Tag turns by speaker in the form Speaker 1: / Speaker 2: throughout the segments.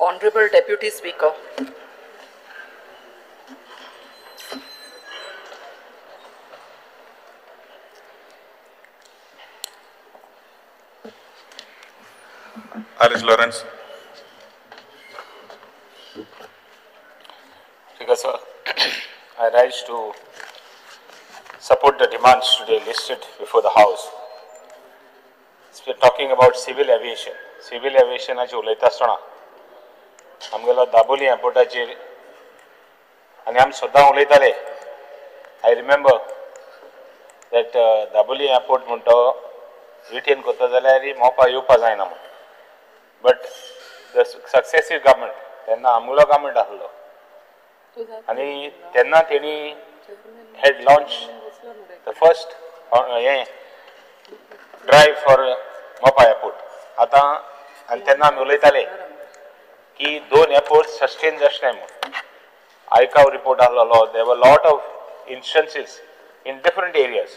Speaker 1: Honorable Deputy Speaker.
Speaker 2: Alice Lawrence.
Speaker 3: Speaker sir, I rise to support the demands today listed before the House. We are talking about civil aviation. Civil aviation आची उलयता आसतना आमगेलो दाबोली एअरपोर्टाचेर आनी आमी सदां उलयताले. I remember that Dabolim airport म्हणटा retain करता जाल्यार मोपा येवपा जायना म्हूण. बट the successive government, तेन्ना आमगेलो गव्हर्मेंट आसलो आनी तेन्ना तेणी had launch the first हें ड्रायव फॉर मोपा एअरपोर्ट. आतां आनी तेन्ना आमी उलयताले की दोन एअरपोर्ट सस्टेन जावचे म्हूण. आयकाव रिपोर्ट आसलेलो, there were lot of instances in different areas.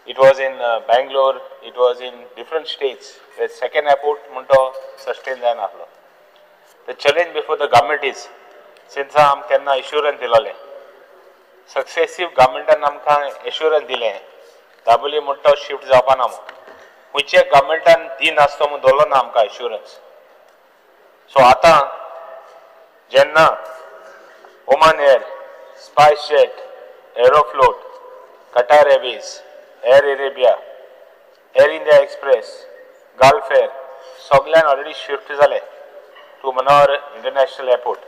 Speaker 3: It was in Bangalore, it was in different states. The second airport म्हणतो सस्टेन जायना आसलो. The challenge before the government is, since आम तेन्ना assurance दिलोलें, successive गव्हर्मेंटान आमकां assurance दिलें दाबोली म्हणटा shift जावपा ना म्हूण. खंयच्या गव्हर्मेंटान दिनासतो म्हूण दवरलो ना आमकां एश्युरन्स. सो आतां जेन्ना Oman Air, SpiceJet, Aeroflot, Qatar Airways, Air Arabia, Air India Express, Gulf Air सगल्यान ऑलरेडी शिफ्ट जाले टू मनोहर इंटरनॅशनल एअरपोर्ट.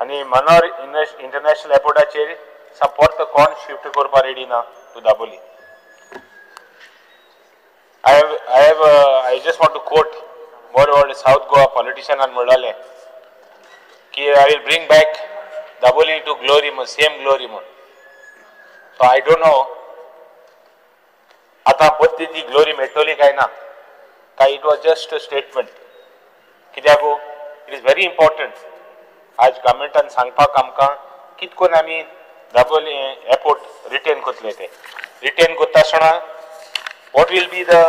Speaker 3: आनी मनोहर इंटरनॅशनल एअरपोर्टाचेर परत कोण शिफ्ट करपाक रेडी ना to Dabolim. I just want to quote more about South Goa पॉलिटिशियनान म्हणलें की I will bring back Dabolim to glory म्हूण, सेम ग्लोरी म्हूण. सो I don't know आतां परती ती ग्लोरी मेळटली काय ना, काय it was just a statement. कित्याक it is very important आज गव्हर्मेंटान सांगपाक आमकां कित करून आमी दाबोली एअरपोर्ट रिटेन करतले ते. रिटेन करता आसतना what will be the,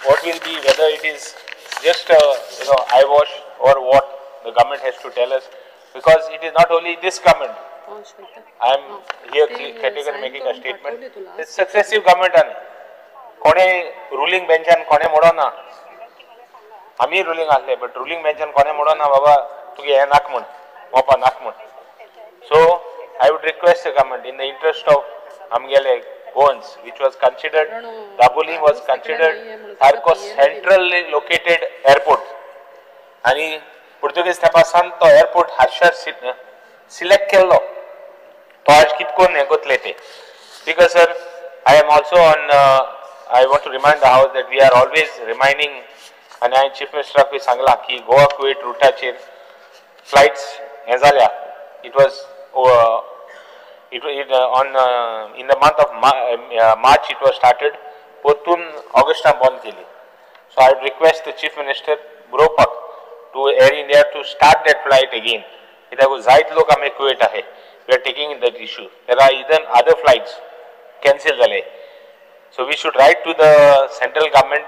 Speaker 3: what will be, whether it is just you know eye wash or what the government has to tell us, because it is not only this government. I am here categorically making a statement. It's successive government आनी कोणे ruling बेंचान कोणे म्हणोना, आमी ruling आसले but ruling बेंचान कोणे म्हणोना बाबा तुगे हें नाक म्हूण, मोपा नाक म्हूण. So I would request the government in the interest of आमगेले Goans, which was considered, Dabolim was considered सारको सेंट्रली लोकेटेड एअरपोर्ट. आनी पुर्तुगेज तेंपासान तो एअरपोर्ट हातशार सिलेक्ट केल्लो, तो आज कित करून हें कोतले ते. Because sir, I am also on, I want to remind the house that we are always reminding, आनी हांवें चीफ मिनिस्टराकूय सांगलां की गोवा कुवेट रुटाचेर फ्लायट्स हें जाल्या. It was it on in the month of March it was started, परतून Augustan बंद केली. So I would request the chief minister बरोवपाक to Air India to start that flight again. कित्याक जायत लोक आमी कुवेट आहे, we are taking that issue. There are even other flights cancel जाले. So we should write to the central government,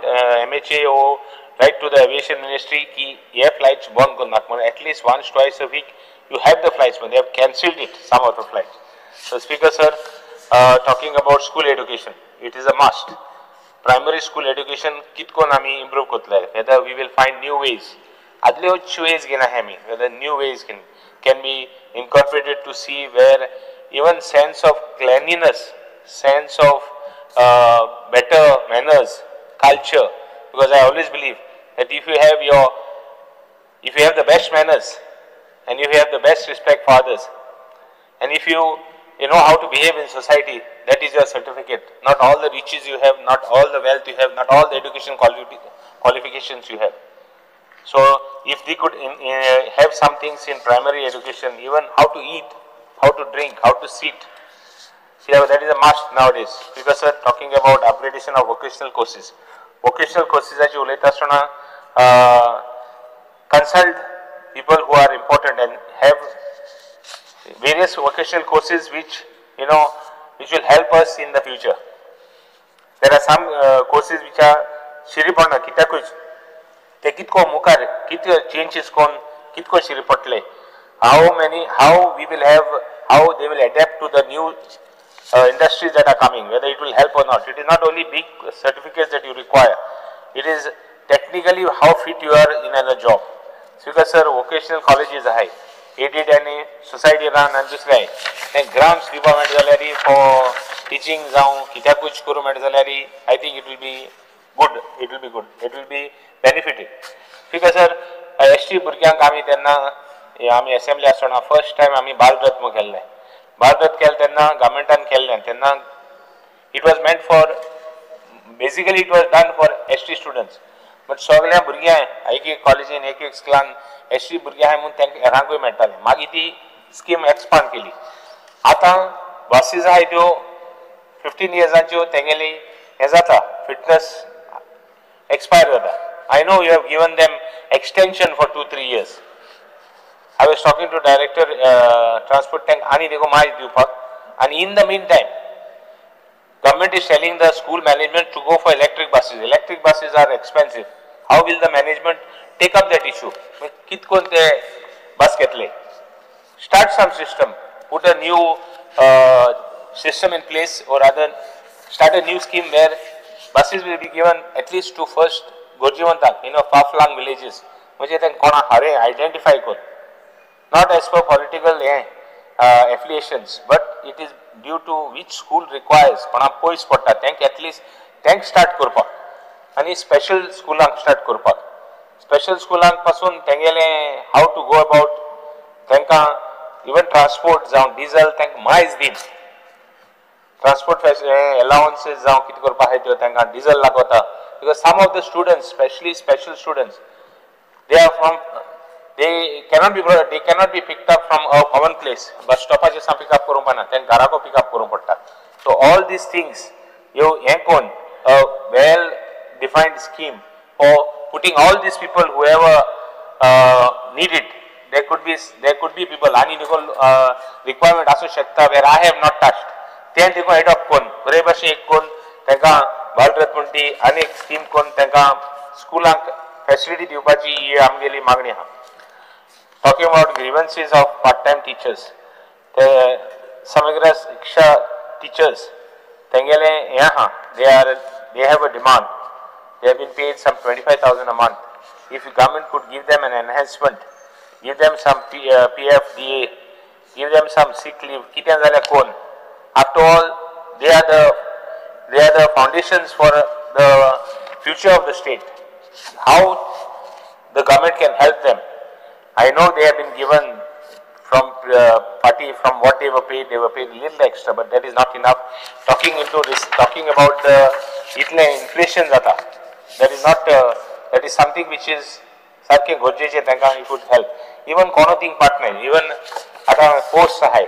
Speaker 3: MHA or write to the aviation ministry ki air flights बंद करनाक म्हणून. At least once twice a week you have the flights, but they have cancelled it, some of the flights. So Speaker sir, talking about school education, it is a must. Primary school education कितकोन आमी improve करतले, whether we will find new ways. आदल्यो ways घेना आमी, whether new ways can be incorporated to see where even sense of cleanliness, sense of better manners, culture, because I always believe that if you have your, if you have the best manners and if you have the best respect for others, and if you know how to behave in society, that is your certificate. Not all the riches you have, not all the wealth you have, not all the education qualifications you have. So if they could have some things in primary education, even how to eat, how to drink, how to sit, see, that is a must nowadays. Because sir, talking about upgradation of vocational courses, vocational courses as you consult people who are important and have various vocational courses which, you know, which will help us in the future. There are some courses which are Shiripana, Kitakuj. ते कितको मुखार कितले changes करून कितको शिरी पडले, how many, how we will have, how they will adapt to the new industries that are coming, whether it will help or not. It is not only big certificates that you require, it is technically how fit you are in a job. Speaker sir, vocational colleges आहाय, aided आनी society रान आनी दुसरें आहाय, ते grants दिवपाक मेळटा जाल्यार फॉर टिचींग जावं कित्याकूच करूंक मेळटा जाल्यार I think it will be good, it will be good, it will be benefited. Speaker sir, S T भुरग्यांक आमी तेन्ना आमी एसेंब्ली आसतना फर्स्ट टायम आमी बालरथ म्हूण केल्लें. बालरथ केलें तेन्ना गव्हर्मेंटान केल्लें, तेन्ना it was meant for, basically it was done for S T students, but सगळ्या भुरग्यांक एक एक कॉलेजीन एक एक स्कुलान एस टी भुरगीं आहाय म्हूण तांकां हेरांकूय मेळटालें. मागीर ती स्कीम एक्सपांड केली. आतां बसीस आहाय त्यो 15 इयर्सांच्यो, तेंगेली हें जाता, फिटनस एक्सपायर जाता. I know you have given them extension for 2-3 years. I was talking to director transport tank आनी देखून मायज दिवपाक, आनी in the mean time government is telling the school management to go for electric buses. Electric buses are expensive. How will the management take up that issue? कितकोन ते बस घेतले? Start some system, put a new system in place, or rather start a new scheme where buses will be given at least to first गरजेवंतांक, you know, far flung villages, म्हणजे तांकां कोणा हरे identify करून, not as per political हें affiliations, but it is due to which school requires, कोणाक पयस पडटा तांकां at least तांकां स्टार्ट करपाक, आनी स्पेशल स्कुलांक स्टार्ट करपाक. स्पेशल स्कुलांक पासून तेंगेलें how to go about, तांकां इवन ट्रान्सपोर्ट जावं डिजल तांकां मायज दीन, ट्रान्सपोर्ट एलावन्सीस जावं कितें करपा आहाय त्यो तांकां डिजल लागता. Because some of the students, specially special students, they are from, they cannot be picked up from a common place. Bus स्टॉपाचेर सावन पिकअप करूंक पडना, तांकां घराको पिकअप करूंक पडटा. सो ऑल these things ह्यो हें कोन्न a well defined scheme for putting all these people whoever need it. There could be people आनी देखून रिक्वायरमेंट आसूं शकता where I have not touched, तें देखून एडॉप्ट करून बरे भाशेन एक करून तांकां बालरथ म्हण ती आनी एक स्कीम करून तांकां स्कुलांक फेसिलिटी दिवपाची ही आमगेली मागणी आहा. Talking about grievances of part time teachers, ते समग्र शिक्षा टिचर्स तेंगेलें हें आहा, they have a demand. They have been paid some 25,000 a month. If the government could give them an enhancement, give them some PF, DA, give them some sick leave, कितें जाल्यार कोण? After all, they are the foundations for the future of the state. How the government can help them? I know they have been given from party, from what they were paid little extra, but that is not enough. Talking into this, talking about the इतलें inflation जाता, that is not, that is something which is सारकें गरजेचें तांकां it would help. Even कोणो thing पाट न्हय, even आतां post आहाय,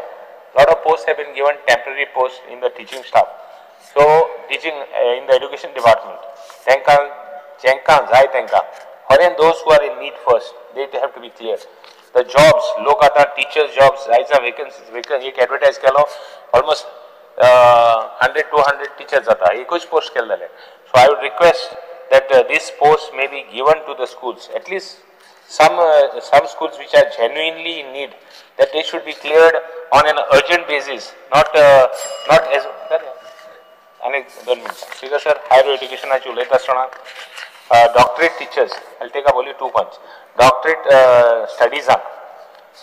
Speaker 3: lot of posts have been given, temporary posts in the teaching staff. So teaching in the education department, तांकां जेंकां जाय तांकां, foreign those who are in need first, they have to be clear. The jobs, लोक आतां teachers jobs जायचा vacancy एक advertise केलो, almost 100-200 teachers जाता, एकूच पोस्ट केले जाल्यार. So I would request that this post may be given to the schools, at least some schools which are genuinely in need, that they should be cleared on an urgent basis, not as. आनी 2 मिनटां. Speaker sir, higher एड्युकेशनाची उलयता आसतना doctorate teachers, I take up only 2 points. Doctorate स्टडीजांक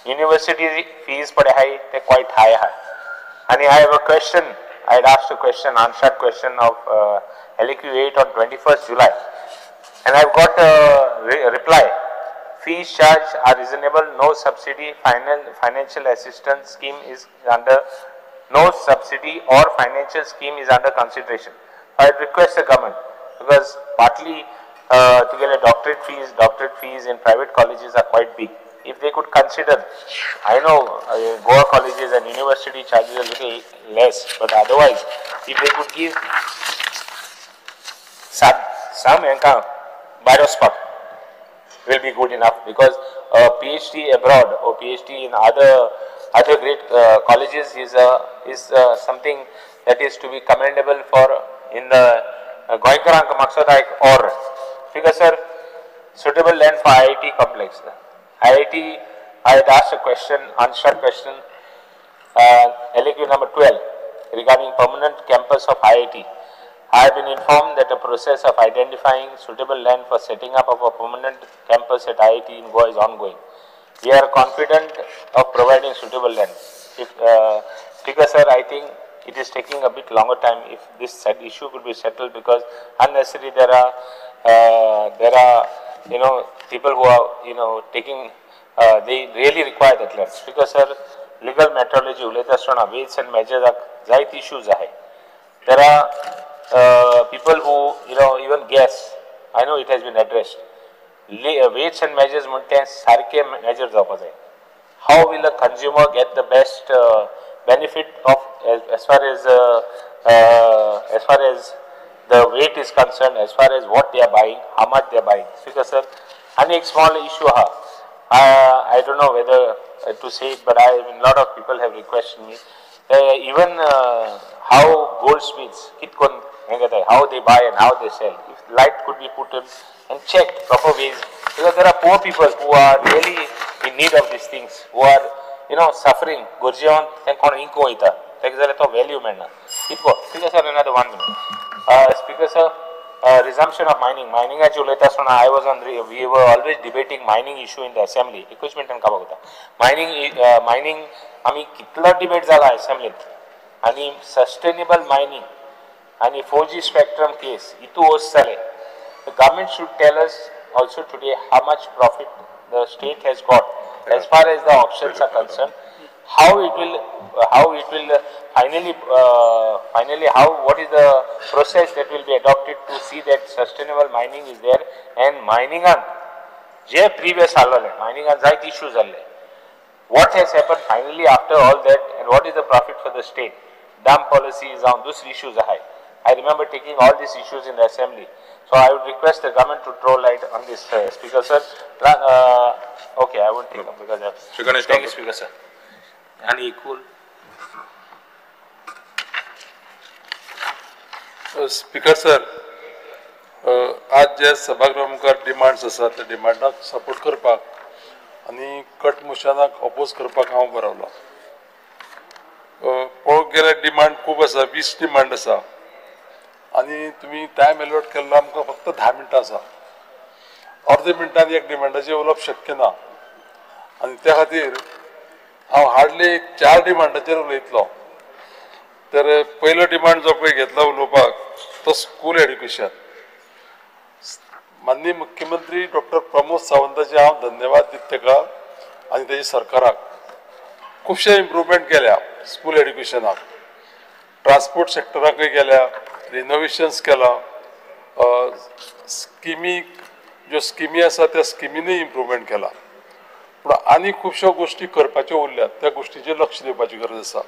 Speaker 3: university fees पळय आहाय ते quiet हाय आहाय. आनी I have a question, I had asked a question, answered question of LAQ 8 on 21st July, and I have got a reply. Fees charged are reasonable, no subsidy, financial assistance scheme is under, no subsidy or financial scheme is under consideration. I request the government, because partly to get a doctorate fees in private colleges are quite big. If they could consider, I know Goa colleges and university charges a little less, but otherwise, if they could give some income, Byrospot will be good enough, because a PhD abroad or PhD in other great colleges is something that is to be commendable for in the गोंयकारांक मकसद एक और. Because sir, Suitable land for IIT complex. IIT, I had asked a question, unshared question, LAQ number 12, regarding permanent campus of IIT. I have been informed that the process of identifying suitable land for setting up of a permanent campus at IIT in Goa is ongoing. We are confident of providing suitable land. If, Speaker sir, I think it is taking a bit longer time if this issue could be settled, because unnecessarily there are you know, people who are, you know, taking, they really require that land. Speaker sir, legal metrology उलयता आसतना weights and measures जायते issues आहे. There are people who, you know, even gas, I know it has been addressed. Weights and measures म्हणटे सारखे measure जावपा जाय. How will a consumer get the best benefit of as far as the weight is concerned, as far as what they are buying, how much they are buying. Speaker sir, and a small issue ha. I don't know whether to say it, but a lot of people have requested me. Even how goldsmiths, how they buy and how they sell. If light could be put in and checked proper ways, because there are poor people who are really in need of these things, who are, you know, suffering. Gorjeon, value मेळना. Speaker sir, another 1 minute. Speaker sir, resumption of mining. Mining उलयता आसतना I was on, we were always debating mining issue in the assembly. एकूच मिनटान काबार वता. Mining आमी कितलो debate जाला असेंब्लीत, आनी सस्टेनेबल मायनिंग आनी 4G spectrum case हितू वस्त जाले. The government should tell us also today how much profit the state has got as far as the options are concerned, how it will finally what is the process that will be adopted to see that sustainable mining is there. And mining on J previous आल्ले mining on जायते issues आल्ले, what has happened finally after all that and what is the profit for the state? Dam policy जावन दुसरे issues आहाय. I remember taking all these issues in the assembly. So I would request the government to throw light on this, Speaker sir. Okay, I won't take up because I thank you, Speaker sir. And equal.
Speaker 1: Speaker sir, आज जे सभागृहा मुखार demands आसा त्या डिमांडाक support करपाक आनी cut मोशनाक oppose करपाक हांव बरवलो. पळोवंक गेल्यार डिमांड खूब आसा, 20 डिमांड आसा आनी तुमी टायम एलॉट केल्लो आमकां फक्त 10 मिनटां आसा. अर्दे मिनटान एक डिमांडाचेर उलोवप शक्य ना आनी त्या खातीर हांव हार्डली एक 4 डिमांडाचेर उलयतलो. तर पयलो डिमांड जो पळय घेतला उलोवपाक तो स्कूल एड्युकेशन. माननीय मुख्यमंत्री डॉक्टर प्रमोद सावंताचे हांव धन्यवाद दिता ताका आनी तेजे सरकाराक. खुबशे इम्प्रूवमेंट केल्या स्कूल एड्युकेशनाक, ट्रान्सपोर्ट सेक्टराकूय केल्या, रिनोवेशन्स केला, स्किमी ज्यो स्किमी आसा त्या स्किमीनूय इम्प्रूवमेंट केला. पूण आनी खुबश्यो गोश्टी करपाच्यो उरल्यात, त्या गोश्टीचेर लक्ष दिवपाची गरज आसा.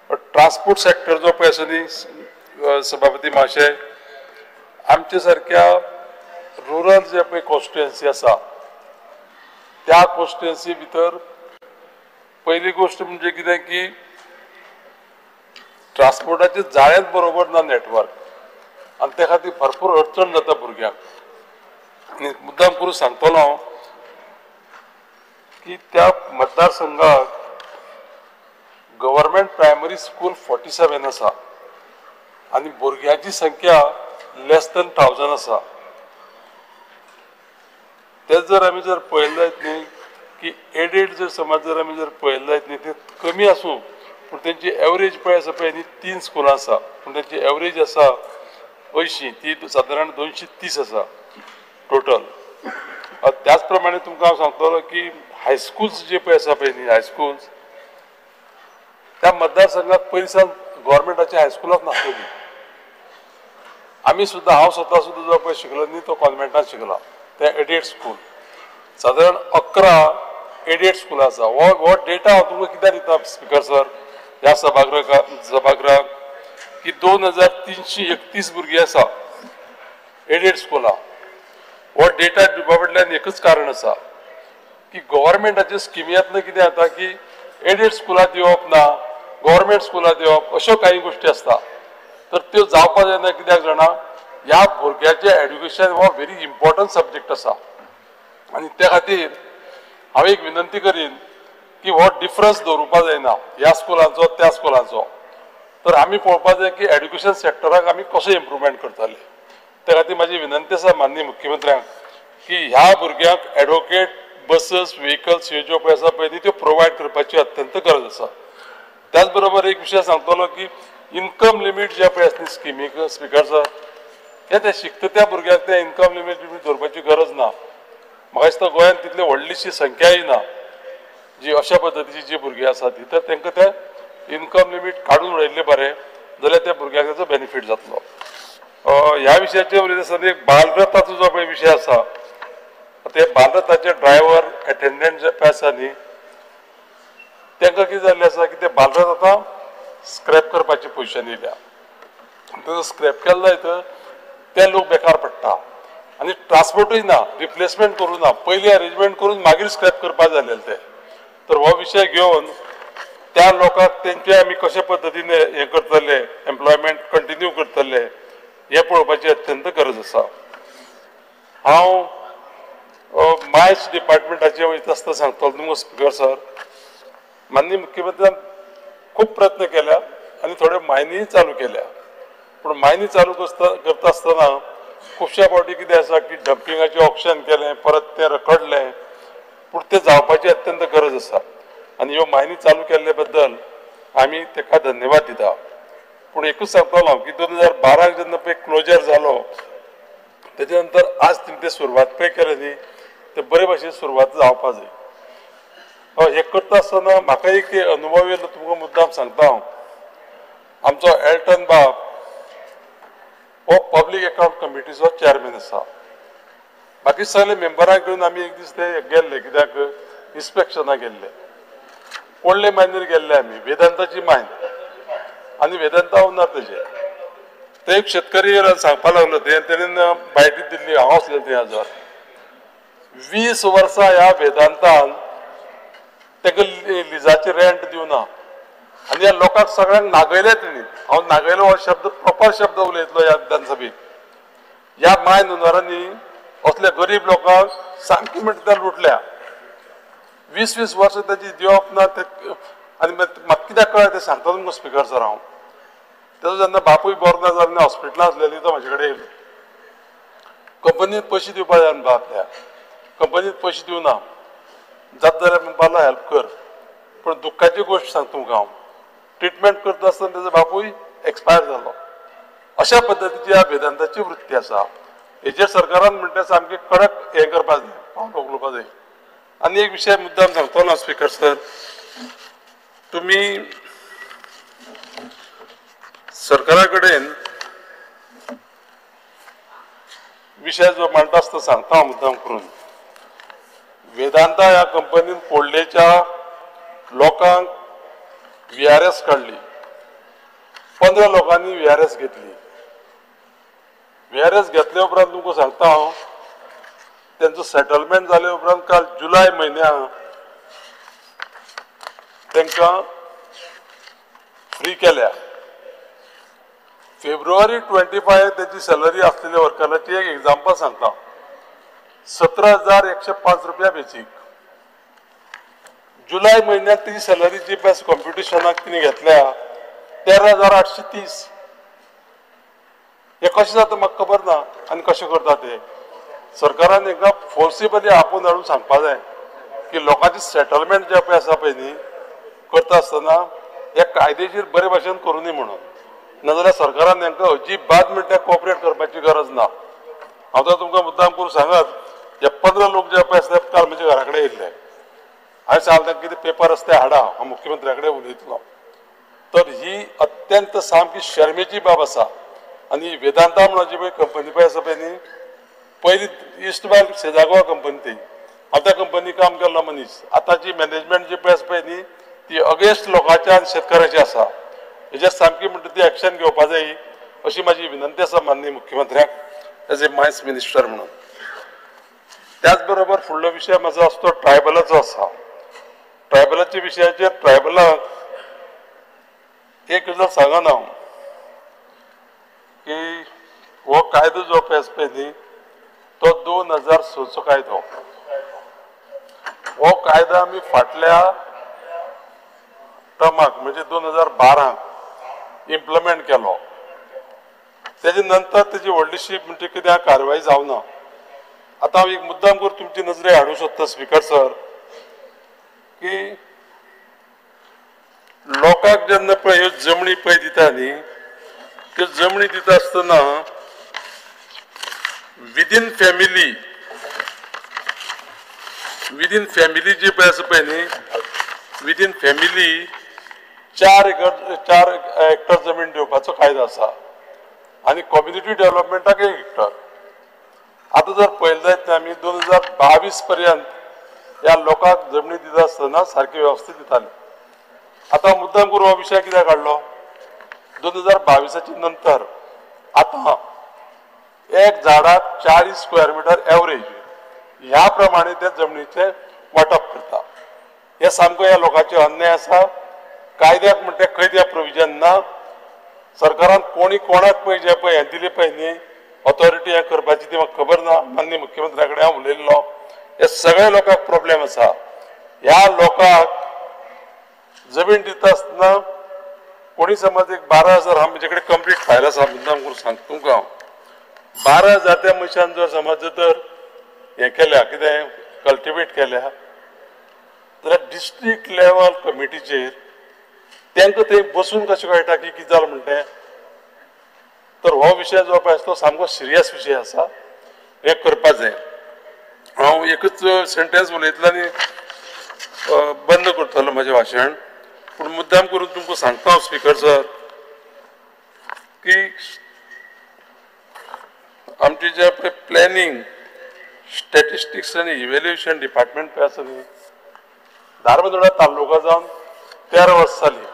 Speaker 1: ट्रान्सपोर्ट सेक्टर जो पळय आसा न्ही सभापती महाशय, आमच्या सारक्या रुरल जे पळय कॉन्स्टिट्युएन्सी आसा त्या कॉन्स्टिट्युएन्सी भितर पयली गोश्ट म्हणजे कितें की ट्रान्सपोर्टाचे जाळेच बरोबर ना नेटवर्क, आनी त्या खातीर भरपूर अडचण जाता भुरग्यांक. आनी मुद्दाम करून सांगतलो हांव की त्या मतदारसंघाक गव्हर्मेंट प्रायमरी स्कूल 47 आसा आनी भुरग्यांची संख्या लेस दॅन 1000 आसा. तेच जर आमी जर पळयलें जायत न्ही की एडेड जर समज जर आमी जर पळयलें जायत न्ही ते कमी आसूं पूण तेंची एवरेज पळय आसा पळय न्ही 3 स्कुलां आसा पूण तेंची एवरेज आसा 80, ती सादारण 230 आसा टोटल. त्याच प्रमाणे तुमकां हांव सांगतलो की हायस्कूल्स जे पळय आसा पळय न्ही हायस्कूल्स त्या मतदारसंघात पयलीं सावन गव्हर्मेंटाच्या हायस्कुलाक नासलेली. आमी सुद्दां, हांव स्वता सुद्दां जो पळय शिकलो न्ही तो कॉन्वेंटान शिकला, ते एडेड स्कूल. सादारण 11 एडेड स्कुलां आसा. हो डेटा हांव तुमकां कित्याक दिता स्पिकर सर ह्या सभागृहाक की 2331 भुरगीं आसा एडेड स्कुलां. हो डेटा दिवपा फाटल्यान एकूच कारण आसा की गव्हर्मेंटाच्या स्किमींतल्यान कितें जाता की एडेड स्कुलां दिवप ना, गव्हर्मेंट स्कुलां दिवप, अश्यो कांय गोश्टी आसता. तर त्यो जावपा जायना कित्याक जाणा, ह्या भुरग्याचें एड्युकेशन हो व्हेरी इम्पॉर्टंट सब्जेक्ट आसा. आनी त्या खातीर हांव एक विनंती करीन की हो डिफरन्स दवरुपा जायना ह्या स्कुलांचो त्या स्कुलांचो. तर आमी पळोवपा जाय की एड्युकेशन सेक्टराक आमी कशें इम्प्रुवमेंट करतले. त्या खातीर म्हाजी विनंती आसा माननीय मुख्यमंत्र्यांक की ह्या भुरग्यांक एडवोकेट बसीस व्हेकल्स ह्यो ज्यो पळय आसा पळय न्ही त्यो प्रोवायड करपाची अत्यंत गरज आसा. त्याच बरोबर एक विशय सांगतलो की इन्कम लिमीट जे पळय आसा न्ही स्किमीक स्पिकर सर, ते ते शिकता त्या भुरग्यांक ते इन्कम लिमीट दवरपाची गरज ना. म्हाका दिसता गोंयांत तितली व्हडलीशी संख्याय ना जी अशा पद्दतीची जी भुरगीं आसा ती, तर तांकां ते इन्कम लिमीट काडून उडयल्लें बरें जाल्यार त्या भुरग्यांक ताचो बेनिफीट जातलो. ह्या विशयाचेर उलयता आसतना एक बालरथाचो जो पळय विशय आसा, ते बालरथाचे ड्रायव्हर एटेंडंट जे पळय आसा न्ही तांकां कितें जाल्लें आसा की ते बालरथ आतां स्क्रॅप करपाची पोजिशन येयल्या. ताचो स्क्रॅप केलो जायत ते लोक बेकार पडटा आनी ट्रान्सपोर्टूय ना, रिप्लेसमेंट करूं ना, पयलीं अरेंजमेंट करून मागीर स्क्रॅप करपाक जालेलें ते. तर हो विशय घेवन त्या लोकांक तेंचे आमी कशे पद्दतीन हें करतले, एम्प्लॉयमेंट कंटिन्यू करतले हें पळोवपाची अत्यंत गरज आसा. हांव मायन्स डिपार्टमेंटाचेर वयता आसतना सांगतलो तुमकां स्पिकर सर, माननीय मुख्यमंत्र्यान खूब प्रयत्न केल्या आनी थोड्यो मायनीय चालू केल्या. पूण मायनी चालू करता आसतना खुबश्या फावटी कितें आसा की डंपिंगाचें ऑप्शन केलें, परत तें रखडलें, पूण तें जावपाची अत्यंत गरज आसा आनी ह्यो मायनी चालू केल्ले बद्दल आमी ताका धन्यवाद दिता. पूण एकूच सांगतलो हांव की 2012 जेन्ना पळय क्लोजर जालो तेच्या नंतर आज तेणी ते सुरवात पळय केले न्ही ते बरे भाशेन सुरवात जावपा जाय. हें करता आसतना म्हाका एक अनुभव येयलो, तुमकां मुद्दाम सांगता हांव. आमचो एल्टन बाब हो पब्लीक अकावंट कमिटीचो चेअरमॅन आसा. बाकी सगळे मेंबरांक घेवन आमी एक दीस ते गेल्ले, कित्याक इन्स्पेक्शनाक गेल्ले, कोडले मायनीर गेल्ले आमी, वेदांताची मायन आनी वेदांता ओनर तेजे. ते एक शेतकरी सांगपाक लागलो, ते तेणेन बायटी दिल्ली, हांव आसलें थंय हजर. 20 वर्सां ह्या वेदांतान ताका लिजाचें रेंट दिवना आनी ह्या लोकांक सगळ्यांक नागयले तेणी. हांव नागयलो हो शब्द प्रोपर शब्द उलयतलो ह्या विधानसभेत. ह्या मायन ओनरांनी असल्या गरीब लोकांक सामकी म्हणटा त्या लुटल्या. 20-20 वर्सां ताची दिवप ना ते. आनी म्हाका कित्याक कळ्ळें तें सांगता तुमकां स्पिकर सर हांव. तेजो जेन्ना बापूय बरो ना जालो हॉस्पिटलांत आसलेली तो म्हाजे कडेन येयलो. कंपनीत पयशे दिवपा जाय म्हणपा आपल्या, कंपनीत पयशे दिवना जाता जाल्यार म्हणपाक लागलो हेल्प कर. पूण दुख्खाची गोश्ट सांगता तुमकां हांव, ट्रिटमेंट करता आसतना तेजो बापूय एक्सपायर जालो. अशा पद्दतीची ह्या वेदांताची वृत्ती आसा. हेजेर सरकारान म्हणटा सामकें कडक हें करपा जाय, पावल उखलुपा जाय. आनी एक विशय मुद्दाम सांगतलो ना स्पिकर सर, तुमी सरकारा कडेन विशय जो मांडटा आसतना सांगता हांव मुद्दाम करून. वेदांता ह्या कंपनीन कोडलेच्या लोकांक VRS काडली, 15 लोकांनी VRS घेतली. VRS घेतल्या उपरांत तुमकां सांगता हांव, तेंचो सेटलमेंट जाल्या उपरांत काल जुलय म्हयन्या तांकां फ्री केल्या. फेब्रुवारी 25 तेची सॅलरी आसलेल्या वर्कराची एक एग्जाम्पल सांगता, 17,105 रुपया बेसीक. जुलय म्हयन्याक तेजी सॅलरी जी पळय कॉम्पिटिशनाक तिणें घेतल्या 13,830. हें कशें जाता म्हाका खबर ना आनी कशें करता ते. सरकारान एकदां फोर्सिबली आपोवन हाडून सांगपा जाय की लोकांची सेटलमेंट जे पळय आसा पळय न्ही करता आसतना हे कायदेशीर बरे भाशेन करूं न्ही म्हणून, नाजाल्यार सरकारान तांकां अजिबात म्हणटा कोऑपरेट करपाची गरज ना. हांव तर तुमकां मुद्दाम करून सांगत, हे 15 लोक जे पळय आसले काल म्हज्या घरा कडेन येयल्ले, हांवें सांगलें तांकां कितें पेपर आसा ते हाडा, हांव मुख्यमंत्र्या कडेन उलयतलो. तर ही अत्यंत सामकी शर्मेची बाब आसा. आनी वेदांता म्हणून जी पळय कंपनी पळय आसा पळय न्ही, पयली इस्ट बायल सेजागोवा कंपनी ती, हांव त्या कंपनी काम केल्लो मनीस. आतांची मॅनेजमेंट जी पळय आसा पळय न्ही ती अगेन्स्ट लोकांच्या आनी शेतकऱ्याची आसा. हेजेर सामकी म्हणटा ती एक्शन घेवपा जाय अशी म्हाजी विनंती आसा माननीय मुख्यमंत्र्याक एज ए मायन्स मिनिस्टर म्हणून. त्याच बरोबर फुडलो विशय म्हाजो आसा तो ट्रायबलाचो आसा. ट्रायबलाच्या विशयाचेर ट्रायबलाक एक गजाल सांगना हांव की हो कायदो जो पळय आसा पळय न्ही तो 2006 कायदो. हो कायदा आमी फाटल्या टर्माक म्हणजे 2012 इम्प्लिमेंट केलो. तेजे नंतर तेजी व्हडलीशी म्हणजे कितें कारवाई जावना. आतां हांव एक मुद्दाम करून तुमची नजरे हाडूंक सोदता स्पीकर सर की लोकांक जेन्ना पळय ह्यो जमणी पळय दिता न्ही, त्यो जमणी दिता आसतना विदीन फॅमिली जी पळय आसा पळय न्ही, विदीन फॅमिली 4 हेक्टर जमीन दिवपाचो कायदो आसा आनी कम्युनिटी डेव्हलपमेंटाक 1 हेक्टर. आतां जर पळयलें जायत न्ही आमी 2022 पर्यंत ह्या लोकांक जमनी दिता आसतना सारकी वेवस्थीत दिताले. आतां मुद्दाम करून हो विशय कित्याक काडलो, 2022 नंतर आतां एक झाडाक 40 स्क्वेअर मिटर एवरेज ह्या प्रमाणे त्या जमनीचें वांटप करता. हे सामको ह्या लोकांचे अन्याय आसा. कायद्याक म्हणटा खंय त्या प्रोविजन ना. सरकारान कोणी कोणाक पळय जे पळय हें दिलें पळय न्ही ऑथॉरिटी हें करपाची ती म्हाका खबर ना. माननीय मुख्यमंत्र्या कडेन हांव उलयल्लो. हे सगळे लोकांक प्रोब्लेम आसा. ह्या लोकांक जमीन दिता आसतना कोणी समज एक 12,000 हांव म्हजे कडेन कंप्लीट फायल आसा मुद्दाम करून सांगता तुमकां हांव, 12,000 त्या मनशान जर समज तर हें केल्या कितें कल्टिवेट केल्या जाल्यार डिस्ट्रिक्ट लेवल कमिटीचेर तांकां थंय बसून कशें कळटा की कितें जालें म्हणटा. तर हो विशय जो पळय आसा तो सामको सिरियस विशय आसा, हें करपा जाय. हांव एकूच सेंटेन्स उलयतलो आनी बंद करतलो म्हजें भाशण, पूण मुद्दाम करून तुमकां सांगता हांव स्पीकर सर की आमची जे पळय प्लॅनिंग स्टॅटिस्टिक्स आनी इव्हॅल्युएशन डिपार्टमेंट पळय आसा न्ही, धारबांदोडा तालुका जावन 13 वर्सां जालीं.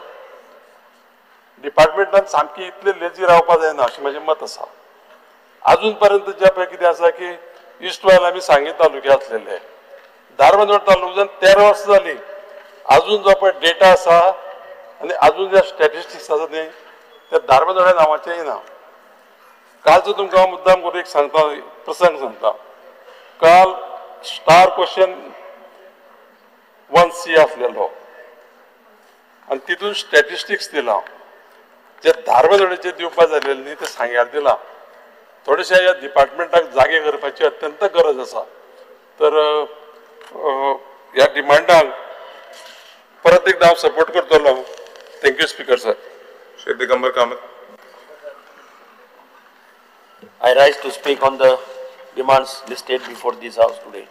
Speaker 1: डिपार्टमेंटान सामकी इतले लेजी रावपा जायना अशें म्हजें मत आसा. आजून पर्यंत जे पळय कितें आसा की इस्ट वायल आमी सांगे तालुक्यांत आसलेले, धारबांदोडा तालुका जावन 13 वर्सां जालीं, आजून जो पळय डेटा आसा आनी आजून जे स्टॅटिस्टिक्स आसा न्ही त्या धारबांदोड्या नांवाचें येना. कालचो तुमकां हांव मुद्दाम करून एक सांगता, प्रसंग सांगता. काल स्टार क्वेश्चन 1C आसलेलो आनी तितून स्टॅटिस्टिक्स दिलां जे धारबांदोड्याचेर दिवपा जालेलें न्ही तें सांग्यार दिलां. थोडेशे ह्या डिपार्टमेंटाक जागे करपाची अत्यंत गरज आसा. तर ह्या डिमांडांक परत एकदा हांव सपोर्ट करतलो. Thank you speaker sir.
Speaker 2: Shri Digambar Kamat.
Speaker 4: I rise to speak on the demands listed before this house today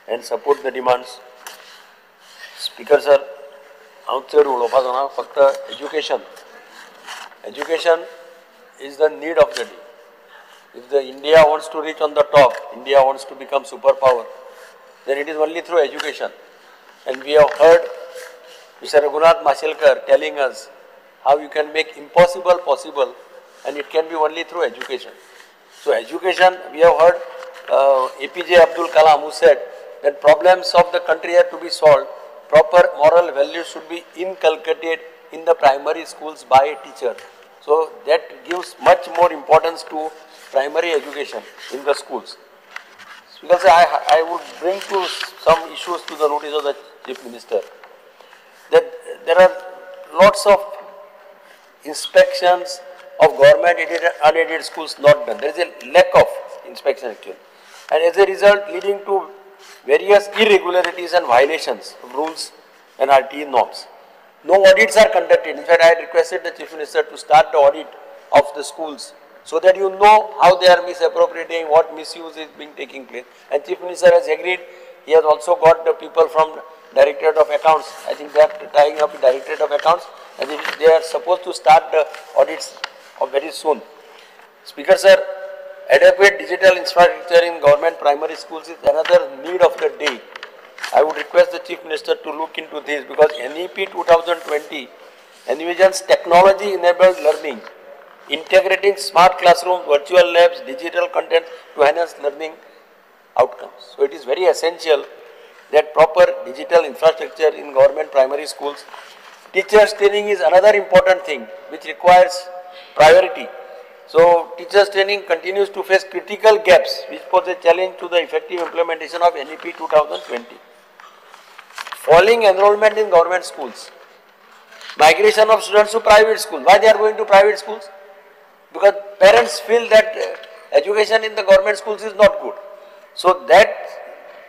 Speaker 4: and support the demands. Speaker sir, हांव चड उलोवपाचो ना, फक्त education. Education is the need of the day. If the India wants to reach on the top, India wants to become superpower, then it is only through education. And we have heard Mr. Raghunath Mashelkar telling us how you can make impossible possible, and it can be only through education. So education, we have heard APJ Abdul Kalam, who said that problems of the country have to be solved, proper moral values should be inculcated in the primary schools by a teacher. So that gives much more importance to primary education in the schools. Because I would bring to some issues to the notice of the Chief Minister, that there are lots of inspections of government aided and unaided schools not done. There is a lack of inspection actually, and as a result leading to various irregularities and violations of rules and RTE norms. No audits are conducted. In fact, I had requested the Chief Minister to start the audit of the schools so that you know how they are misappropriating, what misuse is being taking place. And Chief Minister has agreed. He has also got the people from Directorate of Accounts. I think they are tying up with Directorate of Accounts, and they are supposed to start the audits very soon. Speaker sir, adequate digital infrastructure in government primary schools is another need of the day. I would request the Chief Minister to look into this, because NEP 2020 envisions technology-enabled learning, integrating smart classrooms, virtual labs, digital content to enhance learning outcomes. So it is very essential that proper digital infrastructure in government primary schools. Teachers training is another important thing which requires priority. So teachers training continues to face critical gaps which pose a challenge to the effective implementation of NEP 2020. Falling enrollment in government schools, migration of students to private schools. Why they are going to private schools? Because parents feel that education in the government schools is not good. So that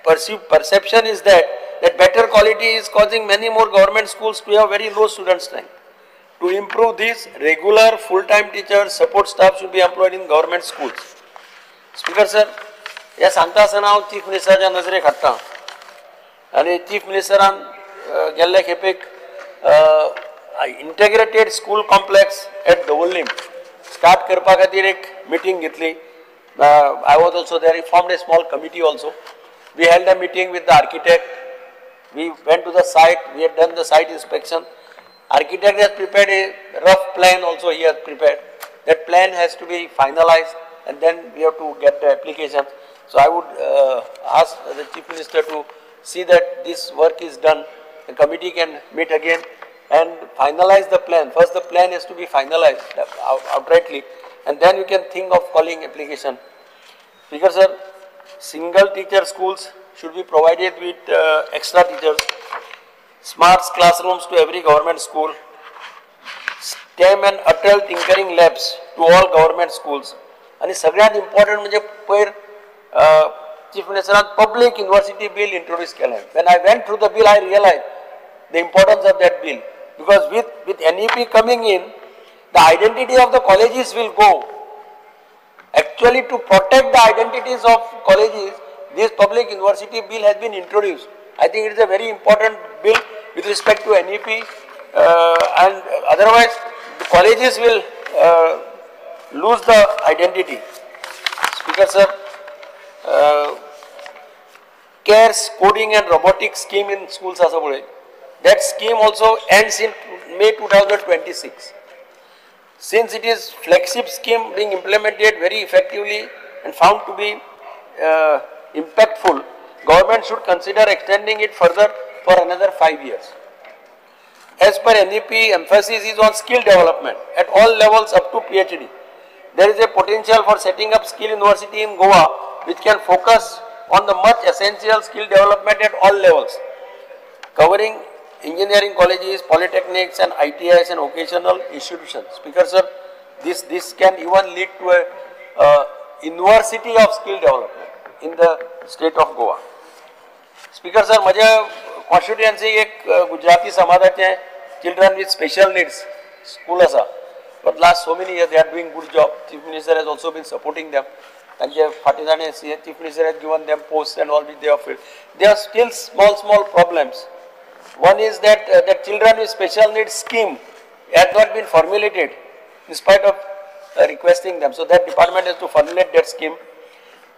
Speaker 4: perception is that better quality is causing many more government schools to have very low student strength. To improve this, regular full-time teachers, support staff should be employed in government schools. Speaker sir, हे सांगता आसतना हांव chief मिनिस्टराच्या नजरेक हाडटा आनी chief मिनिस्टरान गेल्ले खेपेक integrated school complex at Davorlim start करपा खातीर एक मिटींग घेतली. I was also there. Formed a small committee also. We held a meeting with the architect. We went to the site. We had done the site inspection. Architect has prepared a rough plan also. He has prepared. That plan has to be finalized and then we have to get the application. So I would ask the Chief Minister to see that this work is done. The committee can meet again and finalize the plan. First the plan has to be finalized outrightly and then you can think of calling application. Because sir, single teacher schools should be provided with extra teachers, smart classrooms to every government school, STEM and Atal tinkering labs to all government schools. And सगळ्यात important म्हणजे पयर Chief Minister public university bill introduce केलें. When I went through the bill, I realized the importance of that bill, because with NEP coming in, the identity of the colleges will go. Actually, to protect the identities of colleges, this public university bill has been introduced. I think it is a very important bill with respect to NEP, and otherwise the colleges will lose the identity. Speaker sir, CARES coding and robotics scheme in schools asa pole. That scheme also ends in May 2026. Since it is flagship scheme being implemented very effectively and found to be impactful, government should consider extending it further for another 5 years. As per NEP, emphasis is on skill development at all levels up to PhD. There is a potential for setting up skill university in Goa which can focus on the much essential skill development at all levels, covering engineering colleges, polytechnics and ITIs and vocational institutions. Speaker sir, this can even lead to a university of skill development in the state of Goa. Speaker sir, माझ्या constituency एक गुजराती समाजाचे children with special needs school आसा. But last so many years they are doing good job. Chief Minister has also been supporting them. तांचे फाटीं जाणें Chief Minister has given them posts and all which they have filled. There are still small problems. One is that the children with special needs scheme has not been formulated in spite of requesting them. So that department has to formulate that scheme.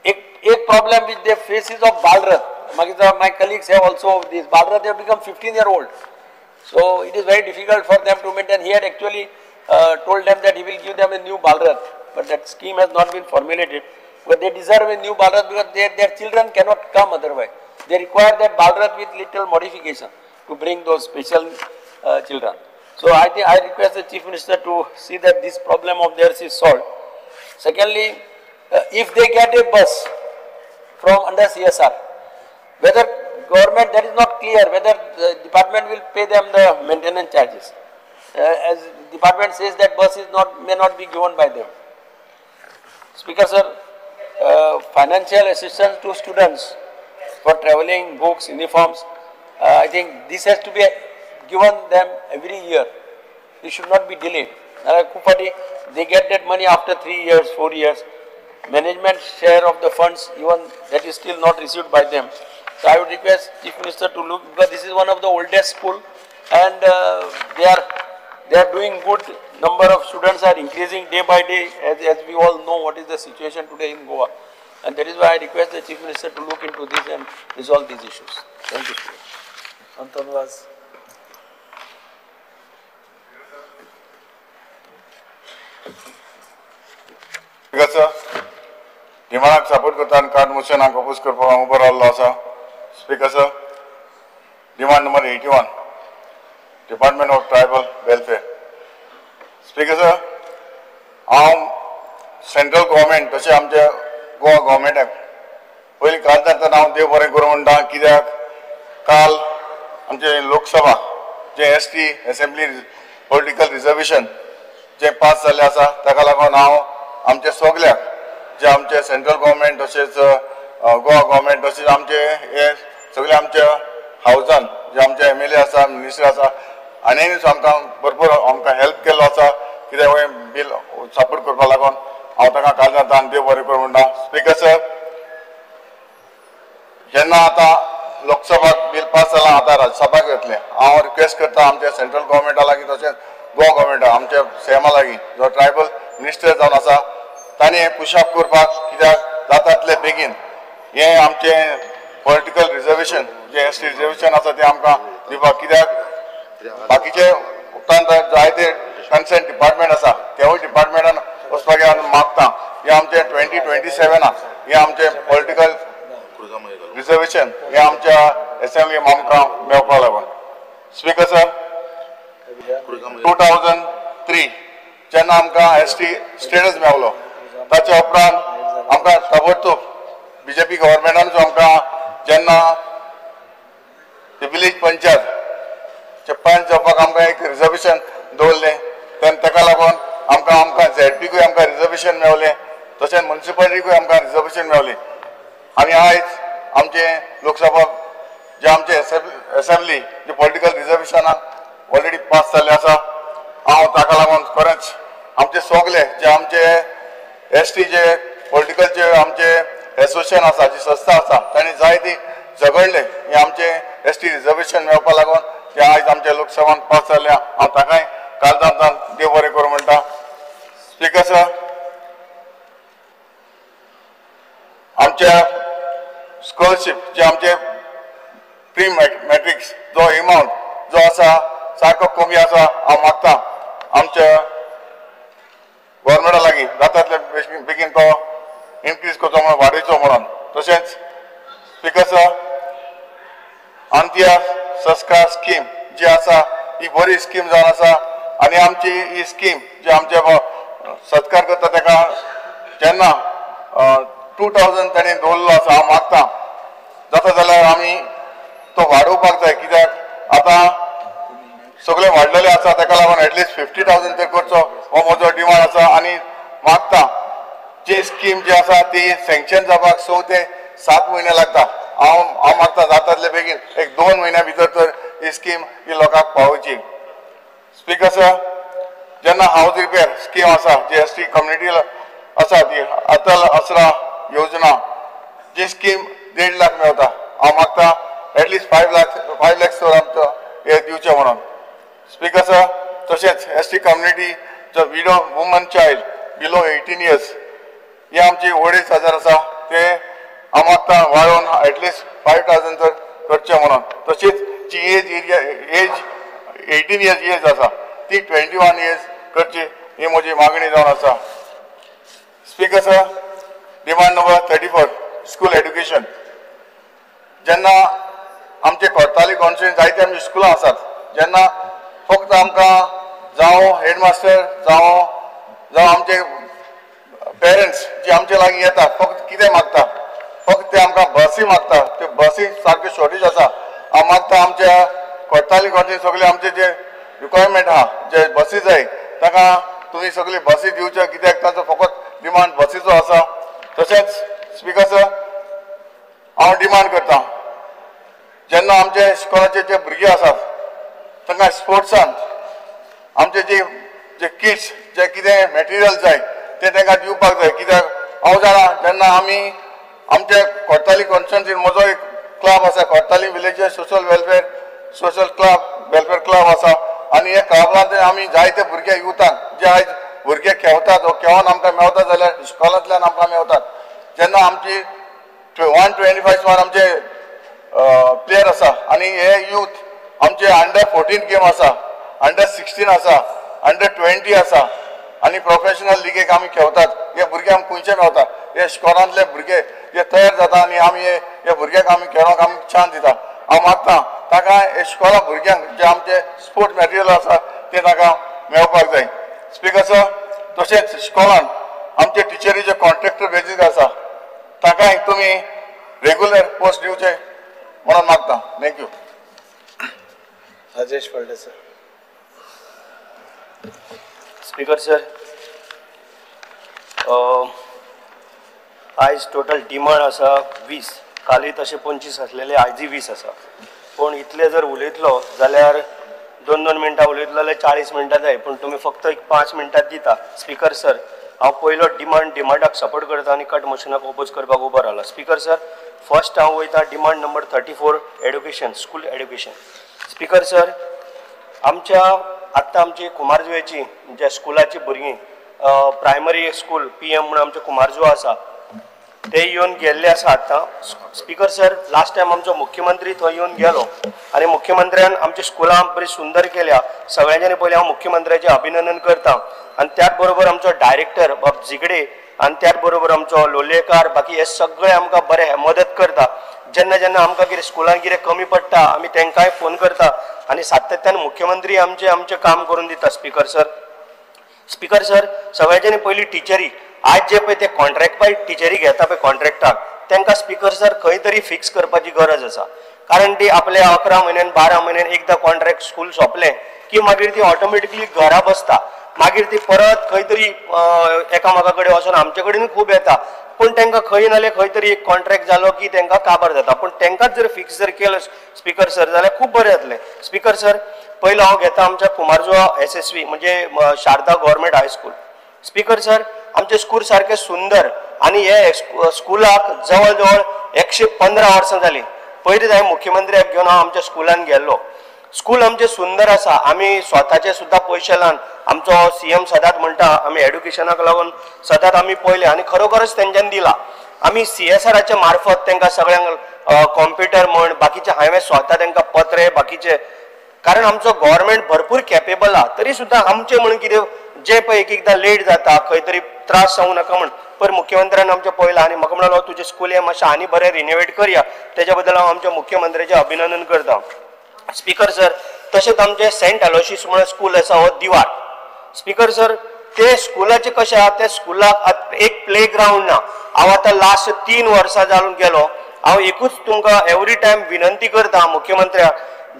Speaker 4: Ek problem which they face is of Balrath. My colleagues have also this Balrath, they have become 15-year-old. So it is very difficult for them to maintain. He had actually told them that he will give them a new Balrath, but that scheme has not been formulated. But they deserve a new Balrath because their children cannot come otherwise. They require that Balrath with little modification to bring those special children. So I think I request the Chief Minister to see that this problem of theirs is solved. Secondly, if they get a bus from under CSR, whether government, that is not clear, whether the department will pay them the maintenance charges. As department says that bus is not, may not be given by them. Speaker sir, financial assistance to students for travelling, books, uniforms, I think this has to be given them every year. It should not be delayed. They get that money after 3 years, 4 years. Management share of the funds, even that is still not received by them. So I would request Chief Minister to look, because this is one of the oldest school and they are doing good. Number of students are increasing day by day, as we all know what is the situation today in Goa. And that is why I request the Chief Minister to look into this and resolve these issues. Thank you.
Speaker 5: Anton Vaz.
Speaker 2: Speaker sir, डिमांडाक support करता आनी card मोशनाक oppose करपाक हांव उबो रावल्लो आसा. Speaker sir, demand number 81, department of tribal welfare. Speaker sir, हांव central government तशें आमच्या गोवा गव्हर्मेंटाक पयलीं काल जाता हांव देव बरें करूं म्हणटा, कित्याक काल आमचे लोकसभा जे S T assembly political reservation जे पास जाल्लें आसा ताका लागून हांव आमचे सगल्याक जे आमचे सेंट्रल गव्हर्मेंट तशेंच गोवा गव्हर्मेंट तशेंच आमचे हे सगळे आमच्या हावजान जे आमचे एम एल ए आसा, मिनिस्टर आसा, आनी आमकां भरपूर आमकां हेल्प केल्लो आसा कित्याक हें बील सपोर्ट करपाक लागून हांव ताका काळजांत देव बरें करूं म्हणटा. स्पीकर सर, जेन्ना आतां लोकसभाक बील पास जालां, आतां राज्यसभाक वतलें. हांव रिक्वेस्ट करता आमच्या सेंट्रल गव्हर्मेंटा लागीं तशेंच गोवा गव्हर्मेंटा आमच्या सीएमा लागीं जो ट्रायबल मिनिस्टर जावन आसा तांणी हें पुशअप करपाक, कित्याक जाता बेगीन हें आमचें पॉलिटिकल रिजर्वेशन जे एस टी रिजर्वेशन आसा तें आमकां दिवपाक, कित्याक बाकीचे उपरांत जायते कन्सर्न डिपार्टमेंट आसा तेवूय डिपार्टमेंटान वचपाक हांव मागता. हें आमचें 2027 हें आमचें पॉलिटिकल रिजर्वेशन हें आमच्या एसेंब्ली आमकां मेळपाक लागून. स्पीकर सर, 2003 जेन्ना आमकां एस टी स्टेटस मेवलो ताच्या उपरांत आमकां ताबडतोब बीजेपी गव्हर्मेंटान आमकां जेन्ना विलेज पंचायत पंच जावपाक आमकां एक रिजर्वेशन दवरलें तेन्ना ताका लागून आमकां आमकां झेडपीकूय आमकां रिजर्वेशन मेवलें, तशेंच म्युनिसिपालिटीकूय आमकां रिजर्वेशन मेवलें. आनी आयज आमचे लोकसभा जे आमचे एसेंब्ली जे पॉलिटिकल रिजर्वेशनाक ऑलरेडी पास जाल्लें आसा. हांव ताका लागून खरेंच आमचे सगले जे आमचे एस टी जे पॉलिटिकल जे आमचे एसोसिएशन आसा, जी संस्था आसा, तांणी जायती झगडले हे आमचे एस टी रिजर्वेशन मेळपाक लागून ते आयज आमच्या लोकसभान पास जाल्ले. हांव ताकाय काळजांत देव बरें करूं म्हणटा. स्पीकर सर, आमच्या स्कॉलरशीप जे आमचे प्री मॅट्रिक्स जो एमावंट जो आसा सारको कमी आसा. हांव मागता आमच्या गव्हर्मेंटा लागीं जाता तितले बेगीन तो इनक्रीज करचो म्हणून, वाडयचो म्हणून. तशेंच स्पीकर सर, अंत्य संस्कार स्कीम जी आसा ही बरी स्कीम जावन आसा आनी आमची ही स्कीम जी आमचे सत्कार करता ताका जेन्ना 2000 ताणें दवरलो आसा, हांव मागता जाता जाल्यार आमी तो वाडोवपाक जाय, कित्याक आतां सगळें वाडलेलें आसा ताका लागून एटलिस्ट 50,000 तर करचो हो म्हजो डिमांड आसा. आनी मागता जी स्कीम जी आसा ती सँक्शन जावपाक 6 ते 7 म्हयने लागता. हांव हांव मागता जाता तितले बेगीन एक 2 म्हयन्या भितर तर ही स्कीम ही लोकांक पावोवची. स्पीकर सर, जेन्ना हावज रिपेर स्कीम आसा जी एस टी कम्युनिटी आसा ती अटल आसरा योजना जी स्कीम 1.5 लाख मेळटा, हांव मागता एटलिस्ट 5 लॅक्स तर आमकां हे दिवचें म्हणून. स्पीकर सर, तशेंच एस टी कम्युनिटी जो widow woman child below 18 years ही आमची 2,500 आसा ते हांव मागता वाडोवन एटलिस्ट 5,000 तर करचें म्हणून. तशीच जी age area age 18 years age आसा ती 21 इयर्स करची ही म्हजी मागणी जावन आसा. Speaker sir, demand number 34 school education. जेन्ना आमचे कोर्ताली कॉन्स्टिट्युएन्सी जायते आमची स्कुलां आसात जेन्ना फक्त आमकां जावं हेडमास्टर जावं जावं आमचे पेरंट्स जे आमचे लागीं येता फक्त कितें मागता, फक्त ते आमकां बसी मागता. त्यो बसी सारक्यो शॉर्टेज आसा. हांव मागता आमच्या कोर्ताली कॉन्स्टिट्युएन्सी सगळे आमचे जे रिक्वायरमेंट आहा जे बसी जाय ताका तुमी सगळी बसी दिवच्यो, कित्याक ताचो फकत डिमांड बसीचो आसा. तशेंच स्पीकर सर, हांव डिमांड करता जेन्ना आमचे इस्कॉलाचे जे भुरगे आसात तांकां स्पोर्ट्सान आमचे जे जे किट्स जे कितें मटेरियल जाय तें तांकां दिवपाक जाय, कित्याक हांव जाणा जेन्ना आमी आमच्या कोर्ताली कॉन्स्टिट्युएन्सीन म्हजो एक क्लब आसा, Cortalim village social welfare social club welfare club आसा आनी ह्या क्लबांत आमी जायते भुरगे युथाक जे आयज भुरगे खेळतात वो खेळोन आमकां मेवता जाल्यार इस्कॉलांतल्यान आमकां मेवतात. जेन्ना आमची 125 सुमार आमचे प्लेयर आसा आनी हे यूथ आमचे अंडर 14 गेम आसा, अंडर 16 आसा, अंडर 20 आसा आनी प्रोफेशनल लिगेक आमी खेळतात. हे भुरगे आमकां खंयचे मेवता, हे इस्कॉलांतले भुरगे हे तयार जाता आनी आमी हे भुरग्यांक आमी खेळोंक आमी चान्स दिता. हांव मागता ताका इस्कॉला भुरग्यांक जे आमचे स्पोर्ट्स मटेरियल आसा ते ताका मेळपाक जाय. स्पीकर सर, तशेंच इस्कॉलान आमचे टिचरीचे कॉन्ट्रॅक्टर बेजीस आसा ताकाय तुमी रेगुलर पोस्ट दिवचे म्हणून मागता. Thank you.
Speaker 5: Rajesh Phaldesai.
Speaker 6: Speaker sir, आयज टोटल डिमांड आसा 20, कालय तशें 25 आसलेले, आयजय 20 आसा. पूण इतले जर उलयतलो जाल्यार 2-2 मिनटां उलयतलो जाल्यार 40 मिनटां जाय, पूण तुमी फक्त एक 5 मिनटां दिता. स्पीकर सर, हांव पयलो डिमांडाक सपोर्ट करता आनी कट मोशनाक ओपोज करपाक उबो रावला. स्पीकर सर, फर्स्ट हांव वयता demand number 34 education, school education. Speaker sir, आमच्या आत्तां आमची कुमारजुवेची जे स्कुलाची भुरगीं प्रायमरी स्कूल PM म्हणून आमचें कुमारजुवा आसा, ते येवन गेल्ले आसा आतां. स्पीकर सर, लास्ट टायम आमचो मुख्यमंत्री थंय येवन गेलो आनी मुख्यमंत्र्यान आमच्या स्कुलां बरी सुंदर केल्या. सगळ्यांच्यानी पयलीं हांव मुख्यमंत्र्याचें अभिनंदन करता आनी त्याच बरोबर आमचो डायरेक्टर बाब झिगडे आनी त्याच बरोबर आमचो लोलयेकार, बाकी हे सगळे आमकां बरे मदत करता. जेन्ना जेन्ना आमकां कितें स्कुलान कितें कमी पडटा आमी तांकांय फोन करता आनी सातत्यान मुख्यमंत्री आमचें आमचें काम करून दिता. स्पीकर सर, स्पीकर सर, सगळ्यांच्यानी पयलीं टिचरी आज जे पळय ते कॉन्ट्रॅक्ट पळय टिचरी घेता पळय कॉन्ट्रॅक्टाक, तांकां स्पीकर सर खंय तरी फिक्स करपाची गरज आसा. कारण ती आपल्या 11 म्हयन्यान 12 म्हयन्यान एकदां कॉन्ट्रॅक्ट स्कूल सोंपलें की मागीर ती ऑटोमॅटिकली घरा बसता. मागीर ती परत खंय तरी एकामेका कडेन वचून आमचे कडेन खूब येता, पूण तांकां खंय नाल्यार खंय तरी एक कॉन्ट्रॅक्ट जालो की तांकां काबार जाता. पूण तांकांच जर फिक्स जर केलो स्पीकर सर जाल्यार खूब बरें जातलें. स्पीकर सर, पयलो हांव घेता आमच्या कुमारजुवा SSV म्हणजे Sharada government high school. Speaker sir, आमचें स्कूल सारकें सुंदर आनी हे स्कुलाक जवळ जवळ 115 वर्सां जालीं. पयलींच हांवें मुख्यमंत्र्याक घेवन हांव आमच्या स्कुलान गेल्लो. स्कूल आमचें सुंदर आसा, आमी स्वताचे सुद्दां पयशे लावन, आमचो CM सदांच म्हणटा आमी एड्युकेशनाक लागून सदांच आमी पळयलें आनी खरोखरच तेंच्यांनी दिलां. आमी CSRच्या मार्फत तांकां सगळ्यांक कॉम्प्युटर म्हण बाकीचे हांवें स्वता तांकां पत्रे बाकीचे, कारण आमचो गव्हर्मेंट भरपूर कॅपेबल आहा, तरी सुद्दां आमचें म्हणून कितें जें पळय एक एकदां लेट जाता, खंय तरी त्रास जावं नाका म्हण, पर मुख्यमंत्र्यान आमचें पळयलां आनी म्हाका म्हणलो तुजें स्कूल हें मातशें आनी बरें रिनोवेट करया. तेज्या बद्दल हांव आमच्या मुख्यमंत्र्याचें अभिनंदन करता. स्पीकर सर, तशेंच आमचें सेंट एलोशियस म्हणून स्कूल आसा हो दिवार. स्पीकर सर, ते स्कुलाचें कशें आहा, ते स्कुलाक एक प्ले ग्रावंड ना. हांव आतां लास्ट 3 वर्सां जावन गेलो, हांव एकूच तुमकां एवरी टायम विनंती करता मुख्यमंत्र्याक,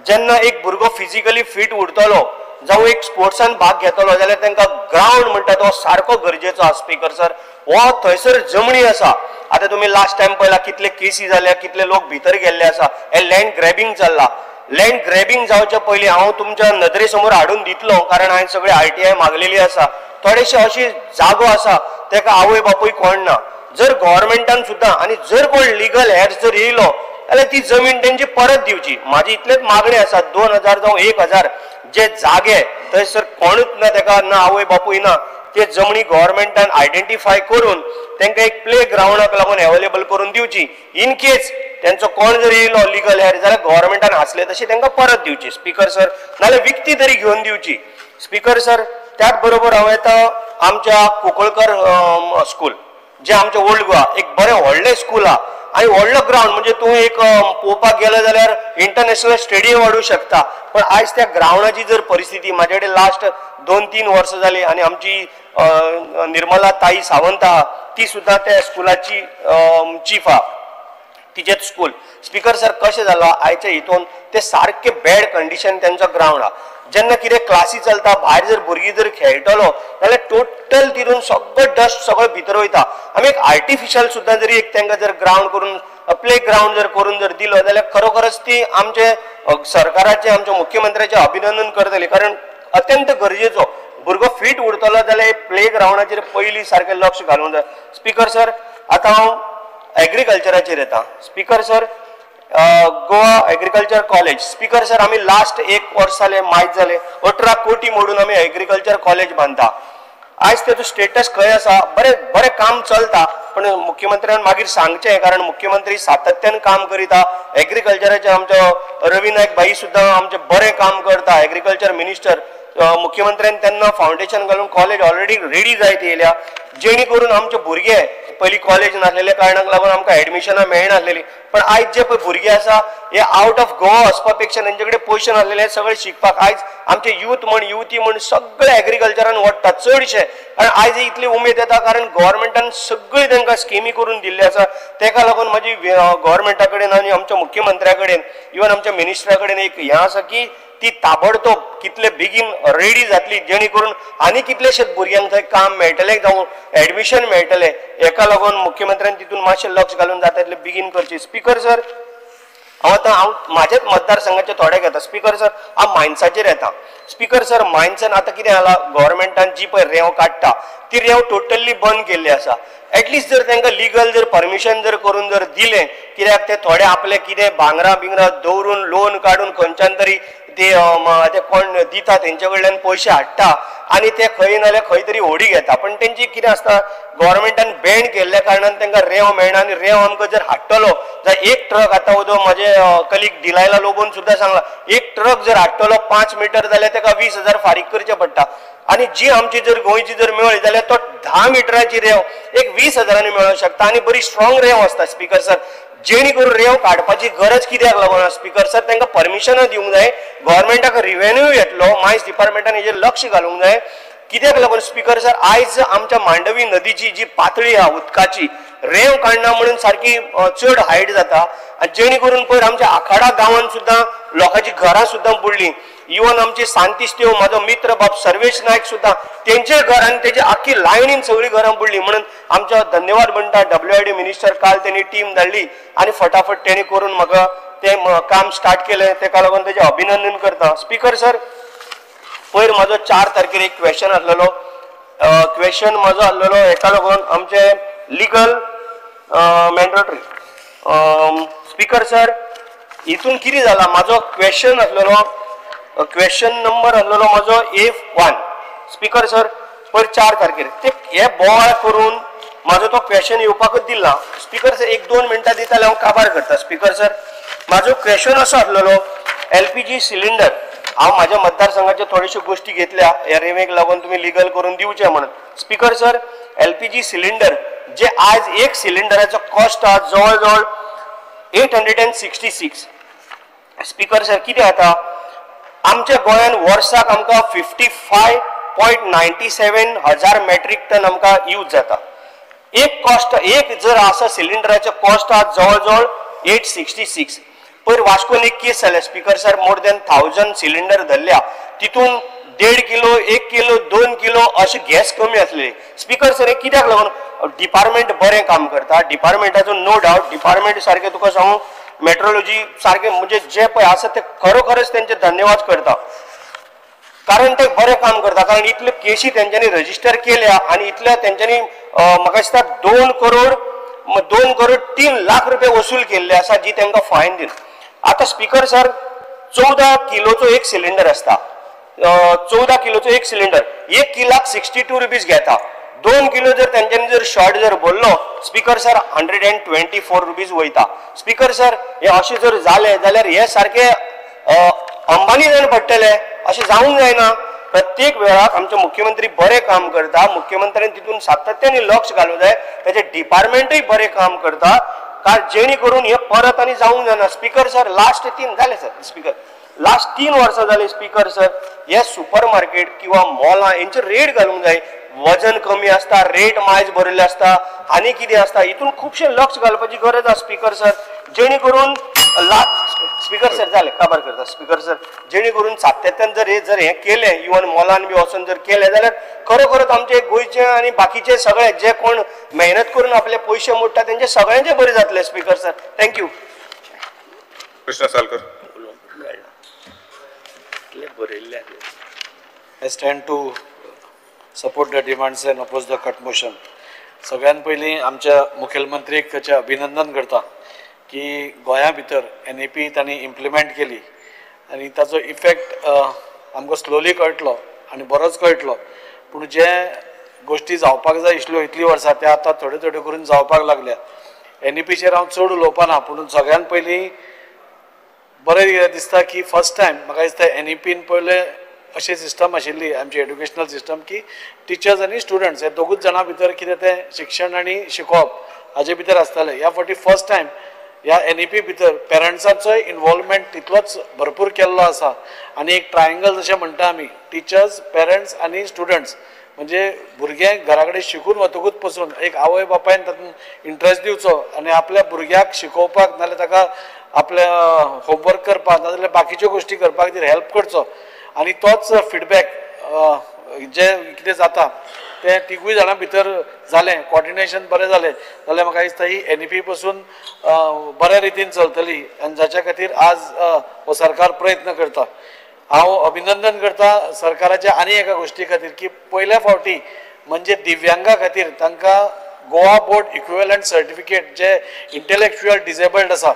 Speaker 6: जेन्ना एक भुरगो फिजिकली फीट उरतलो जावं एक स्पोर्ट्सान भाग घेतलो जाल्यार तांकां ग्रावंड म्हणटा तो सारको गरजेचो आसा. स्पीकर सर, हो थंयसर जमणी आसा. आतां तुमी लास्ट टायम पळयला कितले केसी जाल्या, कितले लोक भितर गेल्ले आसा, हे लँड ग्रॅबिंग चल्ला. लँड ग्रॅबिंग जावचे पयलीं हांव तुमच्या नदरे समोर हाडून दितलो, कारण हांवें सगळे RTI मागलेली आसा. थोडेशे अशी जागो आसा ताका आवय बापूय कोण ना. जर गव्हर्मेंटान सुद्दां आनी जर कोण लिगल हेर्स जर येयलो जाल्यार ती जमीन तेंची परत दिवची. म्हाजी इतलेच मागणी आसा, 2000 जावं 1000 जे जागे थंयसर कोणूच ना, ताका ना आवय बापूय ना, ते जमनी गव्हर्मेंटान आयडेंटिफाय करून तांकां एक प्ले ग्रावंडाक लागून एवेलेबल करून दिवची. इन केस तेंचो कोण जर येयलो लिगल हेर जाल्यार गव्हर्मेंटान आसले तशी तांकां परत दिवची. स्पीकर सर, नाल्यार विकती तरी घेवन दिवची. स्पीकर सर, त्याच बरोबर हांव येता आमच्या कुंकळकर स्कूल, जे आमचें ओल्ड गोवा एक बरें व्हडलें स्कूल आहा आनी व्हडलो ग्रावंड, म्हणजे तूं एक पळोवपाक गेलो जाल्यार इंटरनॅशनल स्टेडियम हाडूंक शकता. पण आयज त्या ग्रावंडाची जर परिस्थिती म्हाजे कडेन लास्ट 2-3 वर्सां जाली आनी आमची निर्मला ताई सावंत आहा ती सुद्दां त्या स्कुलाची चीफ आहा, तिचेच स्कूल. स्पीकर सर, कशें जालां आयच्या हितून ते सारकें बॅड कंडिशन तेंचो ग्रावंड आहा. जेन्ना कितें क्लासी चलता, भायर जर भुरगीं जर खेळटलो जाल्यार टोटल तितून सगळो डस्ट सगळो भितर वयता. आमी एक आर्टिफिशियल सुद्दां जरी एक तांकां जर ग्रावंड करून प्ले ग्रावंड जर करून जर दिलो जाल्यार खरोखरच ती आमचे सरकाराचे आमच्या मुख्यमंत्र्याचें अभिनंदन करतली, कारण अत्यंत गरजेचो. भुरगो फीट उरतलो जाल्यार प्ले ग्रावंडाचेर पयलीं सारकें लक्ष घालूंक जाय. स्पीकर सर, आतां हांव एग्रीकल्चराचेर येता. Speaker sir, Goa agriculture college. Speaker sir, आमी लास्ट 1 वर्स जालें मायज जालें 18 कोटी मोडून आमी एग्रीकल्चर कॉलेज बांदता. आयज तेजो स्टेटस खंय आसा? बरें बरें काम चलता, पण मुख्यमंत्र्यान मागीर सांगचें, कारण मुख्यमंत्री सातत्यान काम करीता. एग्रीकल्चराचें आमचो रवी नायक भाई सुद्दां आमचें बरें काम करता, एग्रीकल्चर मिनिस्टर. मुख्यमंत्र्यान तेन्ना फावंडेशन घालून कॉलेज ऑलरेडी रेडी जायत येयल्या, जेणे करून आमचे भुरगे पयलीं कॉलेज नासलेल्या कारणाक लागून आमकां एडमिशनां मेळनासलेलीं, पण आयज जे पळय भुरगे आसा हे आवट ऑफ गोवा वचपा पेक्षा तेंचे कडेन पयशे नासलेले सगळे शिकपाक आयज आमचे यूथ म्हण युवती म्हण सगळे एग्रीकल्चरान वडटा चडशे. कारण आयज इतली उमेद येता कारण गव्हर्मेंटान सगळी तांकां स्किमी करून दिल्ली आसा. तेका लागून म्हजी गव्हर्मेंटा कडेन आनी आमच्या मुख्यमंत्र्या कडेन इवन आमच्या मिनिस्टरा कडेन एक हें आसा की ती ताबडतोब कितले बेगीन रेडी जातली जेणे करून आनी कितलेशेच भुरग्यांक थंय काम मेळटलें जावं एडमिशन मेळटलें. हेका लागून मुख्यमंत्र्यान तितून मातशें लक्ष घालून जाता तितलें बेगीन करचें. स्पीकर सर, हांव आतां हांव म्हाज्याच मतदारसंघाचे थोडे घेता. स्पीकर सर, हांव मायन्साचेर येता. स्पीकर सर, मायन्सान आतां कितें जाला, गव्हर्मेंटान जी पळय रेंव काडटा ती रेंव टोटल्ली बंद केल्ली आसा. एटलिस्ट जर तांकां लिगल जर परमिशन जर करून जर दिलें, कित्याक ते थोडे आपले कितें भांगरां बिंगरां दवरून लोन काडून खंयच्यान तरी ते कोण दिता तेंचे कडल्यान पयशे हाडटा आनी ते खंय नाल्यार खंय तरी होडी घेता. पण तेंची कितें आसता, गव्हर्मेंटान बॅन केल्ल्या कारणान तांकां रेंव मेळना आनी रेंव आमकां जर हाडटलो जाल्यार एक ट्रक, आतां उदो म्हजे कलीग डिलायला लोबोन सुद्दां सांगला, एक ट्रक जर हाडटलो 5 मिटर जाल्यार ताका 20,000 फारीक करचे पडटा. आनी जी आमची जर गोंयची जर मेळ्ळी जाल्यार तो 10 मिटराची रेंव एक 20,000 मेळोंक शकता आनी बरी स्ट्रॉंग रेंव आसता. स्पीकर सर, जेणे करून रेंव काडपाची गरज कित्याक लागून स्पीकर सर, तांकां परमिशनां दिवंक जाय, गव्हर्मेंटाक रिवेन्यू येतलो, मायन्स डिपार्टमेंटान हेजेर लक्ष घालूंक जाय. कित्याक लागून स्पीकर सर, आयज आमच्या मांडवी नदीची जी पातळी आहा उदकाची, रेंव काडना म्हणून सारकी चड हायट जाता आनी जेणे करून पयर आमच्या आखाडा गांवान सुद्दां लोकांची घरां सुद्दां बुडलीं. इवन आमची सांतिस्तेव म्हाजो मित्र बाब सर्वेश नायक सुद्दां तेंचे घर आनी तेजी आख्खी लायनीन सगळीं घरां बुडलीं. म्हणून आमच्या धन्यवाद म्हणटा WID minister, काल तेणी टीम धाडली आनी फटाफट तेणी करून म्हाका तें काम स्टार्ट केलें, तेका लागून तेजें अभिनंदन करता. स्पीकर सर, पयर म्हाजो 4 तारखेर एक क्वेश्चन आसलेलो, क्वेश्चन म्हाजो आसलेलो हेका लागून आमचे लिगल मॅन्डेटरी. स्पीकर सर, हितून कितें जाला, म्हाजो क्वेश्चन आसलेलो, क्वेश्चन नंबर आसलेलो म्हाजो A1. Speaker sir, पयर 4 तारखेर ते हे बोवाळ करून म्हाजो तो क्वेश्चन येवपाकूच दिला. स्पीकर सर, 1-2 मिनटां दिता जाल्यार हांव काबार करता. स्पीकर सर, म्हाजो क्वेश्चन असो आसलेलो, LPG cylinder, हांव म्हाज्या मतदारसंघाच्यो थोड्योश्यो गोश्टी घेतल्या ह्या रेंवेक लागून तुमी लिगल करून दिवचें म्हणून. स्पीकर सर, LPG cylinder जे आज एक सिलिंडराचो कॉस्ट आहा जवळ जवळ 866. स्पीकर सर, कितें जाता, आमच्या गोंयान वर्साक आमकां 55.97 हजार मेट्रीक टन आमकां यूज जाता. एक कॉस्ट, एक जर आसा सिलिंडराचो कॉस्ट आहा जवळ जवळ 866. पयर वास्कोन एक केस जाल्या speaker sir, more than 1000 cylinder धरल्या, तितून 1.5 किलो, 1 किलो, 2 किलो अशें गॅस कमी आसलेली. स्पीकर सर, हे कित्याक लागून डिपार्टमेंट बरें काम करता, डिपार्टमेंटाचो नो डावट, डिपार्टमेंट सारकें तुका सांगू मेट्रोलॉजी सारकें म्हणजे जे पळय आसा ते खरोखरच तेंचे धन्यवाद करता, कारण ते बरें काम करता. कारण इतल्यो केशी तेंच्यांनी रजिस्टर केल्या आनी इतल्या तेंच्यांनी म्हाका दिसता 2 करोड 3 लाख रुपये वसूल केल्ले आसा, जी तांकां फायन दिवन. आतां स्पीकर सर, 14 किलोचो एक सिलिंडर आसता, 14 किलोचो एक सिलिंडर 1 किलाक 62 रुपीज घेता. 2 किलो जर तेंच्यांनी जर शॉर्ट जर भरलो स्पीकर सर, 124 रुपीज वयता. स्पीकर सर, हे अशें जर जालें जाल्यार हे सारके अंबानी जावन पडटले, अशें जावंक जायना. प्रत्येक वेळाक आमचे मुख्यमंत्री बरें काम करता, मुख्यमंत्र्यान तितून सातत्याने लक्ष घालूंक जाय, तेजे डिपार्टमेंटूय बरें काम करता, कारण जेणे करून हे परत आनी जावंक जायना. स्पीकर सर, लास्ट 3 जाले सर, स्पीकर लास्ट 3 वर्सां जाली स्पीकर सर, हे सुपर मार्केट किंवा मॉलां हेंचेर रेट घालूंक जाय. वजन कमी आसता, रेट मायज बरयल्ले आसता आनी कितें आसता, हितून खुबशें लक्ष घालपाची गरज आसा स्पीकर सर, जेणे करून स्पीकर सर जालें काबार करता. स्पीकर सर, जेणे करून सातत्यान जर हे जर हें केलें, इवन मॉलान बी वचून जर केलें जाल्यार खरोखरच आमचे गोंयचे आनी बाकीचे सगळे जे कोण मेहनत करून आपले पयशे मोडटा तेंचे सगळ्यांचे बरें जातलें. Speaker sir, thank you.
Speaker 7: Krishna Salkar.
Speaker 5: I stand to support the demands and oppose the cut motion. सगळ्यात पयलीं आमच्या मुखेलमंत्रीक ताचें अभिनंदन करता की गोंया भितर NEP तांणी इम्प्लिमेंट केली आनी ताचो इफेक्ट आमकां स्लोली कळटलो आनी बरोच कळटलो. पूण जे गोश्टी जावपाक जाय आशिल्ल्यो इतलीं वर्सां त्या आतां थोड्यो थोड्यो करून जावपाक लागल्या. NEPचेर हांव चड उलोवपा ना, पूण सगळ्यात पयलीं बरें कितें दिसता की फर्स्ट टायम म्हाका दिसता NEPन पयलें अशी सिस्टम आशिल्ली आमची एड्युकेशनल सिस्टम की टिचर्स आनी स्टुडंट्स हे दोगूच जाणां भितर कितें तें शिक्षण आनी शिकोवप हाजे भितर आसतालें. ह्या फावटी फर्स्ट टायम ह्या एनईपी भितर पेरंट्सांचोय इन्वॉल्वमेंट तितलोच भरपूर केल्लो आसा आनी एक ट्रायंगल जशें म्हणटा आमी, टिचर्स, पेरंट्स आनी स्टुडंट्स, म्हणजे भुरगें घरा कडेन शिकून वतकूच पसून एक आवय बापायन तातूंत इंट्रस्ट दिवचो आनी आपल्या भुरग्याक शिकोवपाक नाजाल्यार ताका आपल्या होमवर्क करपाक नाजाल्यार बाकीच्यो गोश्टी करपा खातीर हेल्प करचो आनी तोच फिडबॅक जे कितें जाता तें तिगूय जाणां भितर जालें, कॉर्डिनेशन बरें जालें जाल्यार म्हाका दिसता ही एनईपी पसून बऱ्या रितीन चलतली आनी जाच्या खातीर आज हो सरकार प्रयत्न करता. हांव अभिनंदन करता सरकाराच्या आनी एका गोश्टी खातीर की पयल्या फावटी म्हणजे दिव्यांगा खातीर तांकां गोवा बोर्ड इक्विवेलंट सर्टिफिकेट जे इंटलेक्च्युअल डिजेबल्ड आसा,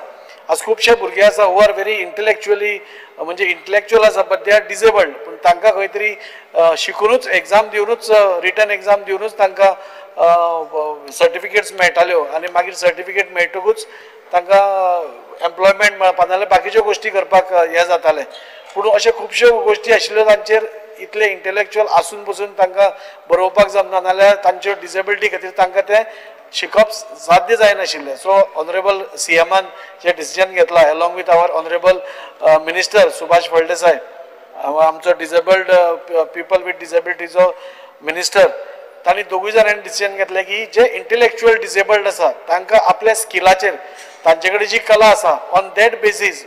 Speaker 5: आज खुबशे भुरगे आसा who are very intellectually म्हणजे इंटलेक्च्युअल आसा बट they are disabled, पूण तांकां खंय तरी शिकुनूच एग्जाम दिवनूच रिटर्न एग्जाम दिवनूच तांकां सर्टिफिकेट्स मेळटाल्यो आनी मागीर सर्टिफिकेट मेळटकूच तांकां एम्प्लॉयमेंट मेळपा नाजाल्यार बाकीच्यो गोश्टी करपाक हें जातालें. पूण अश्यो खुबश्यो गोश्टी आशिल्ल्यो तांचेर इतले इंटलेक्च्युअल आसून पसून तांकां बरोवपाक जमना नाजाल्यार तांच्यो डिसेबिलिटी खातीर तांकां तें शिकप साध्य जायनाशिल्लें. सो ऑनरेबल सीएमान जें डिसिजन घेतलां along with our honourable minister Subhash Phaldesai, आमचो डिसेबल्ड पिपल विथ डिसेबिलिटीचो मिनिस्टर, तांणी दोगूय जाणांनी डिसिजन घेतलें की जे इंटलेक्च्युअल डिसेबल्ड आसा तांकां आपल्या स्किलाचेर तांचे कडेन जी कला आसा ऑन that basis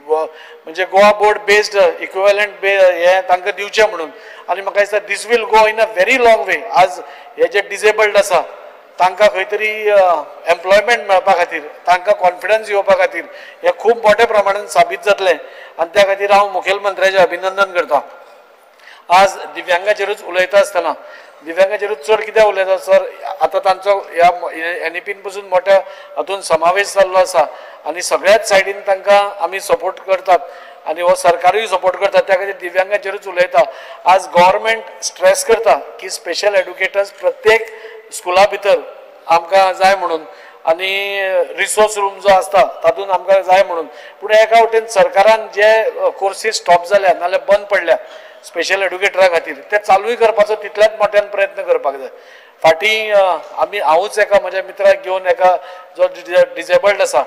Speaker 5: म्हणजे गोवा बोर्ड बेस्ड इक्विवेलंट हें तांकां दिवचें म्हणून. आनी म्हाका दिसता this will go in a very long way. आज हे जे डिसेबल्ड आसा तांकां खंय तरी एम्प्लॉयमेंट मेळपा खातीर, तांकां कॉन्फिडन्स येवपा खातीर हें खूब मोठ्या प्रमाणान साबीत जातलें आनी त्या खातीर हांव मुखेलमंत्र्याचें अभिनंदन करता. आज दिव्यांगाचेरूच उलयता आसतना दिव्यांगाचेरूच चड कित्याक उलयता सर, आतां तांचो ह्या एनईपीन पसून मोठ्या हातून समावेश जाल्लो आसा आनी सगळ्याच सायडीन तांकां आमी सपोर्ट करतात आनी हो सरकारूय सपोर्ट करता, त्या खातीर दिव्यांगाचेरूच उलयता. आज गव्हर्मेंट स्ट्रेस करता की स्पेशल एड्युकेटर्स प्रत्येक स्कुला भितर आमकां जाय म्हणून आनी रिसोर्स रूम जो आसता तातूंत आमकां जाय म्हणून, पूण एका वटेन सरकारान जे कोर्सीस स्टॉप जाल्या नाजाल्यार बंद पडल्या स्पेशल एड्युकेटरा खातीर ते चालूय करपाचो तितल्याच मोठ्यान प्रयत्न करपाक जाय. फाटीं आमी हांवूच एका म्हज्या मित्राक घेवन एका जो डिजेबल्ड आसा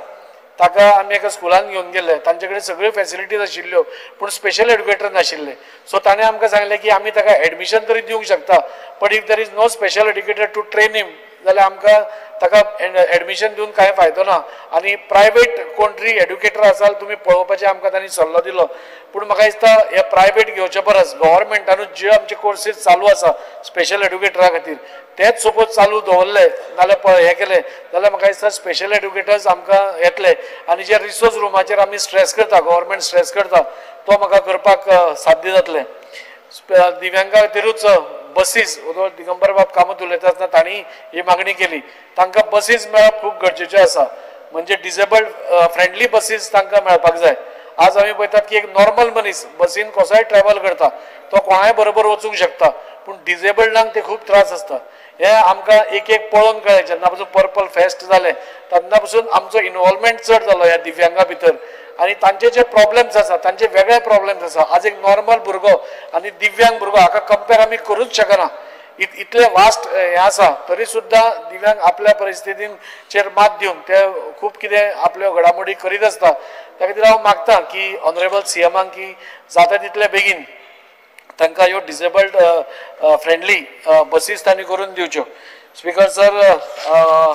Speaker 5: ताका आमी एका स्कुलान घेवन गेल्ले, तांचे कडेन सगळ्यो फेसिलिटीज आशिल्ल्यो पूण स्पेशल एड्युकेटर नाशिल्ले. सो ताणें आमकां सांगलें की आमी ताका एडमिशन तरी दिवंक शकता but if there is no special educator to train him जाल्यार आमकां ताका एडमिशन दिवन कांय फायदो ना आनी प्रायवेट कोण तरी एड्युकेटर आसा जाल्यार तुमी पळोवपाचें आमकां तांणी सल्लो दिलो. पूण म्हाका दिसता हे प्रायवेट घेवचे परस गव्हर्मेंटानूच ज्यो आमचे कोर्सीस चालू आसा स्पेशल एड्युकेटरा खातीर तेच सपोज चालू दवरले नाजाल्यार हें केलें जाल्यार म्हाका दिसता स्पेशल एड्युकेटर्स आमकां येतले आनी जे रिसोर्स रुमाचेर आमी स्ट्रेस करता, गव्हर्मेंट स्ट्रेस करता तो म्हाका करपाक साध्य जातलें. दिव्यांगा खातीरूच बसीस, दिगंबर बाब कामत उलयता आसतना तांणी ही मागणी केली, तांकां बसीस मेळप खूब गरजेचें आसा, म्हणजे डिसेबल्ड फ्रेंडली बसीस तांकां मेळपाक जाय. आज आमी पळयतात की एक नॉर्मल मनीस बसीन कसोय ट्रॅवल करता, तो कोणाय बरोबर वचूंक शकता, पूण डिसेबल्डांक ते खूब त्रास आसता. हें आमकां एक एक पळोवन कळ्ळें जेन्ना पसून पर्पल फेस्ट जालें तेन्ना पसून आमचो इनवॉल्वमेंट चड जालो ह्या दिव्यांगा भितर आनी तांचे जे प्रॉब्लम्स आसा तांचे वेगळे प्रॉब्लम्स आसा. आज एक नॉर्मल भुरगो आनी दिव्यांग भुरगो हाका कंपेर आमी करूच शकना, इतलें वास्ट हें आसा तरी सुद्दां दिव्यांग आपल्या परिस्थितीचेर मात दिवन ते खूब कितें आपल्यो घडामोडी करीत आसता. त्या खातीर हांव मागता की ऑनरेबल सीएमाक की जाता तितले बेगीन तांकां ह्यो डिसेबल्ड फ्रेंडली बसीस तांणी करून दिवच्यो. स्पीकर सर,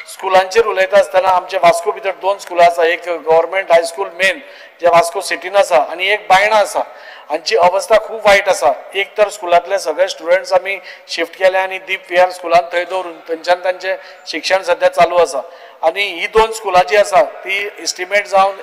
Speaker 5: स्कुलांचेर उलयता आसतना आमचे वास्को भितर दोन स्कुलां आसा, एक गव्हर्मेंट हायस्कूल मेन जे वास्को सिटीन आसा आनी एक बायणा आसा. हांची अवस्था खूब वायट आसा. एक तर स्कुलांतले सगळे स्टुडंट्स आमी शिफ्ट केले आनी दीप विहार स्कुलान थंय दवरून थंयच्यान तांचें शिक्षण सद्या चालू आसा आनी ही दोन स्कुलां जी आसा ती इस्टिमेट जावन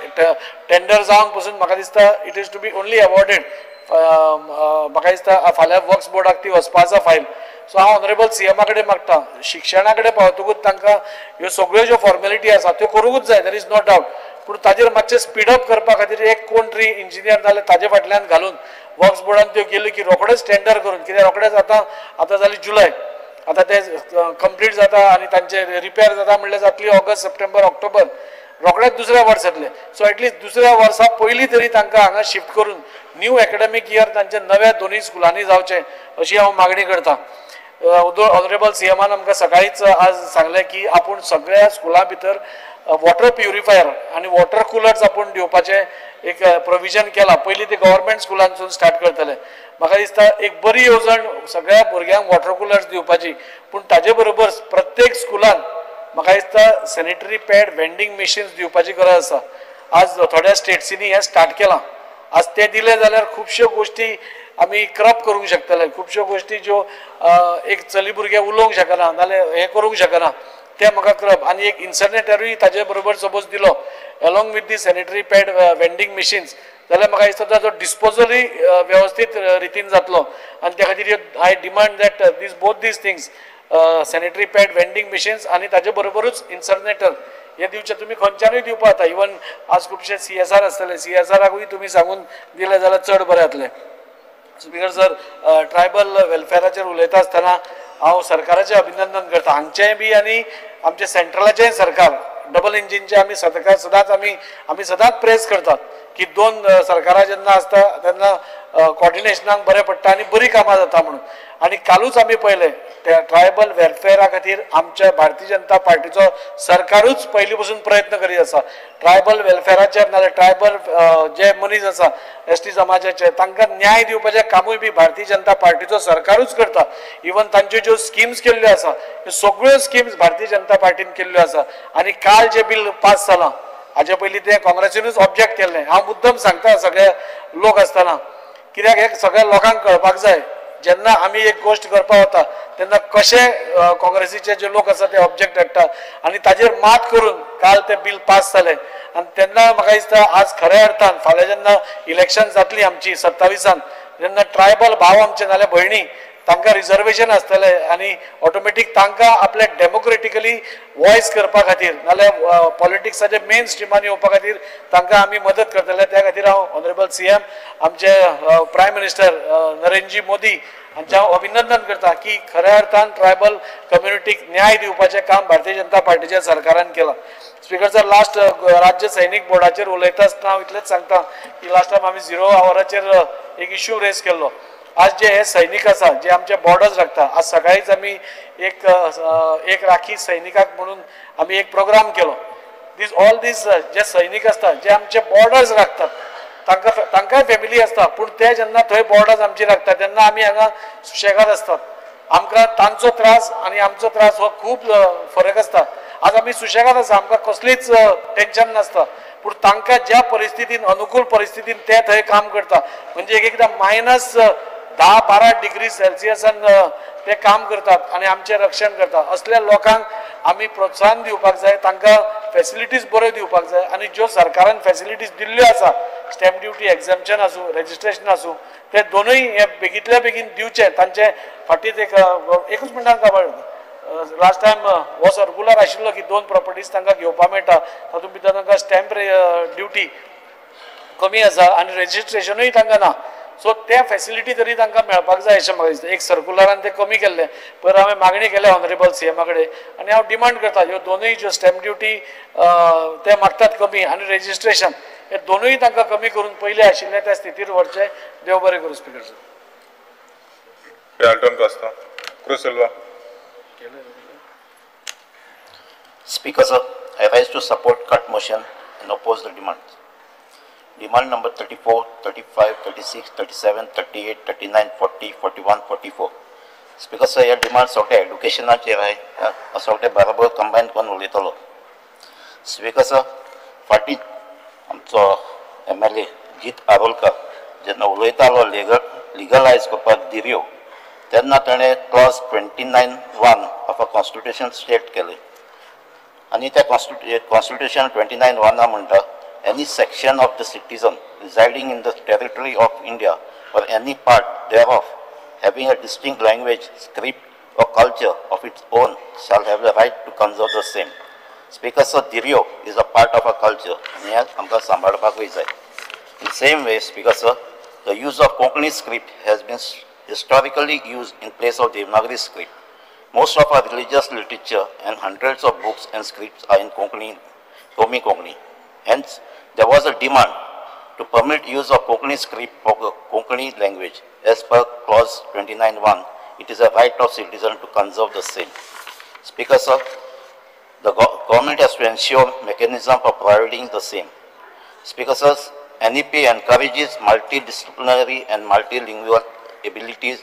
Speaker 5: टेंडर जावन पसून म्हाका दिसता it is to be only awarded. म्हाका दिसता फाल्यां वर्क्स बोर्डाक ती वचपा आसा फायल. सो हांव ऑनरेबल सीएमा कडेन मागता शिक्षणा कडेन पावतकूच तांकां ह्यो सगळ्यो ज्यो फॉर्मेलिटी आसा त्यो करूंकूच जाय, there is no doubt, पूण ताजेर मातशें स्पीडअप करपा खातीर एक कोण तरी इंजिनियर जाल्यार ताजे फाटल्यान घालून वर्क्स बोर्डान त्यो गेल्यो की रोखडेच टेंडर करून, कित्याक रोखडेच आतां आतां जाली जुलय, आतां ते कंप्लीट जाता आनी तांचे रिपेर जाता म्हणल्यार जातली ऑगस्ट सप्टेंबर ऑक्टोबर, रोखडेच दुसऱ्या वर्स येतले. सो एटलिस्ट दुसऱ्या वर्सा पयलीं तरी तांकां हांगा शिफ्ट करून न्यू एकाडेमीक इयर तांच्या नव्या दोनूय स्कुलांनी जावचें अशी हांव मागणी करता. ऑनरेबल सीएमान आमकां सकाळीच आज सांगलें की आपूण सगळ्या स्कुलां भितर वॉटर प्युरिफायर आनी वॉटर कुलर्स आपूण दिवपाचें एक प्रोविजन केलां. पयलीं ते गव्हर्मेंट स्कुलांसून स्टार्ट करतले. म्हाका दिसता एक बरी येवजण सगळ्या भुरग्यांक वॉटर कुलर्स दिवपाची, पूण ताजे बरोबर प्रत्येक स्कुलान म्हाका दिसता सॅनिटरी पॅड वेंडींग मशीन्स दिवपाची गरज आसा. आज थोड्या स्टेट्सींनी हें स्टार्ट केलां. आज तें दिलें जाल्यार खुबश्यो गोश्टी आमी क्रप करूंक शकतले, खुबश्यो गोश्टी ज्यो एक चली भुरगें उलोवंक शकना नाल्यार हें करूंक शकना तें म्हाका क्रप. आनी एक इन्सर्नेटरूय ताजे बरोबर सपोज दिलो along with the sanitary pad vending machines जाल्यार म्हाका दिसता ताचो डिस्पोजलूय वेवस्थीत रितीन जातलो. आनी त्या खातीर I demand that these both these things sanitary pad vending machines आनी ताजे बरोबरूच इन्सर्नेटर हे दिवचे. तुमी खंयच्यानूय दिवपा जाता. इवन आज खुबशे CSR आसतले, CSRाकूय तुमी सांगून दिलें जाल्यार चड बरें जातलें. स्पीकर सर, ट्रायबल वेलफेराचेर उलयता आसतना हांव सरकाराचें अभिनंदन करता. हांगचेंय बी आनी आमचें सेंट्रलाचेंय सरकार डबल इंजिनचें आमी सदांच आमी सदांच प्रेस करतात की दोन सरकारां जेन्ना आसता तेन्ना कॉर्डिनेशनाक बरें पडटा आनी बरीं कामां जाता म्हणून. आनी कालूच आमी पळयलें त्या ट्रायबल वेलफेरा खातीर आमच्या भारतीय जनता पार्टीचो सरकारूच पयलीं पसून प्रयत्न करीत आसा. ट्रायबल वेलफेराचेर नाजाल्यार ट्रायबल जे मनीस आसा ST समाजाचे तांकां न्याय दिवपाचें कामूय बी भारतीय जनता पार्टीचो सरकारूच करता. इवन तांच्यो ज्यो स्किम्स केल्ल्यो आसा त्यो सगळ्यो स्किम्स भारतीय जनता पार्टीन केल्ल्यो आसा. आनी काल जें बील पास जालां हाजे पयलीं तें काँग्रेसीनूच ऑब्जेक्ट केल्लें. हांव मुद्दम सांगता सगळे लोक आसतना, कित्याक हें सगळ्या लोकांक कळपाक जाय जेन्ना आमी एक गोश्ट करपाक वता तेन्ना कशें काँग्रेसीचे जे लोक आसा ते ऑब्जेक्ट हाडटा आनी ताजेर मात करून काल तें बील पास जालें. आनी तेन्ना म्हाका दिसता आज खऱ्या अर्थान फाल्यां जेन्ना इलेक्शन जातली आमची 27 तेन्ना ट्रायबल भाव आमचे नाल्यार भयणी तांकां रिजर्वेशन आसतलें आनी ऑटोमॅटीक तांकां आपले डेमोक्रेटिकली वॉयस करपा खातीर नाल्यार पॉलिटिक्साचे मेन स्ट्रिमान येवपा खातीर तांकां आमी मदत करतले. त्या खातीर हांव ऑनरेबल CM आमचे प्रायम मिनिस्टर नरेंद्रजी मोदी हांचें हांव अभिनंदन करता की खऱ्या अर्थान ट्रायबल कम्युनिटीक न्याय दिवपाचें काम भारतीय जनता पार्टीच्या सरकारान केलां. स्पीकर सर, लास्ट राज्य सैनीक बोर्डाचेर उलयता आसतना हांव इतलेंच सांगता की लास्ट टायम आमी 0 आवराचेर एक इश्यू रेज केल्लो. आज जे हे सैनीक आसा जे आमचे बॉर्डर्स राखता, आज सकाळीच आमी एक राखी सैनिकाक म्हणून आमी एक प्रोग्राम केलो. दीस ऑल these जे सैनीक आसता जे आमचे बॉर्डर्स राखतात तांकांय फॅमिली आसता, पूण ते जेन्ना थंय बॉर्डर्स आमची राखता तेन्ना आमी हांगा सुशेगाद आसतात. आमकां तांचो त्रास आनी आमचो त्रास हो खूब फरक आसता. आज आमी सुशेगाद आसा, आमकां कसलीच टेंशन नासता, पूण तांकां ज्या परिस्थितीन अनुकूल परिस्थितीन ते थंय काम करता म्हणजे एक एकदां -10-12 डिग्री सेल्सियसान ते काम करतात आनी आमचें रक्षण करतात. असल्या लोकांक आमी प्रोत्साहन दिवपाक जाय, तांकां फेसिलिटीज बऱ्यो दिवपाक जाय. आनी ज्यो सरकारान फेसिलिटीज दिल्ल्यो आसा स्टॅम्प ड्युटी एग्जॅम्पशन आसूं रेजिस्ट्रेशन आसूं ते दोनूय हे बेगींतल्या बेगीन दिवचे. तांचे फाटीत एकूच मिनटान काबार लास्ट टायम हो सर्कुलर आशिल्लो की 2 प्रॉपर्टीज तांकां घेवपाक मेळटा, तातूंत भितर तांकां स्टॅम्प ड्युटी कमी आसा आनी रेजिस्ट्रेशनूय तांकां ना. सो ते फेसिलिटी तरी तांकां मेळपाक जाय अशें म्हाका दिसता. एक सर्कुलरान ते कमी केल्ले, पयर हांवें मागणी केल्या ऑनरेबल CMA कडेन आनी हांव डिमांड करता ह्यो दोनूय ज्यो स्टॅम्प ड्युटी ते मागतात कमी आनी रेजिस्ट्रेशन हे दोनूय तांकां कमी करून पयलीं आशिल्ले त्या स्थितीर व्हरचें. देव बरें करूं speaker sir.
Speaker 8: Speaker sir, I rise to support cut motion and oppose the demands. Demand number 34, 35, 36, 37, 38, 39, 40, 41, 44. Speaker sir, ह्या डिमांड सगळे एड्युकेशनाचेर आहे, सगळे बरोबर कंबायन करून उलयतलो. स्पीकर सर, फाटीं आमचो MLA जीत आरोलकर जेन्ना उलयतालो लिगलायज करपाक दिर्यो तेन्ना ताणें clause 29(1) of a constitution state केलें आनी त्या कॉन्स्टिट्युशन 29(1) म्हणटा any section of the citizen residing in the territory of India or any part thereof having a distinct language, script or culture of its own shall have the right to conserve the same. Speaker sir, Dhirio is a part of our culture and हें आमकां सांबाळपाकूय जाय. In same way, Speaker sir, the use of Konkani script has been historically used in place of Devanagari script. Most of our religious literature and hundreds of books and scripts are in Konkani, Komi Konkani. Hence, there was a demand to permit use of Konkani script for Konkani language. As per clause 29(1), it is a right of citizen to conserve the same. Speaker sir, The government has to ensure mechanism for providing the same. Speaker sir, NEP encourages multidisciplinary and multilingual abilities,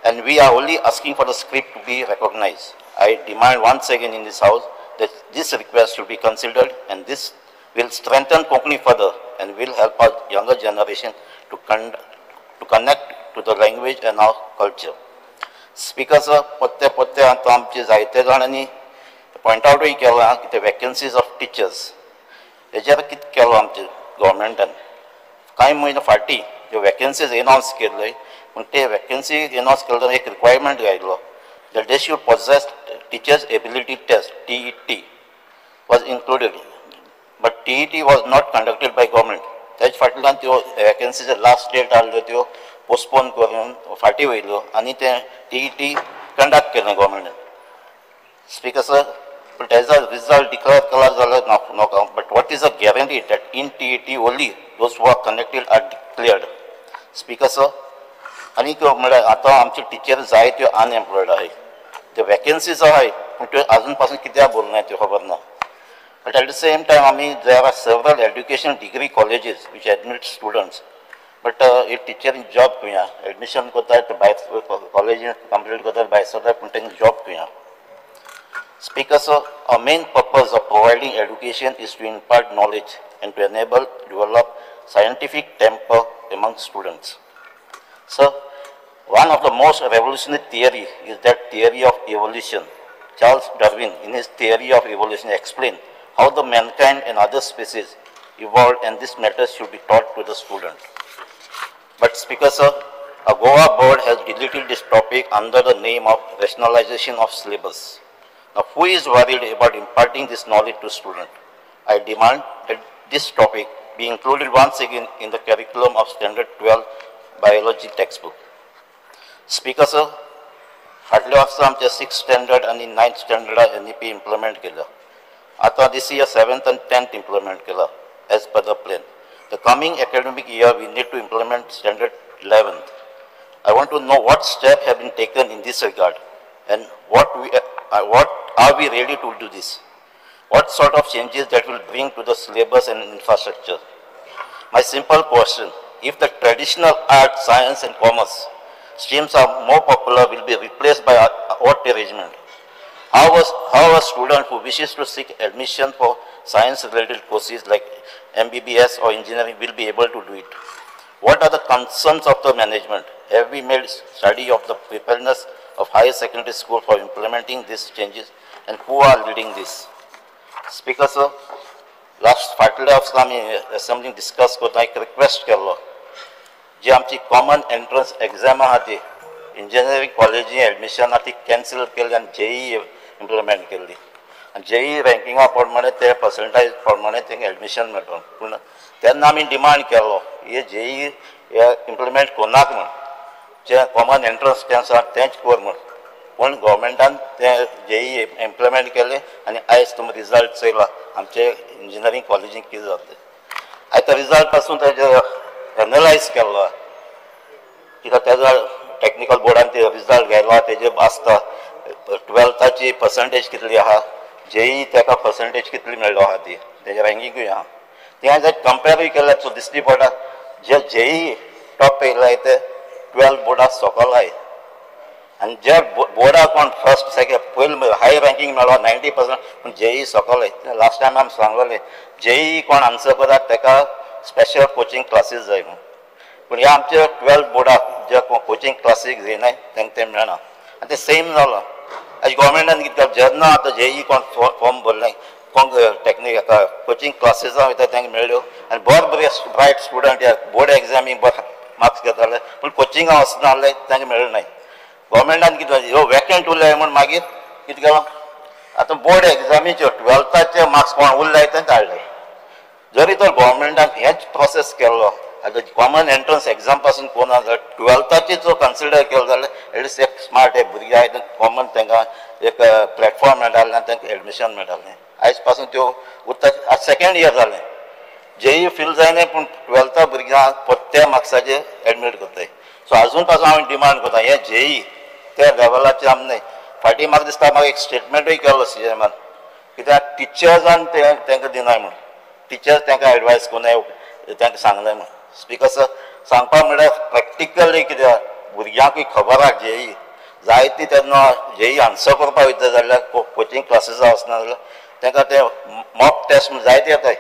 Speaker 8: and we are only asking for the script to be recognized. I demand once again in this house that this request should be considered, and this will strengthen Konkani further and will help our younger generation to connect to the language and our culture. Speaker sir, पत्ते पत्ते आतां आमचे जायते जाणांनी point आवटूय केलां की ते vacancies of teachers हेजेर कितें केलो आमचे गव्हर्मेंटान कांय म्हयने फाटीं ज्यो वॅकन्सीज एनावन्स केल्ले, पूण ते वॅकन्सी एनावन्स केले एक requirement घायलो that they should possess teachers ability test TET was included, but TET was not conducted by government. तेज फाटल्यान त्यो वॅकन्सीचे लास्ट डेट आहल्यो त्यो पोस्टपोन करून फाटीं वयल्यो आनी तें TET conduct केलें गव्हर्मेंटान. स्पीकर सर, पूण तेजो रिजल्ट डिक्लेअर केला जाल्यार नाका, but what is a guarantee that in TET only those who are connected are declared. Speaker sir, आनी म्हळ्यार आतां आमचे टिचर जाय त्यो अनएम्प्लॉयड आहाय, त्यो वॅकन्सीज आहाय पूण त्यो आजून पासून कित्याक भरनाय त्यो खबर ना. But at the same time, I mean, there are several education degree colleges which admit students. But a teacher in job kuya, admission kota by college complete kota by sota punting job kuya. Speaker sir, our main purpose of providing education is to impart knowledge and to enable develop scientific temper among students. Sir, one of the most revolutionary theory is that theory of evolution. Charles Darwin, in his theory of evolution, explained how the mankind and other species evolved, and this matter should be taught to the student. But Speaker sir, a Goa board has deleted this topic under the name of rationalization of syllabus. Now, who is worried about imparting this knowledge to students? I demand that this topic be included once again in the curriculum of Standard 12 Biology textbook. Speaker sir, फाटल्या वर्सा आमच्या 6th standard आनी 9th standard NEP implement केला. आतां this year 7th and 10th implement केला as per the plan. The coming academic year we need to implement standard 11th. I want to know what steps have been taken in this regard and what are we ready to do this? What sort of changes that will bring to the syllabus and infrastructure? My simple question, if the traditional art, science and commerce streams are more popular, will be replaced by what arrangement? How a student who wishes to seek admission for science-related courses like MBBS or engineering will be able to do it? What are the concerns of the management? Have we made study of the preparedness of higher secondary school for implementing these changes, and who are leading this? Speaker sir, last फाटल्या वर्सा आमी असेंब्लीन discuss करता एक request केल्लो, जी आमची common entrance exam आहा ती इंजिनियरींग कॉलेजी एडमिशन आहा ती कॅन्सल केली आनी जेई इम्प्लिमेंट केल्ली. आनी जेई रँकिंगा प्रमाणे ते पर्संटायज प्रमाणे तांकां एडमिशन मेळटलो. पूण तेन्ना आमी डिमांड केलो हे जेई इम्प्लिमेंट करनाक म्हूण, जे कॉमन एंट्रन्स टेस्ट आहा तेंच कर म्हूण. पूण गव्हर्मेंटान ते जेई इम्प्लिमेंट केले आनी आयज तुमी रिजल्ट चोयला आमचे इंजिनियरींग कॉलेजीन कितें जाता. आयज रिजल्ट पासून तेजे एनलायज केल्लो कित्याक तेजो टॅक्निकल बोर्डान ते रिजल्ट घायला तेजे आसता 12थाची पर्संटेज कितली आहा, जेई ताका पर्संटेज कितली मेळ्ळो आहा ती तेजे रँकिंगूय आहा. तें जर कंपेरूय केल्यार सो दिश्टी पडटा जे जेई टॉप येयलाय ते 12 बोर्डा सकयल आहाय आनी जे बोर्डा कोण फर्स्ट सेकेंड पयलीं हाय रँकींग मेळ्ळो 90% पूण जेई सकयल आहाय. लास्ट टायम आमी सांगलेलें जेई कोण आन्सर करता ताका स्पेशल कोचिंग क्लासीस जाय म्हूण. पूण ह्या आमच्या 12 बोर्डाक जे कोचिंग क्लासीक घेयनाय तांकां तें मेळना आनी तें सेम जालां. आयज गव्हर्मेंटान कितें केलां, जेन्ना आतां जेई कोण फॉर्म भरलें कोण टॅक्नीक हाका कोचिंग क्लासीसां वयता तांकां मेळ्ळ्यो आनी बरे बरे ब्रायट स्टुडंट ह्या बोर्ड एग्जामीक बरे मार्क्स घेताले पूण कोचिंगा वचना आहले तांकां मेळ्ळें नाय. गव्हर्मेंटान कितें ह्यो वेकंट उरले म्हूण मागीर कितें केलां आतां बोर्ड एग्जामीच्यो 12थाचे मार्क्स कोण उरले तेंच हाडले. जरी तर गव्हर्मेंटान हेच प्रोसेस केल्लो आतां कॉमन एंट्रन्स एग्जाम पासून कोणा जाल्यार 12थाची जो कन्सिडर केलो जाल्यार एटलिस्ट एक स्मार्ट एक भुरगे आहाय कॉमन तांकां एक प्लॅटफॉर्म मेळटालें आनी तांकां एडमिशन मेळटालें. आयज पासून त्यो उरता आयज सेकेंड इयर जालें जेई फील जायना पूण 12था भुरग्यांक पत्त्या मार्क्साचेर एडमीट करताय. सो आजून पासून हांव डिमांड करता हे जेई त्या लेवलाचेर आमी न्हय. फाटीं म्हाका दिसता म्हाका एक स्टेटमेंटूय केल्लो सीएमान कित्याक टिचर्सान तांकां दिनाय म्हूण, टिचर्स तांकां एडवायस करुनाय, तांकां सांगनाय म्हूण. स्पीकर सर, सांगपाक म्हणल्यार प्रॅक्टिकली कित्याक भुरग्यांकूय खबर आहा जेई जायती तेन्ना जेई आन्सर करपाक वयता जाल्यार कोचिंग क्लासीसाक वचना जाल्यार तांकां ते मॉक टेस्ट जायते येताय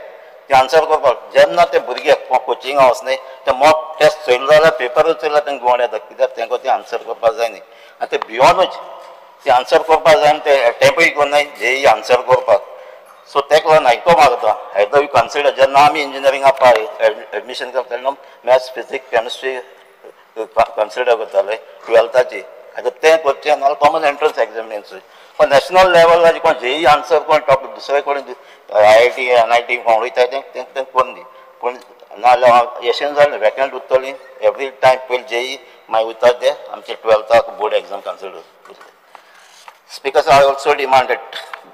Speaker 8: ते आन्सर करपाक. जेन्ना ते भुरगे कोचिंगाक वचनाय ते मॉक टेस्ट चोयले जाल्यार पेपरूच चोयल्यार तांकां गोंड येता, कित्याक तांकां ते आन्सर करपाक जाय न्ही. आनी ते भियोनूच ते आन्सर करपाक जाय आनी ते एटेम्पूय करनाय जेई आन्सर करपाक. सो ताका लागून आयको मागता आयदर you consider जेन्ना आमी इंजिनियरिंगाक पळय एडमिशन करता तेन्ना मॅथ्स फिजिक्स केमिस्ट्री कन्सिडर करताले ट्वेल्थाची. आतां तें करचें नाल्यार कॉमन एंट्रन्स एग्जामिनेशन. पण नॅशनल लेवलार कोण जेई आन्सर कोण टॉप दुसरे कोण IIT NIT कोण वयता तें तें करून दी. पूण नाजाल्यार यशेन जालें वेकंट उरतली एवरी टायम पयलीं जेई मागीर वयता ते आमचे ट्वेल्थाक board exam consider. Speaker sir, I also demanded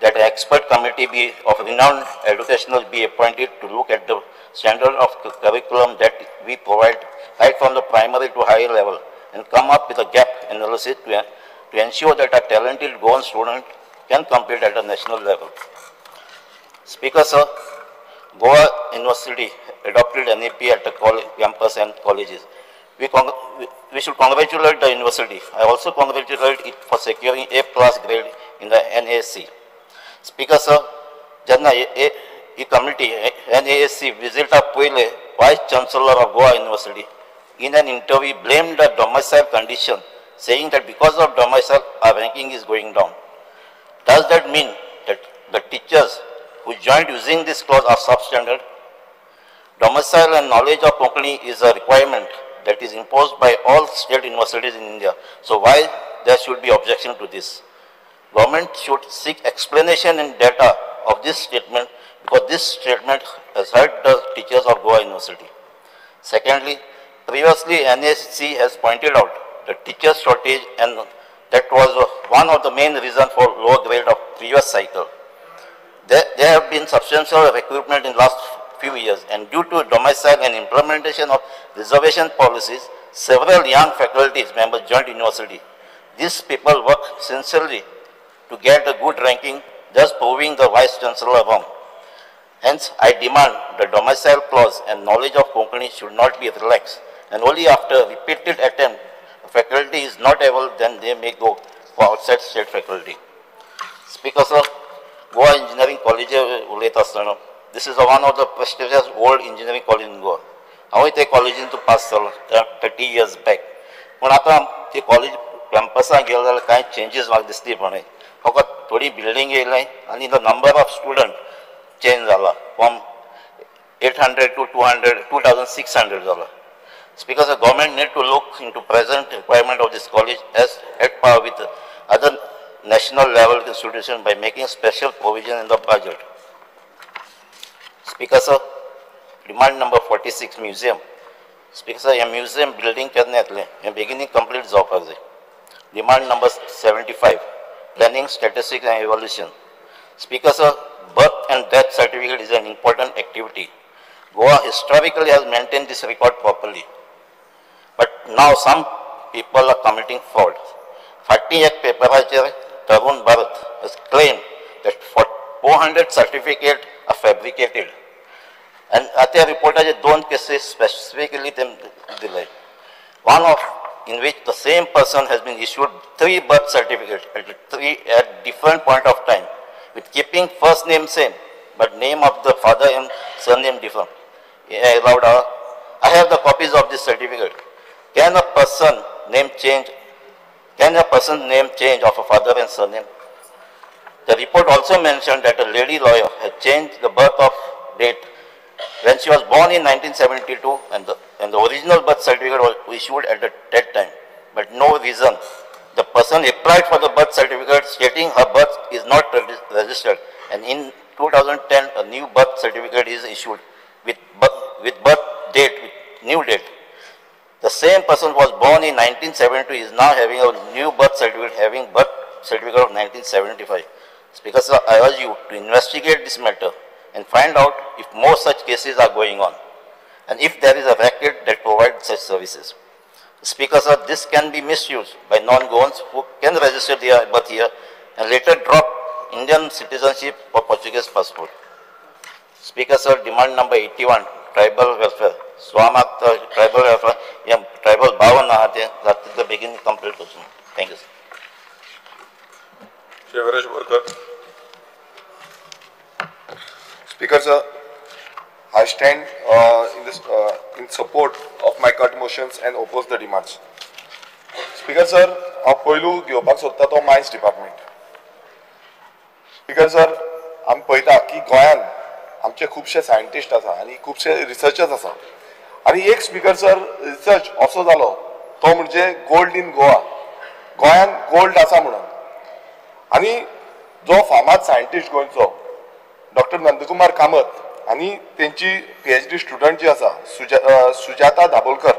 Speaker 8: that an expert committee be of renowned educational be appointed to look at the standard of curriculum that we provide right from the primary to higher level and come up with a gap analysis to ensure that a talented Goan student can compete at a national level. Speaker sir, Goa University adopted NEP at the college, campus and colleges. We should congratulate the university. I also congratulate it for securing A+ grade in the NAC. Speaker sir, जेन्ना ही committee NAC विजिटाक पयले Vice Chancellor of Goa University in an interview blamed the domicile condition, saying that because of domicile our ranking is going down. Does that mean that the teachers who joined using this clause are substandard? Domicile and knowledge of Konkani is a requirement that is imposed by all state universities in India. So why there should be objection to this? Government should seek explanation and data of this statement, because this statement has hurt the teachers of Goa University. Secondly, previously NAC has pointed out the teacher shortage, and that was one of the main reasons for lower grade of previous cycle. There have been substantial recruitment in last few years, and due to domicile and implementation of reservation policies, several young faculty members joined university. These people work sincerely to get a good ranking, thus proving the Vice Chancellor wrong. Hence, I demand the domicile clause and knowledge of Konkani should not be relaxed, and only after repeated attempt the faculty is not able, then they may go for outside state faculty. Speaker sir, Goa Engineering College उलयता आसतना, this is one of the prestigious old engineering college in Goa. हांवूय ते कॉलेजीन तूं pass जालो 30 years back. पूण आतां ते कॉलेज कॅम्पसाक गेले जाल्यार कांय चेंजीस म्हाका दिसली पण फकत थोडी बिल्डींग येयले आनी the number of student change जाला from 800 to 2600 जाला. Speaker sir, government need to look into present requirement of this college as at par with other national level institution by making special provision in the budget. Speaker sir, demand number 46, museum. Speaker sir, hey museum building केन्ना येतलें हें बेगीनूय complete जावपाक जाय. Demand number 75, planning, statistics and evolution. Speaker sir, birth and death certificate is an important activity. Goa historically has maintained this record properly, but now some people are committing fraud. फाटीं एक पेपराचेर Tarun Bharat has claimed that 400 certificate are fabricated, and त्या रिपोर्टाचे दोन cases specifically ते दिले. One of in which the same person has been issued 3 birth certificates at different point of time, with keeping first name same, but name of the father and surname different. I have the copies of this certificate. Can a person name change? Can a person name change of a father and surname? The report also mentioned that a lady lawyer had changed the birth of date when she was born in 1972, and the original birth certificate was issued at that time, but no reason. The person applied for the birth certificate stating her birth is not registered, and in 2010 a new birth certificate is issued with birth date, with new date. The same person was born in 1972 is now having a new birth certificate, having birth certificate of 1975. Speaker sir, I urge you to investigate this matter and find out if more such cases are going on and if there is a racket that provides such services. Speaker sir, this can be misused by non-Goans who can register their birth year and later drop Indian citizenship or Portuguese passport. Speaker sir, demand number 81, tribal welfare. So हांव मागता tribal welfare हे tribal 52 आहा ते जाता तितले बेगीन complete करचो. Thank you sir.
Speaker 7: Shivraj Borkar.
Speaker 9: Speaker sir, I stand in support of my cut motions and oppose the demands. Speaker sir, हांव पयलू घेवपाक सोदता तो मायन्स डिपार्टमेंट. स्पीकर सर, आमी पळयता की गोंयान आमचे खुबशे सायंटिस्ट आसा आनी खुबशे रिसर्चर्स आसा आनी एक स्पीकर सर रिसर्च असो जालो तो म्हणजे गोल्ड इन गोवा. गोंयान गोल्ड आसा म्हणून आनी जो फामाद सायंटिस्ट गोंयचो डॉक्टर नंदकुमार कामत आनी तेंची PhD student जी आसा सुजाता दाबोलकर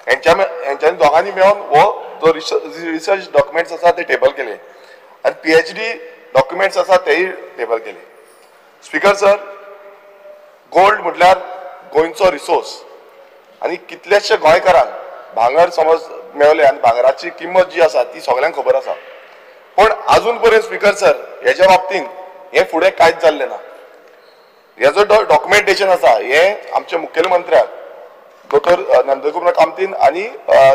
Speaker 9: हेंच्यांनी दोगांनी मेळून हो जो रिसर्च डॉक्युमेंट्स आसा ते टेबल केले आनी PhD documents आसा तेय टेबल केले. स्पीकर सर, गोल्ड म्हटल्यार गोंयचो रिसोर्स आनी कितलेशे गोंयकारांक भांगर समज मेळले आनी भांगराची किंमत जी आसा ती सगळ्यांक खबर आसा. पूण आजून पर्यंत स्पीकर सर हेच्या बाबतींत हें फुडें कांयच जाल्लें ना. हेजो डॉक्युमेंटेशन आसा हें आमच्या मुखेलमंत्र्याक डॉक्टर नंदकुमार कामतीन आनी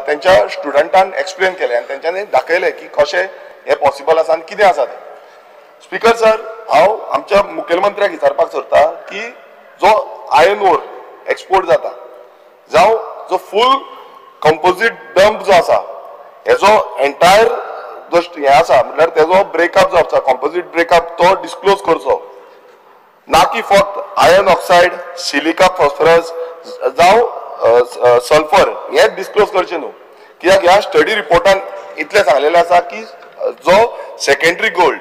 Speaker 9: तेंच्या स्टुडंटान एक्सप्लेन केलें आनी तेंच्यांनी दाखयलें की कशें हें पॉसिबल आसा आनी कितें आसा तें. स्पीकर सर, हांव आमच्या मुखेलमंत्र्याक विचारपाक सोदता की जो आयर्न ओर एक्सपोर्ट जाता जावं जो फूल कंपोजीट डंप जो आसा हेजो एंटायर जो हें आसा म्हटल्यार तेजो ब्रेकअप जो आसा कंपोजीट ब्रेकअप तो डिस्क्लोज करचो, ना की फक्त आयर्न ऑक्सायड, सिलिका, फॉस्फरस जावं सल्फर हे डिस्क्लोज करचें न्हू. कित्याक ह्या स्टडी रिपोर्टान इतलें सांगलेलें आसा की जो सेकेंडरी गोल्ड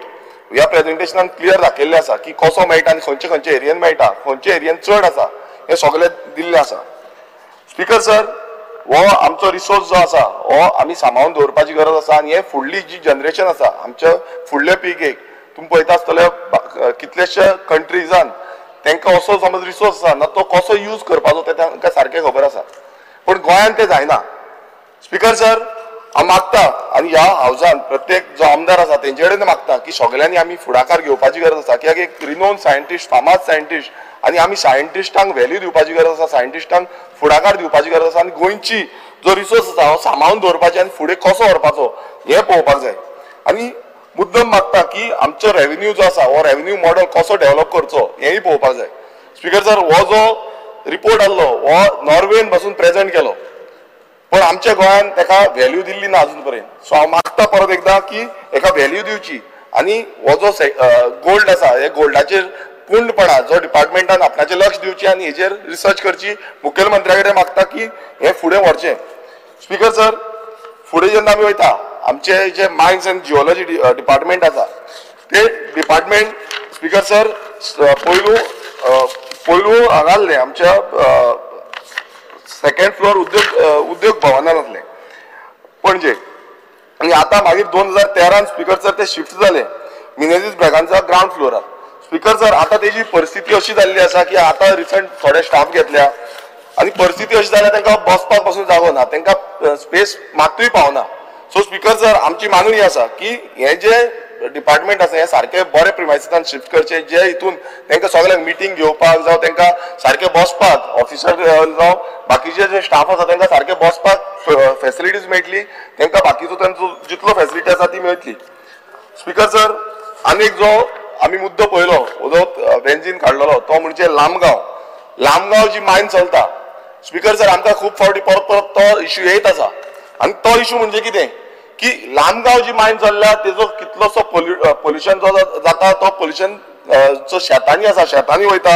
Speaker 9: ह्या प्रेजेंटेशनान क्लियर दाखयल्लें आसा की कसो मेळटा आनी खंयचे खंयचे एरियन मेळटा, खंयचे एरियन चड आसा हें सगळें दिल्लें आसा. स्पीकर सर, हो आमचो रिसोर्स जो आसा हो आमी सांबाळून दवरपाची गरज आसा आनी हे फुडली जी जनरेशन आसा आमच्या फुडल्या पिळगेक तुमी पळयता आसतले कितलेशे कंट्रीजान तांकां असो समज रिसोर्स आसा ना तो कसो यूज करपाचो तें तांकां सारकें खबर आसा, पूण गोंयान तें जायना. स्पीकर सर, हांव मागता आनी ह्या हावजान प्रत्येक जो आमदार आसा तेंचे कडेन मागता की सगळ्यांनी आमी फुडाकार घेवपाची गरज आसा. कित्याक एक रिनोन सायंटिस्ट, फामाद सायंटिस्ट आनी आमी सायंटिस्टांक व्हॅल्यू दिवपाची गरज आसा, सायंटिस्टांक फुडाकार दिवपाची गरज आसा आनी गोंयची जो रिसोर्स आसा हो सांबाळून दवरपाची आनी फुडें कसो व्हरपाचो हें पळोवपाक जाय. आनी मुद्दम मागता की आमचो रेवेन्यू जो आसा हो रेवेन्यू मॉडल कसो डेव्हलप करचो हेंय पळोवपाक जाय. स्पीकर सर, हो जो रिपोर्ट आहलो हो नॉर्वेन पासून प्रेजेंट केलो, पण आमच्या गोंयान ताका व्हॅल्यू दिल्ली ना अजून पर्यंत. सो हांव मागता परत एकदां की हेका व्हॅल्यू दिवची आनी हो जो गोल्ड आसा हे गोल्डाचेर पूर्णपणा जो डिपार्टमेंटान आपणाचें लक्ष दिवचें आनी हेजेर रिसर्च करची. मुखेलमंत्र्या कडेन मागता की हें फुडें व्हरचें. स्पीकर सर, फुडें जेन्ना आमी वयता आमचे जे मायन्स एंड जिओलॉजी डिपार्टमेंट आसा ते डिपार्टमेंट स्पीकर सर पयलू पयलू हांगा आसलें आमच्या सेकंड फ्लोर उद्योग भवनान आसलें पणजे, आनी आतां मागीर 2013 स्पीकर सर ते शिफ्ट जाले मिनेझीस ब्रेगांजा ग्रावंड फ्लोरार. स्पीकर सर, आतां तेजी परिस्थिती अशी जाल्ली आसा की आतां रिसंट थोडे स्टाफ घेतल्या आनी परिस्थिती अशी जाल्या तांकां बसपाक पासून जागो ना, तांकां स्पेस मात्तूय पावना. सो स्पीकर सर, आमची मागणी आसा की हे जे डिपार्टमेंट आसा हे सारके बरे प्रिमायसिसान शिफ्ट करचे, जे हितून तांकां सगळ्यांक मिटींग घेवपाक जावं तांकां सारके बसपाक ऑफिसर जावं बाकीचे जे स्टाफ आसा तांकां सारके बसपाक फेसिलिटीज मेळटली, तांकां बाकीचो तांचो जितलो फेसिलिटी आसा ती मेळटली. स्पीकर सर, आनी एक जो आमी मुद्दो पळयलो जो बेंजीन काडलेलो तो म्हणजे लामगांव. लामगांव जी मायन चलता स्पीकर सर, आमकां खूब फावटी परत परत तो इश्यू येयत आसा आनी तो इश्यू म्हणजे कितें की लामगांव जी मायन चल्ल्या तेजो कितलोसो पोल्युशन जो जाता तो पोल्युशन जो शेतांनी आसा शेतांनी वयता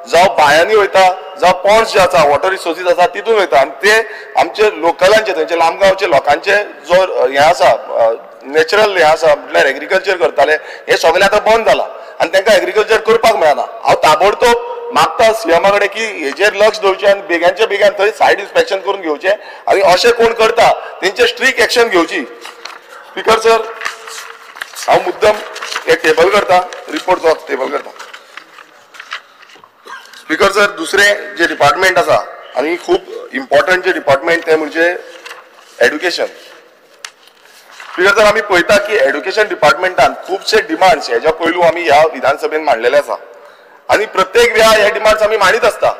Speaker 9: जावं बांयांनी वयता जावं पॉन्ड्स जे आसा वॉटर रिसोर्सीस आसा तितून वयता आनी ते आमचे लोकलांचे थंयचे लामगांवचे लोकांचे जो हें आसा नॅचरल हें आसा म्हटल्यार एग्रीकल्चर करताले हें सगळें आतां बंद जालां आनी तांकां एग्रीकल्चर करपाक मेळना. हांव ताबडतोब मागता सीएमा कडेन की हेजेर लक्ष दवरचें आनी बेग्यांच्या बेग्यान थंय सायड इन्स्पेक्शन करून घेवचें आनी अशें कोण करता तेंचेर स्ट्रीक एक्शन घेवची. स्पीकर सर, हांव मुद्दम हे टेबल करता, रिपोर्ट जो टेबल करता. स्पीकर सर, दुसरें जे डिपार्टमेंट आसा आनी खूब इम्पॉर्टंट जे डिपार्टमेंट तें म्हणजे एड्युकेशन. स्पीकर सर, आमी पळयता की एड्युकेशन डिपार्टमेंटान खुबशे डिमांड्स हेज्या पयलू आमी ह्या विधानसभेन मांडलेले आसा आनी प्रत्येक वेळा हे डिमांड्स आमी मांडीत आसता.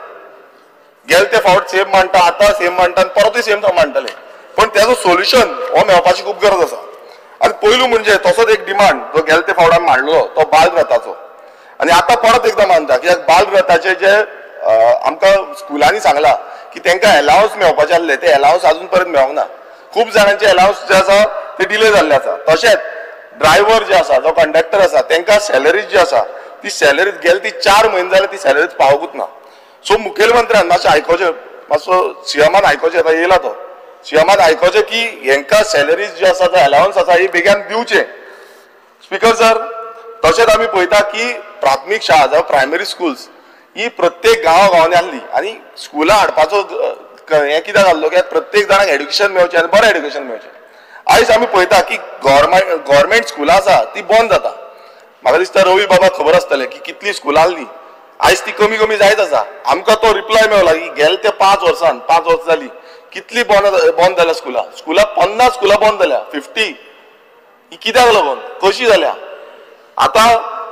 Speaker 9: गेले ते फावट सेम मांडटा, आतां सेम मांडटा आनी परतूय सेम मांडटले, पण त्याचो सोल्युशन हो मेळपाची खूब गरज आसा. आनी पयलू म्हणजे तसोच एक डिमांड जो गेले ते फावट आमी मांडलो तो बालरथाचो, आनी आतां परत एकदां मानता कित्याक बालरथाचे जे आमकां स्कुलांनी सांगलां की तांकां एलावन्स मेळपाचे आसले ते एलावन्स अजून पर्यंत मेळोंक ना. खूब जाणांचे एलावन्स जे आसा ते डिले जाल्ले आसा. तशेंच ड्रायव्हर जे आसा, जो कंडक्टर आसा, तांकां सॅलरीज जी आसा ती सॅलरीज गेले ती 4 म्हयने जाले ती सॅलरीज पावकूच ना. सो मुखेलमंत्र्यान मातशें आयकोचें, मातसो सीएमान आयकोचें, आतां येयला तो सीएमान आयकोचें की हेंकां सॅलरीज जी आसा, जो एलावन्स आसा ही बेगीन दिवचें. स्पीकर सर, तशेंच आमी पळयता की प्राथमीक शाळा जावं प्रायमरी स्कुल्स ही प्रत्येक गांवा गांवांनी आसली आनी स्कुलां हाडपाचो हें कित्याक आसलो की प्रत्येक जाणांक एड्युकेशन मेळचें आनी बरें एड्युकेशन मेळचें. आयज आमी पळयता की गव्हर्मेंट स्कुलां आसा ती बंद जाता. म्हाका दिसता रवी बाबा खबर आसतलें की कितलीं स्कुलां आसलीं, आयज ती कमी कमी जायत आसा. आमकां तो रिप्लाय मेळला की गेले ते 5 वर्सां, 5 वर्सां जालीं कितली बंद जाल्या स्कुलां, स्कुलां 50 स्कुलां बंद जाल्या, 50 ही कित्याक लागून कशी जाल्या. आतां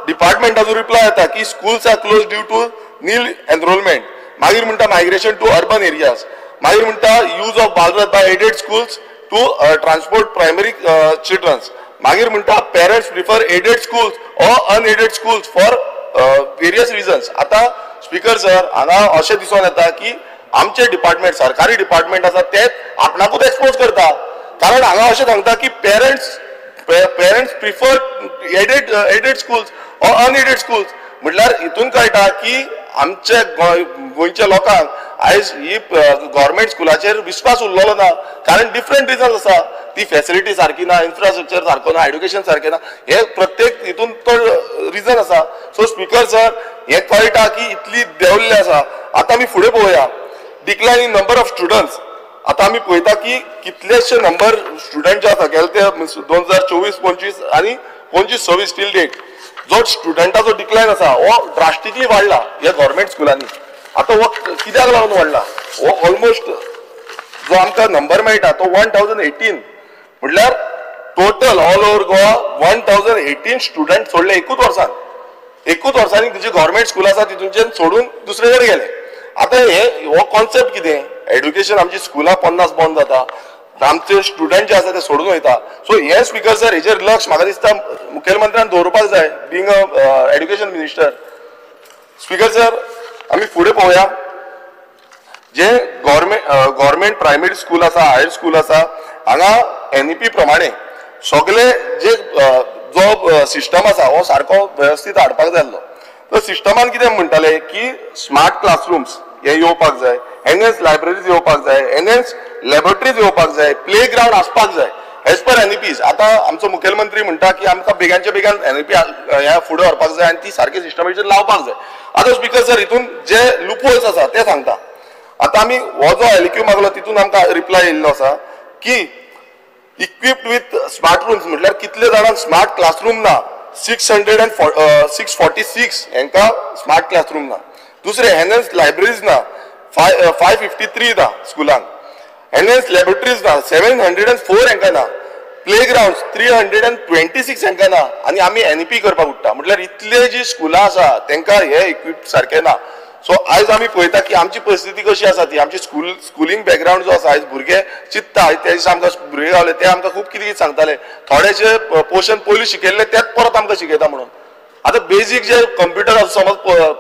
Speaker 9: डिपार्टमेंटाचो रिप्लाय येता की schools are close due to nil enrolment, मागीर म्हणटा मायग्रेशन टू अर्बन एरियाज, मागीर म्हणटा use of Balrath by aided schools to transport primary childrens, मागीर म्हणटा parents prefer aided schools or unaided schools for various reasons. आतां speaker sir, हांगा अशें दिसून येता की आमचे डिपार्टमेंट, सरकारी डिपार्टमेंट आसा ते आपणाकूच एक्सपोज करता, कारण हांगा अशें सांगता की parents prefer aided schools or unaided schools. म्हटल्यार हितून कळटा की आमच्या गोंयच्या लोकांक आयज ही गव्हर्मेंट स्कुलाचेर विस्वास उरलेलो ना, कारण डिफरंट रिजन्स आसा, ती फेसिलिटी सारकी ना, इन्फ्रास्ट्रक्चर सारको ना, एड्युकेशन सारकें ना, हे प्रत्येक हितून तो रिजन आसा. सो स्पीकर सर, हें कळटा की इतली देंवल्ली आसा. आतां आमी फुडें पळोवया decline in number of students. आतां आमी पळयता की कितलेशे नंबर स्टुडंट जे आसा गेले ते 2024-25 आनी 25-26 टील डेट जो स्टुडंटाचो डिक्लायन आसा हो ड्रास्टिकली वाडला ह्या गव्हर्मेंट स्कुलांनी. आतां हो कित्याक लागून वाडला, हो ऑलमोस्ट जो आमकां नंबर मेळटा तो 1018, म्हटल्यार total all over Goa 1018 student सोडले एकूच वर्सान, एकूच वर्सांनी जे गव्हर्मेंट स्कूल आसा तितूनच्यान सोडून दुसरे कडेन गेले. आतां हे हो कॉन्सेप्ट कितें, एड्युकेशन आमची स्कुलां 50 बंद जाता, आमचे स्टुडंट जे आसा ते सोडून वयता. सो हे स्पीकर सर, हेजेर लक्ष म्हाका दिसता मुखेलमंत्र्यान दवरपाक जाय, being a education minister. Speaker sir, आमी फुडें पळोवया जे गव्हर्मेंट प्रायमरी स्कूल आसा, हायर स्कूल आसा, हांगा एनईपी प्रमाणे सगळे जे जो सिस्टम आसा हो सारको वेवस्थीत हाडपाक जाय आसलो. तर सिस्टमान कितें म्हणटाले की स्मार्ट क्लासरूम्स हे येवपाक जाय, एनएस लायब्ररीज येवपाक जाय, एनएस लॅबोरेटरीज येवपाक जाय, प्ले ग्रावंड आसपाक जाय एज पर एनईपीज. आतां आमचो मुखेलमंत्री म्हणटा की आमकां बेगानच्या बेगान एनईपी ह्या फुडें व्हरपाक जाय आनी ती सारकी सिस्टमेचेर लावपाक जाय. आतां स्पीकर सर, हितून जे लुपहोल्स आसा ते सांगता. आतां आमी हो जो एलक्यू मागलो तितून आमकां रिप्लाय येयल्लो आसा की इक्विप्ड विथ स्मार्ट रूम्स, म्हटल्यार कितले जाणांक स्मार्ट क्लासरूम ना, 646 हेंकां स्मार्ट क्लासरूम ना. दुसरे एनएस लायब्ररीज ना, 553 ना स्कुलांक, एनएस लॅबोरेटरीज ना, 704 हेंकां ना, प्ले ग्रावंड 326 हेंकां ना, आनी आमी एनईपी करपाक उठता. म्हटल्यार इतले जी स्कुलां आसा तेंकां हे इक्विप सारकें ना. सो आयज आमी पळयता की आमची परिस्थिती कशी आसा ती, आमची स्कुलींग बॅकग्रावंड जो आसा, आयज भुरगे चिंत्ता, आयज ते दिसा आमकां भुरगे गावले ते आमकां खूब कितें कितें सांगताले, थोडेशे पोर्शन पयलू शिकयल्ले तेच परत आमकां शिकयता म्हणून. आतां बेजीक जे कंप्युटर आसा, समज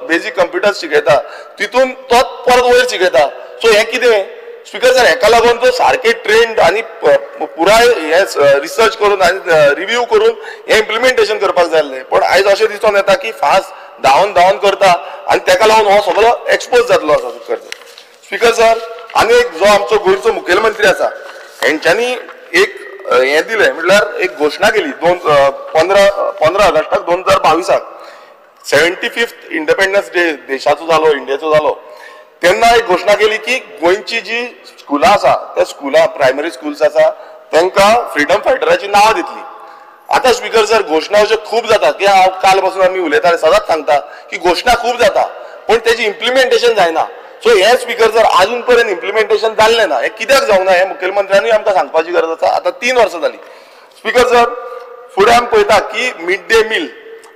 Speaker 9: बेजीक कंप्युटर शिकयता तितून तोच परत वयर शिकयता. सो हें कितें स्पीकर सर, हेका लागून तो सारकें ट्रेंड आनी पुराय हे रिसर्च करून आनी रिव्यू करून हें इम्प्लिमेंटेशन करपाक जाय आसलें. पण आयज अशें दिसून येता की फास्ट धांवन धांवन करता आनी तेका लागून हो सगळो एक्सपोज जातलो आसा. स्पीकर सर, आनी एक जो आमचो गोंयचो मुखेलमंत्री आसा हेंच्यांनी एक हें दिलें, म्हटल्यार एक घोशणा केली 15 ऑगस्टाक 2022 75th independence day देशाचो जालो, इंडियेचो जालो, तेन्ना एक घोशणा केली की गोंयची जी स्कुलां आसा त्या स्कुलां प्रायमरी स्कुल्स आसा तांकां फ्रिडम फायटराची नांवां दितली. आतां स्पीकर सर, घोशणा अश्यो खूब जाता की हांव काल पासून आमी उलयताले, सदांच सांगता की घोशणा खूब जाता पण तेजी इम्प्लिमेंटेशन जायना. सो हे स्पीकर सर अजून पर्यंत इम्प्लिमेंटेशन जाल्लें ना, हें कित्याक जावंक ना हें मुखेलमंत्र्यानूय आमकां सांगपाची गरज आसा. आतां 3 वर्सां जालीं. स्पीकर सर, फुडें आमी पळयता की मिड डे मील,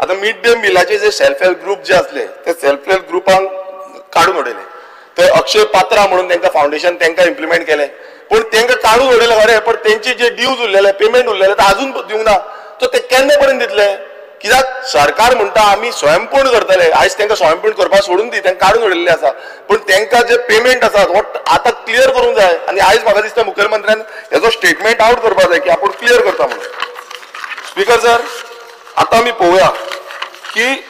Speaker 9: आतां मिड डे मिलाचे जे सेल्फ हेल्प ग्रुप जे आसले ते सेल्फ हेल्प ग्रुपांक काडून उडयले. ते अक्षय पात्रा म्हणून तांकां फावंडेशन तांकां इम्प्लिमेंट केलें, पूण तांकां काडून उडयलें खरें, पण तेंचे जे ड्यूज उरलेले, पेमेंट उरलेले ते अजून दिवंक ना. सो ते केन्ना पर्यंत दितले? कित्याक सरकार म्हणटा आमी स्वयंपूर्ण करतले. आयज तांकां स्वयंपूर्ण करपाक सोडून दी, तांकां काडून उडयल्ले आसा, पूण तांकां जे पेमेंट आसा हो आतां क्लियर करूंक जाय. आनी आयज म्हाका दिसता मुखेलमंत्र्यान हेजो स्टेटमेंट आवट करपाक जाय की आपूण क्लियर करता म्हणून. स्पीकर सर, आतां आमी पळोवया की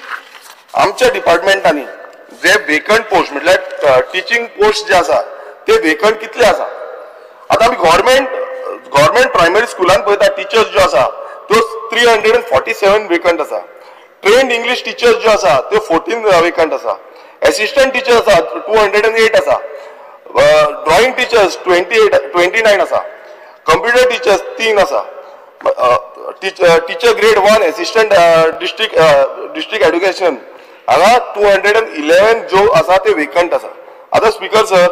Speaker 9: आमच्या डिपार्टमेंटांनी जे वेकंट पोस्ट म्हटल्यार टिचींग पोस्ट जे आसा ते वेकंट कितले आसा. आतां आमी गव्हर्मेंट प्रायमरी स्कुलान पळयता टिचर्स ज्यो आसा त्यो 347 वेकंट आसा. ट्रेन्ड इंग्लीश टिचर्स ज्यो आसा त्यो 14 वेकंट आसा. एसिस्टंट टिचर आसा 208 आसा. ड्रॉइंग टिचर्स 29 आसा. कंप्युटर टिचर्स 3 आसा. Teacher grade 1 assistant district education हांगा 211 ज्यो आसा ते वेकंट आसा. आतां स्पीकर सर,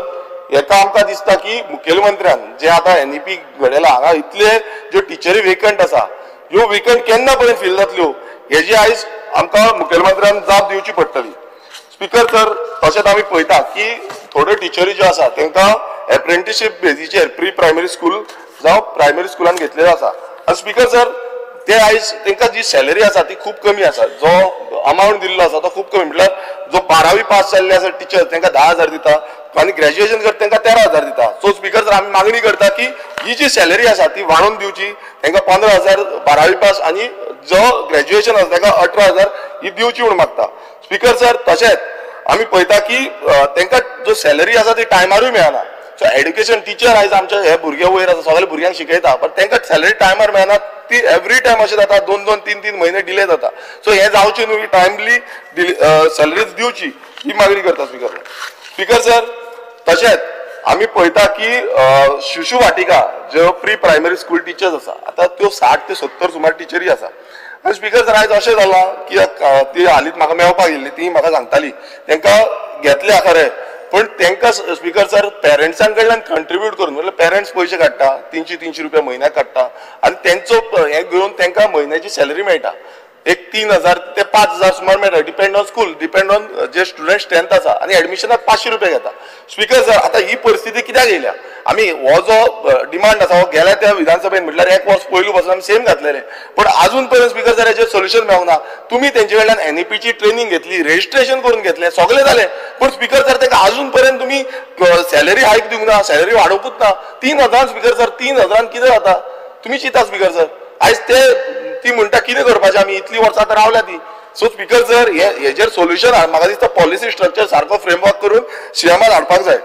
Speaker 9: हेका आमकां दिसता की मुखेलमंत्र्यान जे आतां एनईपी घडयला हांगा इतले ज्यो टिचरी वेकंट आसा ह्यो वेकंट केन्ना पर्यंत फील जातल्यो हेजी आयज आमकां मुखेलमंत्र्यान जाप दिवची पडटली. स्पीकर सर, तशेंच आमी पळयता की थोड्यो टिचरी ज्यो आसा तांकां एप्रेंटिशीप बेजीचेर प्री प्रायमरी स्कूल जावं प्रायमरी स्कुलान घेतलेले आसा. आनी स्पीकर सर, ते आयज तांकां जी सॅलरी आसा ती खूब कमी आसा. जो अमावंट दिल्लो आसा तो खूब कमी, म्हटल्यार जो 12वी पास जाल्ले आसा टिचर तांकां 10,000 दिता आनी ग्रॅज्युएशन करता तांकां 13,000 दिता. सो स्पीकर सर, आमी मागणी करता की ही जी सॅलरी आसा ती वाडोवन दिवची, तांकां 15,000 12वी पास आनी जो ग्रॅज्युएशन आसा ताका 18,000 ही दिवची म्हूण मागता. स्पीकर सर, तशेंच आमी पळयता की तांकां जो सॅलरी आसा ती टायमारूय मेळना. सो एड्युकेशन टिचर आयज आमचे हे भुरगे वयर आसा, सगळे भुरग्यांक शिकयता, पण तांकां सॅलरी टायमार मेळना. ती एवरी टायम अशें जाता, 2-2, 3-3 म्हयने डिले जाता. सो हें जावचें न्हू, टायमली सॅलरीज दिवची ही मागणी करता स्पीकर. स्पीकर सर, तशेंच आमी पळयता की शिशु वाटिका ज्यो प्री प्रायमरी स्कूल टिचर्स आसा आतां त्यो 60 ते 70 सुमार टिचरी आसा. आनी स्पीकर सर, आयज अशें जालां की ती हालींच म्हाका मेळपाक येयल्ली, ती म्हाका सांगताली तांकां घेतल्या खरें, पण तांकां स्पीकर सर पेरंट्सां कडल्यान कंट्रिब्यूट करून, म्हणल्यार पेरंट्स पयशे काडटा, 300-300 रुपया म्हयन्याक काडटा आनी तेंचो हें घेवन तांकां म्हयन्याची सॅलरी मेळटा. एक 3,000 ते 5,000 सुमार मेळटा, depend on school, depend on J student strength आसा. आनी एडमिशनाक 500 रुपया घेता. स्पीकर सर, आतां ही परिस्थिती कित्याक येयल्या? आमी हो जो डिमांड आसा हो गेल्या त्या विधानसभेन म्हटल्यार एक वर्स पयलू पासून आमी सेम घातलेले, पण आजून पर्यंत स्पीकर सर हेचेर सोल्युशन मेळूंक ना. तुमी तेंचे कडल्यान एनईपीची ट्रेनींग घेतली, रजिस्ट्रेशन करून घेतलें, सगळें जालें, पूण स्पीकर सर तांकां आजून पर्यंत तुमी सॅलरी हायक दिवंक ना, सॅलरी वाडोवपूच ना. 3,000 स्पीकर सर, 3,000 कितें जाता तुमी चिंता स्पीकर सर. आयज ते ती म्हणटा कितें करपाचें, आमी इतली वर्सां आतां रावल्या ती. सो स्पीकर सर, हेजेर सोल्युशन म्हाका दिसता पॉलिसी स्ट्रक्चर सारको फ्रेमवर्क करून सीएमान हाडपाक जाय.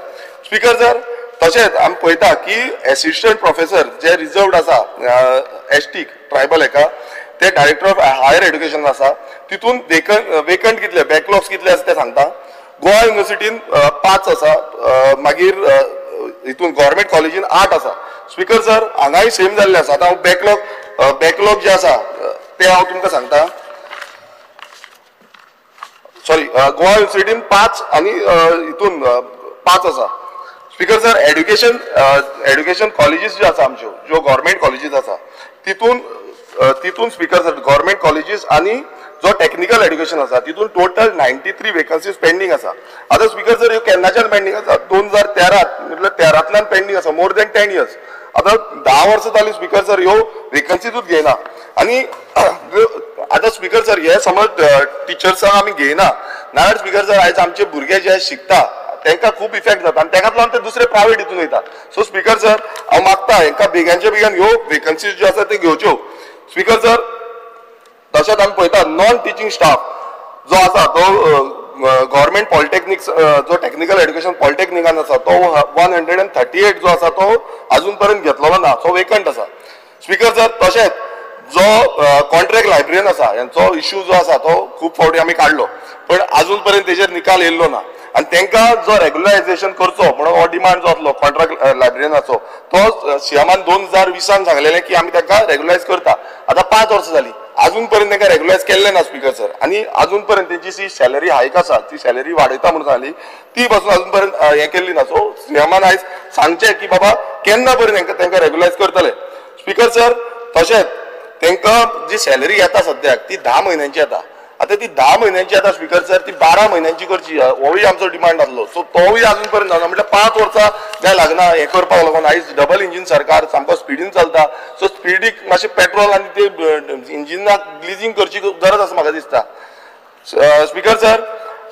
Speaker 9: स्पीकर सर, तशेंच आमी पळयता की एसिस्टंट प्रोफेसर जे रिजर्वड आसा एस टी ट्रायबल हेका, ते डायरेक्टर ऑफ हायर एड्युकेशन आसा, तितून वेकंट कितले, बॅकलॉग्स कितले आसा ते सांगता. गोवा युनिवर्सिटीन 5 आसा, मागीर हितून गव्हर्मेंट कॉलेजीन 8 आसा. स्पीकर सर, हांगाय सेम जाल्लें आसा. आतां हांव बॅकलॉग जे आसा ते हांव तुमकां सांगता. सॉरी, गोवा युनिवर्सिटीन 5 आनी हितून 5 आसा. स्पीकर सर, एड्युकेशन कॉलेजीस ज्यो आसा आमच्यो, ज्यो गव्हर्मेंट कॉलेजीस आसा तितून स्पीकर सर गव्हर्मेंट कॉलेजीस आनी जो टेक्निकल एड्युकेशन आसा तितून टोटल 93 वेकन्सीज पेंडींग आसा. आतां स्पीकर सर, ह्यो केन्नाच्यान पेंडींग आसा? 2013 म्हटल्यार 13तल्यान पेंडींग आसा, मोर दॅन 10 इयर्स. आतां 10 वर्सां जालीं स्पीकर सर ह्यो वेकन्सीजूच घेयना. आनी आतां स्पीकर सर, हे समज टिचर्सांक आमी घेयना नाजाल्यार स्पीकर सर आयज आमचे भुरगे जे शिकता तांकां खूब इफेक्ट जाता आनी ताकाच लागून ते दुसरे प्रायवेट हितून वयता. सो स्पीकर सर, हांव मागता हेंकां बेगानच्या बेगान ह्यो वेकन्सीज ज्यो आसा त्यो घेवच्यो. स्पीकर सर, तशेंच आमी पळयता नॉन टिचींग स्टाफ जो आसा तो गव्हर्मेंट पॉलिटेक्निक जो टेक्निकल एड्युकेशन पॉलिटेक्निकान आसा तो 138 जो आसा तो अजून पर्यंत घेतलेलो ना, सो वेकंट आसा. स्पीकर सर, तशेंच जो कॉन्ट्रॅक्ट लायब्ररीयन आसा हेंचो इश्यू जो आसा तो खूब फावटी आमी काडलो, पण अजून पर्यंत तेजेर निकाल येयल्लो ना. आनी तांकां जो रेगुलरायझेशन करचो म्हणून हो डिमांड जो आसलो कॉन्ट्रॅक्ट लायब्ररीयनाचो तो सीएमान 2020 सांगलेलें की आमी तांकां रेगुलरायज करता. आतां 5 वर्सां जालीं, अजून पर्यंत तांकां रेगुलरायज केल्लें ना स्पीकर सर. आनी अजून पर्यंत तेंची जी सॅलरी हायक आसा ती सॅलरी वाडयता म्हणून सांगली, ती पासून अजून पर्यंत हें केल्ली ना. सो सीएमान आयज सांगचें की बाबा केन्ना पर्यंत तांकां रेगुलरायज करतले. स्पीकर सर, तशेंच तांकां जी सॅलरी येता सद्याक ती 10 म्हयन्यांची येता. आतां ती 10 म्हयन्यांची येता स्पीकर सर, ती 12 म्हयन्यांची करची होवूय आमचो डिमांड आसलो. सो तोवूय अजून पर्यंत जावना. म्हटल्यार 5 वर्सां काय लागना हें करपाक लागून. आयज डबल इंजीन सरकार सामको स्पिडीन चलता. सो स्पिडीक मातशें पेट्रोल आनी ते इंजिनाक ग्लिजींग करची गरज आसा म्हाका दिसता. स्पीकर सर,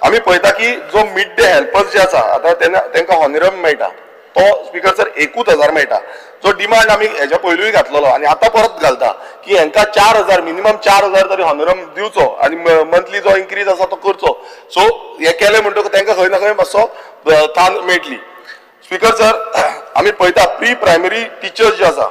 Speaker 9: आमी पळयता की जो मिड डे हेल्पर्स जे आसा आतां तेंकां हॉनरम मेळटा तो स्पीकर सर 1,000 मेळटा. जो डिमांड आमी हेज्या पयलूय घातलेलो आनी आतां परत घालता की हेंकां 4,000 मिनिमम 4,000 तरी हॉनरम दिवचो आनी मंथली जो इन्क्रीज आसा तो करचो. सो हें केलें म्हणटकच तेंकां खंय ना खंय मातसो तान मेळटली. स्पीकर सर, आमी पळयता प्री प्रायमरी टिचर्स ज्यो आसा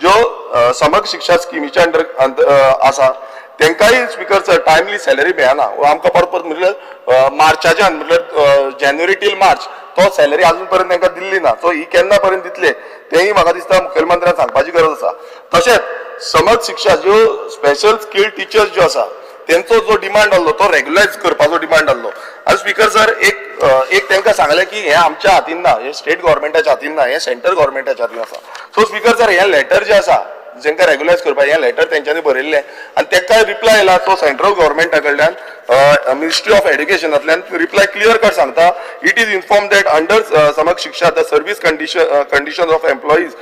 Speaker 9: ज्यो समग्र शिक्षा स्किमीच्या अंडर आसा तेंकांय स्पीकर सर टायमली सॅलरी मेळना. आमकां परत परत म्हटल्यार मार्चाच्यान म्हटल्यार जानेवारी टील मार्च तो सॅलरी अजून पर्यंत तांकां दिल्ली ना. सो ही केन्ना पर्यंत दितले तेंय म्हाका दिसता मुखेलमंत्र्यान सांगपाची गरज आसा. तशेंच समग्र शिक्षा ज्यो स्पेशल स्किल टिचर्स ज्यो आसा तेंचो जो डिमांड आहलो तो रेगुलायज करपाचो डिमांड आहलो. आनी स्पीकर सर एक तांकां सांगलें की हें आमच्या हातीन ना, हें स्टेट गव्हर्मेंटाच्या हातीन ना, हें सेंट्रल गव्हर्मेंटाच्या हातीन आसा. सो स्पीकर सर, हें लेटर जें आसा जेंका रेगुलायज करपाक हें लेटर तेंच्यांनी बरयल्लें आनी तेका रिप्लाय आयला तो सेंट्रल गव्हर्मेंटा कडल्यान मिनिस्ट्री ऑफ एड्युकेशनांतल्यान रिप्लाय क्लियर कट सांगता, it is inform that under Samagra Shiksha the service condition of employees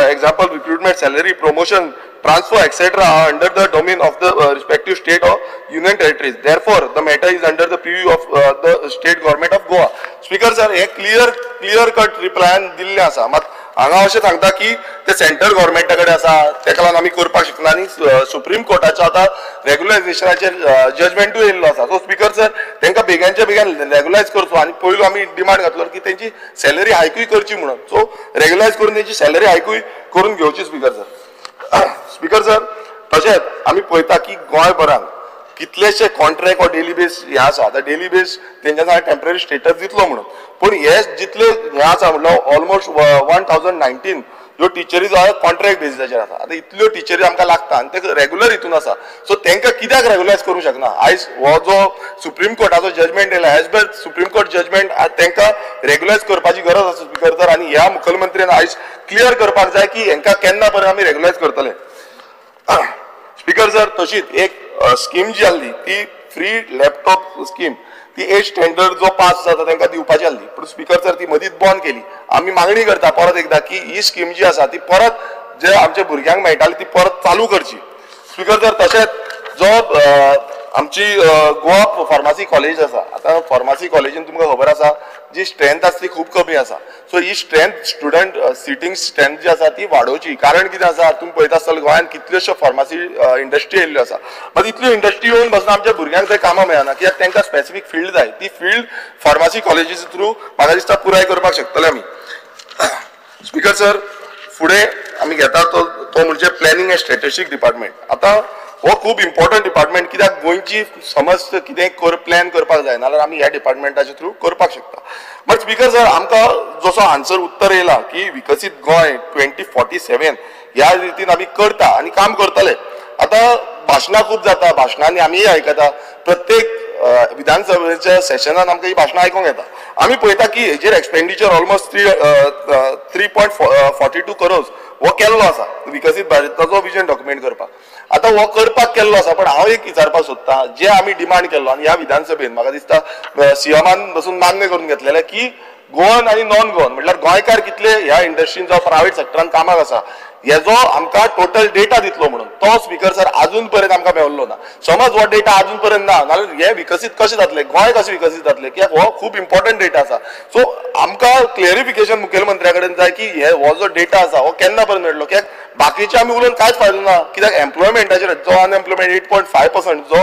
Speaker 9: example recruitment, salary, promotion, transfer, etc. are under the domain of the respective state or union territories. Therefore, the matter is under the purview of the state government of Goa. Speaker sir, हे clear cut रिप्लायान दिल्लें आसा. मात हांगा अशें सांगता की ते central गव्हर्मेंटा कडेन आसा तेका लागून आमी करपाक शकना आनी सुप्रीम कोर्टाचो आतां रेगुलायजेशनाचेर जजमेंटूय येयल्लो आसा. सो स्पीकर सर, तांकां बेगानच्या बेगान रेगुलायज करचो आनी पयलू आमी डिमांड घातलो की तेंची सॅलरी हायकूय करची म्हणून. सो रेगुलायज करून तेंची सॅलरी हायकूय करून घेवची स्पीकर सर. स्पीकर सर, तशेंच आमी पळयता की गोंयभरान कितलेशे कॉन्ट्रॅक्ट ऑर डेली बेस हे आसा. आतां डेली बेस तेंच्या टेम्पररी स्टेटस दितलो म्हणून, पूण हे जितले हे आसा म्हणल्यार ऑलमोस्ट 1019 ज्यो टिचरी जो आसा कॉन्ट्रॅक्ट बेसिसाचेर आसा. आतां इतल्यो टिचरी आमकां लागता आनी ते रेगुलर हितून आसा. सो तांकां कित्याक रेगुलायज करूंक शकना? आयज हो जो सुप्रीम कोर्टाचो जजमेंट येयला as per supreme court judgement तांकां रेगुलायज करपाची गरज आसा स्पीकर सर. आनी ह्या मुखेलमंत्र्यान आयज क्लियर करपाक जाय की हेंकां केन्ना पर्यंत आमी रेगुलायज करतले. स्पीकर सर, तशीच एक स्कीम जी आसली ती फ्री लॅपटॉप स्कीम ती 8 स्टँडर्ड जो पास जाता तांकां दिवपाची आसली, पूण स्पीकर सर ती मदींच बंद केली. आमी मागणी करता परत एकदां की ही स्कीम जी आसा ती परत जे आमच्या भुरग्यांक मेळटाली ती परत चालू करची. स्पीकर सर, तशेंच जो आमची गोवा फार्मासी कॉलेज आसा, आतां फार्मासी कॉलेजीन तुमकां खबर आसा जी स्ट्रेंथ आसा ती खूब कमी आसा. सो ही स्ट्रेंथ स्टुडंट सिटींग स्ट्रेंथ जी आसा ती वाडोवची. कारण कितें आसा, तुमी पळयता आसतले गोंयांत कितल्योश्यो फार्मासी इंडस्ट्री येयल्ल्यो आसा, मात इतल्यो इंडस्ट्री येवन बसना आमच्या भुरग्यांक थंय कामां मेळना कित्याक तांकां स्पेसिफीक फिल्ड जाय. ती फिल्ड फार्मासी कॉलेजीच्या थ्रू म्हाका दिसता पुराय करपाक शकतले आमी. स्पीकर सर, फुडें आमी घेता तो म्हणजे प्लॅनिंग एंड स्ट्रॅटेजीक डिपार्टमेंट. आतां हो खूब इम्पॉर्टंट डिपार्टमेंट कित्याक गोंयची समज कितें प्लॅन करपाक जाय नाल्यार आमी ह्या डिपार्टमेंटाच्या थ्रू करपाक शकता. बट स्पीकर सर, आमकां जसो आन्सर उत्तर येयला की विकसीत गोंय 2047 ह्या रितीन आमी करता आनी काम करतले. आतां भाशणां खूब जाता, भाशणांनी आमीय आयकता, प्रत्येक विधानसभेच्या सेशनान आमकां ही भाशणां आयकूंक येता. आमी पळयता की हेजेर एक्सपेंडिचर ऑलमोस्ट 3.42 करोज हो केल्लो आसा विकसीत भारताचो विजन डॉक्युमेंट करपाक. आतां हो करपाक केल्लो आसा, पण हांव एक विचारपाक सोदता जे आमी डिमांड केल्लो आनी ह्या विधानसभेन म्हाका दिसता सीएमान बसून मान्य करून घेतलेलें की गोवन आनी नॉन गोवन म्हटल्यार गोंयकार कितले ह्या इंडस्ट्रीन जावं प्रायवेट सेक्टरान कामाक आसा हेजो आमकां टोटल डेटा दितलो म्हणून तो स्पीकर सर अजून पर्यंत आमकां मेळलो ना. समज हो डेटा अजून पर्यंत ना नाल्यार हे विकसीत कशें जातलें, गोंय कशें विकसीत जातलें, कित्याक हो खूब इम्पॉर्टंट डेटा आसा. सो आमकां क्लियरिफिकेशन मुखेलमंत्र्या कडेन जाय की हे हो जो डेटा आसा हो केन्ना पर्यंत मेळटलो, कित्याक बाकीचे आमी उलोवन कांयच फायदो ना. कित्याक एम्प्लॉयमेंटाचेर जो अनएम्प्लॉयमेंट 8.5% जो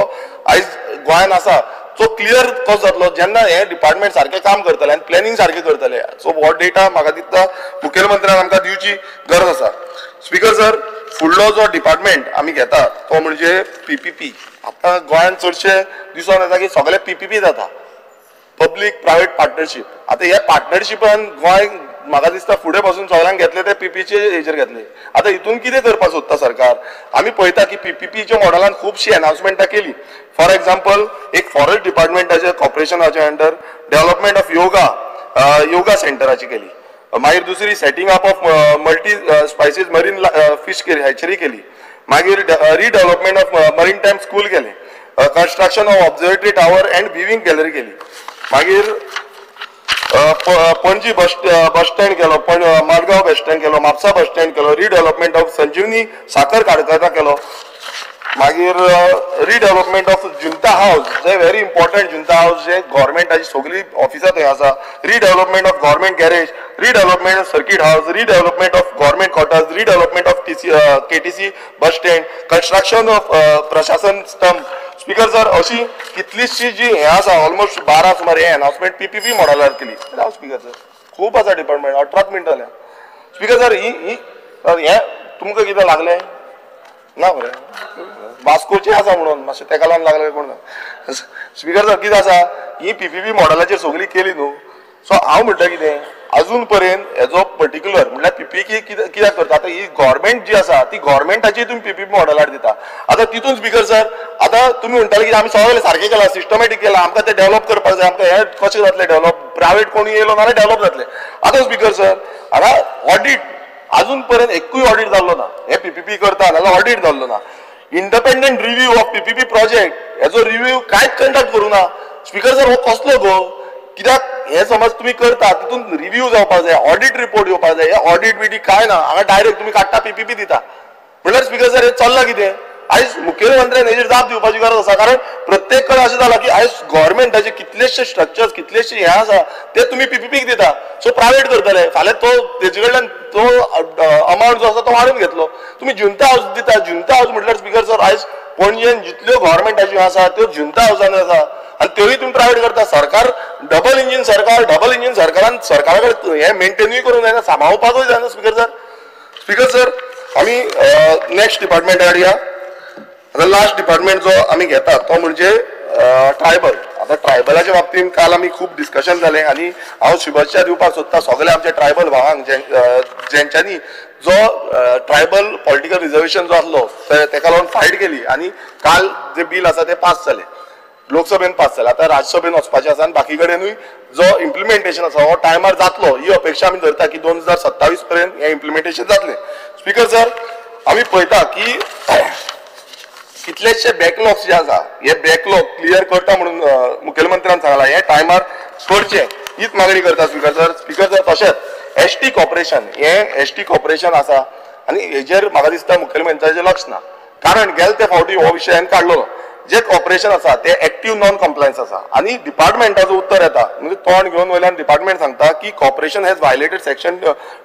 Speaker 9: आयज गोंयान आसा सो क्लियर कसो जातलो जेन्ना हे डिपार्टमेंट सारकें काम करतले आनी प्लॅनिंग सारकें करतले. सो हो डेटा म्हाका दिसता मुखेलमंत्र्यान आमकां दिवची गरज आसा. स्पीकर सर, फुडलो जो डिपार्टमेंट आमी घेता तो म्हणजे पीपीपी. आतां गोंयांत चडशे दिसून येता की सगळे पीपीपी जाता, पब्लीक प्रायवेट पार्टनरशीप. आतां ह्या पार्टनरशिपान गोंय म्हाका दिसता फुडें पासून सगळ्यांक घेतले ते पीपीचे हेजेर घेतले. आतां हितून कितें करपाक सोदता सरकार? आमी पळयता की पीपीपीच्या मॉडलान खुबशीं एनाउन्समेंटां केली. फॉर एग्जाम्पल एक फॉरेस्ट डिपार्टमेंटाच्या कॉर्पोरेशनाच्या अंडर डेव्हलपमेंट ऑफ योगा सेंटराची केली, मागीर दुसरी setting up of multi species marine fish hatchery केली, मागीर redevelopment of marine time school केलें, construction of observatory tower and viewing gallery केली. मागीर पणजी बस स्टँड केलो, माडगांव बस स्टँड केलो, म्हापसा बस स्टँड केलो, रिडेव्हलपमेंट ऑफ संजीवनी साखर कारखाना केलो. मागीर रिडेव्हलपमेंट ऑफ जुंता हावस, जे व्हेरी इम्पॉर्टंट जुंता हावस जे गव्हर्मेंटाची सगळी ऑफिसां थंय आसा. Redevelopment of government garage, redevelopment of circuit house, redevelopment of government quarters, redevelopment of KTC bus stand, construction of प्रशासन स्तंभ. स्पीकर सर अशी कितलीशी जी हें आसा ऑलमोस्ट 12 सुमार हे अनाउन्समेंट पीपीपी मॉडेलार केली. राव स्पीकर सर खूब आसा डिपार्टमेंट, 18 मिनटां जाल्या. स्पीकर सर ही हें तुमकां कितें लागलें ना बरें वास्कोचें आसा म्हणून मातशें तेका लागून लागलें कोण ना. स्पीकर सर कितें आसा ही पीपीपी मॉडेलाचेर सगळी केली न्हू. सो हांव म्हणटा कितें अजून पर्यंत हेजो पर्टिक्युलर म्हणल्यार पीपीपी कित्याक करता आतां ही गव्हर्मेंट जी आसा ती गव्हर्मेंटाची तुमी पीपीपी मॉडेलार दिता. आतां तितून स्पीकर सर आतां तुमी म्हणटाले की आमी सगळें सारकें केलां, सिस्टमॅटीक केलां, आमकां तें डेव्हलप करपाक जाय, आमकां हें कशें जातलें डेव्हलप, प्रायवेट कोणूय येयलो नाल्यार डेव्हलप जातलें. आतां स्पीकर सर आतां ऑडीट अजून पर्यंत एकूय ऑडीट जाल्लो ना, हे पीपीपी करता जाल्यार ऑडीट जाल्लो ना. Independent review of PPP project हेजो रिव्यू कांयच कंडक्ट करूं ना. स्पीकर सर हो कसलो गो, कित्याक हे समज तुमी करता तितून रिव्यू जावपाक जाय, ऑडीट रिपोर्ट येवपाक जाय, हे ऑडीट बिडीट कांय ना, हांगा डायरेक्ट तुमी काडटा पीपीपी दिता. म्हणल्यार स्पीकर सर हे चल्लां कितें? आयज मुखेलमंत्र्यान हेजेर जाप दिवपाची गरज आसा, कारण प्रत्येक कडेन अशें जालां की आयज गव्हर्मेंटाचे कितलेशे स्ट्रक्चर्स कितलेशे हे आसा ते तुमी पीपीपीक दिता. सो प्रायवेट करतले, फाल्यां तो तेजे कडल्यान तो अमावंट जो आसा तो वाडून घेतलो. तुमी जुंता हावस दिता, जुंता हावस म्हटल्यार स्पीकर सर आयज पणजेन जितल्यो गव्हर्मेंटाच्यो आसा त्यो जुंता हावसान आसा आनी त्योय तुमी प्रायवेट करता. सरकार डबल इंजीन सरकार, डबल इंजीन सरकारान सरकारा कडेन हें मेंटेनूय करूंक जायना, सांबाळपाकूय जायना. स्पीकर सर, स्पीकर सर आमी नेक्स्ट डिपार्टमेंटा या. आतां लास्ट डिपार्टमेंट जो आमी घेता तो म्हणजे ट्रायबल. आतां ट्रायबलाच्या बाबतींत काल आमी खूब डिस्कशन जालें आनी हांव शुभेच्छा दिवपाक सोदता सगळ्या आमच्या ट्रायबल भावांक जेंच्यांनी जो ट्रायबल पॉलिटिकल रिजर्वेशन जो आसलो तेका लागून फायट केली आनी काल जे बील आसा तें पास जालें, लोकसभेन पास जालें. आतां राज्यसभेन वचपाचें आसा आनी बाकी कडेनूय जो इम्प्लिमेंटेशन आसा हो टायमार जातलो ही अपेक्षा आमी धरता की 2027 पर्यंत हें इम्प्लिमेंटेशन जातलें. स्पीकर सर आमी पळयता की कितलेशे बॅकलॉग्स जे आसा हे बॅकलॉग क्लियर करता म्हणून मुखेलमंत्र्यान सांगलां, हे टायमार करचें हीच मागणी करता स्पीकर सर. स्पीकर सर तशेंच एसटी कॉर्पोरेशन, हे एसटी कॉर्पोरेशन आसा आनी हेजेर म्हाका दिसता मुखेलमंत्र्याचें लक्ष ना, कारण गेले ते फावटी हो विशय हांवें काडलो. जे कॉर्पोरेशन आसा ते एक्टीव नॉन कॉम्प्लायन्स आसा आनी डिपार्टमेंटाचो उत्तर येता म्हणजे तोंड घेवन वयल्यान डिपार्टमेंट सांगता की corporation has violated section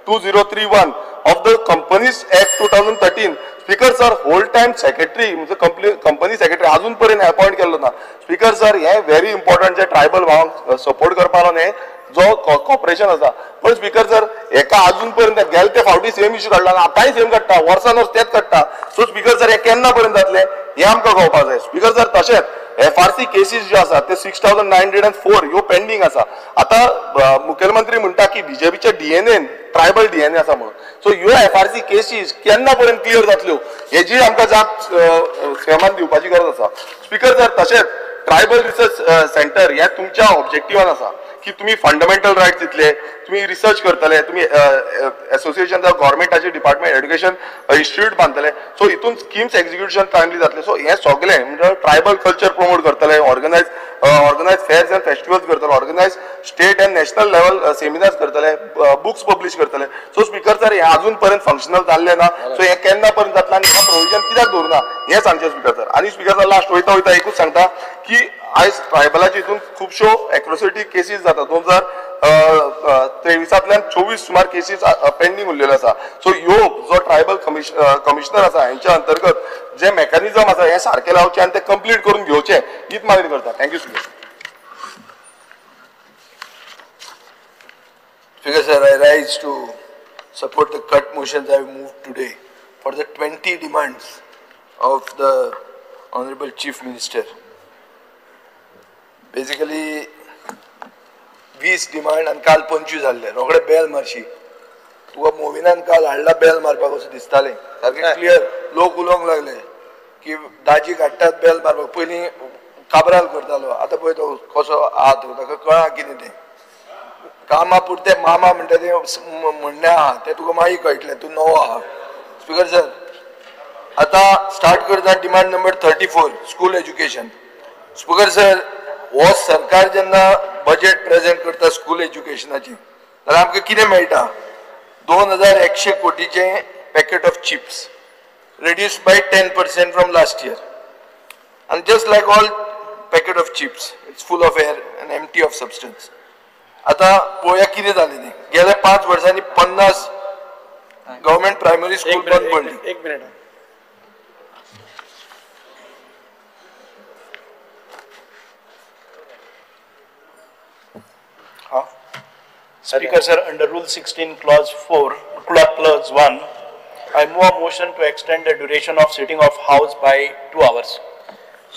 Speaker 9: 2031 of the companies act 2013. Speaker sir whole time secretary म्हणजे कंपनी सेक्रेटरी अजून पर्यंत अपॉइंट केल्लो ना. स्पीकर सर हे व्हेरी इम्पॉर्टंट जे ट्रायबल भावांक सपोर्ट करपाक न्ही जो कॉर्पोरेशन आसा. पण स्पीकर सर हेका अजून पर्यंत गेले ते फावटी सेम इश्यू काडला, आतांय सेम काडटा, वर्सान वर्स तेच काडटा. सो स्पीकर सर हे केन्ना पर्यंत जातले हें आमकां कळपाक जाय. स्पीकर सर तशेंच एफआरसी केसीस ज्यो आसा ते 6904 ह्यो पेंडींग आसा. आतां मुखेलमंत्री म्हणटा की बीजेपीच्या डीएनएन ट्रायबल डीएनए आसा म्हणून, सो ह्यो एफआरसी केसीस केन्ना पर्यंत क्लियर जातल्यो हेजी आमकां जाप सीएमान दिवपाची गरज आसा. स्पीकर सर तशेंच ट्रायबल रिसर्च सेंटर हे तुमच्या ऑब्जेक्टिवान आसा की तुमी फंडामेंटल रायट्स दितले, तुमी रिसर्च करतले, तुमी एसोसिएशन जावं गव्हर्मेंटाचे डिपार्टमेंट एड्युकेशन इन्स्टिट्यूट बांदतले. सो हितून स्किम्स एक्झिक्युशन टायमली जातले. सो हें सगळें म्हणजे ट्रायबल कल्चर प्रमोट करतले, ऑर्गनायज फेर्स एंड फेस्टिवल्स करतले, organise state and national level seminars करतले, बुक्स पब्लिश करतले. सो स्पीकर सर हें अजून पर्यंत फंक्शनल जाल्लें ना. सो हें केन्ना पर्यंत जातलें आनी हें प्रोविजन कित्याक दवरुना हें सांगचें स्पीकर सर. आनी स्पीकर सर लास्ट वयता वयता एकूच सांगता की आयज ट्रायबलाच्या हितून खुबश्यो एट्रोसिटी केसीस जाता. 2023 24 सुमार केसीस पेंडींग उरलेल्यो आसा. सो ह्यो जो ट्रायबल कमिशनर आसा हेंच्या अंतर्गत जे मेकॅनिझम आसा हें सारकें लावचें आनी तें कंप्लीट करून घेवचें हीच मागणी करता. Thank you speaker.
Speaker 10: Speaker sir, I rise to support the cut motions I moved today for the 20 demands of the Honorable Chief Minister. Basically 20 demand आनी काल 25 जाल्ले, रोखडे बेल मारशी तुका मोविनान काल हाडला बेल मारपाक असो दिसतालें सारकें क्लियर. लोक उलोवंक लागले की दाजी काडटात बेल मारपाक, पयलीं काबराल करतालो, आतां पळय तो कसो आहा, ताका कळ्ळां कितें तें कामा पुरतें मामा म्हणटा तें म्हणणें आहा तें तुका मागीर कळटलें, तूं नवो आहा. Speaker sir आतां स्टार्ट करता demand number 34 school education. Speaker sir, हो सरकार जेन्ना बजेट प्रेजेंट करता स्कूल एज्युकेशनाची जाल्यार आमकां कितें मेळटा? 2100 कोटीचें packet of chips reduced by 10% from last year. And just like all packet of chips, it's full of air and empty of substance. आतां पळोवया कितें जालें तें. गेल्या 5 वर्सांनी 50 गव्हर्मेंट प्रायमरी स्कूल बंद पडली.
Speaker 5: एक minute.
Speaker 11: Speaker sir, under Rule 16, Clause 4, Clause 1, I move a motion to extend the duration of sitting of House by 2 hours.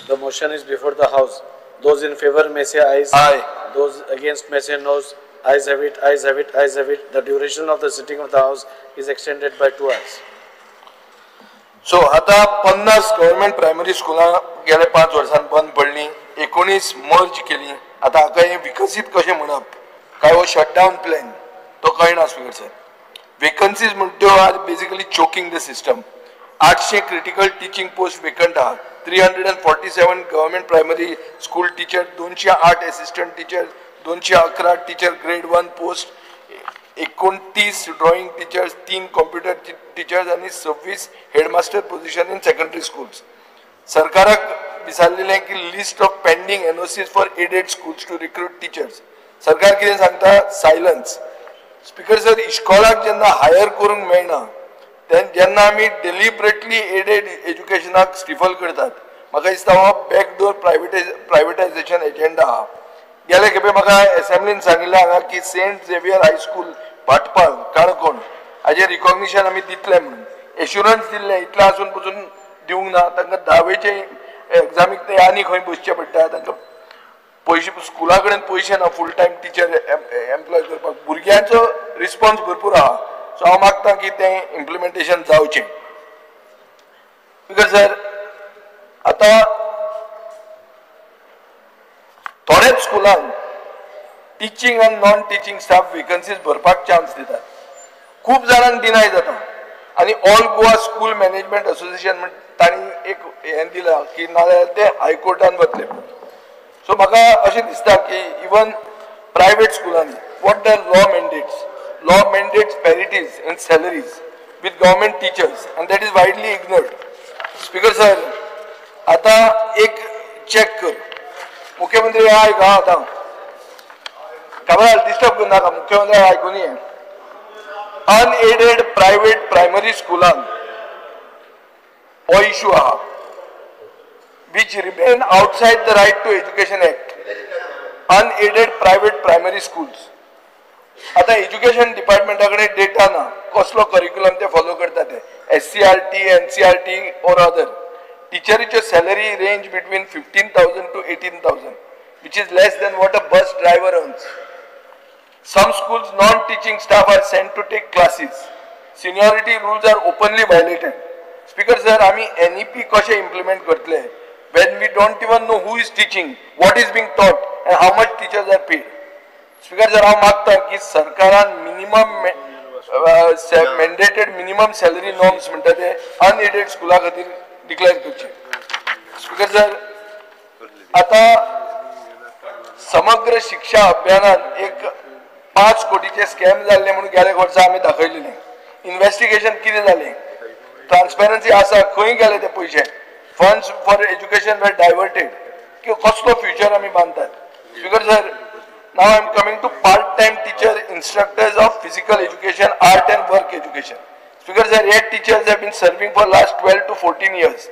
Speaker 5: The motion is before the House. Those in favor may say ayes.
Speaker 10: Aye.
Speaker 5: Those against may say noes. Ayes have it, ayes have it, ayes have it. The duration of the sitting of the House is extended by 2 hours.
Speaker 10: So, आता 50 government primary स्कुलां गेल्या 5 वर्सांत बंद पडली, 19 मर्ज केली. आता हाका हें विकसीत कशें म्हणप? काय हो शटडावन प्लॅन तो कळना स्पीकर सर. वेकन्सीज म्हणटा त्यो are basically choking the system. 800 critical teaching post vacant आहा. 347 government primary school teacher, 208 assistant teacher, 211 teacher grade 1 post, 29 drawing teachers, 3 computer teachers आनी 26 headmaster position in secondary schools. सरकाराक विचारलेलें की list of pending NOCs for aided schools to recruit teachers. सरकार कितें सांगता? Silence. Speaker sir, इश्कोलाक जेन्ना higher करूंक मेळना जेन्ना आमी डेलिबरेटली एडेड एज्युकेशनाक स्टिफल करतात, म्हाका दिसता हो बॅकडोर प्रायवेटायझेशन एजेंडा आहा. गेले खेपे म्हाका एसेंब्लीन सांगिल्लें हांगा की Saint Xavier high school Bhatpal Canacona हाजें रिकॉग्निशन आमी दितले म्हणून एश्युरन्स दिल्लें, इतलें आसून पसून दिवंक ना. तांकां 10वेचे एग्जामीक ते आनी खंय बसचें पडटा, तांकां पयशे स्कुला कडेन पयशे ना फूल टायम टिचर एम्प्लॉय करपाक. भुरग्यांचो रिस्पॉन्स भरपूर आहा. सो हांव मागता की तें इम्प्लिमेंटेशन जावचें. Because sir, आतां थोड्याच स्कुलांक टिचींग आनी नॉन टिचींग स्टाफ वेकन्सीज भरपाक चान्स दितात, खूब जाणांक डिनाय जाता. आनी all Goa school management association म्हण तांणी एक हें दिलां की नाजाल्यार ते हायकोर्टान वतले. सो म्हाका अशें दिसता की इवन प्रायवेट स्कुलांनी what the law mandates, law mandates parities in salaries with government teachers and that is widely ignored. Speaker sir, आतां एक चॅक कर. मुख्यमंत्री आयक हा, आतां खबर डिस्टर्ब करनाका, मुख्यमंत्री आयकून ये. अनएडेड प्रायवेट प्रायमरी स्कुलांक हो इशू आहा, which remain outside the Right to Education Act, unaided private primary schools. आता एज्युकेशन डिपार्टमेंटा कडेन डेटा ना, कसलो करिक्युलम ते फॉलो करता ते, SCERT, NCERT or other. टिचरीच्यो salary range between 15,000 to 18,000, which is less than what a bus driver earns. Some schools non teaching staff are sent to take classes. Seniority rules are openly violated. Speaker sir, आमी NEP कशें implement करतले when we don't even know who is teaching, what is being taught and how much teachers are paid? Speaker sir, हांव मागता की सरकारान minimum mandated minimum salary norms म्हणटा ते unaided स्कुला खातीर डिक्लेअर करचे. स्पीकर सर, आतां समग्र शिक्षा अभियानान एक 5 कोटीचे स्कॅम जाल्ले म्हणून गेल्या वर्सा आमी दाखयलेले. इन्वेस्टिगेशन कितें जालें, ट्रान्सपेरन्सी आसा, खंय गेले ते पयशे, funds for education were diverted, की कसलो फ्युचर आमी बांदतात. Speaker sir, now I am coming to part time teacher instructors of physical education, art and work education. Speaker sir, हे teachers have been serving for last 12 to 14 years.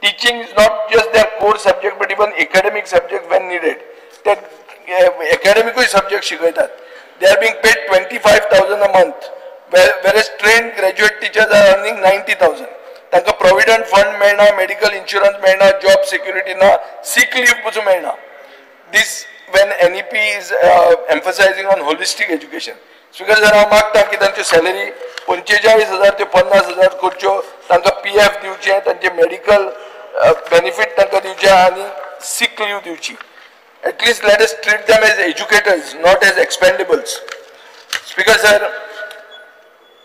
Speaker 10: Teaching is not just their core subject but even academic subject when needed. ते एकॅडमिकूय subject शिकयतात. They are being paid 25,000 a month, whereas trained graduate teachers are earning 90,000. तांकां provident fund मेळना, medical insurance मेळना, job security ना, सीक leave पसून मेळना. This when NEP is emphasizing on holistic education. Speaker sir, हांव मागता की तांच्यो सॅलरी 45,000 ते 50,000 करच्यो, तांकां PF दिवचें, तांचे मेडिकल बेनिफीट तांकां दिवचें आनी सीक लीव दिवची. At least let us treat them as educators, not as expendables. Speaker sir,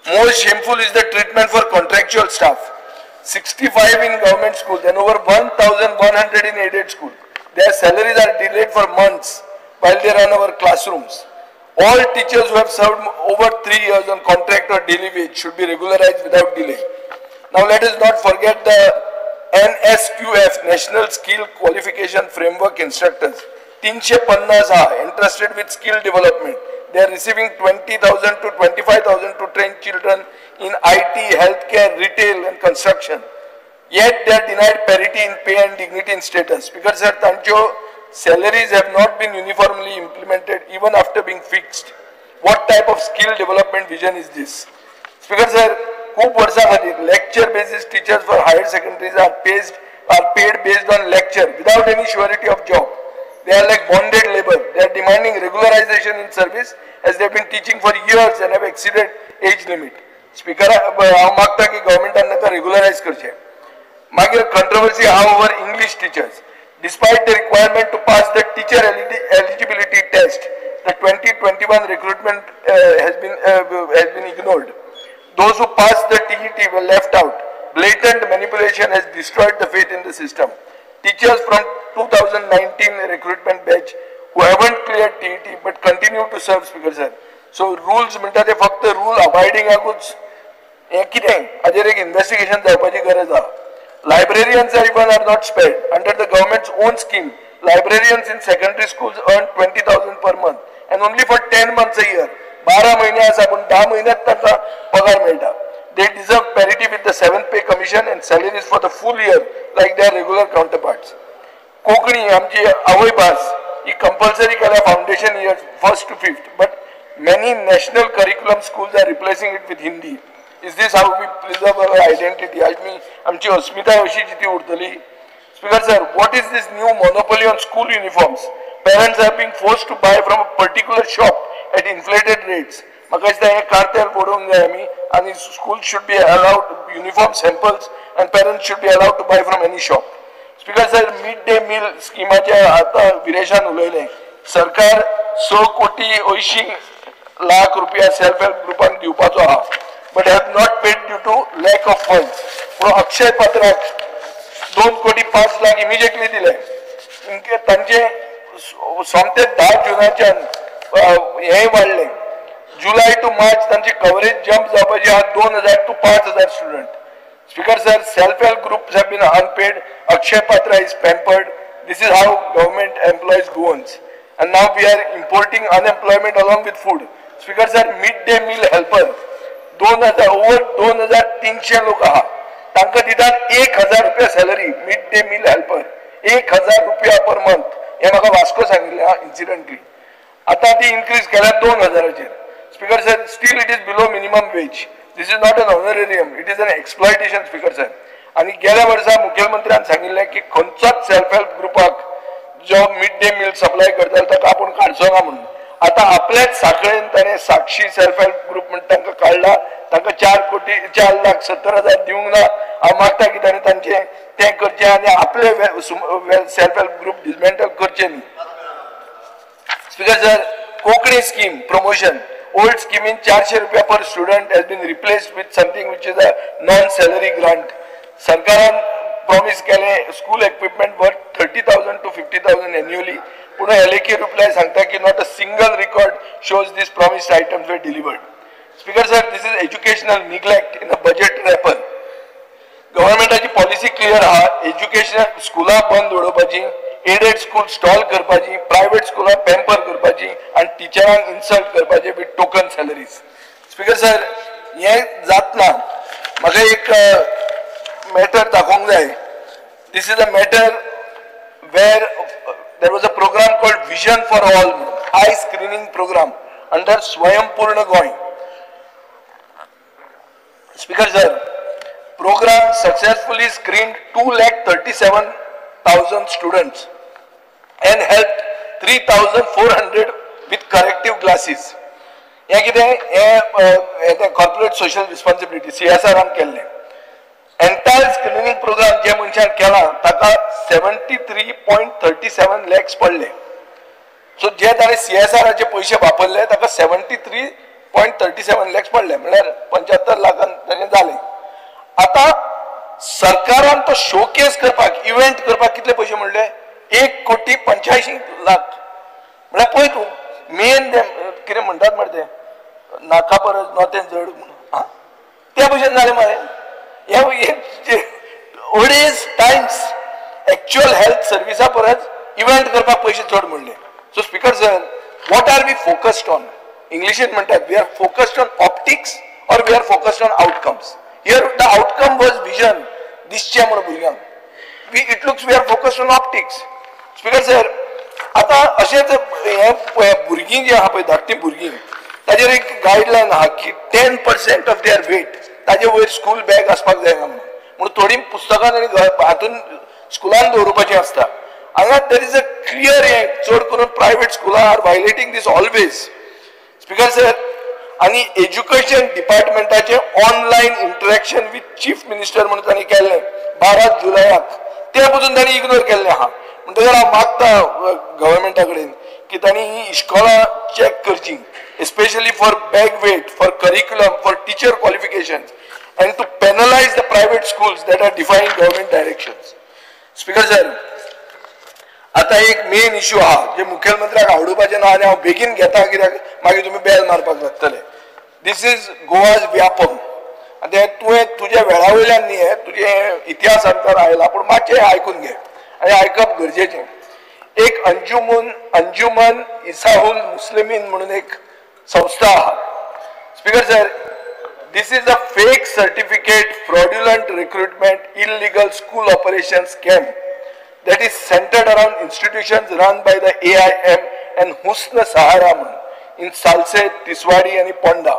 Speaker 10: more shameful is the treatment for contractual staff. 65 in government schools and over 1,100 in aided schools. Their salaries are delayed for months while they run our classrooms. All teachers who have served over 3 years on contract or daily wage should be regularized without delay. Now let us not forget the NSQF, National Skill Qualification Framework instructors. 350 are entrusted with skill development. They are receiving 20,000 to 25,000 to train children in IT, healthcare, retail and construction. Yet they are denied parity in pay and dignity in status. Because sir, tancho salaries have not been uniformly implemented even after being fixed. What type of skill development vision is this? Speaker sir, खूप वर्षा खातीर lecture basis teachers for higher secondaries are paid based on lecture without any surety of job. They are like bonded labor. They are demanding regularization in service as they have been teaching for years and have exceeded age limit. Speaker, हांव मागता की गव्हर्मेंटान तांकां रेगुलरायज करचें. मागीर controversy आहा over English teachers. Despite the requirement to pass the teacher eligibility test, the 2021 recruitment has been ignored. Those who passed the TET were left out. Blatant manipulation has destroyed the faith in the system. Teachers from 2019 recruitment batch who haven't cleared TET but continue to serve, Speaker sir. So rules म्हणटा ते फक्त rule abiding आकूच हें कितें हाजेर एक investigation जावपाची गरज आहा. Librarians are even are not spared. Under the government's own scheme, librarians in secondary schools earn 20,000 per month and only for 10 months a year. 12 महिने आसा पूण 10 म्हयन्यात तांकां पगार मेळटा. They deserve parity with the 7th pay commission and salaries for the full year like their regular counterparts. Konkani आमची आवय भास ही कंपल्सरी केल्या foundation year 1st to 5th, but many national curriculum schools are replacing it with Hindi. Is this how we preserve our identity? आमी आमची अस्मिताय अशी जिती उरतली? Speaker sir, what is this new monopoly on school uniforms? Parents are being forced to buy from a particular shop at inflated rates. म्हाका दिसता हें कार्तेल बरोवंक जाय आमी आनी school should be allowed uniform samples and parents should be allowed to buy from any shop. Speaker sir, mid day meal स्किमाचें आतां विरेशान उलयलें. सरकार 6 कोटी 80 लाख रुपया सेल्फ हेल्प ग्रुपांक दिवपाचो आहा, but have not paid due to lack of funds. पूण अक्षय पात्राक 2 कोटी 5 लाख इमिजिएटली दिले. तांचे सोमते 10 जुनाच्यान हें वाडलें. जुलय टू मार्च तांची कवरेज जम्प जावपाची आहा 2,000 to 5,000 student. Speaker sir, self help groups have been unpaid. Akshaya Patra is pampered. This is how government employs Goans. And now we are importing unemployment along with food. Speaker sir, mid day meal helper 2,000 over 2,300 लोक आहा, तांकां दितात 1,000 रुपया salary. Mid day meal helper 1,000 रुपया per month. हें म्हाका वास्को सांगिल्लें आहा इन्सिडंटली. आतां ती इन्क्रीज केल्या 2,000चेर. Speaker sir, still it is below minimum wage. This is not an honorarium, it is an exploitation. Speaker sir, आनी गेल्या वर्सा मुखेलमंत्र्यान सांगिल्लें की खंयचोच सेल्फ हेल्प ग्रुपाक जो मिड डे मील सप्लाय करतालो ताका आपूण काडचो ना म्हणून. आतां आपल्याच साखळेन ताणें साक्षी सेल्फ हेल्प ग्रुप म्हण तांकां काडला. तांकां 4,470,000 दिवंक ना. हांव मागता की ताणें तांचें तें करचें आनी आपले सेल्फ हेल्प ग्रुप डिसमेंटल करचें न्ही. Speaker sir, Konkani scheme promotion. Old scheme in 400 रुपया per student has been replaced with something which is a non salary grant. सरकारान प्रॉमिस केलें school equipment worth 30,000 to 50,000 annually. पूण लेखी reply सांगता की not a single record shows this promised items were delivered. Speaker sir, this is educational neglect in a budget wrapper. गव्हर्मेंटाची policy clear आहा, educational स्कुलां बंद उडोवपाची, एडेड स्कूल स्टॉल करपाची, private स्कुलां पॅम्पर करपाची आनी टिचरांक इन्सल्ट करपाचे with token salaries. Speaker sir, हें जातना म्हाका एक मॅटर दाखोवंक जाय. This is a matter where there was a program called Vision for All, eye screening program under Swayampurna Goa. Speaker sir, program successfully screened 2,37,000 students and helped 3,400 with corrective glasses. हें कितें हें corporate social responsibility CSR केल्लें. Entire screening programme जे मनशान केला ताका 73.37 लॅक्स पडले. So जे ताणें CSRाचे पयशे वापरले ताका 73.37 लॅक्स पडले, म्हणल्यार 75 लाखान ताणें जालें. आतां सरकारान तो शोकेस करपाक, इव्हेंट करपाक कितले पयशे म्हणले? 1,85,00,000. म्हळ्यार पळय तूं मेन ते कितें म्हणटात मरे ते नाका परस नोतें जड म्हणून, त्या भशेन जालें मरे. हे 2.5 टायम्स एक्च्युअल हेल्थ सर्विसा परस इव्हेंट करपाक पयशे चड म्हणले. So speaker sir, what are we focused on? इंग्लिशीन म्हणटात we are focused on optics or we are focused on outcomes. Here the outcome was vision दिसचें म्हणून भुरग्यांक. It looks we are focused on optics. Speaker sir, आतां अशेंच हे भुरगीं जी आहा पळय, धाकटीं भुरगीं, ताजेर एक गायडलायन आहा की 10% ऑफ their wait ताजे वयर स्कूल बॅग आसपाक जायना म्हणून. म्हणून थोडीं पुस्तकां आनी हातून स्कुलान दवरुपाचीं आसता. हांगा there is a clear हें, चड करून प्रायवेट स्कुलां are violating this always. Speaker sir, आनी education डिपार्टमेंटाचें online interaction with chief minister म्हणून तांणी केल्लें 12 जुलयाक, तें पसून तांणी इग्नोर केल्लें आहा. म्हणटकीर हांव मागता गव्हर्मेंटा कडेन की तांणी ही इश्कोलां चॅक करची, especially for bag weight, for curriculum, for teacher qualifications, and to penalise the private schools that are defying government directions. Speaker sir, आतां एक मेन इश्यू आहा जे मुखेलमंत्र्याक आवडुपाचें ना आनी हांव बेगीन घेता कित्याक मागीर तुमी बेल मारपाक लागतले. This is Goa's Vyapam. आनी तुवें तुज्या वेळा वयल्यान न्ही, हें तुजें इतिहास आमकां आयला, पूण मातशें आयकून घे आनी आयकप गरजेचें. एक अंजुमन इसाहुल मुस्लिमीन म्हणून एक संस्था आहा. Speaker sir, this is a fake certificate, fraudulent recruitment, illegal school operation scam that is centered around institutions run by the AIM and Husn Sahara in Salcete, Tiswadi and Ponda.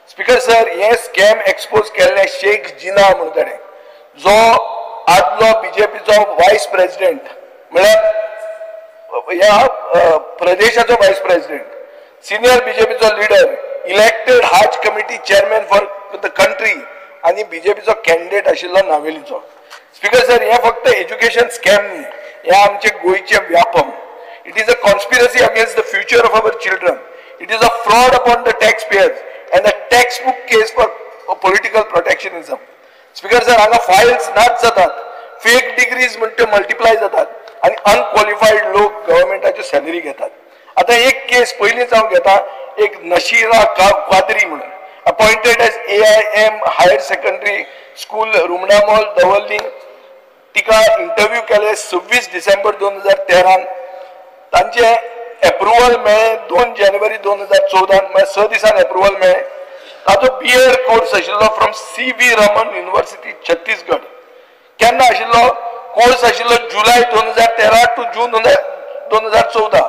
Speaker 10: Speaker sir, हे scam expose केल्ले शेख जिना म्हणून ताणें, जो आदलो बीजेपीचो voice president, म्हळ्यार ह्या प्रदेशाचो vice president, senior बीजेपीचो leader, elected Haj committee chairman for the country आनी बीजेपीचो कॅन्डिडेट आशिल्लो नावेलीचो. स्पीकर सर, हे फक्त एज्युकेशन स्कॅम न्ही, हे आमचे गोंयचे Vyapam. It is a conspiracy against the future of our children. It is a fraud upon the tax payers and a text book case for political protectionism. Speaker sir, हांगा Fayol's नाच जातात, fake degrees म्हणटे multiply जातात आनी अनक्वॉलिफायड लोक गव्हर्मेंटाच्यो salary घेतात. आतां एक केस पयलींच हांव घेता, एक नशिरा क्वाद्री म्हणून, appointed as AIM higher secondary school Rumdamol Davorlim, तिका इंटरव्यू केले 26 डिसेंबर 2013, तांचे एप्रुवल मेळ्ळें 2 जानेवारी 2014, म्हळ्यार 6 दिसान एप्रुवल मेळ्ळें. ताचो बी.एड कोर्स आशिल्लो from CV Raman university Chhattisgarh. केन्ना आशिल्लो कोर्स? आशिल्लो जुलय 2013 टू जून 2014.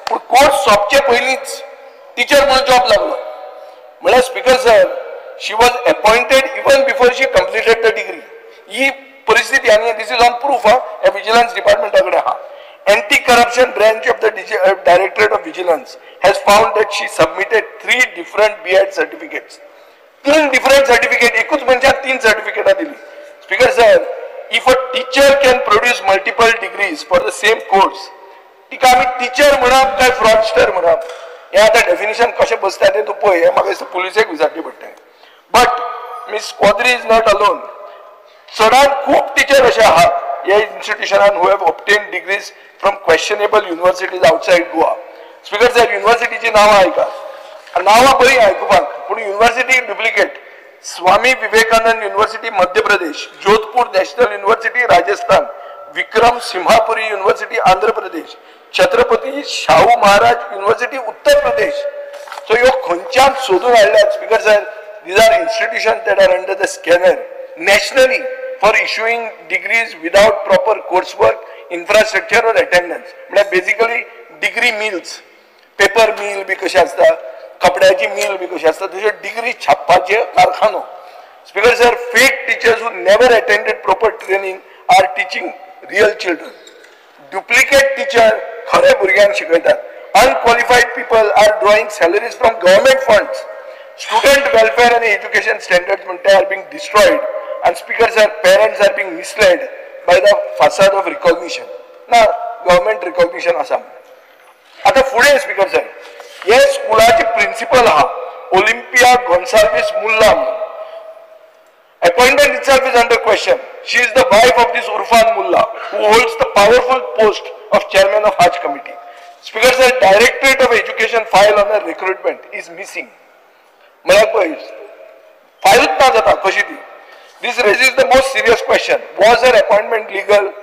Speaker 10: पूण कोर्स सोंपचे पयलींच टिचर म्हणून जॉब लागलो. म्हळ्यार speaker sir, she was appointed even before she completed the degree. ही परिस्थिती आनी this is on proof हा, ह्या विजिलन्स डिपार्टमेंटा कडेन आहा. Anti corruption branch of the directorate of vigilance has found that she submitted 3 different B.Ed certificates. 3 different certificate, एकूच मनशाक 3 सर्टिफिकेटां दिली. Speaker sir, if a teacher can produce multiple degrees for the same course, तिका आमी teacher म्हणप काय fraudster म्हणप, हें आतां डेफिनेशन कशें बसता तें तूं पळय. हें म्हाका दिसता पुलिसेक विचारचें पडटलें. But Miss Quadri is not alone. चडान खूब टिचर अशे आहात ह्या इन्स्टिट्युशनान who have obtained degrees from questionable universities outside Goa. Speaker sir, युनिव्हर्सिटीची नांवां आयकात, नांवां बरीं आयकुपाक, पूण university duplicate. Swami Vivekananda university Madhya Pradesh, Jodhpur national university Rajasthan, Vikram Simhapuri university Andhra Pradesh, Chhatrapati Shahu Maharaj university Uttar Pradesh. So ह्यो खंयच्यान सोदून हाडल्यात? Speaker sir, these are institutions that are under the scanner nationally for issuing degrees without proper coursework, infrastructure or attendance. म्हळ्यार basically degree mills, paper mill बी कशें आसता, कपड्याची मिल बी कशी आसता, तशें डिग्री छापपाचे कारखानो. Speaker sir, fake teachers who never attended proper training are teaching real children. Duplicate teacher खरे भुरग्यांक शिकयतात. Unqualified people are drawing salaries from government funds. Student welfare and education standards म्हणटा are being destroyed. And speaker sir, parents are being misled by the facade of recognition. ना government recognition आसा. आतां फुडें speaker sir, हे स्कुलाचे principal आहा Olympia Gonsalves मुल्ला म्हणून. Appointment itself is under question. she is the wife of this Urfan Mulla, who holds the powerful post of chairman of Haj committee. Speaker sir, directorate of education file on her recruitment is missing. म्हळ्यार पळय फायलूच ना जाता कशी ती. This raises the most serious question. Was her appointment legal?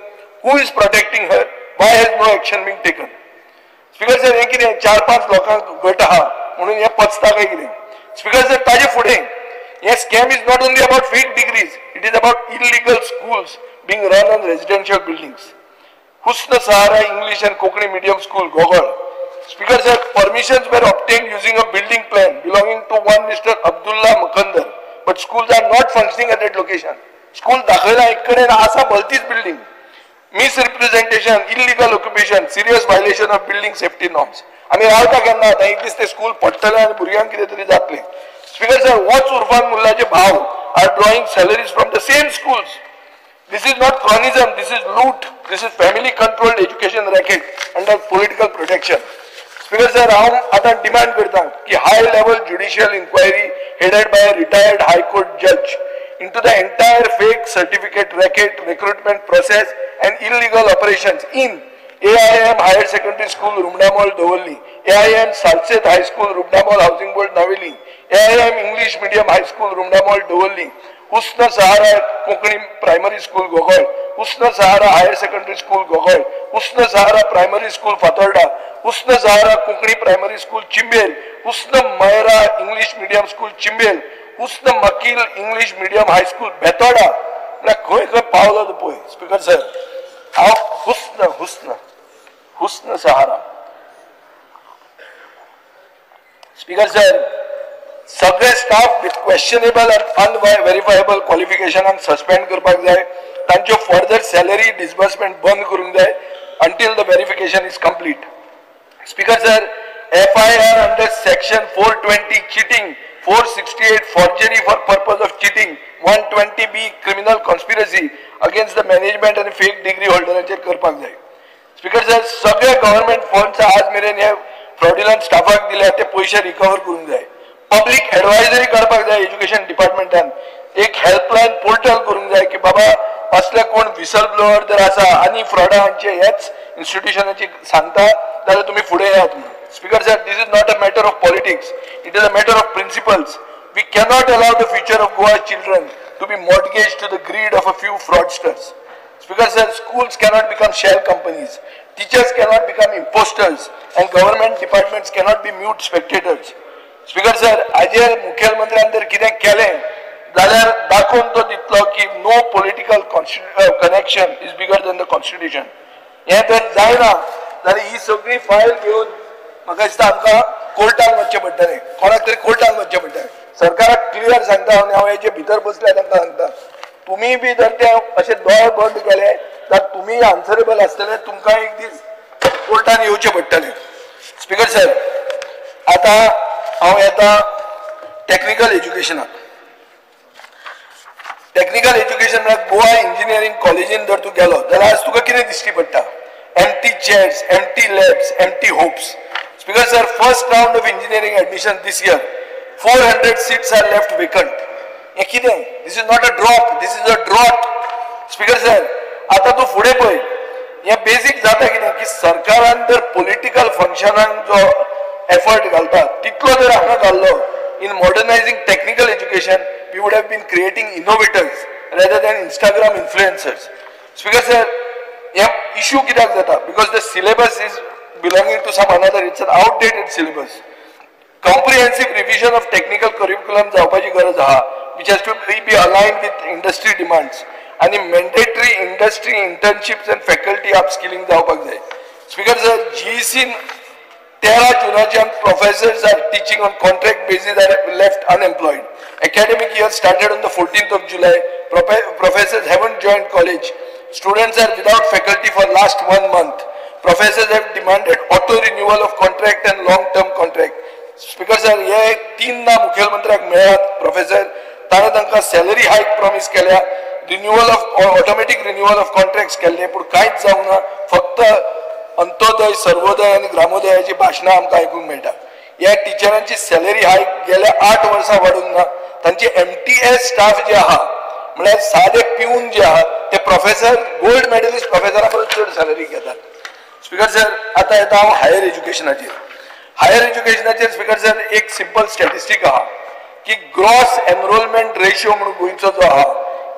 Speaker 10: Who is protecting her? Why has no action been taken? Speaker sir, हें कितें 4-5 लोकांक गट आहा म्हणून हें पचता काय कितें? स्पीकर सर, ताजे फुडें हे scam is not only about fake degrees, it is about illegal schools being run on residential buildings. Husn Sahara English and Konkani medium school, Gogol. Speaker sir, permissions were obtained using a building plan belonging to one Mr. Abdullah Makandar, but schools are not functioning at that location. School दाखयला एक कडेन आसा भलतीच building. Misrepresentation, illegal occupation, serious violation of building safety norms. आमी रावता केन्ना आतां एक दीस ते स्कूल पडटलें आनी भुरग्यांक कितें तरी जातलें. स्पीकर सर, होच उर्फान मुल्लाचे भाव are drawing salaries from the same schools. This is not cronyism, this is loot, this is family controlled education racket under political protection. Speaker sir, हांव आतां डिमांड करता की high level judicial inquiry headed by a retired high court judge into the entire fake certificate racket, recruitment process and illegal operations in AIM Higher Secondary School, Rumdamol, Dovalli, AIM Salcete High School, Rumdamol Housing Board, Navelim, AIM English Medium High School, Rumdamol, Dovalli, Husn Sahara Konkani Primary School, Gogol, Husn Sahara Higher Secondary School, Gogol, Husn Sahara Primary School, Fatorda, Husn Sahara Konkani Primary School, Chimbel, Husn Maira English Medium School, Chimbel, Husn Makil English Medium High School, Betoda. म्हळ्यार खंय खंय पावलो तूं पळय. Speaker sir, हांव हुस्न हुस्न हुस्न सहारा. स्पीकर सर, सगळे स्टाफ विथ क्वेश्चनेबल आनी अनव्हेरीफायेबल क्वॉलिफिकेशनाक सस्पेंड करपाक जाय. तांच्यो फर्दर सॅलरी डिसबर्समेंट बंद करूंक जाय until the verification is complete. Speaker sir, FIR under section 420 cheating, 468 forgery for purpose of cheating, 120B criminal conspiracy against the management and fake degree होल्डरांचेर करपाक जाय. Speaker sir, सगळे government funds आज मेरेन हे fraudulent स्टाफाक दिल्या ते पयशे रिकवर करूंक जाय. पब्लीक एडवायजरी काडपाक जाय एज्युकेशन डिपार्टमेंटान. एक हेल्पलायन पोर्टल करूंक जाय की बाबा असले कोण विसल ब्लोअर जर आसा आनी फ्रॉडांचे हेच इन्स्टिट्युशनाची सांगता जाल्यार तुमी फुडें येयात म्हणून. Speaker sir, this is not a matter of politics, it is a matter of principles. We cannot allow the future of Goa's children to be mortgaged to the greed of a few fraudsters. Speaker sir, schools cannot become shell companies, teachers cannot become imposters, and government departments cannot be mute spectators. Speaker sir, आजेर मुखेलमंत्र्यान जर कितें केलें जाल्यार दाखोवन तो दितलो की no political connection is bigger than the constitution. हें जर जायना जाल्यार ही सगळी फायल घेवन म्हाका दिसता आमकां कोर्टान वचचें पडटलें, कोणाक तरी कोर्टान वचचें पडटलें. सरकाराक क्लियर सांगता आनी हांव हेजे भितर बसल्या तांकां सांगता, तुमी बी जर ते अशे दोळे बंद केले जाल्यार तुमी आन्सरेबल आसतले, तुमकां एक दीस कोर्टान येवचें पडटलें. स्पीकर सर, आतां हांव येता टॅक्निकल एज्युकेशनाक. टॅक्निकल एज्युकेशन म्हळ्यार गोवा इंजिनियरींग कॉलेजीन जर तूं गेलो जाल्यार आज तुका कितें दिश्टी पडटा? Empty chairs, empty labs, empty hopes. Speaker sir, first round of engineering admission this year, 400 seats are left vacant. हें कितें? This is not a drop, this is a drought. Speaker sir, आतां तूं फुडें पळय, हें बेजीक जाता कितें की सरकारान जर पॉलिटिकल फंक्शनाक जो एफर्ट घालता तितलो जर हांगा घाल्लो in modernizing technical education, we would have been creating innovators rather than Instagram influencers. Speaker sir, हे इश्यू कित्याक जाता? Because the syllabus is belonging to some another, it's an outdated syllabus. Comprehensive revision of technical curriculum जावपाची गरज आहा, which has to be aligned with industry demands, आनी mandatory industry internships and faculty upskilling जावपाक जाय. Speaker sir, जीईसीन 13 जुनाच्यान professors are teaching on contract basis are left unemployed. Academic year started on the 14th of July. Professors haven't joined college. Students are without faculty for last 1 month. Professors have demanded auto renewal of contract and long term contract. Speaker sir, हे 3 मुखेलमंत्र्याक मेळ्ळात professor, ताणें तांकां salary हायक promise केल्या, renewal of automatic renewal of contracts केल्ले, पूण कांयच जावंक ना. फक्त अंत्योदय, सर्वोदय आनी ग्रामोदयाची भाशणां आमकां आयकूंक मेळटा. ह्या टिचरांची सॅलरी हायक गेल्या 8 वर्सां वाडूंक ना. तांचे MTS staff जे आहा म्हळ्यार सादे पिवन जे आहा ते प्रोफेसर गोल्ड मेडलिस्ट प्रोफेसरा परस चड सॅलरी घेतात. स्पीकर सर, आतां येता हांव हायर एज्युकेशनाचेर. हायर एज्युकेशनाचेर स्पीकर सर एक सिंपल स्टॅटिस्टीक आहा की ग्रॉस एनरोलमेंट रेशियो म्हणून गोंयचो जो आहा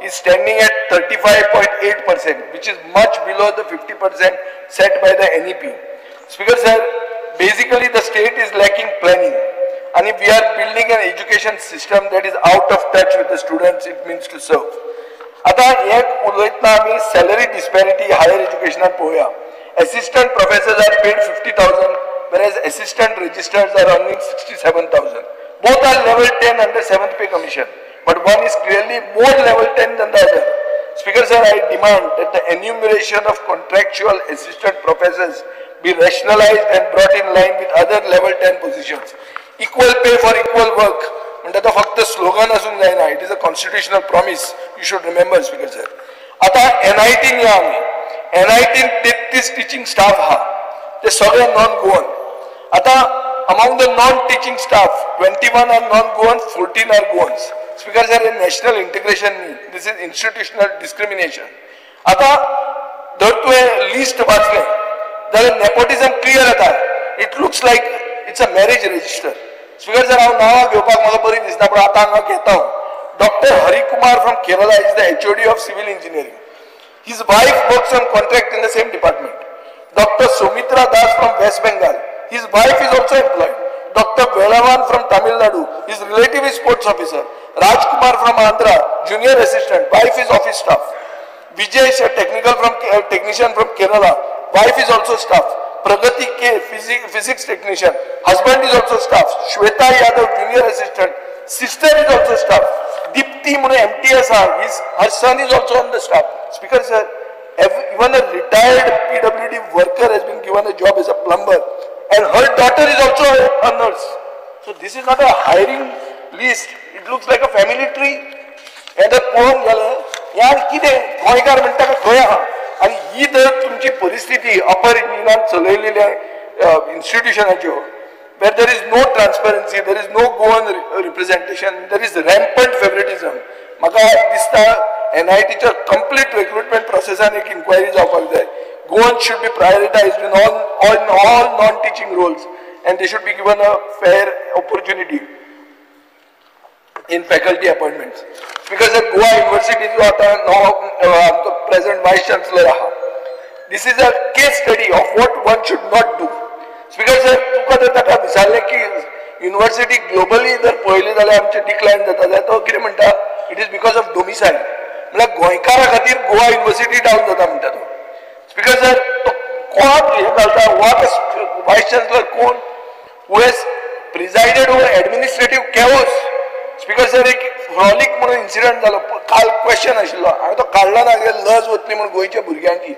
Speaker 10: is standing at 35.8%, which is much below the 50% set by the NEP. Speaker sir, basically the state is lacking planning and we are building an education system that is out of touch with the students it means to serve. आता एक उलयतना आमी salary डिस्पॅरिटी higher एज्युकेशनात पळोवया. Assistant professors are paid 50,000, whereas assistant registrars are earning 67,000. Both are level 10 under 7th pay commission, but one is clearly more level 10 than the other. Speaker sir, I demand that the enumeration of contractual assistant professors be rationalized and brought in line with other level 10 positions. Equal pay for equal work. म्हणटा तो फक्त slogan आसूंक जायना, it is a constitutional promise, you should remember speaker sir. आतां एनआयटीन या आमी. एनआयटीन 33 teaching staff आहा, ते सगळे नॉन गोवन. आतां among the non-teaching staff, 21 are non-Goans, 14 are Goans. Speaker sir, national integration न्ही, this is institutional discrimination. आतां जर तुवें लिस्ट वाचलें जाल्यार नेपोटिझम क्लियर येता. It looks like it's a marriage register. Speaker sir, हांव नांवां घेवपाक म्हाका बरी दिसना, पूण आतां हांगा घेता हांव. Doctor Harikumar from Kerala is the HOD of civil engineering. His wife works on contract in the same department. Doctor Sumitra Das from West Bengal, his wife is also employed. Dr. Velavan from Tamil Nadu, his relative is sports officer. Rajkumar from Andhra, junior assistant, wife is office staff. Vijesh, a technical from technician from Kerala, wife is also staff. Pragati K, physics technician, husband is also staff. Shweta Yadav, junior assistant, sister is also staff. Dipti म्हणून MTS आहा, her son is also on the staff. Speaker sir, even a retired PWD worker has been given a job as a plumber, and her daughter is also a nurse. So this is not a hiring list. It looks like a family tree. हें जर पळोवंक गेलें यार कितें गोंयकार म्हणटा खंय आहा. आनी ही जर तुमची परिस्थिती अपर इंजिनान चलयलेल्या इन्स्टिट्युशनाच्यो, where there is no transparency, there is no Goan representation, there is rampant favoritism. म्हाका दिसता एनआयटीच्या कंप्लीट रिक्रुटमेंट प्रोसेसान एक इन्क्वायरी जावपाक जाय. Goans should be prioritized in all non-teaching roles, and they should be given a fair opportunity in faculty appointments. Because at Goa University जो आता आमचो present vice chancellor आहा, this is a case study of what one should not do. Speaker sir, तुका जर ताका विचारलें की university globally जर पळयली जाल्यार आमचें डिक्लायन जाता जाल्यार तो कितें म्हणटा, it is because of domicile. म्हळ्यार गोंयकारा खातीर गोवा युनिव्हर्सिटी डावन जाता म्हणटा तो. स्पीकर सर, तो कोणाक हें घालता? What vice chancellor कोण who has presided over administrative chaos. Speaker sir, एक फ्रॉलिक म्हणून इन्सिडंट जालो, काल क्वेश्चन आशिल्लो, हांवें तो काडलो ना, लज वतली म्हणून गोंयच्या भुरग्यांची.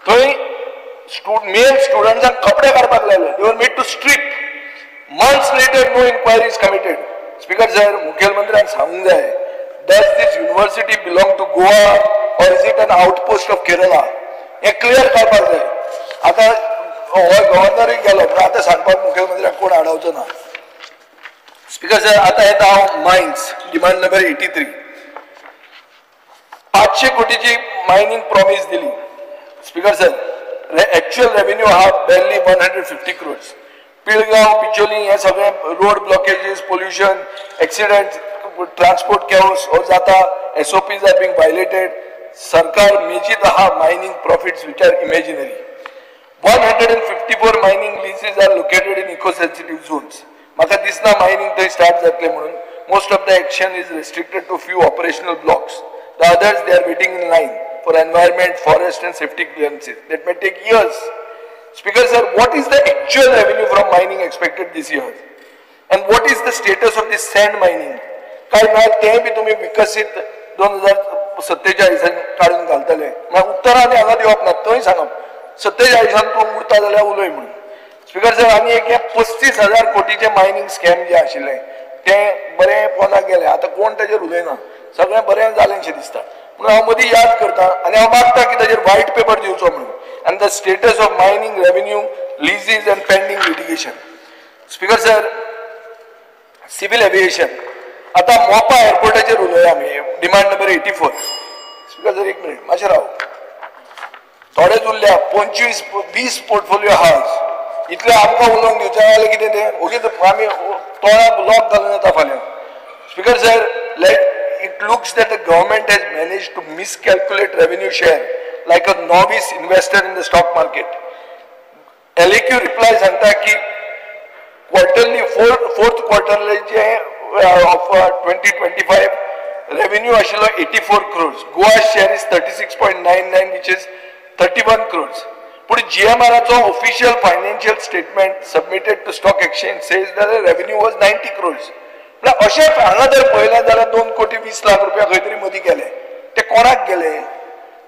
Speaker 10: थंय मेल स्टुडंट्सांक कपडे काडपाक लायले, they were made to strip. Months later no inquiry is committed. Speaker sir, मुखेलमंत्र्यान सांगूंक जाय, does this university belong to Goa or is it an outpost of Kerala? हें क्लियर करपाक जाय. आतां हो गव्हर्नरूय गेलो, पूण आतां सांगपाक मुखेलमंत्र्याक कोण आडावचो ना. स्पीकर सर, आतां येता हांव मायन्स, डिमांड नंबर 83. 500 कोटीची मायनींग प्रॉमीस दिली. स्पीकर सर, एक्च्युअल रेव्हेन्यू आहा barely 150 crores. Pilgaon, Bicholim हे सगळे road blockages, pollution, accident, transport chaos हो जाता. SOPs are being violated. सरकार मेजीत आहा mining profits which are imaginary. 154 mining leases are located in eco sensitive zones. म्हाका दिसना mining थंय स्टार्ट जातलें म्हणून. Most of the action is restricted to few operational blocks. The others they are waiting in line for environment, forest and safety clearances that may take years. Speaker sir, what is the actual revenue from mining expected this year? And what is the status of this sand mining? काय ना तें बी तुमी विकसीत 2047 काडून घालतले. मागीर उत्तरां आनी हांगा दिवप ना, थंय सांगप 47 तूं उरता जाल्यार उलय म्हणून. स्पीकर सर, आनी एक हें 35,000 कोटीचें मायनींग स्कॅम जें आशिल्लें तें बरें पोंदाक गेलें. आतां कोण ताजेर उलयना, सगळें बरें जालें शें दिसता. म्हणून हांव मदीं याद करता आनी हांव मागता की ताजेर व्हायट पेपर दिवचो म्हणून. And the status of mining revenue, leases and pending litigation. Speaker sir, civil aviation. आतां मोपा एअरपोर्टाचेर उलया आमी, डिमांड नंबर 84. स्पीकर सर एक मिनिट मातशें राव, थोडेच उरल्या 25-20 पोर्टफोलियो आहा, इतले आमकां उलोवंक दिवचें जाल्यार कितें तें ओगीच आमी तोंडाक लॉक घालून येता फाल्यां. Speaker sir, let it looks that the government has manage to miscalculate revenue share like a novice investor in the stock market. LAQ reply सांगता की क्वॉर्टरली फोर्थ क्वॉर्टरलीचे ऑफ 2025 रेव्हेन्यू आशिल्लो 84 crores, Goa share is 36.99 which is 31 crores. पूण जीएमआराचो official financial statement submitted to stock exchange says that revenue was 90 crores. म्हळ्यार अशें हांगा जर पळयलें जाल्यार 2,20,00,000 रुपया खंय तरी मदीं गेले, ते कोणाक गेले,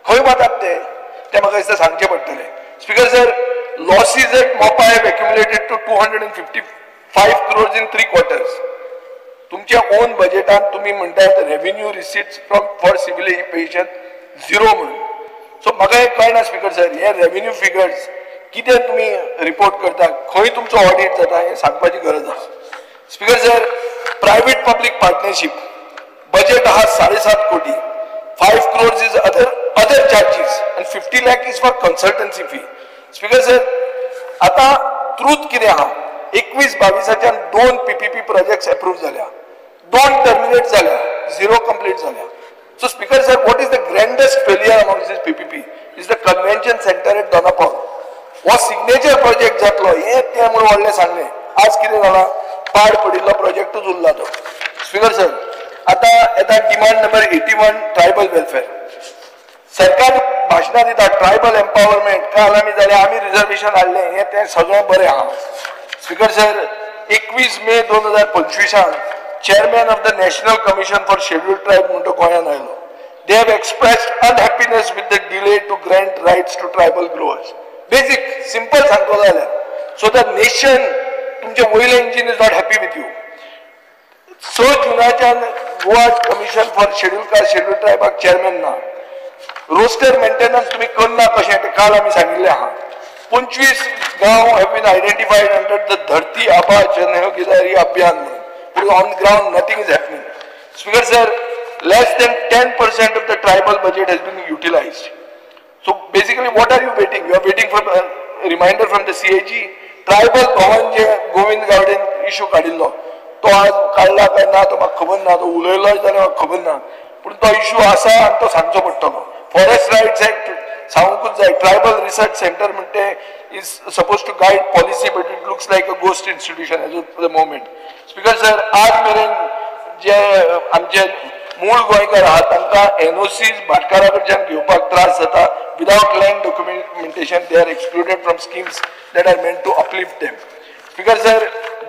Speaker 10: खंय वतात ते म्हाका दिसता सांगचें पडटलें. Speaker sir, losses at Mopa have accumulated to 255 crores in 3 quarters. तुमच्या ओन बजेटान तुमी म्हणटात revenue receipts from for civil aviation 0 म्हणून. सो म्हाका एक कळना स्पीकर सर, हे रेव्हेन्यू फिगर्स कितें तुमी रिपोर्ट करता, खंय तुमचो ऑडिट जाता हें सांगपाची गरज आसा. Speaker sir, private public partnership budget आहा 7.5 कोटी, 5 crores is other charges आनी 50 lakh is for consultancy fee. Speaker sir, आतां ट्रूथ कितें आहा, 21-22 2 PPP projects approve जाल्या, 2 टर्मिनेट जाल्या, 0 कंप्लीट जाल्या. So speaker sir, what is the grandest failure amongst this PPP is the convention centre at Dona Paula. हो signature project जातलो हें तें म्हणून व्हडलें सांगलें, आज कितें जालां, पाड पडिल्लो प्रोजेक्टूच उरला तो. स्पीकर सर, आतां येता डिमांड नंबर 81 ट्रायबल वेलफेअर. सरकार भाशणां दिता ट्रायबल एम्पावरमेंट, काल आमी जालें, आमी रिजर्वेशन हाडलें, हें तें सगळें बरें आहा. Speaker sir, 21 may 2025 chairman of the national commission for scheduled tribe म्हणटो गोंयांत आयलो. They have expressed unhappiness with the delay to grant rights to tribal growers. Basic simple सांगतो जाल्यार, सो the nation तुमचें वयलें engine is not happy with you. 6 जुनाच्यान Goa commission for scheduled caste scheduled ट्रायबाक chairman ना, roster maintenance तुमी करना कशें तें काल आमी सांगिल्लें आहा. 25 गांव have been identified under the Dharti Aaba Janbhagidari Abhiyan म्हणून, पूण on ground nothing is happening. Speaker sir, less than 10% of the tribal budget has been utilised. So basically what are you waiting? You are waiting for reminder from the CAG. Tribal Bhavan जे गोविंद गावडेन issue काडिल्लो तो आज काडला काय ना तो म्हाका खबर ना, तो उलयलो जाल्यार म्हाका खबर ना, पूण तो इशू आसा आनी तो सांगचो पडटलो. फॉरेस्ट रायट्स एक्ट सांगूंकूच जाय. ट्रायबल रिसर्च सेंटर म्हणटे is suppose to guide policy but it looks like a ghost institution as of the moment. Speaker sir, आज मेरेन जे आमचे मूळ गोंयकार आहात तांकां एनओसीज भाटकारा कडच्यान घेवपाक त्रास जाता. Without land documentation they are excluded from schemes that are meant to uplift them. Speaker sir,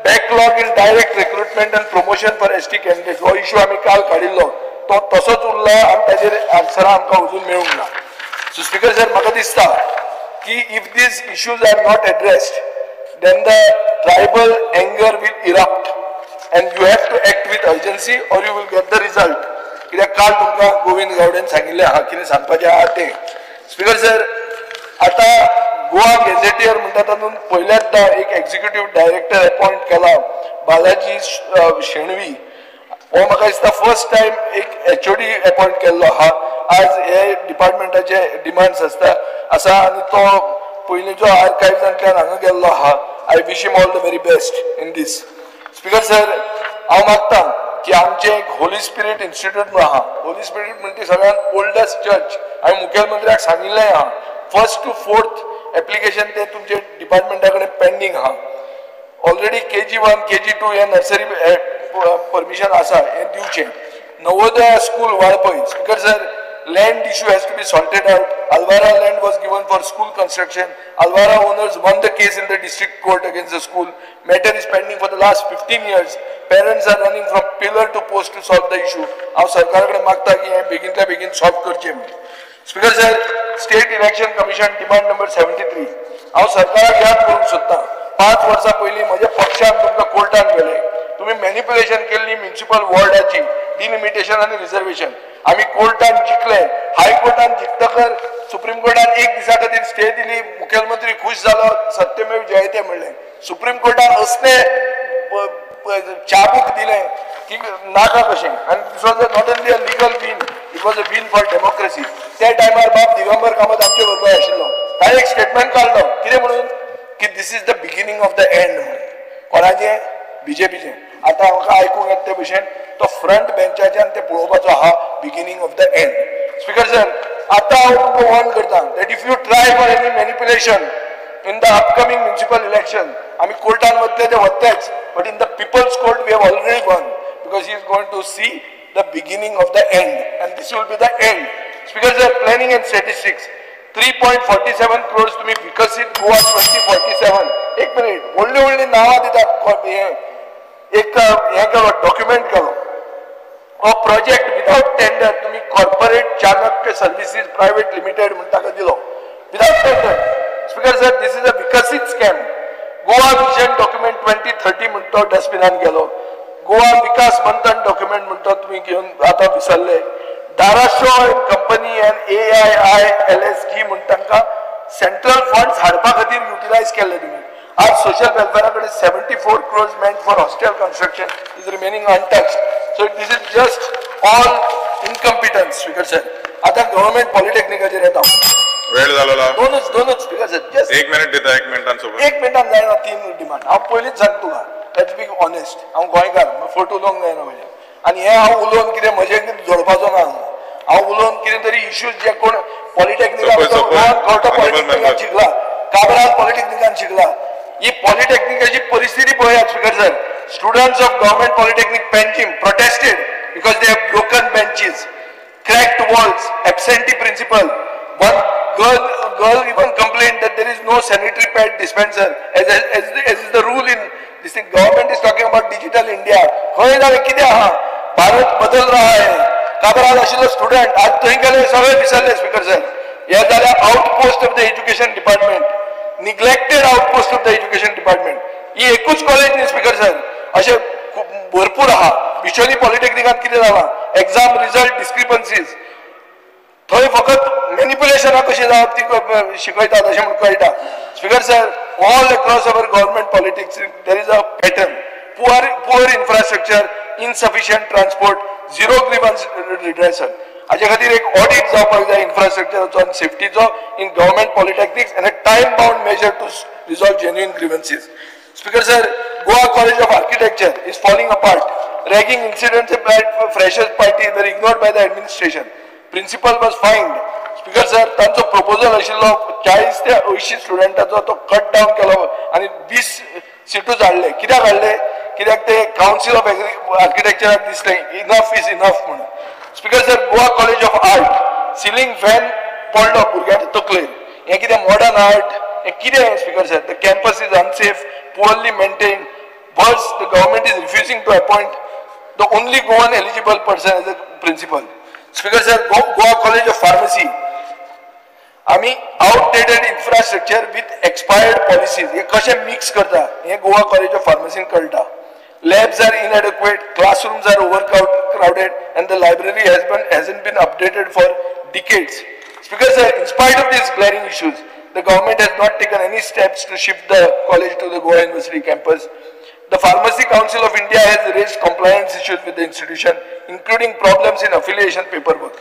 Speaker 10: backlog in direct recruitment and promotion for ST candidate हो इशू आमी काल काडिल्लो तो तसोच उरला आनी ताजेर आन्सरां आमकां अजून मेळूंक ना. सो स्पीकर सर, म्हाका दिसता की if these issues are not addressed then the tribal anger will erupt and you have to act with urgency or you will get the result. कित्याक काल तुमकां गोविंद गावडेन सांगिल्लें आहा कितें सांगपाचें आहा तें. स्पीकर सर, आतां गोवा गॅझेटियर म्हणटा तातूंत पयल्याच एक एक्झिक्युटीव डायरेक्टर अपॉयंट केला, बालाजी शेणवी. हो म्हाका दिसता फर्स्ट टायम एक HOD appoint केल्लो आहा. आज हे डिपार्टमेंटाचे डिमांड्स आसता आसा आनी तो पयलींचो आर्कायव्सांतल्यान हांगा गेल्लो आहा. I wish him all the very best in this. Speaker sir, हांव मागता की आमचें एक होली स्पिरीट इन्स्टिट्यूट म्हणून आहा. होली स्पिरीट म्हणजे सगळ्यांत ओल्डस्ट चर्च. हांवें मुखेलमंत्र्याक सांगिल्लें आहा, 1st to 4th application ते तुमचे डिपार्टमेंटा कडेन पेंडींग आहा. ऑलरेडी KG 1 KG 2 हे नर्सरी परमिशन आसा, हें दिवचें. Navodaya school Valpoi. Speaker sir, land issue has to be sorted out. Alvara land was given for school construction. Alvara owners won the case in the district court against the school. Matter is pending for the last 15 years. Parents are running from pillar to post to solve the issue. हांव सरकारा कडेन मागता की हें बेगीनल्या बेगीन solve करचें म्हणून. Speaker sir, state election commission demand number 73. हांव सरकाराक याद करूंक सोदतां, 5 वर्सां पयलीं म्हज्या पक्षान तुमकां कोर्टान व्हेलें, तुमी मॅनिप्युलेशन केल्ली म्युनिसिपल वॉर्डाची डिलिमिटेशन आनी रिजर्वेशन. आमी कोर्टान जिखले, हायकोर्टान जिखतकर सुप्रीम कोर्टान एक दिसा खातीर स्टे दिली, मुखेलमंत्री खूश जालो, सत्यमेव जयते म्हणलें. सुप्रीम कोर्टान असले चाबूक दिलें की नाका कशें. आनी this was not only a legal win, it was a win for democracy. त्या टायमार बाब दिगंबर कामत आमचे बरोबर आशिल्लो. ताणें एक स्टेटमेंट काडलो कितें म्हणून की this is the beginning of the end म्हणून. कोणाचें? बीजेपीचें. आतां म्हाका आयकूंक येता ते भशेन तो फ्रंट बेंचाच्यान ते पळोवपाचो आहा beginning of the end. Speaker sir, आतां हांव तुमकां वॉर्न करता that if you try for any manipulation in the upcoming municipal election, आमी कोर्टान वतले ते वतलेच, but in the people's court we have already won, because he is going to see the beginning of the end and this will be the end. Speaker sir, planning and statistics 3.47 crores तुम्ही विकसित गोवा 2047. एक minute, व्हडली व्हडली नांवां दितात. एक हें केलो, डॉक्युमेंट केलो, हो प्रोजेक्ट विदाउट टेंडर तुम्ही corporate Chanakya services private limited म्हणून ताका दिलो without tender. Speaker sir, this is a Viksit scam. Goa vision document 2030 म्हणतो डस्टबिनान गेलो. गोवा विकास मंथन डॉक्युमेंट म्हणतो तुम्ही घेवन आतां विसरले. Darashaw and company and AIILSG म्हण तांकां सेंट्रल फंड्स हाडपा खातीर युटिलायज केल्ले तुम्ही. आज सोशल वेलफेरा कडेन 74 crores meant for hostel construction is remaining untouched. So this is just all incompetence. Speaker sir, आतां गव्हर्मेंट पॉलिटेक्निकाचेर येता.
Speaker 7: वेळ जालो ना?
Speaker 10: दोनच स्पीकर सर, जस्ट
Speaker 7: एक मिनिट दिता. एक मिनटान सोबत
Speaker 10: एक मिनटान जायना तीन डिमांड. हांव पयलींच सांगता तुका, let's be honest, हांव गोंयकार, फोटो उलोवंक जायना म्हजें. आनी हें हांव उलोवन कितें म्हजें कितें जोडपाचो ना. हांव उलोवन कितें तरी इश्यूज जे कोण पॉलिटेक्निका गोवान खवटो पॉलिटेक्निकान शिकला, काब्राल पॉलिटेक्निकान शिकला. ही पॉलिटेक्निकाची परिस्थिती पळयात speaker sir. Students of government polytechnic Panjim protested because they have broken benches, cracked walls, absentee principal. One girl even complained that there is no sanitary pad dispenser, as is the rule in this thing. Government is talking about digital India. खंय जालें कितें आहा, भारत बदल रहा है. काब्राल आशिल्लो student आज थंय गेले सगळे विसरले. स्पीकर सर, हे जाल्यार outpost of the education department, neglected outpost of the education department. ही एकूच कॉलेज न्ही स्पीकर सर, अशें भरपूर आहा. बिचोली पॉलिटेक्निकांत कितें जालां, एग्जाम रिजल्ट डिस्क्रिपन्सीज, थंय फकत मॅनिप्युलेशनां कशीं जावप ती शिकयतात अशें म्हूण कळटा. Speaker sir, all across our government politics there is a pattern. Poor infrastructure, insufficient transport, zero grievance redressal. हाजे खातीर एक ऑडिट जावपाक जाय इन्फ्रास्ट्रक्चराचो आनी सेफ्टीचो in government polytechnics and a time bound measure to resolve genuine grievances. Speaker sir, Goa college of architecture is falling apart. Ragging incidents freshers party were ignored by the administration. Principal was fined. Speaker sir, तांचो proposal आशिल्लो 40 ते 80 स्टुडंटाचो, तो cut down केलो आनी 20 सिटूच हाडले. कित्याक हाडले? कित्याक ते कावन्सील ऑफ आर्किटेक्चराक दिसलें इनफ is enough म्हणून. Speaker sir, Goa college of art ceiling fan पडलो भुरग्यांच्या तकलेर. हें कितें मॉडर्न आर्ट, हें कितें? Speaker sir, the campus is unsafe, poorly maintained. Worse, the government is refusing to appoint the only Goan eligible person as a principal. Speaker sir, Goa college of pharmacy, आमी outdated infrastructure with expired policies हे कशें mix करता हें Goa college of फार्मसीन कळटा. Labs are inadequate, classrooms are overcrowded and the library hasn't been updated for decades. Speaker sir, in spite of these glaring issues, the government has not taken any steps to shift the college to the Goa University campus. The Pharmacy Council of India has raised compliance issues with the institution, including problems in affiliation paperwork.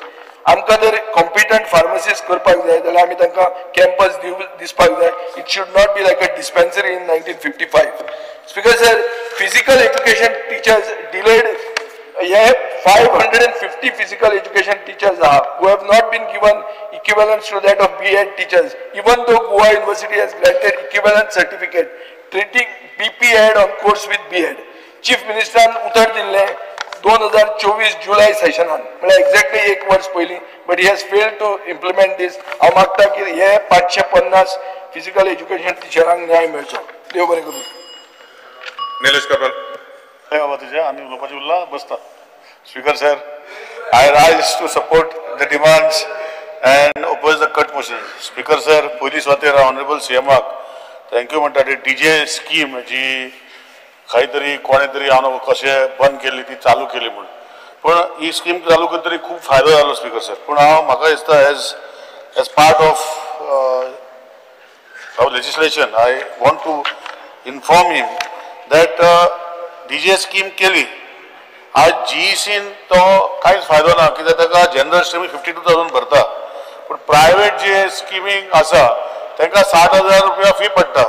Speaker 10: आमकां जर competent pharmacist करपाक जाय जाल्यार आमी तांकां campus दिसपाक जाय. It should not be like a dispensary in 1955. Speaker sir, physical education teachers delayed. हे 550 physical education teachers आहा who have not been given equivalence to that of B.Ed teachers, even though Goa University has granted equivalent certificate treating BPEd on course with B.Ed. Chief मिनिस्टरान उतर दिल्लें 2024 जुलय सेशनान, म्हळ्यार exactly एक वर्स पयलीं, but he has failed to implement this. हांव मागता की हे 550 फिजिकल एज्युकेशन टिचरांक न्याय मेळचो. देव बरें करूं.
Speaker 7: निलेश काब्राल.
Speaker 2: हय बाबा, तुजें आनी उलोवपाचें उरलां बसता. Speaker sir, I rise to support the demands and oppose the cut motion. Speaker sir, पयली सुवातेर ऑनरेबल सीएमाक thank you म्हणटा. ती डीजे स्कीम जी खंय तरी कोणें तरी हांव कशें बंद केली ती चालू केली म्हूण, पूण ही स्कीम चालू करतरी खूब फायदो जालो स्पीकर सर. पूण हांव म्हाका दिसता as part of our legislation I want to inform him that DJ scheme केली आज जीईसीन तो कांयच फायदो ना, कित्याक ताका जनरल स्ट्रीमीक 52,000 भरता, पूण प्रायवेट जे स्किमींग आसा तांकां 60,000 रुपया फी पडटा.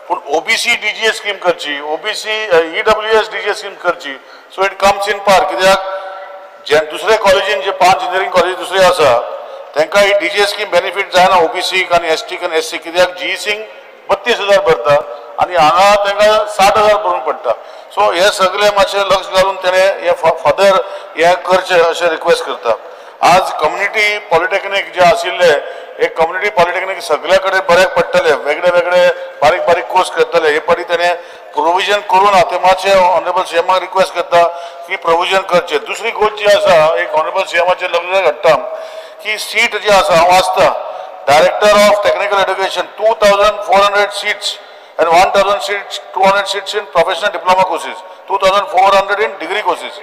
Speaker 2: पूण ओबीसी डीजीए स्कीम करची, ओबीसी ईडब्ल्यूएस डीजीए स्कीम करची, so it comes in par. कित्याक जे दुसरे कॉलेजीन जे 5 इंजिनियरींग कॉलेज दुसरे आसा तांकां ही डीजीए स्कीम बेनिफीट जायना ओबीसीक आनी एसटीक आनी एससी, कित्याक जीईसीक 32,000 भरता आनी हांगा तांकां 60,000 भरूंक पडटा. सो हे सगळे मातशें लक्ष घालून तेणें हे फर्दर हें करचें अशें रिक्वेस्ट करता. आज कम्युनिटी पॉलिटेक्नीक जे आशिल्ले हे कम्युनिटी पॉलिटेक्नीक सगळे कडेन बऱ्याक पडटले, वेगळे वेगळे बारीक बारीक कोर्स करतले. हे पाटी तेणें प्रोविजन करूं ना, ते मातशें ऑनरेबल सीएमाक रिक्वेस्ट करता की प्रोविजन करचें. दुसरी गोश्ट जी आसा एक ऑनरेबल सीएमाचेर लक्ष हाडटा की सीट जी आसा, हांव वाचता, director of technical education 2,400 seats and 1,000 seats, 200 seats in professional diploma courses, 2,400 in degree courses.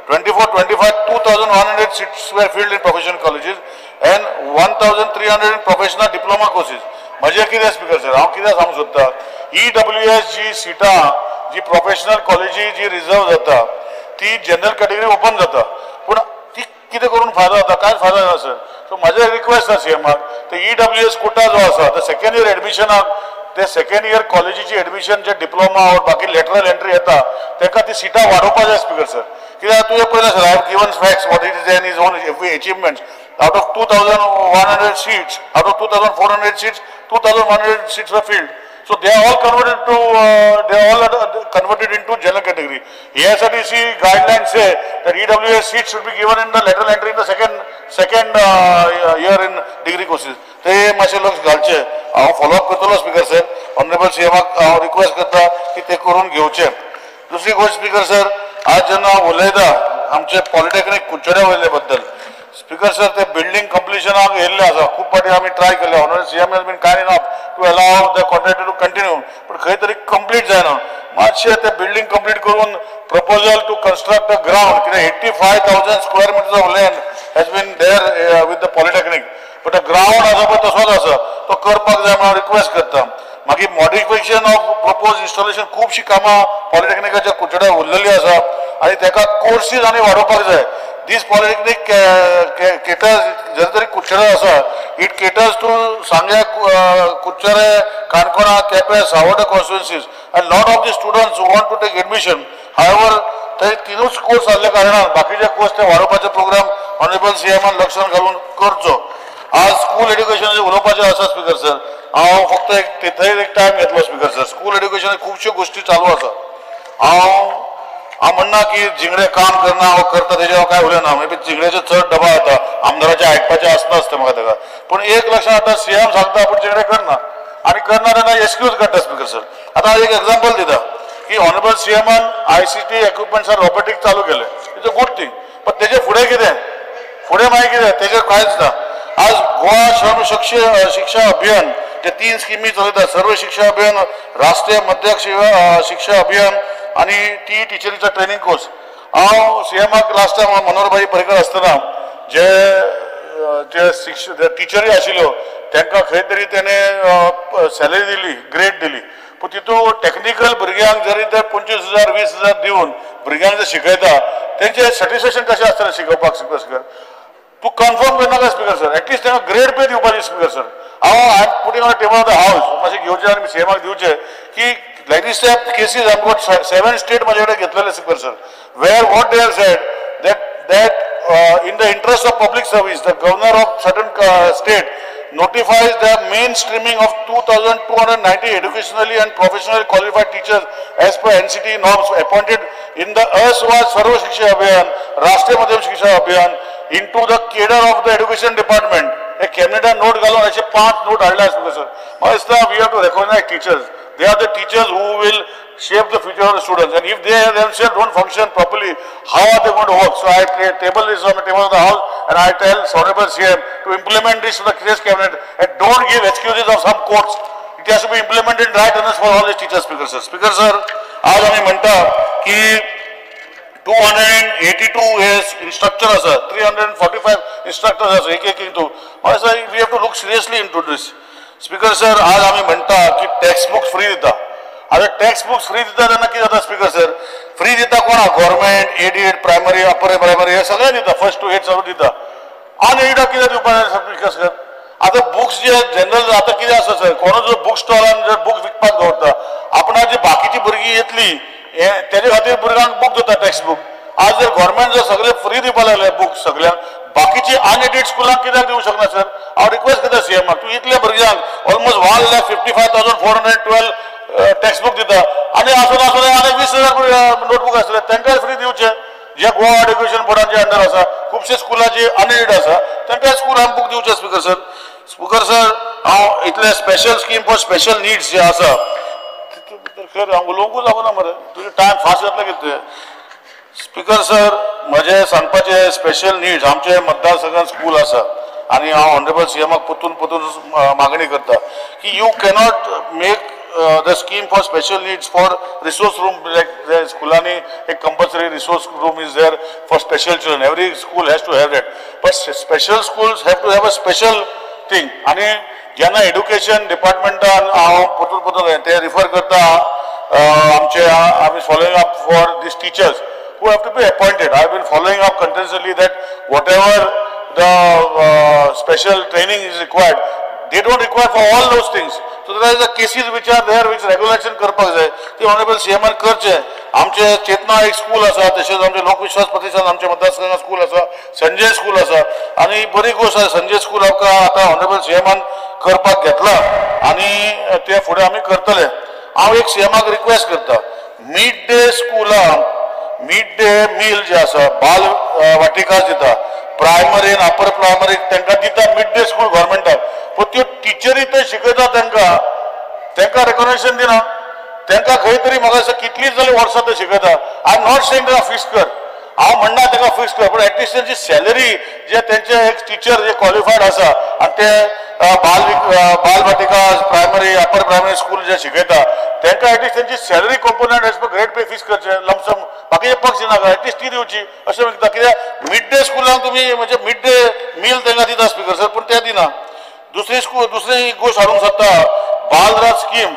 Speaker 2: 24-25, 2,100 seats were filled in professional colleges and 1,300 in professional diploma courses. म्हजें कितें स्पीकर सर, हांव कितें सांगूंक सोदता, ईडब्ल्यूएस जी सिटां जी प्रोफेशनल कॉलेजी जी रिजर्व जाता ती जनरल कॅटेगरी ओपन जाता, पूण ती कितें करून फायदो जाता, कांयच फायदो जायना सर. सो म्हजें रिक्वेस्ट आसा सीएमाक, ते ईडब्ल्यूएस कोटा जो आसा ते सेकंड इयर एडमिशनाक, ते सेकंड इयर कॉलेजीची एडमिशन जे डिप्लोमा और बाकी लेटरल एंट्री येता ताका ती सिटां वाडोवपा जाय स्पीकर सर. कित्याक तुवें पळयलें sir, I have given facts what it is and his own achievements. Out of 2,100 seats, out of 2,400 seats, 2,100 seats were filled. So they are all converted to into general category. AISRTC guidelines say that EWS seats should be given in the lateral entry in the second year in degree courses. ते मातशें लक्ष घालचें. हांव follow up करतलो speaker sir, honourable सीएमाक हांव request करता की ते करून घेवचें. दुसरी गोश्ट स्पीकर सर, आज जेन्ना उलयता आमचे पॉलिटेक्नीक कुडचड्या वयले बद्दल स्पीकर सर, ते बिल्डींग कंप्लिशनाक येयल्ले आसा, खूब फावटी आमी ट्राय केल्ले, honourable CM has been kind enough to allow the contractor to continue, पूण खंय तरी कंप्लीट जायना. मातशें ते बिल्डींग कंप्लीट करून proposal to construct the ground, कित्याक 85,000 square metres of land has been there with the polytechnic, but the ground आसा पळय तसोच आसा, तो करपाक जाय म्हणून रिक्वेस्ट करता. मागीर मॉडिफिकेशन ऑफ प्रपोज इन्स्टॉलेशन, खुबशीं कामां पॉलिटेक्निकाच्या कुडचड्यार उरलेली आसा आनी ताका कोर्सीस आनी वाडोवपाक जाय. दीस पॉलिटेक्नीक केटर्स, जरी तरी कुडचड्यार आसा, it caters to Sanguem, Curchorem, Canacona, Quepem, Sawarda constituencies and lot of the students who want to take admission. However ते तिनूच कोर्स जाल्ल्या कारणान बाकीचे कोर्स ते वाडोवपाचे प्रोग्राम ऑनरेबल सीएमान लक्षात घालून करचो. आज स्कूल एड्युकेशनाचेर उलोवपाचें आसा स्पीकर सर, हांव फक्त एक थंय एक टायम घेतलो स्पीकर सर. स्कूल एड्युकेशनार खुबश्यो गोश्टी चालू आसा. हांव म्हणना की जिंगडे काम करना वो करता तेजेर हांव कांय उलयना, मे बी जिंगड्याचो चड दबाव येता, आमदाराचें आयकपाचें आसना आसता म्हाका ताका, पूण एक लक्षात आतां सीएम सांगता पूण जिंगडे करना आनी करना तेन्ना एक्सक्यूज काडटा स्पीकर सर. आतां हांव एक एग्जाम्पल दिता की ऑनरेबल सीएमान आयसीटी इक्विपमेंट्स आर रोबोटीक चालू केले, it's a good thing, पण तेजे फुडें कितें, फुडें मागीर कितें तेजेर कांयच ना. आज गोवा श्रम शिक्षा अभियान जे 3 स्किमी चलयता, सर्व शिक्षा अभियान, राष्ट्रीय मध्य शिक्षा अभियान आनी टी टिचरीचो ट्रेनिंग कोर्स. हांव सीएमाक लास्ट टायम मनोहरभाई पर्रीकर आसतना जे जे शिक्ष टिचरी आशिल्ल्यो तांकां खंय तरी तेणें सॅलरी दिली, ग्रेड दिली, पूण तितून टॅक्निकल भुरग्यांक जरी ते 25,000 20,000 दिवन भुरग्यांक जर शिकयता तेंचें सॅटिस्फेक्शन कशें आसतलें शिकोवपाक स्पीकर सर? तूं कन्फर्म करनाका स्पीकर सर, एटलिस्ट तांकां ग्रेड पे दिवपाची स्पीकर सर. हांव I am putting on table of the house, मातशें घेवचें आनी सीएमाक दिवचें की like this type cases I got 7 state म्हजे कडेन घेतलेले speaker sir, where what they have said that in the interest of public service the governor of certain state notifies the mainstreaming of 2,290 educationally and professionally qualified teachers as per NCT norms appointed in the erstwhile Sarva Shiksha Abhiyan, Rashtriya Madhyam Shiksha Abhiyan into the cadre of the education department. A cabinet note घालून अशे 5 note हाडले आसले sir. म्हाका दिसता we have to recognise teachers. They are the teachers who will shape the future of the students, and if they themselves don't function properly, how are they going to work? So I table this on the table of the house and I tell Honorable CM to implement this to the case cabinet and don't give excuses of some courts. It has to be implemented in right earnest for all the teachers. Speaker sir. Speaker sir, आज आमी म्हणटा की 282 instructor आसा, 345 instructors आसा, एक एक हितून. म्हाका we have to look seriously into this. Speaker sir, आज आमी म्हणटा की टेक्स्ट बुक्स फ्री दिता. आतां टेक्स्ट बुक्स फ्री दिता तेन्ना कितें जाता स्पीकर सर? फ्री दिता कोणाक? Government aided primary upper primary हे सगळें दिता, फर्स्ट टू एट सगळें दिता. अनएडिडाक कितें दिवपाक स्पीकर सर? आतां बुक्स जे जनरल आतां कितें आसा सर, कोणूच जो बूक स्टॉलान जर बूक विकपाक दवरता आपणाची बाकीची भुरगीं येतली तेजे खातीर भुरग्यांक बूक दिता टेक्स्ट बूक. आज जर गव्हर्मेंट जर सगळे फ्री दिवपाक लागले बूक सगळ्यांक, बाकीची अनएडिड स्कुलांक कित्याक दिवंक शकना सर? हांव रिक्वेस्ट करता सीएमाक, तूं इतल्या भुरग्यांक ऑलमोस्ट 1,55,412 टेक्स्ट बूक दिता आनी आसून आसून आनी 20,000 नोटबूक आसले तांकांय फ्री दिवचे. जे गोवा एड्युकेशन बोर्डाचे अंडर आसा खुबशे स्कुलां जी अनएडिड आसा तांकांय स्कुलांक बूक दिवचे स्पीकर सर. स्पीकर सर हांव इतले special scheme for special needs जे आसा खरें हांव उलोवंकूच लागना मरे, तुजें टायम फास्ट जातलें कितें. स्पीकर सर म्हजें सांगपाचें स्पेशल निड्स आमचे मतदारसंघात स्कूल आसा आनी हांव ऑनरेबल सीएमाक परतून परतून मागणी करता की you cannot make the scheme for special needs for resource room like स्कुलांनी एक compulsory resource room is there for special children, every school has to have that, but special schools have to have a special thing. आनी जेन्ना education डिपार्टमेंटान हांव परतून परतून ते refer करता आमचे आमी following up for these teachers who have to be appointed. I have been following up continuously that whatever the special training is required, they don't require for all those things. So there are the cases which are there which regulation करपाक जाय, ती honourable सीएमान करचे. आमचे चेतना एक school आसा, तशेंच आमचे लोकविश्वास प्रतिष्ठान आमच्या मतदारसंघात स्कूल आसा, संजय स्कूल आसा आनी बरी गोश्ट आसा संजय स्कूल आमकां आतां ऑनरेबल सीएमान करपाक घेतला आनी ते फुडें आमी करतले. हांव एक सीएमाक रिक्वेस्ट करता, मिड डे स्कुलांक मिड डे मील जे आसा बाल वाटिका दिता प्रायमरी आनी अपर प्रायमरी तांकां दिता मिड डे स्कूल गव्हर्मेंटाक, पूण त्यो टिचरी थंय शिकयता तांकां तांकां रेकग्नेशन दिना. तांकां खंय तरी म्हाका दिसता कितलीं जाल्यार वर्सां थंय शिकयता. I am not saying तांकां फिक्स कर, हांव म्हणना तांकां फिक्स कर, पूण एटलिस्ट तेंची सॅलरी जे तेंचे एक टिचर जे क्वॉलिफायड आसा आनी ते बाल Balvatika primary upper primary school जे शिकयता तांकां एटलिस्ट तेंची salary component as per grade pay fix करचे लमसम, बाकीचे पक्ष दिनाका एटलिस्ट ती दिवची अशें म्हणटा. कित्याक मिड डे स्कुलांक तुमी म्हणजे मिड डे मील तांकां दिता स्पीकर सर, पूण ते दिना. दुसरी स्कूल दुसरी गोश्ट हाडूंक सोदता, बालराज स्कीम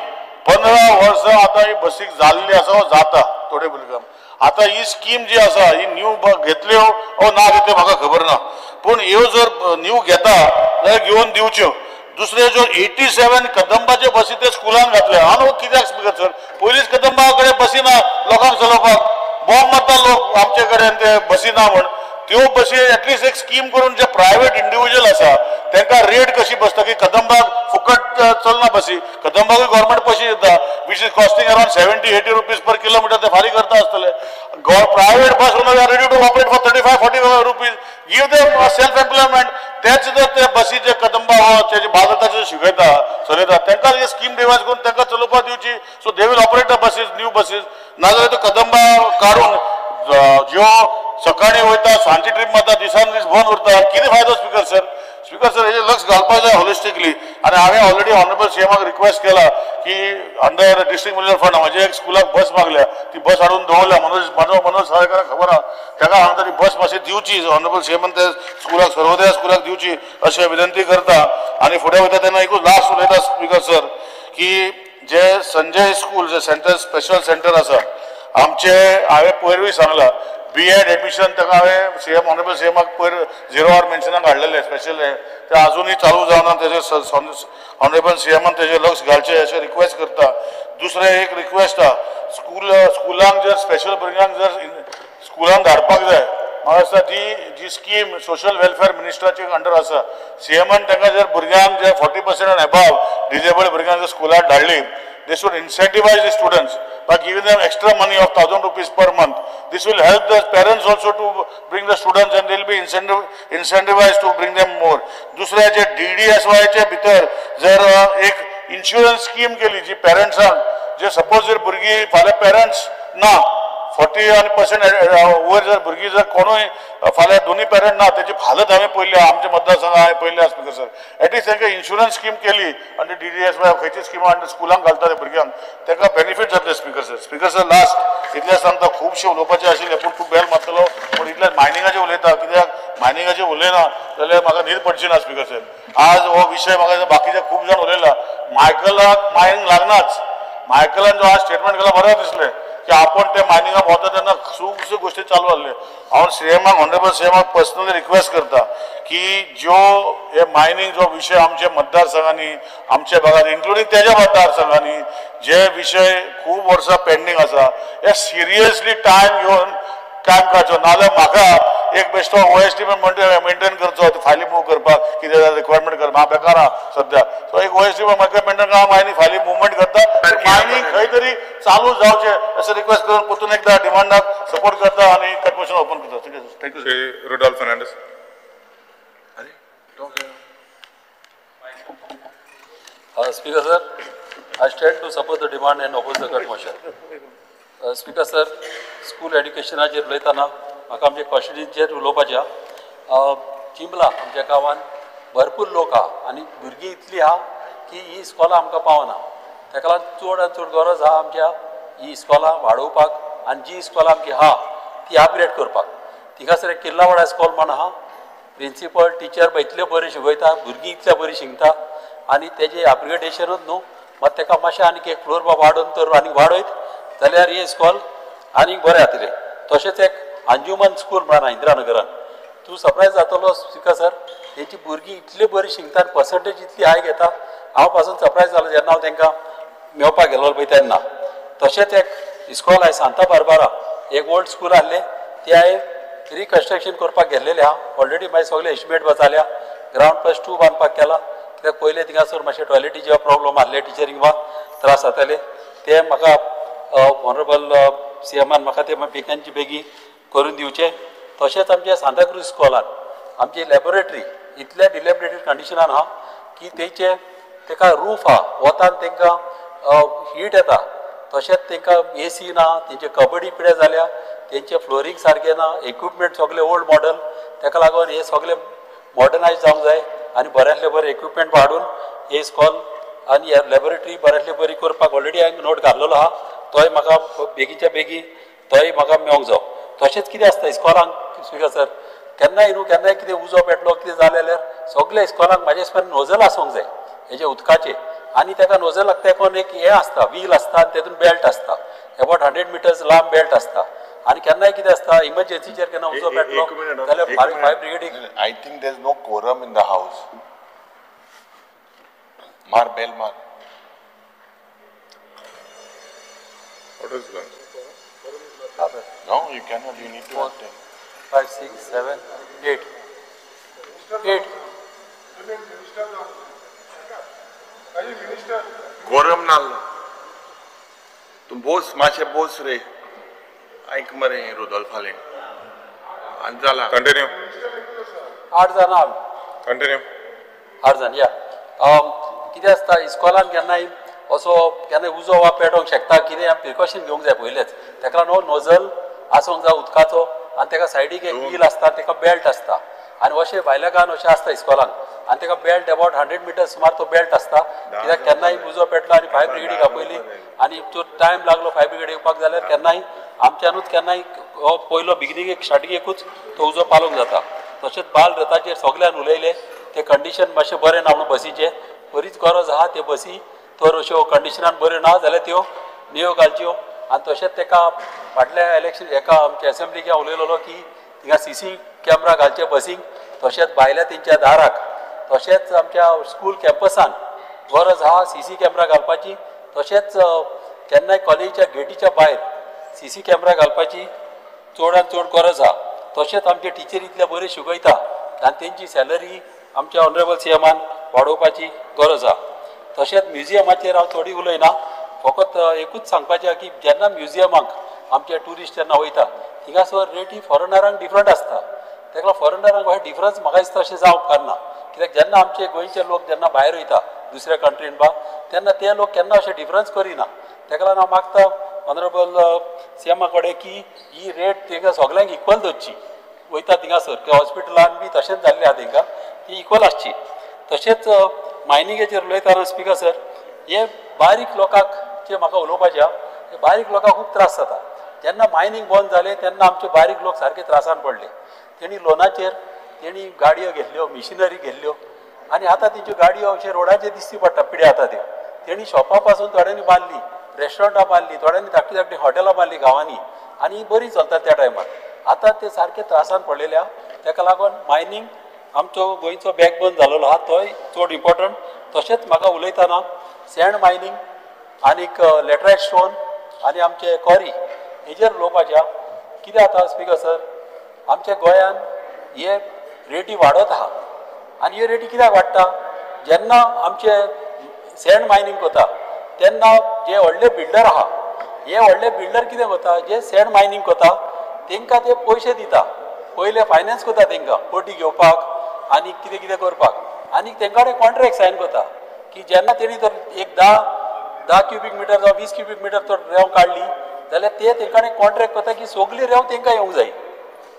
Speaker 2: 15 वर्सां आतां ही बसीक जाल्ली आसा जाता थोडे भुरग्यांक. आतां ही स्कीम जी आसा ही न्यू घेतल्यो ओ ना घेतल्यो म्हाका खबर ना, पूण ह्यो जर न्यू घेता जाल्यार घेवन दिवच्यो. दुसरे ज्यो 87 कदंबाच्यो बसी ते स्कुलान घातल्या, हांव कित्याक स्पीकर सर पयलींच कदंबा कडेन बसी ना लोकांक चलोवपाक बॉम्ब मारता लोक आमचे कडेन ते बसी ना म्हण, त्यो बसी एटलिस्ट एक स्कीम करून जे प्रायवेट इंडिविज्युअल आसा तांकां रेट कशी बसता की कदंबाक फुकट चलना बसी, कदंबाकूय गव्हर्मेंट पयशे दिता which is costing around 70-80 rupees per kilometre ते फारीक करता आसतले. Private bus owner are ready to operate for 35-45 rupees, give them self employment. तेच जर ते बसीचे कदंबा हो तेजे बालरथाचे शिकयता चलयता तांकां स्कीम डिवायज करून तांकां चलोवपाक दिवची, so they will operate the buses new buses. नाजाल्यार त्यो कदंबा काडून ज्यो सकाळी वयता सांजची ट्रीप मारता दिसान दीस बंद उरता, कितें फायदो स्पीकर सर? स्पीकर सर हेजेर लक्ष घालपाक जाय होलिस्टिकली. आनी हांवें ऑलरेडी ऑनरेबल सीएमाक रिक्वेस्ट केला की अंडर डिस्ट्रिक्ट म्युनिसिपल फंड म्हजे एक स्कुलाक बस मागल्या, ती बस हाडून दवरल्या. मनोज साळकाराक खबर आहा, ताका हांव ती बस मातशी दिवची ऑनरेबल सीएमान त्या स्कुलाक सर्वोदया स्कुलाक दिवची अशें विनंती करता. आनी फुडें वयता तेन्ना एकूच लास्ट उलयता स्पीकर सर की जे संजय स्कूल जे सेंटर स्पेशल सेंटर आसा आमचे, हांवें पयरूय सांगलां बी एड एडमिशन ताका हांवें सीएम ऑनरेबल सीएमाक पयर 0 our मेन्शनाक हाडलेलें स्पेशल, तें आजुनूय चालू जावना, तेजेर ऑनरेबल सीएमान तेजेर लक्ष घालचें अशें रिक्वेस्ट करता. दुसरें एक रिक्वेस्ट आहा, स्कुलांक जर स्पेशल भुरग्यांक जर स्कुलांक धाडपाक जाय म्हाका दिसता ती जी स्कीम सोशल वेलफेअर मिनिस्टराचे अंडर आसा, सीएमान तांकां जर भुरग्यांक जे 40% एंड एबाव डिजेबल्ड भुरग्यांक जर स्कुलाक धाडली, they should incentivize the students by giving them extra money of 1,000 rupees per month. This will help the parents also to bring the students and they will be incentivized to bring them more. दुसरे जे DDSY चे भितर जर एक insurance scheme केली जी पेरंट्सांक, जे suppose जर भुरगीं फाल्यां पेरंट्स ना 40% वयर जर भुरगीं जर कोणूय फाल्यां दोनूय पेरंट ना तेजी हालत हांवें पळयल्या आमच्या मतदारसंघात हांवें पळयल्या स्पीकर सर. एटलिस्ट तांकां इन्शुरन्स स्कीम केली आनी DDSY खंयची स्किमा आनी स्कुलांक घालता ते भुरग्यांक तांकां बेनिफीट जातले speaker sir. Speaker sir last इतलें सांगता, खुबशें उलोवपाचें आशिल्लें पूण तूं बेल मारतलो पूण इतलें मायनिंगाचें उलयता, कित्याक मायनिंगाचें उलयना जाल्यार म्हाका न्हीद पडची ना स्पीकर सर. आज हो विशय म्हाका बाकीचे खूब जाण उलयला, मायकलाक मायनिंग लागनाच, मायकलान जो आज स्टेटमेंट केला बरें दिसलें की आपण ते मायनिंगा भोंवता तेन्ना खुबश्यो गोश्टी चालू आहल्यो. हांव सीएमाक, ऑनरेबल सीएमाक पर्सनली रिक्वेस्ट करता की ज्यो हे मायनिंग जो विशय आमच्या मतदारसंघांनी, आमच्या भागात इन्क्लुडींग तेज्या मतदारसंघांनी जे विशय खूब वर्सां पेंडींग आसा हे सिरियसली टायम घेवन काम काडचो. नाजाल्यार म्हाका एक बेश्टो ओएसडी मेंटेन करचो, फायली मूव करपाक कितें रिक्वायरमेंट करपाक हांव बेकार आहा सद्या. सो एक ओएसडी म्हाका मेंटेन करपाक मायनिंग फायली मुवमेंट करता, मायनिंग खंय तरी चालू जावचें अशें रिक्वेस्ट करून परतून एकदा डिमांडाक सपोर्ट करता आनी कट मोशन ओपन करता. Thank you.
Speaker 7: Shri Rudolf Fernandes.
Speaker 12: Speaker sir, I stand to support the demand and oppose the cut motion. Speaker sir, school एड्युकेशनाचेर उलयतना म्हाका आमच्या कॉन्स्टिट्युएन्सीचेर उलोवपाचें आहा. चिंबला आमच्या गांवांत भरपूर लोक आहा आनी भुरगीं इतलीं आहा की ही इस्कॉलां आमकां पावना. ताका लागून चड आनी चड गरज आहा आमच्या ही इस्कॉलां वाडोवपाक आनी जी इस्कॉलां आमची आहा ती अपग्रेड करपाक. थिंगासर एक किर्लावाडा इस्कॉल म्हण आहा, प्रिंसिपल टिचर इतले बरें शिकयता, भुरगीं इतल्या बरीं शिकता आनी तेजें अपग्रेडेशनूच न्हू, मात तेका मातशें आनीक एक फ्लोर वाडोवन तर आनीक वाडयत जाल्यार हें इस्कॉल आनीक बरें जातलें. तशेंच एक अंजुमन स्कूल म्हणून इंदिरानगरान, तूं सरप्रायज जातलो स्पिकर सर, तेंची भुरगीं इतली बरी शिकता, पर्संटेज इतली हाय घेता. हांव पासून सरप्रायज जालो जेन्ना हांव तांकां मेळपाक गेलो पळय तेन्ना. तशेंच एक इस्कॉल आहा सांता बार्बारा, एक ओल्ड स्कूल आहलें तें हांवें रिकन्स्ट्रक्शन करपाक गेल्लेलें आहा. ऑलरेडी मागीर सगळें एस्टिमेट जाल्या, ग्रावंड प्लस 2 बांदपाक केला. कित्याक पयलें थिंगासर मातशें टॉयलेटीचे प्रॉब्लम आहले, टिचरींक बा त्रास जाताले, ते म्हाका ऑनरेबल सीएमान म्हाका ते बेगीनचे बेगी करून दिवचें. तशेंच आमच्या सांताक्रूज इस्कॉलान आमची लॅबोरेटरी इतल्या डिलेबरेटेड कंडिशनान आहा की तेचे तेका रूफ आहा, वतान तांकां हीट येता, तशेंच तांकां एसी ना, तेंचे कबड्डी पिड्या जाल्या, तेंचे फ्लोरींग सारकें ना, इक्विपमेंट सगळे ओल्ड मॉडल. ताका लागून हे सगळे मॉडर्नायज जावंक जाय आनी बऱ्यांतले बरें इक्विपमेंट हाडून हे इस्कॉल आनी लॅबोरेटरी बऱ्यांतली बरी करपाक ऑलरेडी हांवें नोट घातलेलो आहा, तोय म्हाका बेगीच्या बेगी तोय म्हाका मेळोंक जावो. तशेंच कितें आसता इस्कॉलांक स्पिकर सर, केन्नाय न्हू केन्नाय कितें उजो पेटलो कितें जालें जाल्यार सगल्या इस्कॉलांक म्हाजे हिसपान नोजल आसूंक जाय हेजे उदकाचे. आनी ताका नोजल लागता तेका एक हें आसता, व्हील आसता आनी तेतून बेल्ट आसता, अबावट 100 मिटर्स लांब बेल्ट आसता. आनी केन्नाय कितें आसता इमर्जन्सीचेर केन्ना उजो पेटलो जाल्यार fire ब्रिगेडीक.
Speaker 9: I think there is no quorum in the house. मार बेल मार.
Speaker 7: What is that?
Speaker 9: No, you cannot. You need to have 10.
Speaker 12: 5, 6, 7, 8. 8.
Speaker 9: Quorum नाल्लो. तूं बोस मातशें बोस रे. आयक मरे रुदोल्फालें. आनी जाला.
Speaker 7: कंटिन्यू.
Speaker 12: 8 जाणां.
Speaker 7: कंटिन्यू.
Speaker 12: 8 जाण या. कितें आसता इस्कॉलान केन्नाय असो केन्नाय उजो वा पेटोवंक शकता, कितें प्रिकॉशन घेवंक जाय पयलेच. ताका लागून हो नोजल आसूंक जाय उदकाचो आनी ताका सायडीक एक व्हील आसता, ताका बेल्ट आसता आनी अशें भायल्या गांवान अशें आसता इस्कॉलान आनी ताका बेल्ट अबावट 100 मिटर्स सुमार तो बेल्ट आसता. कित्याक केन्नाय उजो पेटलो आनी फायर ब्रिगेडीक आपयली आनी तो टायम लागलो फायर ब्रिगेड येवपाक जाल्यार केन्नाय आमच्यानूच केन्नाय हो पयलो बिगिनींग स्टार्टिंगेकूच तो उजो पालोवंक जाता. तशेंच बाल रथाचेर सगल्यान उलयले, ते कंडिशन मातशें बरें ना म्हणून बसीचें बरीच गरज आहा, ते बसी तर अश्यो कंडिशनान बऱ्यो ना जाल्यार त्यो नेयो घालच्यो. आनी तशेंच ताका फाटल्या इलेक्शन एका आमच्या एसेंब्लीक हांव उलयलेलो की थिंगा सीसी कॅमरा घालचे बसींक, तशेंच भायल्या तेंच्या दाराक, तशेंच आमच्या स्कूल कॅम्पसान गरज आहा सीसी कॅमरा घालपाची, तशेंच केन्नाय कॉलेजीच्या गेटीच्या भायर सीसी कॅमरा घालपाची चडान चड गरज आहा. तशेंच आमचे टिचरी इतले बऱ्यो शिकयता आनी तेंची सॅलरी आमच्या ऑनरेबल सीएमान वाडोवपाची गरज आहा. तशेंच म्युजियमाचेर हांव थोडी उलयना, फकत एकूच सांगपाचें की जेन्ना म्युजियमाक आमचे ट्युरिस्ट जेन्ना वयता थिंगासर रेटी फॉरेनरांक डिफरंट आसता, ताका लागून फॉरेनरांक हो डिफरन्स म्हाका दिसता अशें जावंक उपकारना. कित्याक जेन्ना आमचे गोंयचे लोक जेन्ना भायर वयता दुसऱ्या कंट्रीन बा तेन्ना ते लोक केन्ना अशें डिफरन्स करिना. ताका लागून हांव मागता ऑनरेबल सीएमा कडेन की ही रेट तांकां सगल्यांक इक्वल दवरची, वयता थिंगासर किंवा हॉस्पिटलान बी तशेंच जाल्लें आहा तांकां ती इक्वल आसची. तशेंच मायनिंगेचेर उलयतना स्पिकर सर, हे बारीक लोकांक जे म्हाका उलोवपाचें आहा, हे बारीक लोकांक खूब त्रास जाता. जेन्ना मायनींग बंद जालें तेन्ना आमचे बारीक लोक सारके त्रासान पडले. तेणी लोनाचेर तेणी गाडयो घेतल्यो, मिशिनरी घेतल्यो आनी आतां तेंच्यो गाडयो अशे रोडाचेर दिसती पडटा पिड्या आतां त्यो. तेणी शॉपा पासून थोड्यांनी बांदली, रेस्टॉरंटां बांदलीं, थोड्यांनी धाकटी धाकटी हॉटेलां बांदलीं गांवांनी आनी बरी चलता त्या टायमार. आतां ते सारके त्रासान पडलेले आहा. ताका लागून मायनींग आमचो गोंयचो बॅकबोन जालेलो आहा, तोय चड इम्पॉर्टंट. तशेंच म्हाका उलयतना सँड मायनींग आनीक लॅटरायट स्टोन आनी आमचे कॉरी हेजेर उलोवपाचें आहा. कितें जाता स्पिकर सर, आमच्या गोंयान हे रेटी वाडत आहा आनी ह्यो रेटी कित्याक वाडटा, जेन्ना आमचे सँड मायनींग करता तेन्ना जे व्हडले बिल्डर आहा, हे व्हडले बिल्डर कितें करता, जे सँड मायनींग करता तांकां ते पयशे दिता, पयले फायनान्स करता तांकां पटी घेवपाक आनी कितें कितें करपाक, आनी तांकां कडेन कॉन्ट्रॅक्ट सायन करता की जेन्ना तेणी तर एक 10 क्युबीक मिटर जावं 20 क्युबीक मिटर तर रेंव काडली जाल्यार ते तांकां कडेन कॉन्ट्रॅक्ट करता की सगली रेंव तांकां येवंक जाय.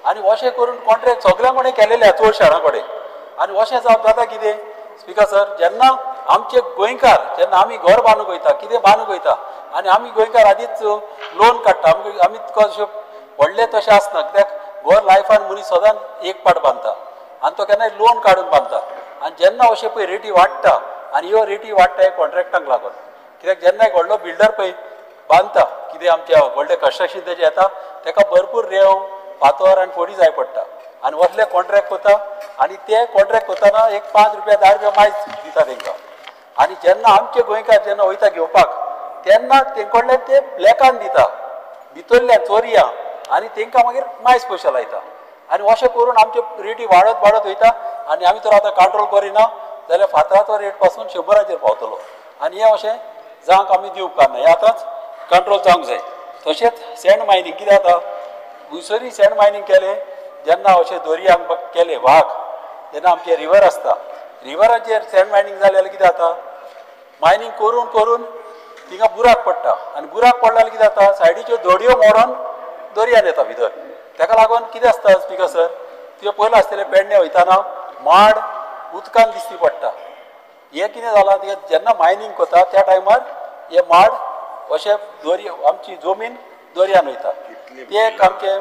Speaker 12: आनी अशें करून कॉन्ट्रॅक्ट सगल्यां कडेन केलेले आहा, चड शारां कडेन. आनी अशें जावप जाता कितें स्पिकर सर, जेन्ना आमचे गोंयकार जेन्ना आमी घर बांदूंक वयता, कितें बांदूंक वयता आनी आमी गोंयकार आदींच लोन काडटा, आमी कशें व्हडले तशें आसना, कित्याक घर लायफान मनीस सदांच एक पाट बांदता आनी तो केन्नाय लोन काडून बांदता. आनी जेन्ना अशें पळय रेटी वाडटा आनी ह्यो रेटी वाडटा हे कॉन्ट्रॅक्टांक लागून, कित्याक जेन्ना एक व्हडलो बिल्डर पळय बांदता कितें आमच्या व्हडलें कन्स्ट्रक्शन तेजें येता, ताका भरपूर रेंव फातर आनी फोडी जाय पडटा आनी वतले कॉन्ट्रॅक्ट करता आनी ते कॉन्ट्रॅक्ट करतना एक 5 रुपया 10 रुपया मायज दिता तांकां. आनी जेन्ना आमचे गोंयकार जेन्ना वयता घेवपाक तेन्ना तेंचे कडल्यान ते ब्लॅकान दिता, भितरल्यान चोरयां, आनी तांकां मागीर मायज पयशे लायता. आनी अशें करून आमचे रेटी वाडत वाडत वयता आनी आमी तर आतां कंट्रोल करिना जाल्यार फातराचो रेट पासून 100 पावतलो. आनी हें अशें जावंक आमी दिवंक ना, हें आतांच कंट्रोल जावंक जाय. तशेंच सँड मायनींग कितें जाता, हुंयसरूय सँड मायनींग केलें जेन्ना अशें दर्यांक केलें वाग, जेन्ना आमचे रिवर आसता, रिवराचेर सँड मायनींग जालें जाल्यार कितें जाता, मायनींग करून करून थिंगा बुराक पडटा आनी बुराक पडलो जाल्यार कितें जाता, सायडीच्यो दोडयो मोडून दर्यान येता भितर. ताका लागून कितें आसता स्पिकर सर, तुवें पयलें आसतलें पेडणे वयतना माड उदकान दिसती पडटा. हें कितें जालां, जेन्ना मायनींग करता त्या टायमार हे माड अशें दर्या आमची जमीन दर्यान वयता, ते एक आमचें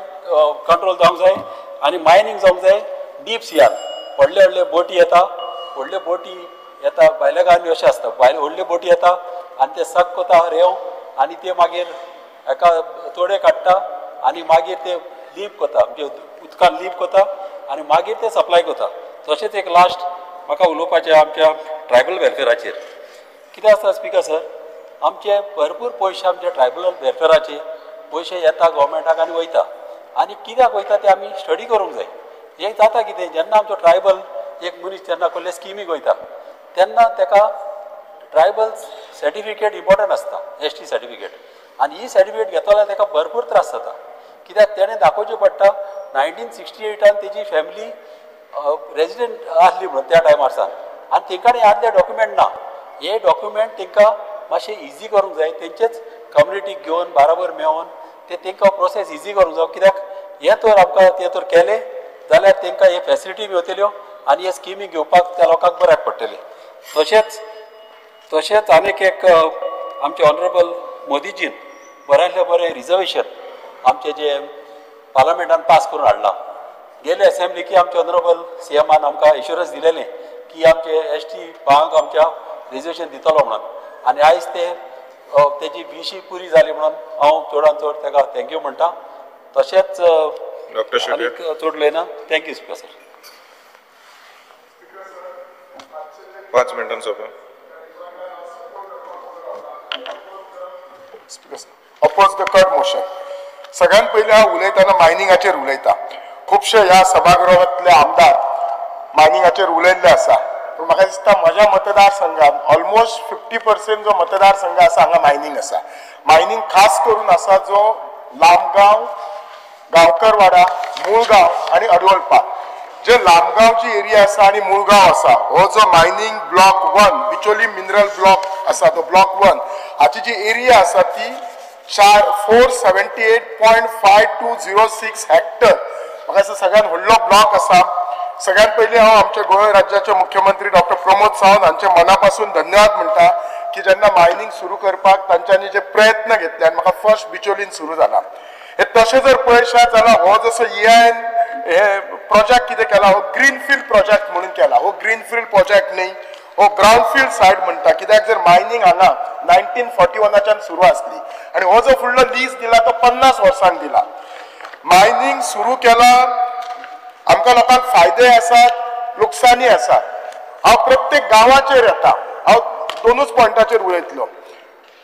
Speaker 12: कंट्रोल जावंक जाय. आनी मायनींग जावंक जाय डीप सियान, व्हडले व्हडले बोटी येता, व्हडल्यो बोटी येता भायल्या गांवांनी अशें आसता, भायले व्हडल्यो बोटी येता आनी ते सक कोता रेंव आनी ते मागीर एका तोडे काडटा आनी मागीर ते लीप कोता, म्हणजे उदकान लीप कोता आनी मागीर ते सप्लाय कोता. तशेंच एक लास्ट म्हाका उलोवपाचें आमच्या ट्रायबल वेलफेराचेर. कितें आसता स्पिकर सर, आमचे भरपूर पयशे आमच्या ट्रायबल वेलफेराचे पयशे येता गोवोरमेंटाक आनी वयता, आनी कित्याक वयता ते आमी स्टडी करूंक जाय. हें जाता कितें, जेन्ना आमचो ट्रायबल एक मनीस जेन्ना कसले स्किमीक वयता तेन्ना ताका ट्रायबल सर्टिफिकेट इम्पॉर्टंट आसता, एस टी सर्टिफिकेट. आनी ही सर्टिफिकेट घेतलो जाल्यार ताका भरपूर त्रास जाता, कित्याक तेणें दाखोवचें पडटा 1968 तेजी फॅमिली रेजिडंट आसली म्हणून त्या टायमार सावन, आनी तेंकां कडेन आदले डॉक्युमेंट ना. हे डॉक्युमेंट तांकां मातशें इजी करूंक जाय, तेंचेच कम्युनिटीक घेवन बाराबर मेळोवन ते तांकां प्रोसेस इजी करूंक जाय, कित्याक हें तर आमकां तें तर केलें जाल्यार तांकां हे फेसिलिटी मेळटल्यो आनी हे स्किमी घेवपाक त्या लोकांक बऱ्याक पडटलें. तशेंच तशेंच आनीक एक आमचे ऑनरेबल मोदीजीन बऱ्यांतलें बरें रिजर्वेशन आमचें जें पार्लमेंटान पास करून हाडलां. गेले एसेंब्लीकी आमचे ऑनरेबल सी एमान आमकां एश्युरन्स दिलेलें की आमचे एस टी भावांक आमच्या रिजर्वेशन दितलो म्हणून, आनी आयज ते तेजी विशी पुरी जाली म्हणून हांव चडान चड ताका thank you म्हणटा. तशेंच आनीक चड उलयना. Thank you speaker sir.
Speaker 7: 5 मिनटां सोंपा.
Speaker 13: Oppose the cut motion. सगळ्यात पयलीं हांव उलयतना मायनिंगाचेर उलयता. खुबशे ह्या सभागृहांतले आमदार मायनिंगाचेर उलयल्ले आसा, पूण म्हाका दिसता म्हज्या मतदारसंघात ऑलमोस्ट 50% जो मतदारसंघ आसा हांगा मायनिंग आसा. मायनिंग खास करून आसा जो लामगांव, गांवकरवाडा, मुळगांव आनी अडवलपार. जे लामगांवची एरिया आसा आनी मुळगांव आसा हो जो mining block 1 Bicholim mineral block आसा तो ब्लॉक 1 हाची जी एरिया आसा ती 478.5206 हेक्टर. म्हाका दिसता सगळ्यात व्हडलो ब्लॉक आसा. सगळ्यात पयलीं हांव आमच्या गोंय राज्याचे मुख्यमंत्री डॉक्टर प्रमोद सावंत हांचे मना पासून धन्यवाद म्हणटा की जेन्ना मायनिंग सुरू करपाक तांच्यांनी जे प्रयत्न घेतले आनी म्हाका फर्स्ट बिचोलीन सुरू जाला. हे तशें जर पळयशात जाल्यार हो जसो EIN हे प्रोजेक्ट कितें केला हो ग्रीनफिल्ड प्रोजेक्ट म्हणून केला. हो ग्रीनफिल्ड प्रोजेक्ट न्ही, हो ब्राउनफिल्ड सायट म्हणटा, कित्याक जर मायनींग हांगा 1941च्यान सुरू आसली आनी हो जो फुडलो लीज दिला तो 50 वर्सांक दिला. मायनींग सुरू केला, आमकां लोकांक फायदे आसात, लुकसानी आसा. हांव प्रत्येक गांवाचेर येता, हांव दोनूच पॉयंटाचेर उलयतलो.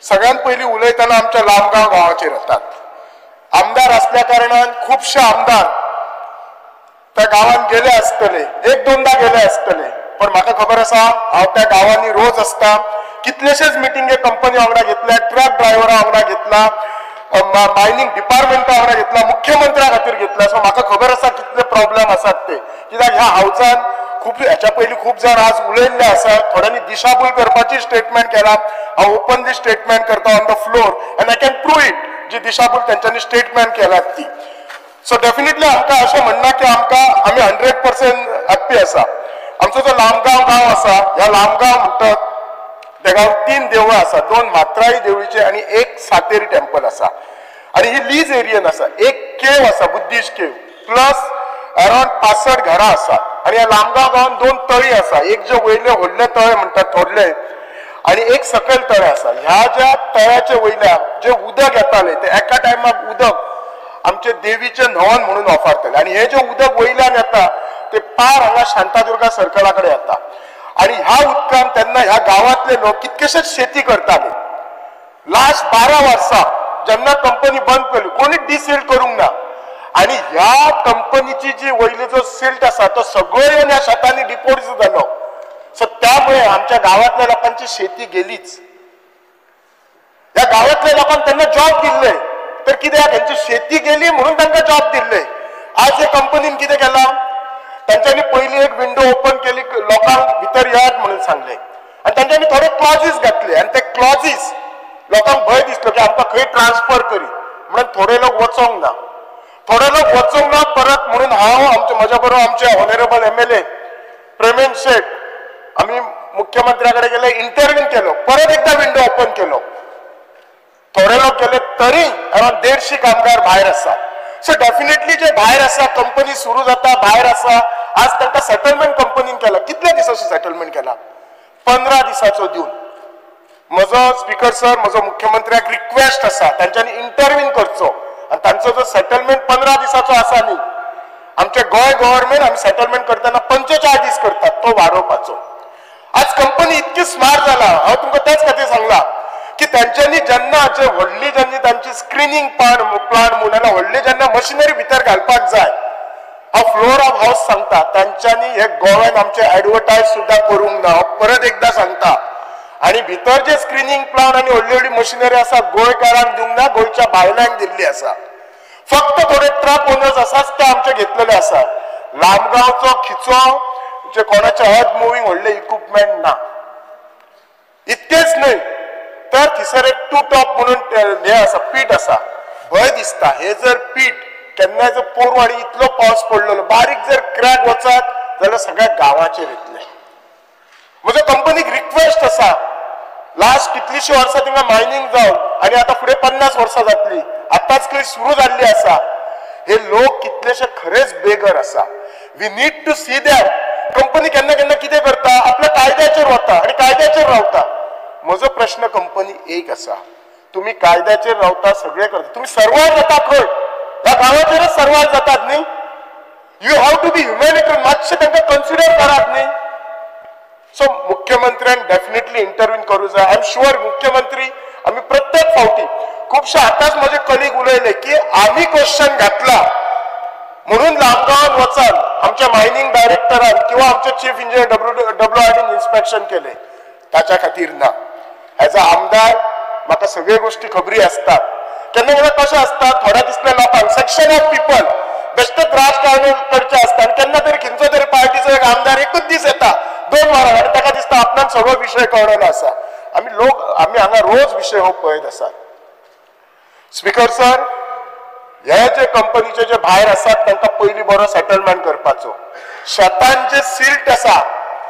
Speaker 13: सगळ्यात पयलीं उलयतना आमच्या लामगांव गांवाचेर येतात. आमदार असल्या कारणान खुबशे आमदार त्या गांवांत गेले आसतले, एक दोनदा गेले आसतले, पण म्हाका खबर आसा हांव त्या गांवांनी रोज आसता. कितलेशेच मिटिंगे कंपनी वांगडा घेतल्या, ट्रक ड्रायव्हरा वांगडा घेतला, मायनिंग डिपार्टमेंटा वांगडा घेतला, मुख्यमंत्र्या खातीर घेतला. सो म्हाका खबर आसा कितले प्रॉब्लेम आसात ते, कित्याक ह्या हावजान खूब ह्याच्या पयलीं खूब जाण आज उलयल्ले आसा. थोड्यांनी दिशाभूल करपाची स्टेटमेंट केला. हांव ओपनली स्टेटमेंट करता on the floor and I can prove it, जी दिशाभूल तेंच्यांनी स्टेटमेंट केल्यात ती. सो डेफिनेटली आमकां अशें म्हणना की आमकां आमी 100% हॅप्पी आसा. आमचो जो लामगांव गांव आसा, ह्या लामगांव म्हणटात त्या गांवांत 3 देवळां आसा, 2 म्हात्राई देवळीचे आनी एक सातेरी टेम्पल आसा. आनी ही लीज एरियन आसा. एक केव आसा, बुद्धिस्ट केव, प्लस अरावंड 65 घरां आसा. आनी ह्या लामगांव गांवांत 2 तळी आसा, एक जे वयले व्हडले तळे म्हणटात थोडले आनी एक सकयल तळे आसा. ह्या ज्या तळ्याचे वयल्या जे उदक येताले ते एका टायमाक उदक आमचे देवीचे न्हवन म्हणून वापरताले आनी हे जे उदक वयल्यान येता ते पार हांगा शांतादुर्गा सर्कला कडेन येता. आनी ह्या उदकान तेन्ना ह्या गांवांतले लोक कितकेशेच शेती करताले. लास्ट 12 वर्सां जेन्ना कंपनी बंद केली, कोणीच डिसिल्ट करूंक ना आनी ह्या कंपनीची जी वयली जो सिल्ट आसा तो सगळो येवन ह्या शेतांनी डिपोज जालो. सो त्यामुळे आमच्या गांवांतल्या लोकांची शेती गेलीच. ह्या गांवांतल्या लोकांक तेन्ना जॉब दिल्ले, तर कित्याक हेंची शेती गेली म्हणून तांकां जॉब दिल्ले. आज हे कंपनीन कितें केलां, तांच्यांनी पयली एक विंडो ओपन केली, लोकांक भितर येयात म्हणून सांगले आनी तांच्यांनी थोडे क्लॉजीस घातले आनी ते क्लॉजीस लोकांक भंय दिसलो की आमकां खंय ट्रान्सफर करी म्हणून थोडे लोक वचोंक ना, थोडे लोक वचोंक ना परत. म्हणून हांव आमचे म्हज्या बरोबर आमचे ऑनरेबल MLA Premen शेट आमी मुख्यमंत्र्या कडेन गेले, इंटरव्यू केलो, परत एकदा विंडो ओपन केलो. थोडे लोक गेले तरी अरावंड 150 कामगार भायर आसा. सो डेफिनेटली जे भायर आसा, कंपनी सुरू जाता भायर आसा. आज तांकां सेटलमेंट कंपनीन केला. कितल्या दिसाचो सेटलमेंट केला? 15 दिसाचो दिवन. म्हजो स्पीकर सर, म्हजो मुख्यमंत्र्याक रिक्वेस्ट आसा तांच्यांनी इंटरव्यू करचो आनी तांचो जो सेटलमेंट 15 दिसाचो आसा न्ही, आमचे गोंय गव्हर्मेंट आमी सेटलमेंट करतना 45 दीस करतात, तो वाडोवपाचो. आज कंपनी इतकी स्मार्ट जाला, हांव तुमकां त्याच खातीर सांगला की तांच्यांनी जेन्ना जे व्हडली जेन्ना तांची स्क्रिनींग प्लांट म्हणून जाल्यार व्हडली जेन्ना मशिनरी भितर घालपाक जाय, हांव फ्लोर ऑफ हावस सांगता तांच्यांनी हे गोव्यान आमचे एडवर्टायज सुद्दां करूंक ना, हांव परत एकदां सांगता. आनी भितर जे स्क्रिनींग प्लांट आनी व्हडली व्हडली मशिनरी आसा गोंयकारांक दिवंक ना, गोंयच्या भायल्यांक दिल्ली आसा. फक्त थोडे ट्रक ओनर्स आसाच ते आमचे घेतलेले आसा. लामगांवचो खिचो जे कोणाचे अर्थ मुव्हींग व्हडले इक्विपमेंट ना. इतकेच न्हय तर थंयसर एक टू टॉप म्हणून हे आसा, पीठ आसा. भंय दिसता हे जर पीठ केन्नाय जर पोरूं आनी इतलो पावस पडलेलो बारीक जर क्रॅक वचत जाल्यार सगळ्या गांवाचेर येतले. म्हजो कंपनीक रिक्वेस्ट आसा, लास्ट कितलीशीं वर्सां थिंगा मायनींग जावन आनी आतां फुडें 50 वर्सां जातली, आतांच खंय सुरू जाल्ली आसा. हे लोक कितलेशे खरेच बेगर आसा. We need to see them. Company केन्ना केन्ना कितें करता, आपल्या कायद्याचेर वता आनी कायद्याचेर रावता. म्हजो प्रश्न कंपनी एक आसा, तुमी कायद्याचेर रावता, सगळें करता, तुमी सर्वार जाता खंय? ह्या गांवाचेरच सर्वार जातात न्ही. You have to be humanitarian, मातशें तांकां कन्सिडर करात न्ही. सो मुख्यमंत्र्यान डेफिनेटली इंटरव्यू करूं जाय. I am sure मुख्यमंत्री आमी प्रत्येक फावटी खुबशे आतांच म्हजे कलीग उलयले की आमी क्वेश्चन घातला म्हणून लामगांवान वचान आमच्या मायनींग डायरेक्टरान किंवा आमचे चीफ इंजिनियर WRDन इन्स्पेक्शन केले, ताच्या खातीर ना. एज अ आमदार म्हाका सगळ्यो गोश्टी खबरी आसतात. केन्ना केन्ना कशें आसता, थोड्या दिसल्या लोकांक सेक्शन ऑफ पिपल बेश्टेच राजकारण करचें आसता आनी केन्ना तरी खंयचो तरी पार्टीचो एक आमदार एकूच दीस येता 2 वरां आनी ताका दिसता आपणाक सगळो विशय कळ्ळो आसा. आमी लोक आमी हांगा रोज विशय हो पळयत आसात. स्पीकर सर, हे जे कंपनीचे जे भायर आसात तांकां पयलीं बरो सेटलमेंट करपाचो, शेतान जे सिल्ट आसा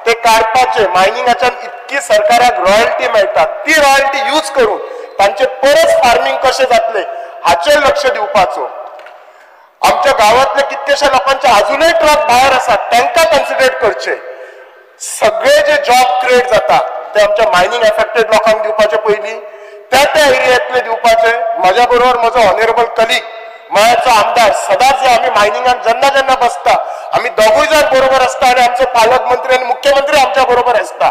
Speaker 13: ते काडपाचे. मायनिंगाच्यान इतकी सरकाराक रॉयल्टी मेळटा, ती रॉयल्टी यूज करून तांचे परत फार्मींग कशें जातलें हाचेर लक्ष दिवपाचो. आमच्या गांवांतले कितकेशे लोकांचे अजूनय ट्रक भायर आसात तांकां कन्सिडर करचे. सगळे जे जॉब क्रिएट जाता ते आमच्या मायनिंग एफेक्टेड लोकांक दिवपाचे पयलीं, त्या त्या एरियांतले दिवपाचे. म्हज्या बरोबर म्हजो ऑनरेबल कलीग मळ्याचो आमदार सदांच आमी मायनिंगान जेन्ना जेन्ना बसता आमी दोगूय जाण बरोबर आसता आनी आमचे पालकमंत्री आनी मुख्यमंत्री आमच्या बरोबर आसता.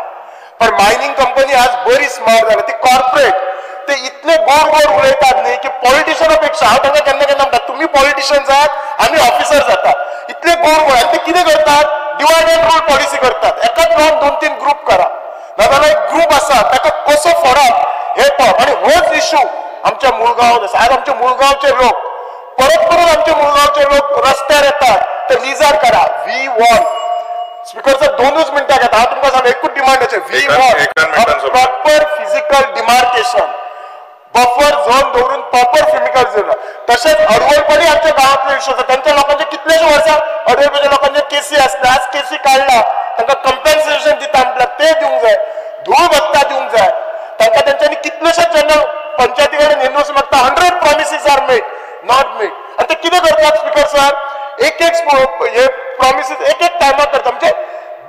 Speaker 13: पण मायनिंग कंपनी आज बरी स्मार्ट जाल्या, ती कॉर्पोरेट, ते इतले गोड गोड उलयतात न्ही की पॉलिटिशियना पेक्षा हांव तांकां केन्ना केन्ना म्हणटा तुमी पॉलिटिशियन जात आमी ऑफिसर जातात, इतले गोड गोड. आनी ते कितें करतात, डिवायड एंड रूल पॉलिसी करतात. एकाच गांवांत 2-3 ग्रुप करा, नाजाल्यार एक ग्रुप आसा ताका कसो फोडप हे पळोवप. आनी होच इशू आमच्या मुळगांवांत आसा. आज आमच्या मुळगांवचे लोक परत परत आमच्या मुळगांवचे लोक रस्त्यार येतात, ते लिजार करा. We want speaker sir 2 मिनटां घेता. हांव तुमकां सांगता एकूच डिमांडाचें, we want proper physical demarcation, buffer zone दवरून प्रॉपर फिजिकल झोन. तशेंच अडवलपणी आमच्या गांवांतलो इशू आसा. तांच्या लोकांचे कितलेशे वर्सां अडवलपणी लोकांचे केसी आसले, आज केसी काडला, तांकां कंपेन्सेशन दिता म्हटल्यार ते दिवंक जाय, धूळ भत्ता दिवंक जाय तांकां. तेंच्यांनी कितलेशेच जेन्ना पंचायती कडेन एनओसी मागता, 100 promises are made, not made. आनी ते कितें करतात स्पीकर सर, एक एक हे प्रॉमिसीस एक एक टायमार करता. म्हणजे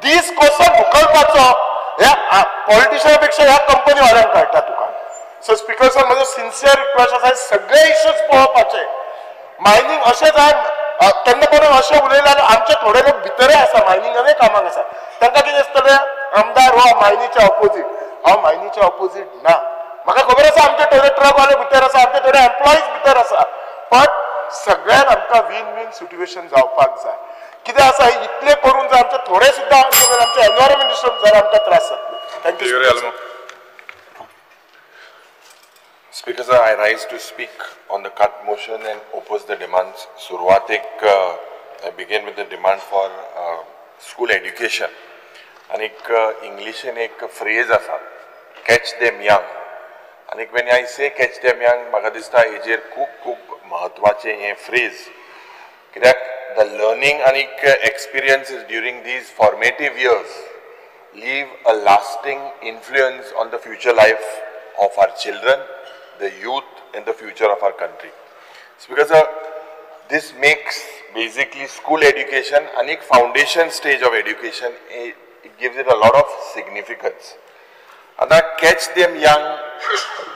Speaker 13: दीस कसो धुकलपाचो ह्या पॉलिटिशियना पेक्षा ह्या कंपनी वाल्यांक कळटा तुका. सो स्पीकर सर म्हजो सिन्सियर रिक्वेस्ट आसा, सगळे इश्यूज पळोवपाचे. मायनिंग अशें जाय केन्ना कोणून अशें उलयलें आनी आमचे थोडे लोक भितरय आसा, मायनिंगानय कामाक आसा, तांकां कितें दिसतलें आमदार हो मायनीच्या ऑपोजीट. हांव मायनीच्या ऑपोजीट ना, म्हाका खबर आसा आमचे थोडे ट्रकवाले भितर आसा, आमचे थोडे एम्प्लॉईज भितर आसा, पण सगळ्यांत आमकां वीन वीन सिट्युएशन जावपाक जाय. कितें आसा इतलें करून जाय आमचे थोडे सुद्दां आमचे एनवायरमेंट डिस्टर्ब जाल्यार आमकां त्रास जातले. Thank you.
Speaker 9: Speaker sir, I rise to speak on the cut motion and oppose the demands. सुरवातेक I begin with the demand for school education. आनी एक इंग्लिशीन एक फ्रेज आसा, कॅच देम यंग. आनी when I say catch them young, म्हाका दिसता हेजेर खूब खूब म्हत्वाचें हें फ्रेज, कित्याक the learning आनी experiences during these formative years leave a lasting influence on the future life of our children, the youth and the future of our country. Speaker sir, this makes basically school education and a foundation stage of education, it gives it a lot of significance. आता catch them young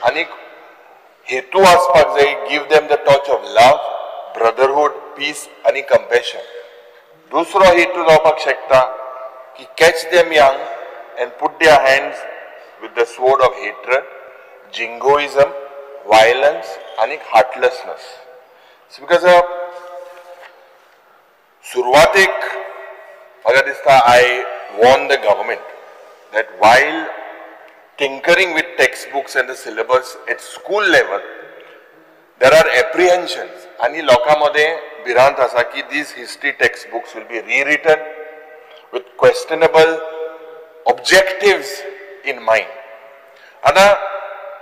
Speaker 9: and हेतू आसपाक जाय, give them the touch of love, brotherhood, peace and compassion. दुसरो हेतू जावपाक शकता की catch them young and put their hands with the sword of hatred, jingoism, violence and heartlessness. Because सुरवातेक म्हाका दिसता I warn the government that while tinkering with textbooks and the syllabus at school level, there are apprehensions आनी लोकां मदें भिरांत आसा की these history textbooks will be rewritten with questionable objectives in mind. आतां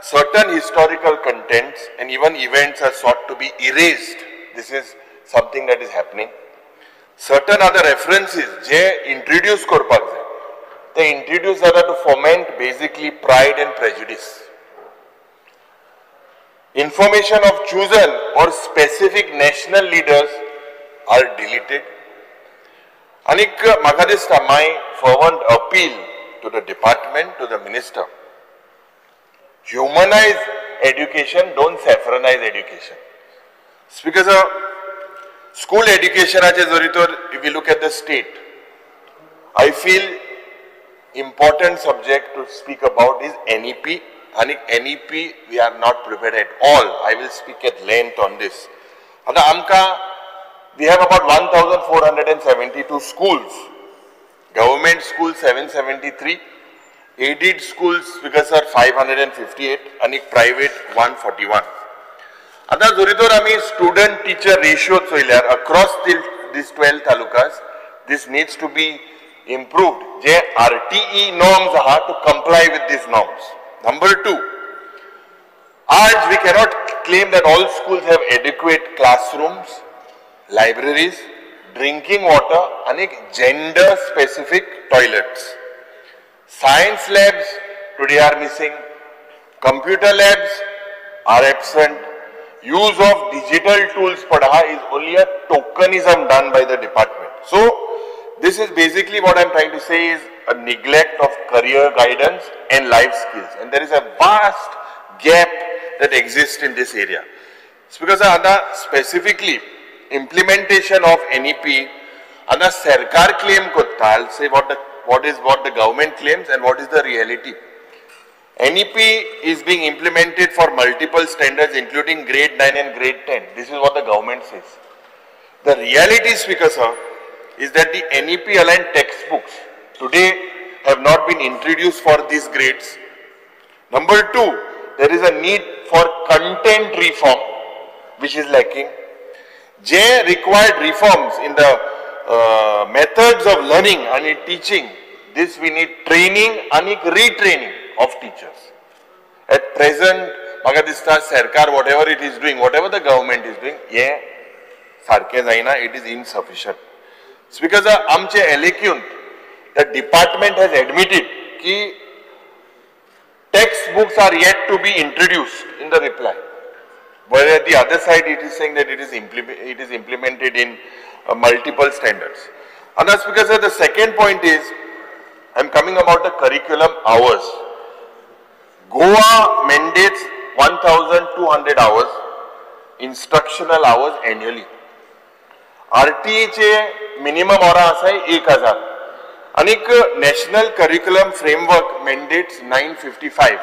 Speaker 9: certain historical contents and even events are sought to be erased. This is something that is happening. Certain other references je introduce करपाक जाय, they introduce जाता to foment basically pride and prejudice. Information of chosen or specific national leaders are deleted. आनीक म्हाका दिसता my fervent appeal to the department, to the minister, humanize education, don't saffronize education. Speaker sir, school education जरी तर if you look at the state, I feel important subject to speak about is NEP. And NEP we are not prepared at all. I will speak at length on this. आतां आमकां we have about 1472 schools, government schools 773, aided schools because are 558 and private 141. आतां जरी तर आमी student teacher ratio चोयल्यार across these 12 talukas, this needs to be improved. J RTE norms आहा to comply with these norms. Number 2, आज we cannot claim that all schools have adequate classrooms, libraries, drinking water and gender specific toilets. Science labs today are missing, computer labs are absent, use of digital tools padha is only a tokenism done by the department. So
Speaker 14: this is basically what I am trying to say is a neglect of career guidance and life skills, and there is a vast gap that exists in this area. Speaker sir, आता specifically implementation of NEP आता सरकार claim करता. I'll say what the government claims and what is the reality. NEP is being implemented for multiple standards including grade 9 and grade 10. This is what the government says. The reality, Speaker sir, is that the NEP aligned textbooks today have not been introduced for these grades. Number two, there is a need for content reform which is lacking. J required reforms in the methods of learning and in teaching. This we need training and retraining of teachers. At present, म्हाका दिसता सरकार whatever it is doing, whatever the government is doing, हे सारकें जायना, it is insufficient. Speaker sir, आमचे एलेक्यूंत the department has admitted की textbooks are yet to be introduced in the reply. Whereas the other side it is saying that it is implemented in multiple standards. And that's because the second point is, I am coming about the curriculum hours. Goa mandates 1200 hours, instructional hours annually. RTE चे minimum वरां आसा 1000. आनीक national curriculum framework mandates 955.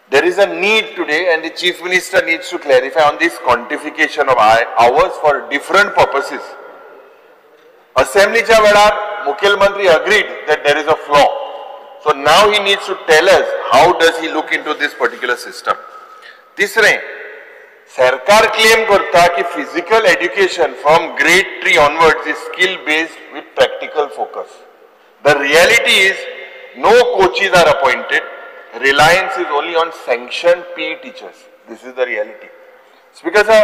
Speaker 14: There is a need today, and the Chief Minister needs to clarify on this quantification of hours for different purposes. Assembly च्या वेळार मुख्यमंत्री agreed that there is a flaw. So now he needs to tell us how does he look into this particular system. तिसरें, सरकार claim करता की physical education from grade 3 onwards is skill based with practical focus. The reality is no coaches are appointed. Reliance is only on sanctioned PE teachers. This is the reality. Speaker sir,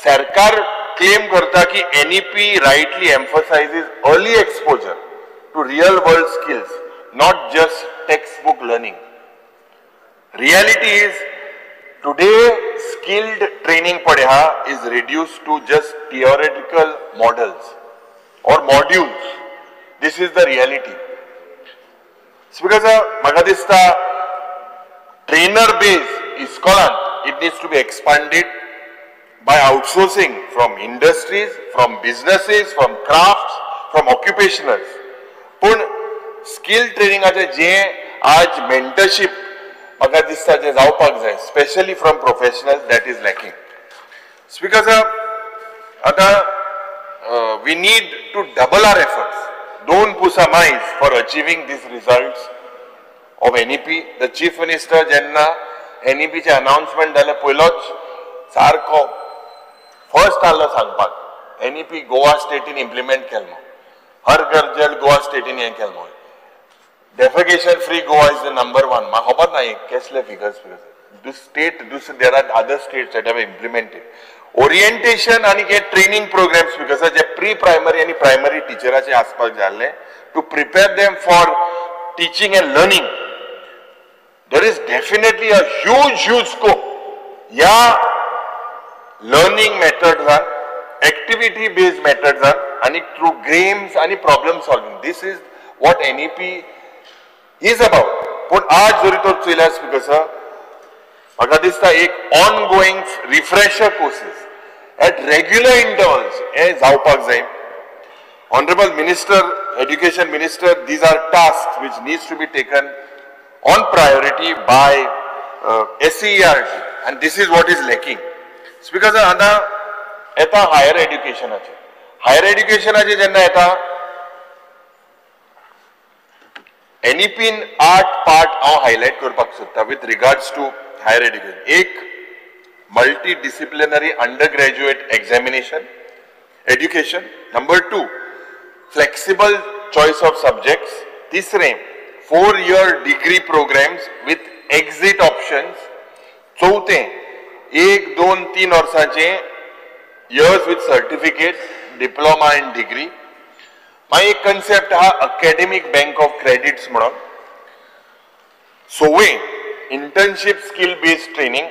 Speaker 14: सरकार claim करता की NEP rightly emphasizes early exposure to real world skills, not just textbook learning. Reality is today skilled training पडेहा is reduced to just theoretical models or modules. This is the reality. Speaker sir, म्हाका दिसता trainer base इस्कॉलांत it needs to be expanded by outsourcing from industries, from businesses, from crafts, from occupationals. पूण skill ट्रेनिंगाचे जे आज मेंटरशीप म्हाका दिसता जे जावपाक जाय, specially from professionals, that is lacking. Speaker sir, आतां we need to double our efforts. Don't pusa mice for achieving these results of NEP. The Chief Minister जेन्ना NEP चे announcement जालें पयलोच सारको फर्स्ट आसलो सांगपाक NEP Goa स्टेटीन इम्प्लिमेंट केलो म्हूण, हर घर जल गोवा स्टेटीन हें केलें म्हूण, defecation free Goa is the number 1. म्हाका खबर ना कसले फिगर्स स्टेट दुसरे, there are other states that have implemented. Orientation आनी हे ट्रेनिंग प्रोग्राम्स because जे प्री प्रायमरी आनी प्रायमरी टिचराचे आसपाक जाल्ले to prepare them for teaching and learning. There is definitely a huge huge scope ह्या लर्निंग मेथड्सान, एक्टिविटी बेस्ड मेथड्सान आनी through games आनी problem solving. This is what NEP is about. पूण आज जरी तो चोयल्यार स्पीकर सर, म्हाका दिसता एक ongoing refresher courses at regular intervals हे जावपाक जाय. Honourable Minister, Education Minister, these are task which needs to be taken on priority by SCERT, and this is what is lacking. Speaker sir, आतां येता higher एड्युकेशनाचेर. Higher एड्युकेशनाचेर जेन्ना येता एनईपीन 8 part हांव highlight करपाक सोदता with regards to higher education. एक, multi disciplinary under graduate examination education. Number 2, flexible choice of subjects. तिसरें, 4-year degree programs with exit options. चौथें, 1, 2, 3 वर्सांचे years with certificate, diploma and degree. मागीर एक कन्सेप्ट आहा academic bank of credits म्हणून. सवें, internship skill based training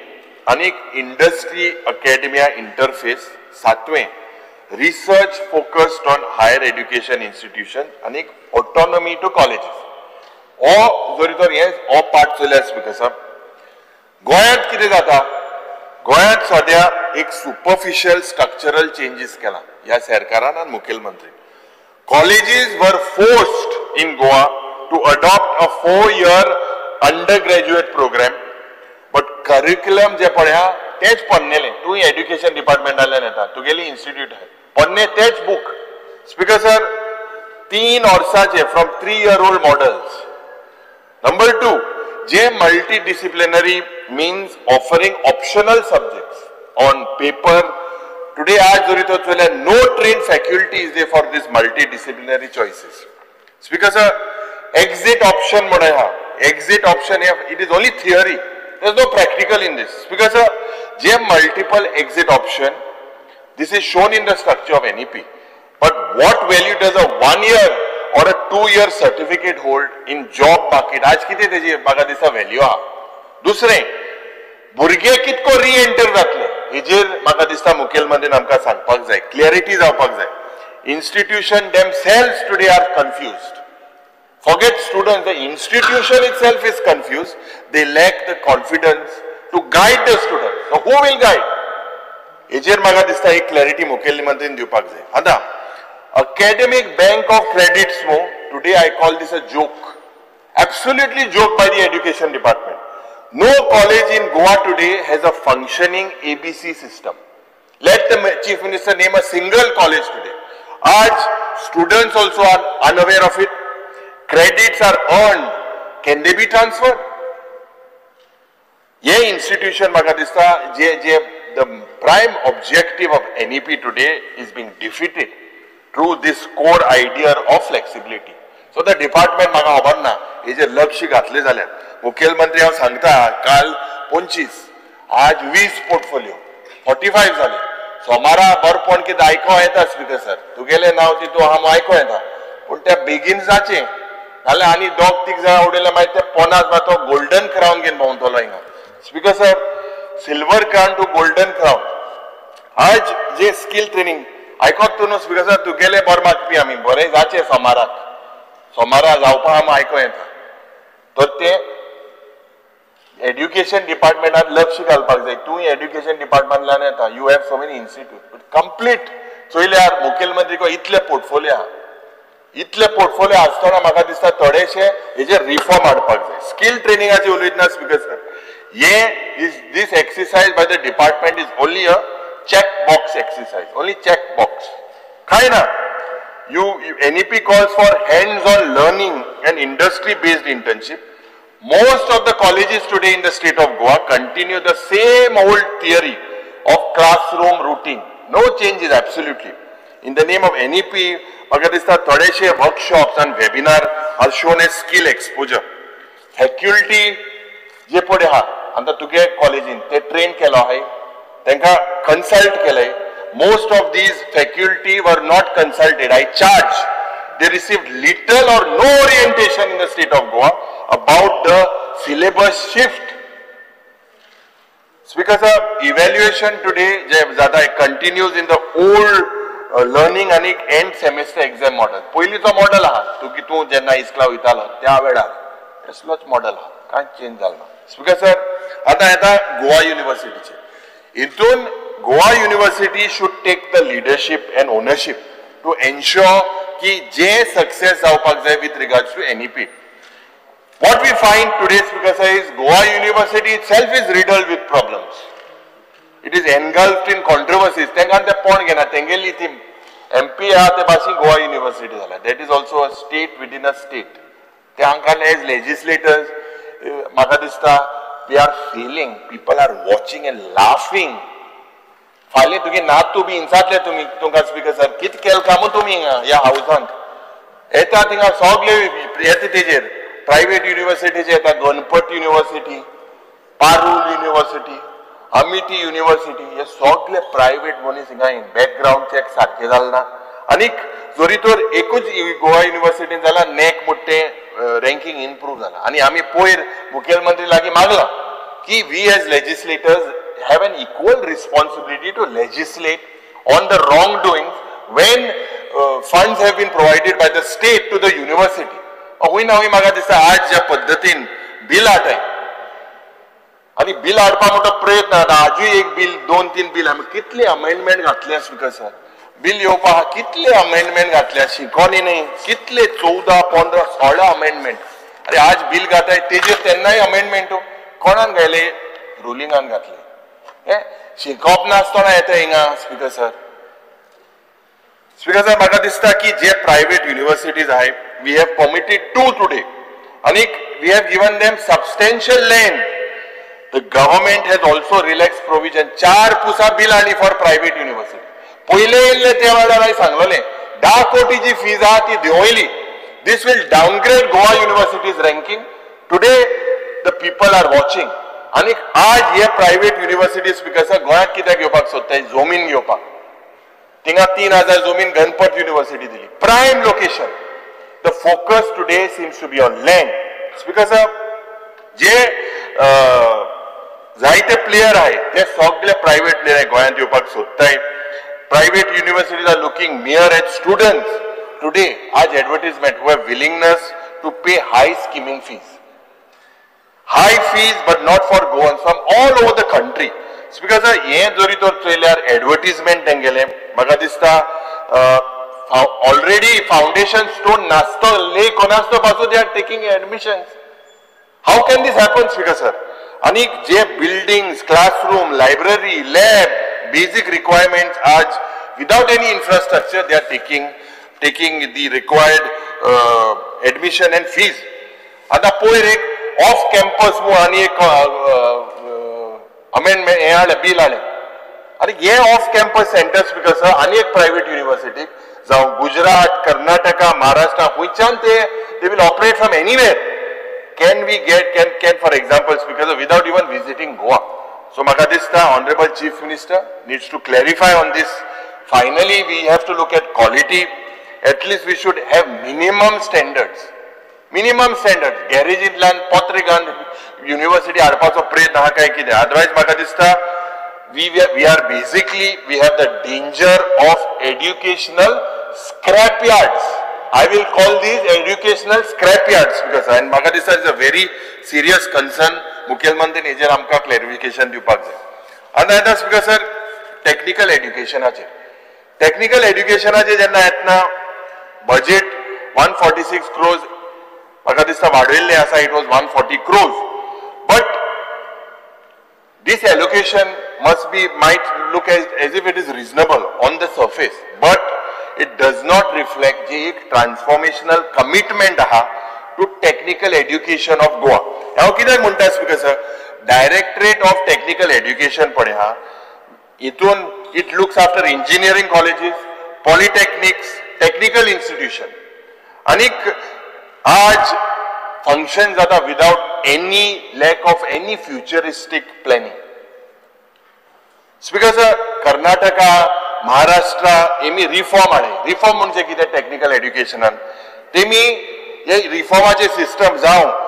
Speaker 14: आनी एक industry अकॅडमिया interface. सातवें, Research focused on higher education institution आनी ऑटोनॉमी टू कॉलेजीस. हो जरी तर हे हो पार्ट चोयल्यार स्पीकर साहब, गोंयांत कितें जाता, गोंयांत सद्या एक सुपरफिशियल स्ट्रक्चरल चेंजीस केला ह्या सरकारान आनी मुखेलमंत्री. Colleges were forced in Goa to adopt a 4-year undergraduate program, but curriculum जे पळया तेच पन्नेले. तूं एड्युकेशन डिपार्टमेंटांतल्यान येता, तुगेली इन्स्टिट्यूट आहा, पन्ने तेच बूक. स्पीकर सर, 3 वर्सांचे from 3-year-old models. Number 2, J multi disciplinary means offering optional subjects on paper. Today आज जरी तो चोयल्यार no trained faculty is there for this multi disciplinary choices. Speaker sir, exit option म्हणून आहा. Exit option it is only theory, there is no practical in this. Speaker sir, J multiple exit option, this is shown in the structure of NEP. But what value does a 1-year or a 2-year certificate hold in job market? आज कितें तेजी म्हाका दिसता value आहा. दुसरें, भुरगे कितको री-एंटर जातले हेजेर म्हाका दिसता मुखेलमंत्रीन आमकां सांगपाक जाय, क्लियरिटी जावपाक जाय. Institution themselves today are confused. Forget students, the institution itself is confused. They lack the confidence to guide the students. So who will guide? हेजेर म्हाका दिसता एक क्लॅरिटी मुखेलमंत्रीन दिवपाक जाय. आतां academic bank of credits no, today I call this a joke, absolutely joke by the education department. No college in Goa today has a functioning ABC system. Let the chief minister name a single college today. आज students also are unaware of it. Credits are earned, can they be transferred? हे institution म्हाका दिसता जे जे the prime objective of NEP today is being defeated through this core idea of flexibility. So the department म्हाका खबर ना हेजेर लक्ष घातलें जाल्यार. मुखेलमंत्री हांव सांगता, काल 25, आज 20 पोर्टफोलियो 45 जाले. सोमारा बरपण कितें आयको येता स्पीकर सर, तुगेलें नांव तितू हांव आयको येता, पूण त्या बेगीन जाचें नाल्यार आनी दोग तीग जाणां उडयल्यार मागीर ते पोनास मागीर तो गोल्डन क्रावन घेवन भोंवतलो हिंगा. Speaker sir, silver crown to golden crown. आज जे स्कील ट्रेनिंग आयकोत तूं न्हू स्पीकर सर, तुगेले बरें मागपी आमी बरें जाचें सोमाराक, सोमारा जावपाक आमी आयको येता. तर ते एड्युकेशन डिपार्टमेंटान लक्ष घालपाक जाय. तूं एड्युकेशन डिपार्टमेंटांतल्यान येता, you have so many institute, but complete चोयल्यार मुखेलमंत्री को इतले पोर्टफोलियो आहा, इतले पोर्टफोलियो आसतना म्हाका दिसता थोडेशे हेजेर रिफॉर्म हाडपाक जाय. स्कील ट्रेनिंगाचे उलयतना स्पीकर सर, हे is this exercise by the department is only a check box exercise, only check box. काय ना, you NEP calls for hands on learning and industry based internship. Most of the colleges today in the state of Goa continue the same old theory of classroom routine. No changes absolutely. In the name of NEP, म्हाका दिसता थोडेशे workshops and webinar are shown as skill exposure. Faculty जे पळय आहा आतां तुगे कॉलेजीन ते train केलो आहाय, तांकां कन्सल्ट केलें. Most of these faculty were not consulted. I charge they received little or no orientation in the state of Goa about the syllabus shift. Speaker sir, evaluation today जे जाता continues in the old learning आनी end semester exam model. पयलींचो model आहा, तूं की तूं जेन्ना इस्कला वयतालो त्या वेळार तसलोच मॉडल आहा, कांय चेंज जालो ना. स्पीकर सर, आतां येता गोवा युनिवर्सिटीचेर. हितून Goa University should take the leadership and ownership to ensure की जे सक्सेस जावपाक जाय with regards to NEP. What we find today, Speaker sir, is Goa University itself is riddled with problems. It is engulfed in controversies. तांकां ते पोण घेना, तेंगेली ती MP आहा ते भाशेन गोवा युनिवर्सिटी जाला. That is also a state within a state. ते आमकां एज लेजिस्लेटर्स म्हाका दिसता we are failing. People are watching and laughing. फाल्यां तुगे नातू बी हिंसातले तुमी, तुमकां स्पीकर सर कितें केलें कामू तुमी हिंगा ह्या हावसांत येता थिंगा सगळे येता तेजेर प्रायवेट युनिवर्सिटीचे येता, Ganpat university, Parul university, Amity university, हे सगळे प्रायवेट मनीस हिंगा बॅकग्रावंड चॅक सारकें जालें ना. आनीक जरी तर एकूच गोवा युनिवर्सिटीन जाल्यार नॅक म्हणटा तें रँकींग इम्प्रूव जाला. आनी आमी पयर मुखेलमंत्री लागीं मागलां की we as legislators have an equal responsibility to legislate on the wrong doing when funds have been provided by the state to the university. हूंय ना हूंय म्हाका दिसता आज ज्या पद्दतीन बिल हाडटाय आनी बिल हाडपा मोठो प्रयत्न जाता. आजूय एक बिल, 2-3 बिल आमी कितले अमेंडमेंट घातले स्पीकर सर, बिल येवपा आहा कितले अमेंडमेंट घातले शिकोनी न्ही, कितले 14, 15, 16 अमेंडमेंट. अरे आज बिल घाताय तेजेर तेन्नाय अमेंडमेंट कोणान घायले, रुलिंगान घातले. हे शिकप नासतना येता हिंगा स्पीकर सर. स्पीकर सर म्हाका दिसता की जे प्रायव्हेट युनिव्हर्सिटीज आहाय we have permitted 2 today आनी we have given them substantial land. The government has also relax provision. 4 Pusa bill हाडली फॉर प्रायव्हेट युनिव्हर्सिटी. पयले येयल्ले त्या वेळार हांवें सांगलेलें 10 कोटीची फीज आहा ती देंवयली. This will downgrade Goa university's ranking. Today the people are watching. आनी आज हे प्रायव्हेट युनिव्हर्सिटी स्पीकर सर गोंयांत कित्याक घेवपाक सोदताय, जमीन घेवपाक. थिंगा 3000 जमीन गणपत युनिव्हर्सिटी दिली, prime location. The focus today seems to be on land. Speaker sir जे जायते प्लेयर आहाय ते सगळे प्रायव्हेट प्लेयर आहाय गोंयांत येवपाक सोदताय. Private universities are looking mere at students today. आज advertisement who have willingness to pay high skimming fees, high fees but not for Goans from all over the country. Speaker sir हे जरी तर चोयल्यार advertisement तेंगेलें म्हाका दिसता already foundation stone नासतो ले कोणास्तो पासून they are taking admissions. How can this happen speaker sir? आनी जे buildings, classroom, library, lab, basic requirements आज without any infrastructure they are taking the required admission and fees. आतां पयर एक off campus म्हूण आनी एक amendment हें हाडलें, बील हाडलें. आनी हे off campus centres speaker sir आनी एक प्रायव्हेट युनिव्हर्सिटीक जावं गुजरात, कर्नाटका, महाराष्ट्रा खंयच्यान ते they will operate from anywhere. Can we get can for example speaker sir without even visiting Goa. So म्हाका दिसता honourable chief minister needs to clarify on this. Finally we have to look at quality. At least we should have minimum standards. Minimum standard गॅरेजींतल्यान पत्रे घालून university हाडपाचो प्रयत्न आहा काय कितें. Otherwise म्हाका दिसता we are basically we have the danger of educational scrap yards. I will call these educational scrap yards because आनी म्हाका दिसता is a very serious concern. मुखेलमंत्रीन हेजेर आमकां क्लॅरिफिकेशन दिवपाक जाय. आनी आतां स्पीकर सर टॅक्निकल एड्युकेशनाचेर, टॅक्निकल एड्युकेशनाचेर जेन्ना येतना बजेट 146 क्रोज म्हाका दिसता वाडयल्लें आसा. It was 140 crores but this allocation must be might look as if it is reasonable on the surface but it does not reflect जे एक ट्रान्सफॉर्मेशनल कमिटमेंट आहा to technical education of Goa. हांव कित्याक म्हणटा speaker sir, directorate of technical education पळय आहा हितून it looks after engineering colleges, polytechnics, technical institution. आनीक आज फंक्शन जाता without any lack of any futuristic planning. Speaker sir Karnataka, Maharashtra हेमी रिफॉर्म हाडले. रिफॉर्म म्हणजे कितें टॅक्निकल एड्युकेशनान तेमी हे रिफॉर्माचे सिस्टम जावं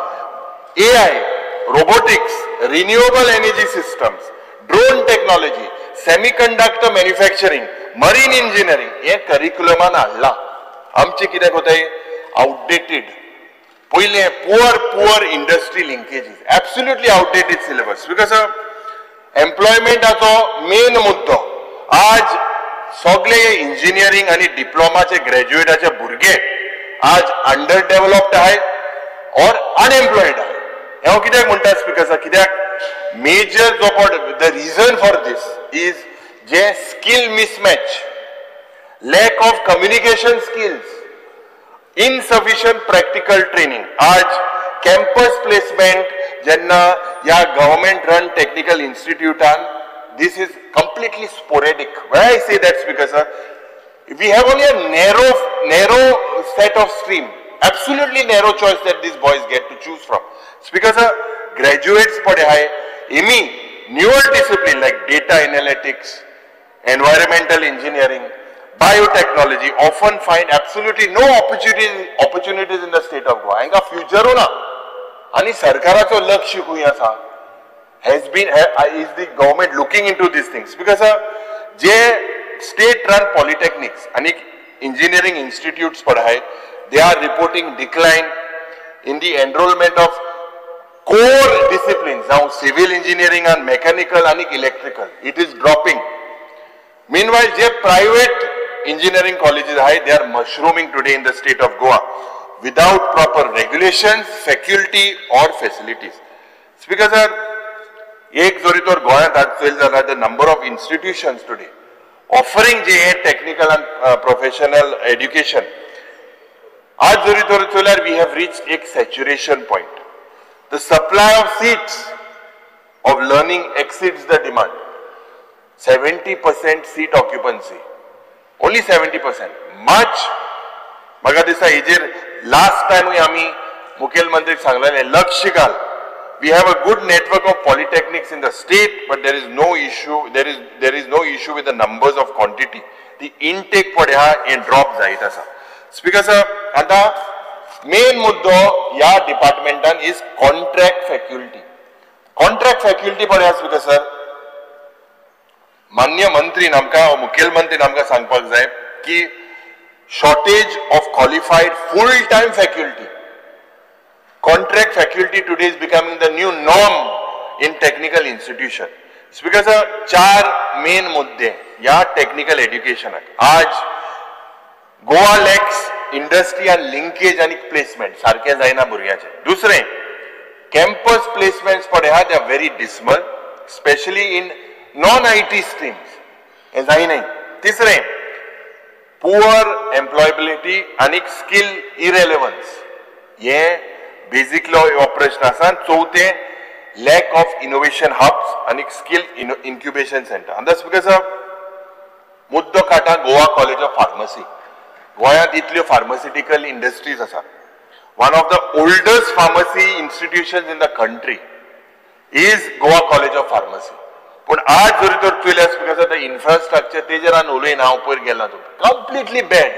Speaker 14: AI, robotics, renewable energy systems, drone technology, semiconductor manufacturing, marine engineering हे करिक्युलमान हाडलां. आमचें कितें कोताय outdated, पयलें poor industry linkages, absolutely outdated syllabus. Because एम्प्लॉयमेंटाचो main मुद्दो आज सगळे इंजिनियरींग आनी डिप्लोमाचे ग्रॅज्युएटाचे भुरगे आज अंडर डेव्हलप्ड आहाय ऑर अनएम्प्लॉयड आहाय. हांव कित्याक म्हणटा स्पीकर सर, कित्याक मेजर जो पड the reason for this is J skill mismatch, lack of communication skills, insufficient practical training. आज कॅम्पस प्लेसमेंट जेन्ना ह्या गव्हर्मेंट रन टेक्निकल इन्स्टिट्यूटान this is completely sporadic. Why I say that speaker sir, we have only a narrow set of stream, absolutely narrow choice that these boys get to choose from. Speaker sir, graduates पडे आहाय Emmy newer discipline like data analytics, environmental engineering, biotechnology often find absolutely no opportunities in the state of Goa. हांकां फ्युचरूय ना. आनी सरकाराचो लक्ष खंय आसा, has been is the government looking into these things? Because J state run polytechnics आनी engineering institutes पळय, they are reporting decline in the enrolment of core disciplines, जावं सिव्हिल इंजिनियरींग आनी मेकॅनिकल आनी electrical, it is dropping. Meanwhile J private engineering colleges आहाय, they are mushrooming today in the state of Goa without proper regulations, faculty or facilities. Speaker sir, एक जरी तर गोंयांत आज चोयलें जाल्यार the number of institutions today offering J hey technical आनी professional education, आज जरी तर चोयल्यार we have reached एक saturation point. The supply of seats of learning exceeds the demand. 70% seat occupancy, only 70%. Much म्हाका दिसता हेजेर लास्ट टायमूय आमी मुखेलमंत्रीक सांगलेलें, लक्ष घाल. We have a good network of polytechnics in the state, but there is no issue, there is no issue with the numbers of quantity. The intake पळय आहा हें ड्रॉप जायत आसा. स्पीकर सर, आतां मेन मुद्दो ह्या डिपार्टमेंटान is contract faculty. Contract faculty पळय आहा स्पीकर सर, मान्य मंत्रीन आमकां, मुखेलमंत्रीन आमकां सांगपाक जाय की shortage of qualified full time faculty. Contract faculty today is becoming the new norm in technical institution. Speaker sir, चार मेन मुद्दे ह्या टेक्निकल एड्युकेशनाक. आज गोवा लॅक्स इंडस्ट्री आनी लिंकेज आनी प्लेसमेंट सारकें जायना भुरग्यांचें. दुसरें, कॅम्पस प्लेसमेंट्स पळय आहा, they are very dismal, specially in non IT streams, हें जायना. तिसरें, पुअर एम्प्लॉयबिलिटी आनी स्कील इरेलेवन्स, हें बेजिकली हो प्रश्न आसा. चवथें, लॅक ऑफ इनोवेशन हब्स आनी स्कील इन्क्युबेशन सेंटर. आतां स्पीकर सर, मुद्दो काडटा गोवा कॉलेज ऑफ फार्मसी. गोंयांत इतल्यो फार्मास्युटिकल इंडस्ट्रीज आसा. One of the oldest pharmacy institutions in the country is Goa College of Pharmacy. पूण आज जरी तर चोयल्यार स्पीकर सर, इन्फ्रास्ट्रक्चर तेजेर आनी उलयना हांव, पयर गेला तूं, कंप्लिटली बॅड,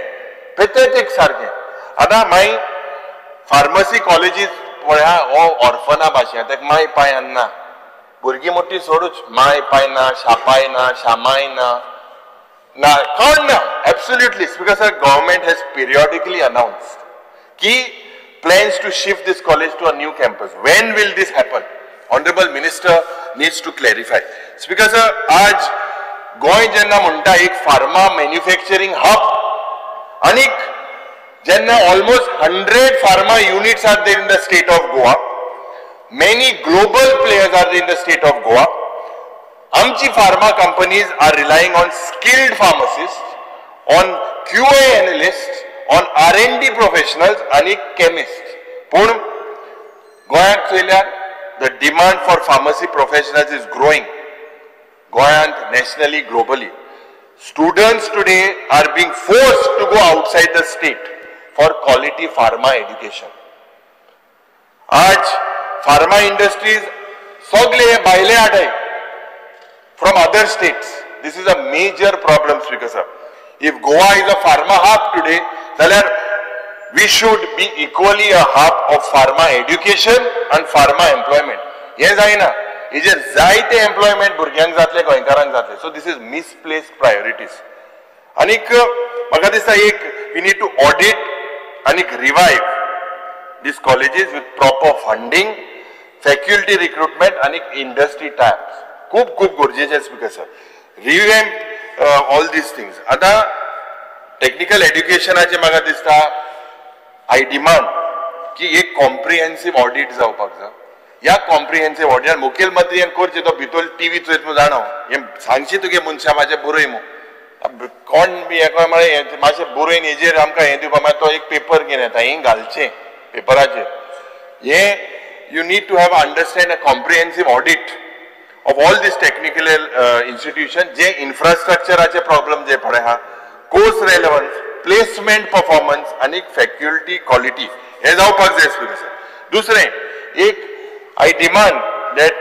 Speaker 14: पेथेटीक सारकें. आतां मागीर फार्मसी कॉलेजीस पळया, हो ऑर्फना भाशेन, ताका माय पाय ना, भुरगीं मोठी सोडूच, माय पाय ना, शापाय ना, शामाय ना, ना कोण ना. Absolutely speaker sir, government has periodically announced की plans to shift this college to a new campus. When will this happen? Honourable minister needs to clarify. Speaker sir, आज गोंय जेन्ना म्हणटा एक फार्मा मॅन्युफॅक्चरींग हब, आनीक जेन्ना almost 100 pharma units are there in the state of Goa, many global players are in the state of Goa, आमची pharma companies are relying on skilled pharmacist, on QA analyst, on R&D professionals आनी chemist. पूण गोंयांत चोयल्यार the demand for pharmacy professionals is growing गोंयांत, nationally, globally. Students today are being forced to go outside the state for quality pharma education. आज pharma industries सगळे भायले हाडाय from other states. This is a major problem, speaker sir. If Goa is a pharma hub today, जाल्यार we should be equally a hub of pharma education and pharma employment. हें जायना, हेजेर जायते employment भुरग्यांक जातले, गोंयकारांक जातले. So this is misplaced priorities. आनीक म्हाका दिसता एक we need to audit आनीक revive these colleges with proper funding, faculty recruitment आनीक इंडस्ट्री टायप्स. खूब खूब गरजेचें speaker sir, revamp all these things. आतां टेक्निकल एड्युकेशनाचें म्हाका दिसता I demand की एक कॉम्प्रिहेन्सीव ऑडिट जावपाक जाय. ह्या कॉम्प्रिहेन्सीव ऑडिटान मुखेलमंत्र्यान करचें, तो भितर टीव्ही चोयत म्हूण जाणा, हें सांगशी तुगे मनशां मातशें बरय म्हूण, कोण बी हें म्हळें मातशें बरयन हेजेर आमकां हें दिवपा, मागीर तो एक पेपर घेवन येता, हें घालचें पेपराचेर. हें you need to have understand a comprehensive audit of all these technical institutions, जे इन्फ्रास्ट्रक्चराचे प्रॉब्लम जे पळय आहा, कोर्स रेलेवन्स, प्लेसमेंट परफॉर्मन्स आनी फॅक्युल्टी क्वॉलिटी, हें जावपाक जाय स्पीकर सर. दुसरें एक, I demand that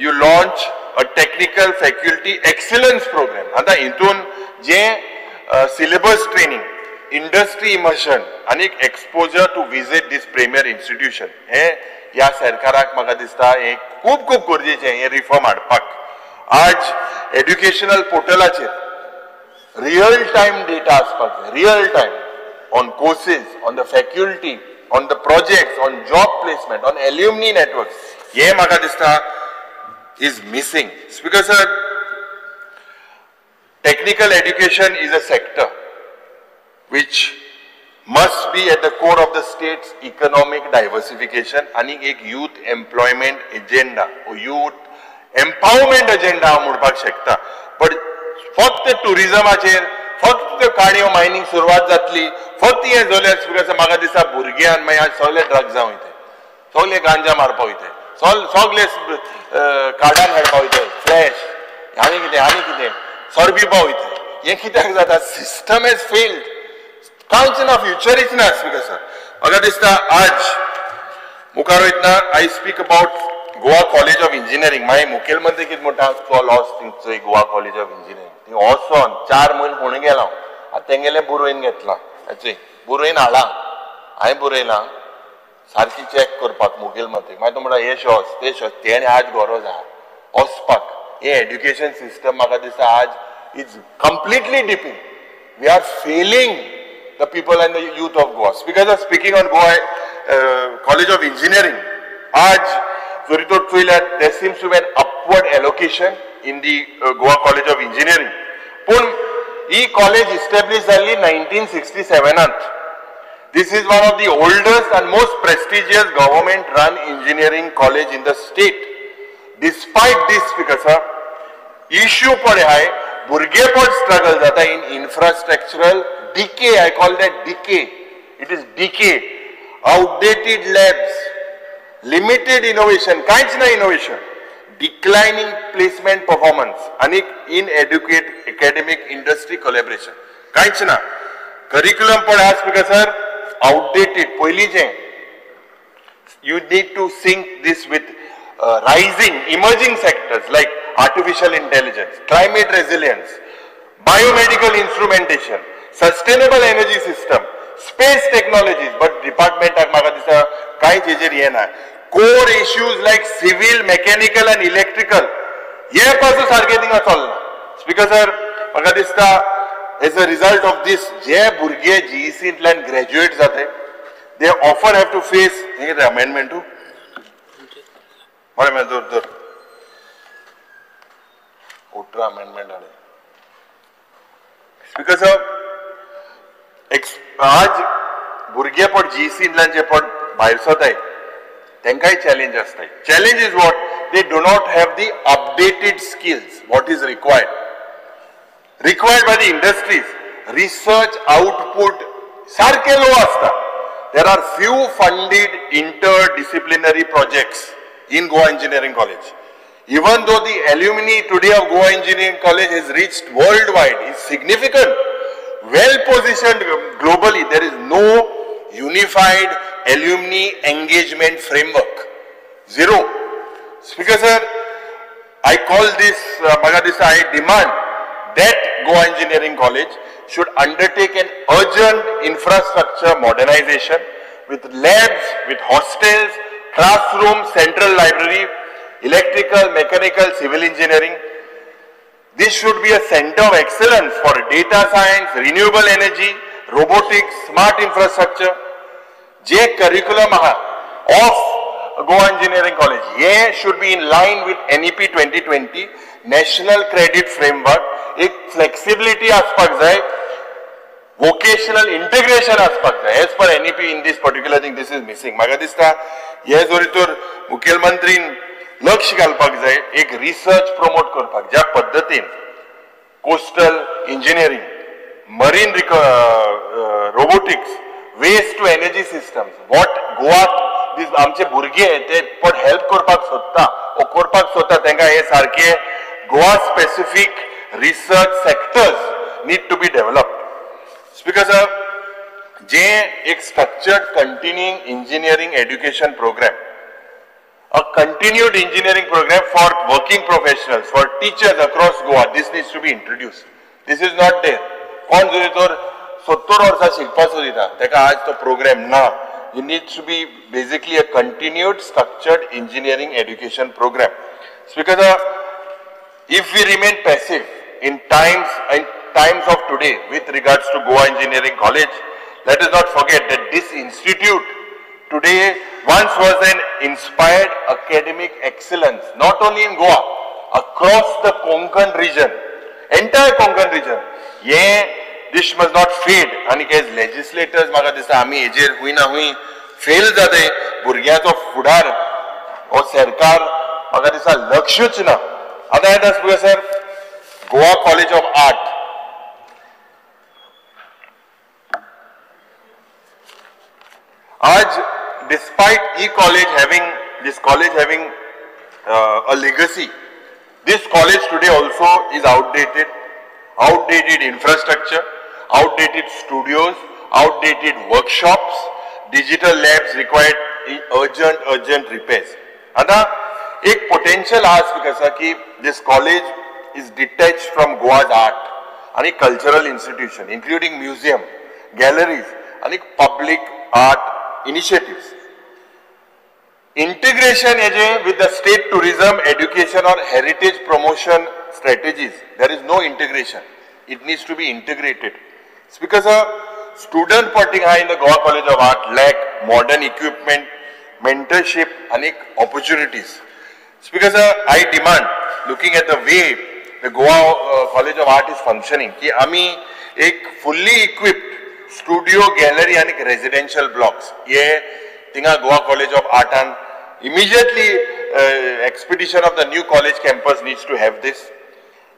Speaker 14: you launch a technical faculty excellence program. आतां हितून जे सिलेबस ट्रेनिंग, इंडस्ट्री इमर्शन आनी exposure to visit this premier institution, हें ह्या सरकाराक म्हाका दिसता हें खूब खूब गरजेचें, हें रिफॉर्म हाडपाक. आज एड्युकेशनल पोर्टलाचेर रियल टायम डेटा आसपाक जाय, real time on courses, on the faculty, on the projects, on job placement, on alumni network. हे म्हाका दिसता is missing. Speaker sir, technical education is a sector which must be at the core of the state's economic diversification आणि एक youth employment agenda, youth empowerment agenda हांव म्हणपाक शकता. But फक्त टुरिजमाचेर, फक्त काणयो मायनींग सुरवात जातली, फक्त हें जाल्यार स्पीकर सर म्हाका दिसता भुरग्यान मागीर आज सगळे ड्रग्सां वयता, सगळे गांजा मारपा वयता, सगळे कार्डान हाडपा वयता, फ्लॅश आनी कितें आनी कितें सोरो पिवपा वयता. हें कित्याक जाता? System has failed. कांयच ना, फ्युचरीच ना. स्पीकर सर म्हाका दिसता आज मुखार वयतना I speak about Goa college of engineering. मागीर मुखेलमंत्री कितें म्हणटा, चल वच थंय गोवा कॉलेज ऑफ इंजिनियरींग, थंय वचोन 4 म्हयने फोंड गेला हांव, आतां तेंगेलें बरोवन घेतलां, हाचें बरोवन हाडलां, हांवें बरयलां सारकी चॅक करपाक मुखेलमंत्री. मागीर तो म्हणटा हे शॉस ते शॉस, तेणें आज गरज आहा वचपाक. हें एड्युकेशन सिस्टम म्हाका दिसता आज is completely dipping. We are failing the people and the youth of Goa. Speaker sir, speaking on Goa College of Engineering, आज जरी तर चोयल्यार there seems to be an upward allocation in the Goa College of Engineering. पूण ही college establish जाल्ली 1967. This is one of the oldest and most prestigious government run engineering college in the state. Despite this, speaker sir, issue पळय हाय भुरगेपण struggle जाता in infrastructural decay. I call that decay. It is decay, outdated labs, limited innovation, कांयच ना innovation, डिक्लायनिंग placement performance आनी इनएड्युकेट academic industry collaboration, कांयच ना. Curriculum पण आहा स्पीकर सर आउटडेटेड पयलींचें. You need to sync this with rising emerging sectors like artificial intelligence, climate resilience, biomedical instrumentation, sustainable energy system, space technologies. But डिपार्टमेंटाक म्हाका दिसता कांयच हेजेर हें ना. Core issues like civil, mechanical and electrical हे पासून सारकें थिंगा चलना. स्पीकर सर म्हाका दिसता as a result of this जे भुरगे जीईसींतल्यान ग्रॅज्युएट जाते they often have to face हें कितें अमेंडमेंटू बरें मागीर दर दर 18 अमेंडमेंट हाडले. स्पीकर सर आज भुरगे पण जीईसींतल्यान जे पण भायर सरताय तांकांय चॅलेंज आसता. Challenge is what they do not have the updated skills what is required by the industries. Research output सारके लो आसता. There are few funded interdisciplinary projects in Goa Engineering College. Even though the alumni today of Goa Engineering College has reached worldwide, is significant, well positioned globally, there is no unified alumni engagement framework. Zero. Speaker sir, I call this, I demand that Goa Engineering College should undertake an urgent infrastructure modernization with labs, with hostels, classroom, central library, electrical, mechanical, civil engineering. This should be a center of excellence for data science, renewable energy, robotics, smart infrastructure. J curriculum of Goa Engineering College, ye should be in line with NEP 2020, National Credit Framework. एक flexibility आसपाक जाय, vocational integration आसपाक जाय. As per NEP in this particular thing, this is missing. म्हाका दिसता हे जरी तर मुखेलमंत्रीन लक्ष घालपाक जाय, एक रिसर्च प्रमोट करपाक ज्या पद्दतीन coastal engineering, marine robotics, waste to energy systems, what Goa दीस आमचे भुरगे ते पण हेल्प करपाक सोदता ओ करपाक सोदता, तांकां हे सारके Goa specific research sectors need to be developed. Speaker sir, जे एक structured continuing engineering education program, a continued engineering program for working professionals, for teachers across Goa, this needs to be introduced. This is not there. कोण जरी तर 70 वर्सां शिकपाक सोदिता ताका आज तो programme ना. It needs to be basically a continued structured engineering education program. Speaker sir, if we remain passive in times and times of today with regards to Goa Engineering College. Let us not forget that this institute today once was an inspired academic excellence, not only in Goa, across the Konkan region, entire Konkan region. Yeah, this must not fade. And as legislators, म्हाका दिसता आमी हेजेर हुंय ना हुंय fail जाते. भुरग्यांचो फुडार हो सरकार म्हाका दिसता लक्षूच ना. आतां येता sir Goa college of art. आज despite this college having a legacy, this college today also is outdated. Outdated infrastructure, outdated studios, outdated workshops, digital labs required urgent repairs. आता एक potential आज आसा की this college is detached from Goa's art आणि cultural institution, including museum, galleries आणि public art initiatives. Integration with the state tourism, education or heritage promotion strategies, there is no integration. It needs to be integrated. It's because a student parting high in the Goa College of Art lack modern equipment, mentorship and opportunities. It's because I demand, looking at the way the Goa College of Art is functioning, ki ami ek fully equipped studio, gallery and residential blocks. Ye tinga Goa College of Art and immediately expedition of the new college campus needs to have this.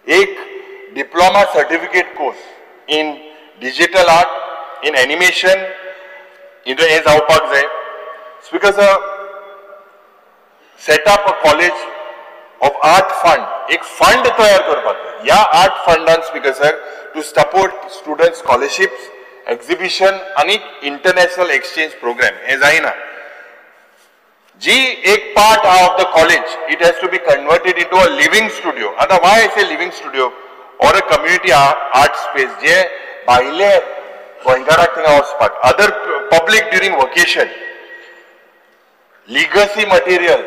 Speaker 14: Ek diploma certificate course in digital art, in animation, in the जावपाक जाय. Because set up a college of art fund, एक fund तयार करपाक जाय. ह्या art फंडान speaker sir to support student scholarships, exhibition आनी international exchange program. हे जायना. जी एक part of the college, it has to be converted into a living studio. आतां why I say living studio or a community art space जे भायले गोंयकाराक थिंगा वचपाक, other public during vacation, legacy material,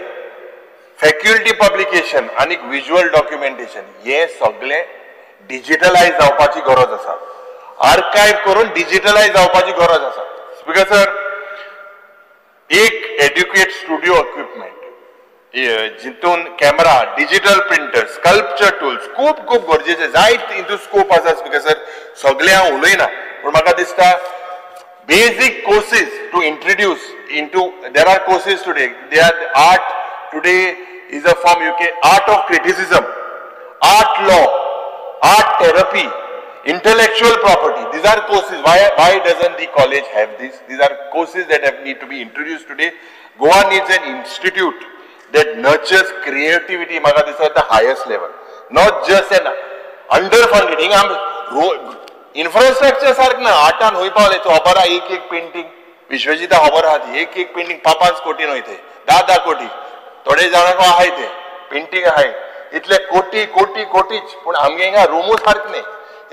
Speaker 14: faculty publication आनी visual documentation हे सगळे डिजिटलायज जावपाची गरज आसा. आर्काइव करून डिजिटलायज जावपाची गरज आसा. स्पीकर सर, एक एड्युकेट स्टुडिओ इक्विपमेंट जितून camera, digital printer, sculpture tools खूब खूब गरजेचे, जायत इंटू स्कोप आसा. स्पीकर सर सगळे हांव उलयना, पूण म्हाका दिसता basic courses to introduce into, there are courses today, they are art today is a form, you can art of criticism, art law, art therapy, intellectual property. These are courses. Why doesn't the college have this? These are courses that have need to be introduced today. Goa needs an institute that nurtures creativity म्हाका दिसता at the highest level, not just an underfunded. Infrastructure सारक ना. आर्टान हुंय पावले खबर आहा, एक एक painting विश्वजिता खबर आहा ती एक एक पेंटिंग 5-5 कोटी न्हय ते 10-10 कोटी, थोडे जाणांक आहाय ते पेंटिंग आहाय, इतले कोटी कोटी कोटीच. पूण आमगे हिंगा रुमूच सारक न्ही,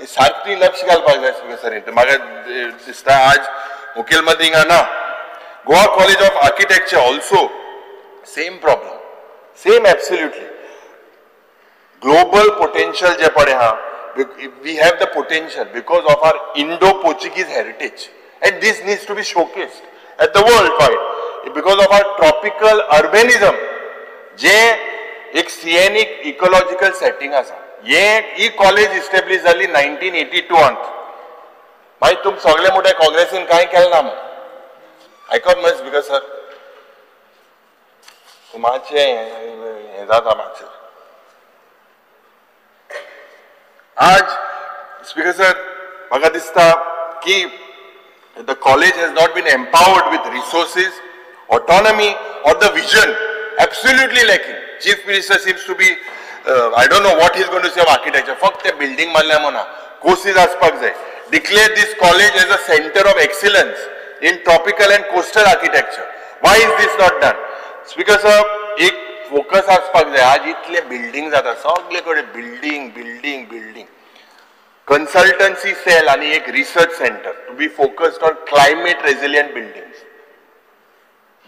Speaker 14: सारकी लक्ष घालपाक जाय. सर म्हाका दिसता आज मुखेलमंत्री हिंगा ना. Goa college of architecture also same problem, same absolutely. Global potential जे पळय आहा, we have the potential because of our Indo-Portuguese heritage, and this needs to be showcased at the worldwide because of our tropical urbanism, जे एक scenic ecological setting आसा. हे ही college establish जाली 1982. मागीर तुम सगळे मोठे काँग्रेसीन कांय केलें ना. आयकत मग because sir मातशें हें जाता मातशें. आज स्पीकर सर म्हाका दिसता की the college has not been empowered with resources, autonomy or the vision, absolutely lacking. Chief Minister seems to be, I don't know what he is going to say of architecture. फक्त ते building मारल्या म्हणा, courses आसपाक जाय. Declare this college as a center of excellence in tropical and coastal architecture. Why is this not done? Speaker sir, एक focus आसपाक जाय. आज इतले बिल्डिंग जाता, सगळे कडेन building building building. Consultancy cell आणि एक research centre to be focused on climate resilient buildings,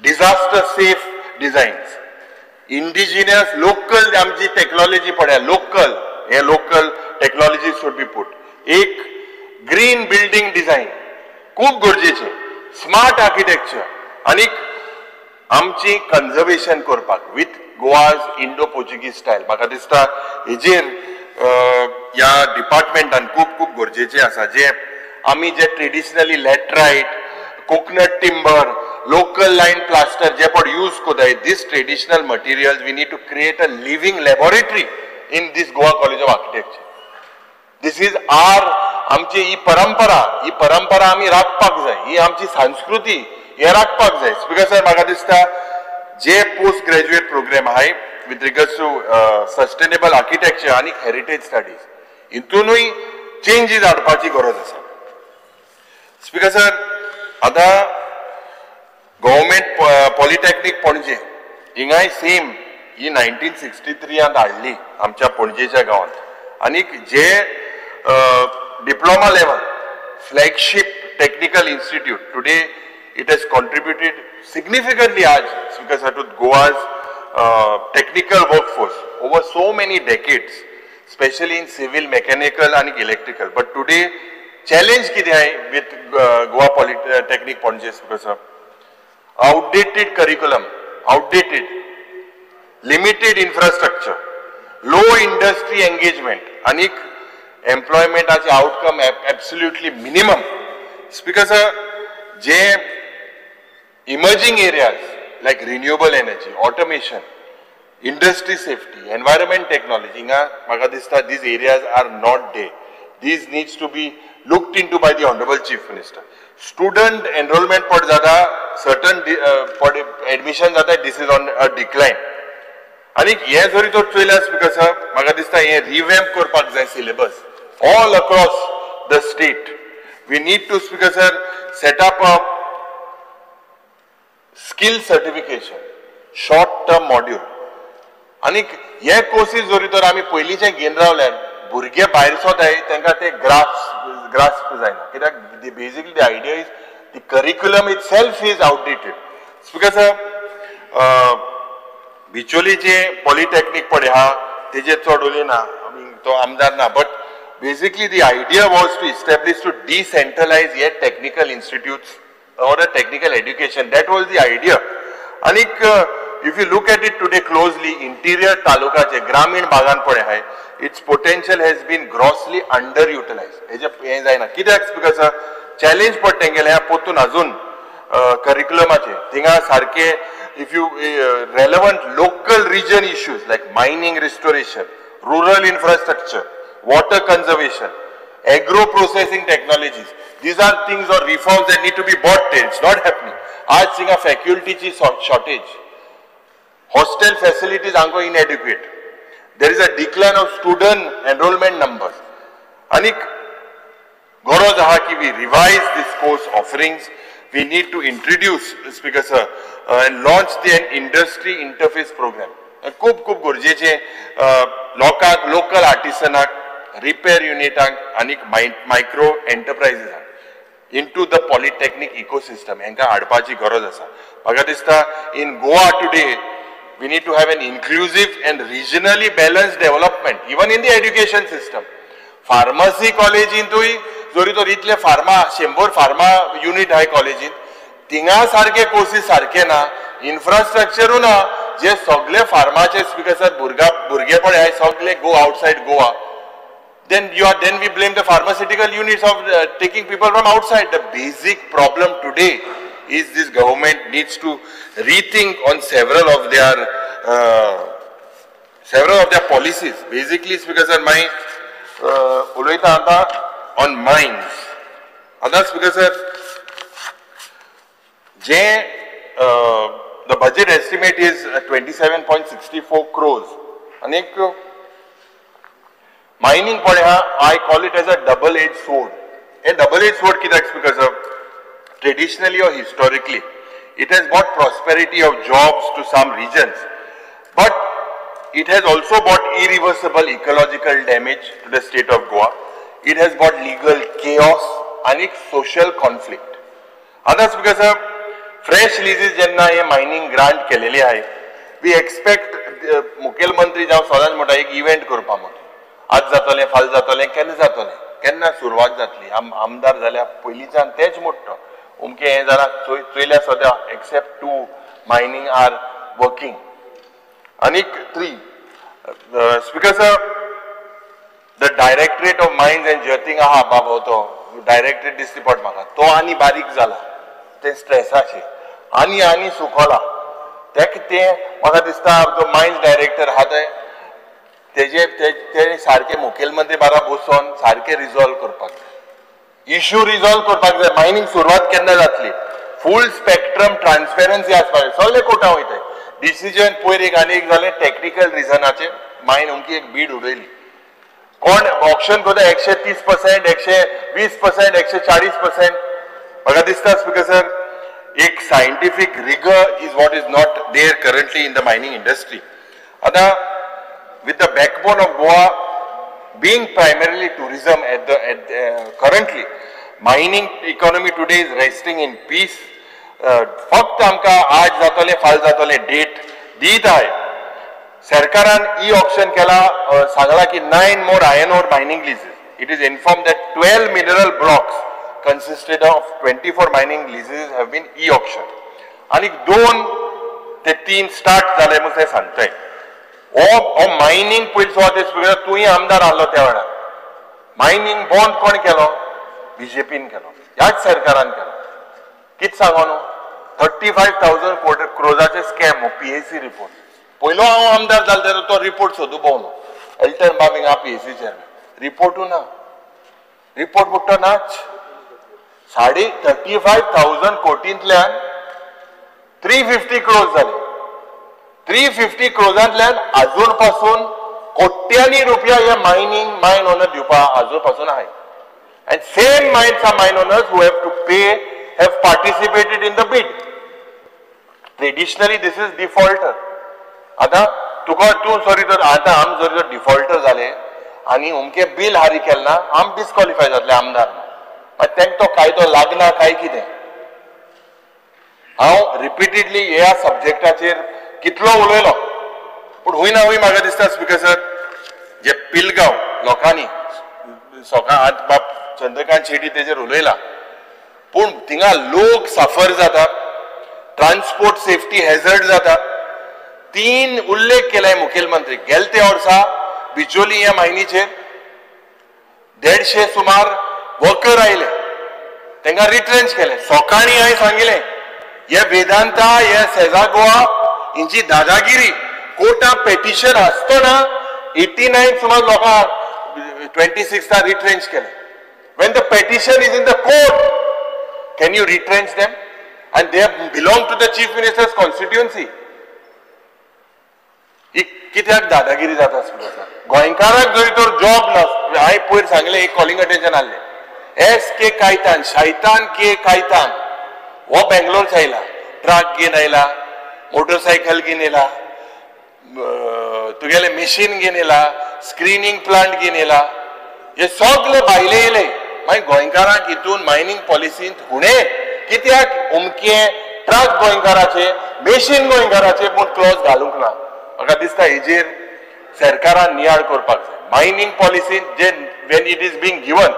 Speaker 14: disaster safe designs, indigenous local आमची टेक्नॉलॉजी पळया, लोकल हे local technology should be put. एक ग्रीन बिल्डींग डिझायन खूब गरजेचें, स्मार्ट आर्किटेक्चर आनी आमची कन्जर्वेशन करपाक with Goa's Indo Portuguese style. म्हाका दिसता हेजेर ह्या डिपार्टमेंटान खूब खूब गरजेचें आसा. जे आमी जे traditionally laterite, coconut timber, local line plaster जे पण यूज करताय, these traditional materials we need to create a living laboratory in this Goa College of Architecture. This is our आमची ही परंपरा, ही परंपरा आमी राखपाक जाय, ही आमची संस्कृती हे राखपाक जाय. स्पीकर सर म्हाका दिसता जे पोस्ट ग्रॅज्युएट प्रोग्राम आहाय with regards to sustainable architecture आनी हेरिटेज स्टडीज हितूनूय चेंजीस हाडपाची गरज आसा. स्पीकर सर आतां गव्हर्मेंट पॉलिटेक्नीक पणजे हिंगाय सेम ही 1963 हाडली आमच्या पणजेच्या गांवांत आनी जे diploma level flagship technical institute today it has contributed significantly आज Speaker sir to Goa's technical workforce over so many decades, specially in civil, mechanical आनी इलेक्ट्रिकल. बट टुडे चॅलेंज कितें आहे with Goa Polytechnic Panaji Speaker sir, outdated curriculum, outdated, limited infrastructure, low industry engagement आनी एम्प्लॉयमेंटाचे outcome absolutely minimum. Speaker sir J emerging areas like renewable energy, automation, industry safety, environment technology हिंगा म्हाका दिसता these areas are not there. These needs to be looked into by the honourable chief minister. Student enrolment पड जाता, certain पड admission जाता, this is on a decline. आनी हें जरी तर चोयल्यार स्पीकर सर म्हाका दिसता हें रिवॅम्प करपाक जाय syllabus all across the state. We need to Speaker sir set up a skill certification short term module. आनी हे कोर्सीस जरी तर आमी पयलींचे घेवन रावल्यार भुरगे भायर सोदाय तांकां ते ग्रास्प जायना, कित्याक basically the idea is the curriculum itself is outdated. Speaker sir बिचोलीचे polytechnic पळय आहा तेजेर चड उलयना, आमी तो आमदार ना, but basically the idea was to establish to decentralise hey technical institutes or a technical education. That was the idea. आनीक if you look at it today closely, interior तालुकाचे ग्रामीण भागान पळय आहाय, its potential has been grossly underutilized. हेजे हें जायना कित्याक speaker sir challenge पडटा तेंगेलें पोतून अजून करिक्युलमाचे थिंगा सारके if you relevant local region issues like mining restoration, rural infrastructure, water conservation, agro processing technologies, these are things or reforms that need to be brought there. It's not happening. आज थिंगा फॅक्युल्टीची shortage, hostel facilities आमकां inadequate, there is a decline of student enrolment numbers. आनी गरज आहा की we revise this course offerings. We need to introduce Speaker sir and launch the industry interface program. खूब खूब गरजेचें लोकांक, लोकल आर्टिसनाक, रिपेर युनिटांक आनी micro एंटरप्रायजीसांक into the polytechnic ecosystem हांकां हाडपाची गरज आसा. म्हाका दिसता in Goa today we need to have an inclusive and regionally balanced development even in the education system. Pharmacy कॉलेजींतूय जरी तर इतले फार्मा 100 फार्मा युनिट आहाय कॉलेजींत, थिंगा सारके कोर्सीस सारके ना, इन्फ्रास्ट्रक्चरूय ना, जे सगळे फार्माचे स्पीकर सर भुरगे पळय आहाय सगळे go outside Goa. Then you are, then we blame the pharmaceutical units of taking people from outside. The basic problem today is this government needs to rethink on several of their policies. Basically, Speaker sir, my उलयता आतां on mines. आतां Speaker sir, J the budget estimate is 27.64 crores. आनी एक mining पळय आहा, I call it as a double edge sword. Hey double as sword कित्याक Speaker sir? Traditionally or historically, it has brought prosperity of jobs to some regions, but it has also brought irreversible ecological damage to the state of Goa. It has brought legal chaos and social conflict. Others, because of fresh leases jenna हे mining grant केलेले आहे, we expect मुखेलमंत्री जावं सदांच म्हणटा एक event करपा म्हणून, आज जातलें, फाल्यां जातलें, केन्ना जातलें. केन्ना सुरवात जातली? आमदार जाल्या पयलींच्यान तेच मोडटा अमकें हें जालां चोयल्या सद्या except 2 mining are working. आनीक 3 speaker sir, the directorate of mines and जर्थिंग आहा बाबा, तो डायरेक्टरेट दिसती पड म्हाका, तो आनी बारीक जाला, ते स्ट्रेसाचे आनी आनी सुकोला तेका तें म्हाका दिसता तो मायन्स डायरेक्टर आहा ते तेजे ते सारके मुखेलमंत्री बारा बसोन सारके रिजॉल्व करपाक जाय, इश्यू रिजॉल्व करपाक जाय. मायनींग सुरवात केन्ना जातली? फूल स्पेक्ट्रम ट्रान्सपेरन्सी आसपाक जाय. सगळे कोर्टां वयताय, डिसिजन पयर एक आनी एक जालें टॅक्निकल रिजनाचेर मायन अमकी एक बीड उडयली. कोण ऑप्शन करता 130%, 120%, 140%. म्हाका दिसता स्पीकर सर, एक scientific rigour is what is not there currently in the mining industry. आतां with the backbone of Goa being primarily tourism at the currently mining economy today is resting in peace. फक्त आमकां आज जातलें फाल जातलें date दीत आहाय. सरकारान E option केला, सांगला की 9 more iron ore mining leases. It is inform that 12 mineral blocks consisted of 24 mining leases have been e auction. आनी 2 ते 3 स्टार्ट जाले म्हूण ते सांगताय. ओ मायनींग पयलीं सुवातेर स्पीकर तूंय आमदार आहलो त्या वेळार मायनींग बॉन्ड कोण केलो? बीजेपीन केलो, ह्याच सरकारान केलो. कितें सांगो न्हू, 35,000 क्रोजाचे स्कॅम, पीएसी रिपोर्ट. पयलो हांव आमदार जालो तेन्ना तो रिपोर्ट सोदू भोंवलो. एल्टन बाब हिंगा पीएसी चेअरमॅन, रिपोर्टू ना, रिपोर्ट बुट्टो नाच. 35,000 कोटींतल्यान 350 क्रोज जाले. 350 क्रोजांतल्यान आजून पासून कोट्यांनी रुपया हे मायनींग मायन ओनर दिवपा आजून पासून आहाय. And same mines are mine owners who have to pay have participated in the bid. Traditionally this is defaulter. आतां तुका तूं सॉरी तर आतां आम जर जर डिफॉल्टर जाले आनी अमकें बील हारी केलें ना, आम डिस्क्वॉलिफाय जातले आमदार. मागीर तांकां तो कायदो लागना काय कितें? हांव रिपिटेडली ह्या सब्जेक्टाचेर कितलो उलयलो, पूण हूंय ना हूंय म्हाका दिसता स्पीकर सर, जे पिलगांव लोकांनी सकाळ आज बाब चंद्रकांत शेटी तेजेर उलयला, पूण थिंगा लोक साफर जाता, ट्रान्सपोर्ट सेफ्टी हॅझर्ड जाता. 3 उल्लेख केलाय मुखेलमंत्री. गेलते वर्सा बिचोली ह्या मायनीचेर 150 सुमार वर्कर आयले, तांकां रिट्रेंच केले. सकाळीं हांवें सांगिलें, हे वेदांता, हे सेजा गोवा हिंची दादागिरी, कोर्टां पेटिशन आसतना 89 सुमार लोकांक 26 रिट्रेंच केले. When the petition is in the court, can you retrench them? And they belong to the chief minister's constituency. कित्याक दादागिरी जाता स्पीकर? गोंयकाराक जरी तर जॉब ना, हांवें पयर सांगलें, एक कॉलिंग अटेन्शन आहलें, एस के कायतान, शैतान के कायतान हो बेंगलोरच आयला, ट्रक घेवन आयला, मोटरसायकल घेवन येयला, तुगेलें मशीन घेवन येयला, स्क्रिनींग प्लांट घेवन येयला, हे सगळे भायले येयले. मागीर गोंयकारांक हितून मायनींग पॉलिसींत हुणे कित्याक अमके ट्रक गोंयकाराचे, मशीन गोंयकाराचे, पूण क्लॉज घालूंक ना. म्हाका दिसता हेजेर सरकारान नियाळ करपाक जाय. मायनींग पॉलिसींत जे when it is being given,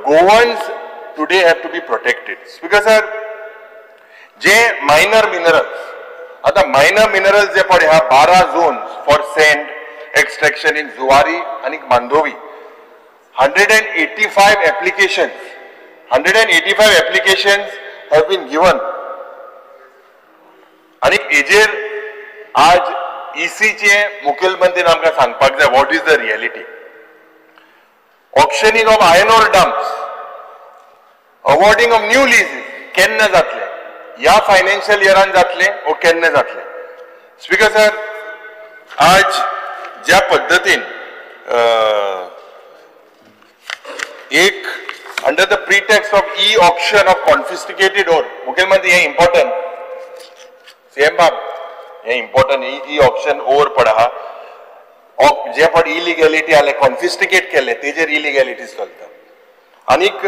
Speaker 14: Goans today have to be protected. Speaker sir, J minor minerals, आतां मायनर मिनरल्स जे पळय आहा 12 zones for sand extraction in Zuari आनी Mandovi, 185 applications, 185 applications have been given. आनी हेजेर आज ईसीचे मुखेलमंत्रीन आमकां सांगपाक जाय what is the reality. Auctioning of iron ore dumps, awarding of new leases केन्ना जातले? ह्या फायनान्शियल इयरान जातले ओ केन्ना जातले? स्पीकर सर, आज ज्या पद्दतीन एक under the pretext of e auction of confiscated ore, मुखेलमंत्री हें इम्पॉर्टंट, सीएम बाब हें इम्पॉर्टंट, ई ऑप्शन ओवर पड आहा, जे पड इलिगॅलिटी आले कॉन्फिस्टिकेट केले तेजेर इलिगॅलिटीज चलता. आनीक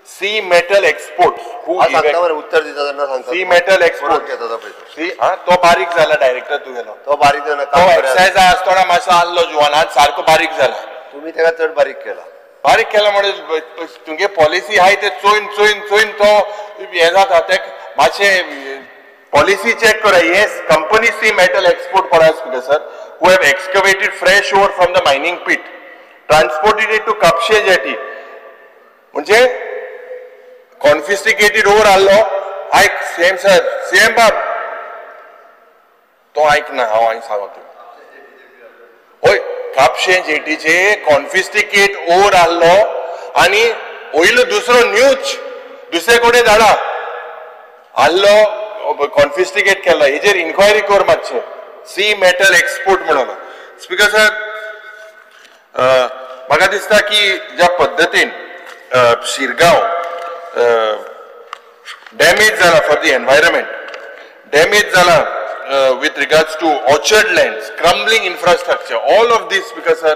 Speaker 14: सी मेटल एक्सपोर्ट्स,
Speaker 15: उत्तर दिता तेन्ना सांगता,
Speaker 14: सी मेटल एक्सपोर्ट सी, तो बारीक जाला डायरेक्टर तुगेलो,
Speaker 15: तो बारीक जाला,
Speaker 14: तो एक्सायज आसतना मातसो आहलो जुवान, आज सारको बारीक जाला,
Speaker 15: तुमी तेका चड बारीक केला.
Speaker 14: बारीक केला म्हणजे तुमगे पॉलिसी आहाय ते चोयन चोयन चोयन तो हें जाता. ते मातशें पॉलिसी चॅक करा. Yes, company sea metal export पळय Speaker sir, who have excavated fresh ore from the mining pit, transported it to Kapshe jetty. म्हणजे कॉन्फिस्टिकेटेड ओर आहलो. आयक सेम सर, सेम बाब तो आयक ना, हांव आनी सांगो तुका. हय, कापशे जेटीचे कॉन्फिस्टिकेट ओर आहलो आनी वयलो दुसरो न्यूज दुसरे कडेन धाडा आहलो, कॉन्फिस्टिकेट केला. हेजेर इन्क्वायरी कर मातशें. सी मेटल एक्सपोर्ट म्हणून. स्पीकर सर, म्हाका दिसता की ज्या पद्दतीन शिरगांव डॅमेज जाला फॉर the environment, damage जाला with regards to orchard lands, crumbling infrastructure, all of this Speaker sir,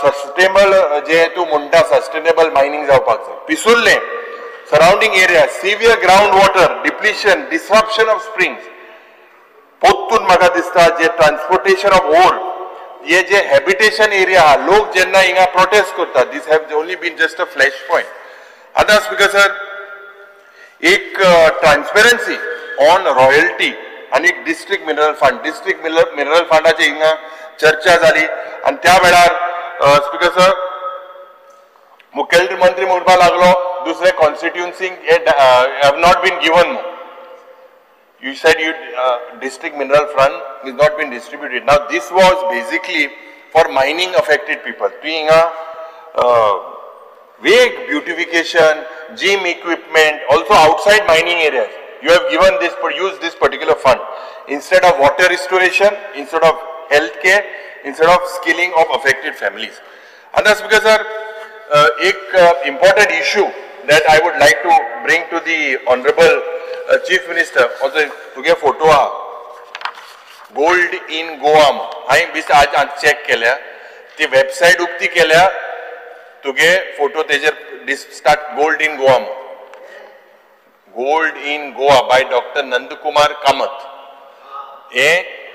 Speaker 14: sustainable जे तूं म्हणटा सस्टेनेबल मायनींग जावपाक जाय. Pissurlem surrounding area, severe ground water depletion, disruption of springs. पोत्तून म्हाका दिसता जे ट्रान्सपोर्टेशन ऑफ ओर, हे जे हॅबिटेशन area आहा, लोक जेन्ना हिंगा प्रोटेस्ट करता, this have only been just a flash point. आतां स्पीकर सर, एक ट्रान्सपेरन्सी ऑन रॉयल्टी आनी एक district mineral fund, district mineral फंडाची हिंगा चर्चा जाली आनी त्या वेळार स्पीकर सर मुखेलमंत्री म्हणपाक लागलो दुसरे कॉन्स्टिट्युन्सींक हे have not been given. You said you district mineral fund is not been distributed. Now this was basically for mining affected people. तुवें हिंगा vague beautification, gym equipment, also outside mining areas. You have given this, used this particular fund instead of water restoration, instead of healthcare, instead of skilling of affected families. And that's because, sir, ek important issue that I would like to bring to the Honorable Chief Minister. Also, तुगे photo ah, Gold in Goa. हांवें बेश्टे आज check केल्या, ती website उक्ती केल्या, तुगे photo तेजेर start gold in Goa, gold in Goa by doctor Nandkumar Kamat. हे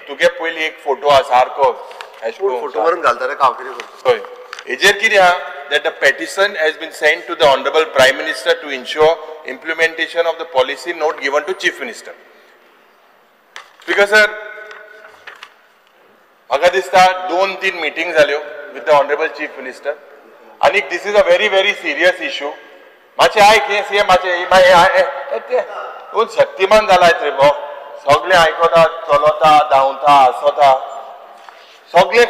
Speaker 14: तुगे पयली एक फोटो आहा सारको
Speaker 15: फोटो मारून घालता रे हांव कितें करता.
Speaker 14: हय, हेजेर कितें आहा that the petition has been sent to the Honorable Prime Minister to ensure implementation of the policy note given to Chief Minister. Speaker sir, म्हाका दिसता 2-3 मिटींग जाल्यो with the Honorable Chief Minister आनी this is a very very serious issue. मातशें आयक हें CM, मातशें तूं शक्तिमान जाला रे भो, सगळें आयकता, चलता, धांवता, आसता, सगळें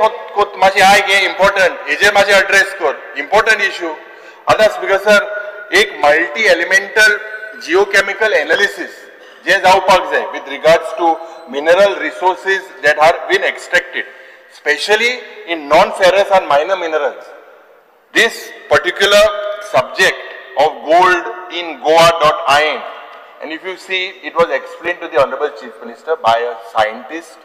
Speaker 14: मातशें आयक हें इम्पॉर्टंट, हेजेर मातशें एड्रेस कर, इम्पॉर्टंट इशू. आतां स्पीकर सर, एक मल्टी एलिमेंटल जिओकेमिकल एनालिसीस जें जावपाक जाय with regards to mineral resources that are been extracted, specially in non ferrous and minor minerals. This particular subject of gold in Goa.in, and if you see, it was explained to the Honorable Chief Minister by a scientist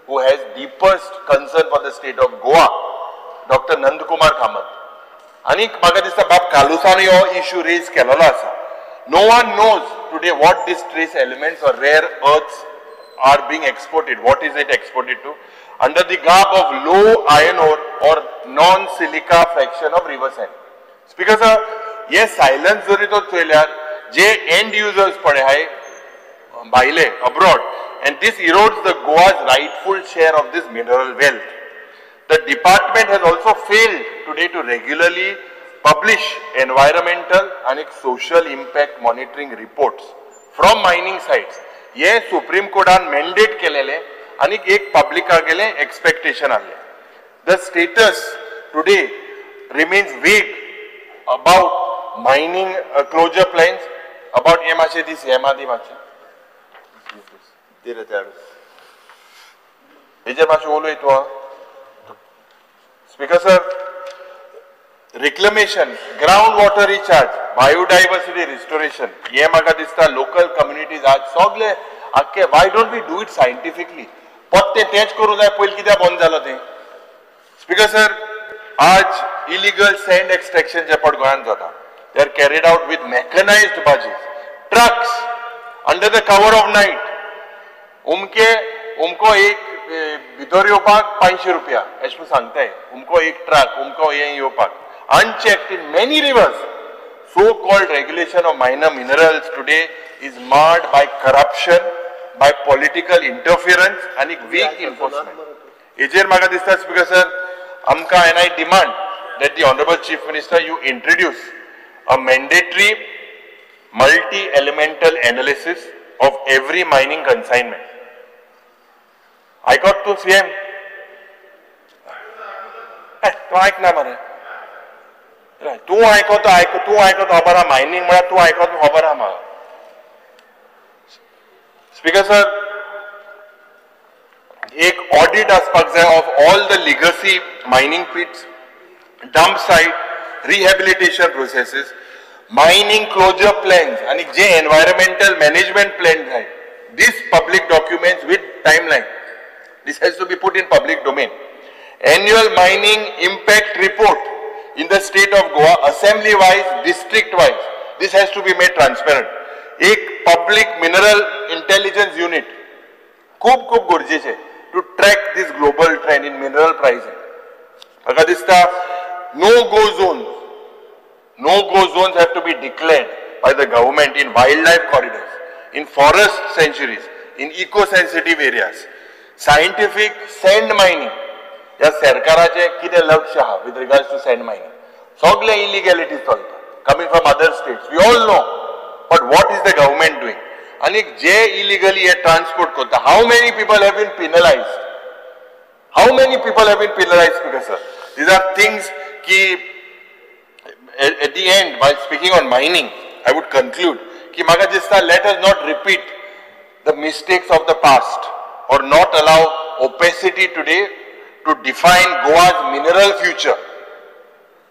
Speaker 14: who has deepest concern for the state of Goa, Dr. Nandkumar Kamath. आनी म्हाका दिसता बाब कालुसान हो issue rays केलेलो आसा. No one knows today what these trace elements or rare earths are being exported. What is it exported to? Under the garb of low iron ore or non-silica fraction of river sand. Speaker sir, हे silence जरी तो चोयल्यार जे and users पळय आहाय भायले abroad, and this erodes the Goa's rightful share of this mineral wealth. The department has also failed today to regularly publish environmental and social impact monitoring reports from mining sites. हे supreme कोर्टान mandate केलेले आनी एक पब्लिका गेले expectation आहले. The status today remains vague about mining closure plans, about हे मातशें दीस हे मादी मातशें हेजेर मातशें उलय तूं. Speaker sir, reclamation, ground water recharge, biodiversity restoration, हे म्हाका दिसता लोकल कम्युनिटीज आज सगळे आख्खे, why don't we do it scientifically? पत्ते तेच करूं जाय, पयलीं कित्याक बंद जालो तें? स्पीकर सर, आज इलिगल सँड एक्सट्रॅक्शन जे पट गोंयांत जाता, they are carried out with mechanised barges, trucks under the cover of night. उमके उमको एक भितर येवपाक 500 रुपया अशें सांगताय, उमको एक ट्रक उमको हें येवपाक. unchecked in many rivers. So-called regulation of minor minerals today is marred by corruption, by political interference and weak enforcement. Ejer म्हाका दिसता स्पीकर सर, आमकां and I demand that the Honorable Chief Minister you introduce a mandatory multi-elemental analysis of every mining consignment. आयकत तूं CM? तूं आयकना मरे, तूं आयकत तूं आयकत खबर आहा मायनिंग म्हळ्यार तूं आयकत खबर आहा म्हाका. स्पीकर सर, एक ऑडिट आसपाक जाय of all the legacy mining pits, dump site, rehabilitation processes, mining closure plans आनी जे एनवायरमेंटल मॅनेजमेंट प्लॅन जाय, this public documents with timeline, this has to be put in public domain. Annual mining impact report in the state of Goa, assembly wise, district wise, this has to be made transparent. एक public mineral intelligence unit खूब खूब गरजेचें to track this global trend in mineral pricing. म्हाका दिसता no go zones, no go zones have to be declared by the government in wildlife corridors, in forest sanctuaries, in eco sensitive areas. Scientific sand mining, ह्या सरकाराचें कितें लक्ष आहा with regards to sand mining? सगळे इलिगॅलिटीज चलता coming from other states, we all know, but what is the government doing? आनी जे illegally हे transport करता, how many people have been penalised? How many people have been penalised? Speaker sir, these are things की at the end, while speaking on mining, I would conclude की म्हाका दिसता let us not repeat the mistakes of the past or not allow opacity today to define Goa's mineral future.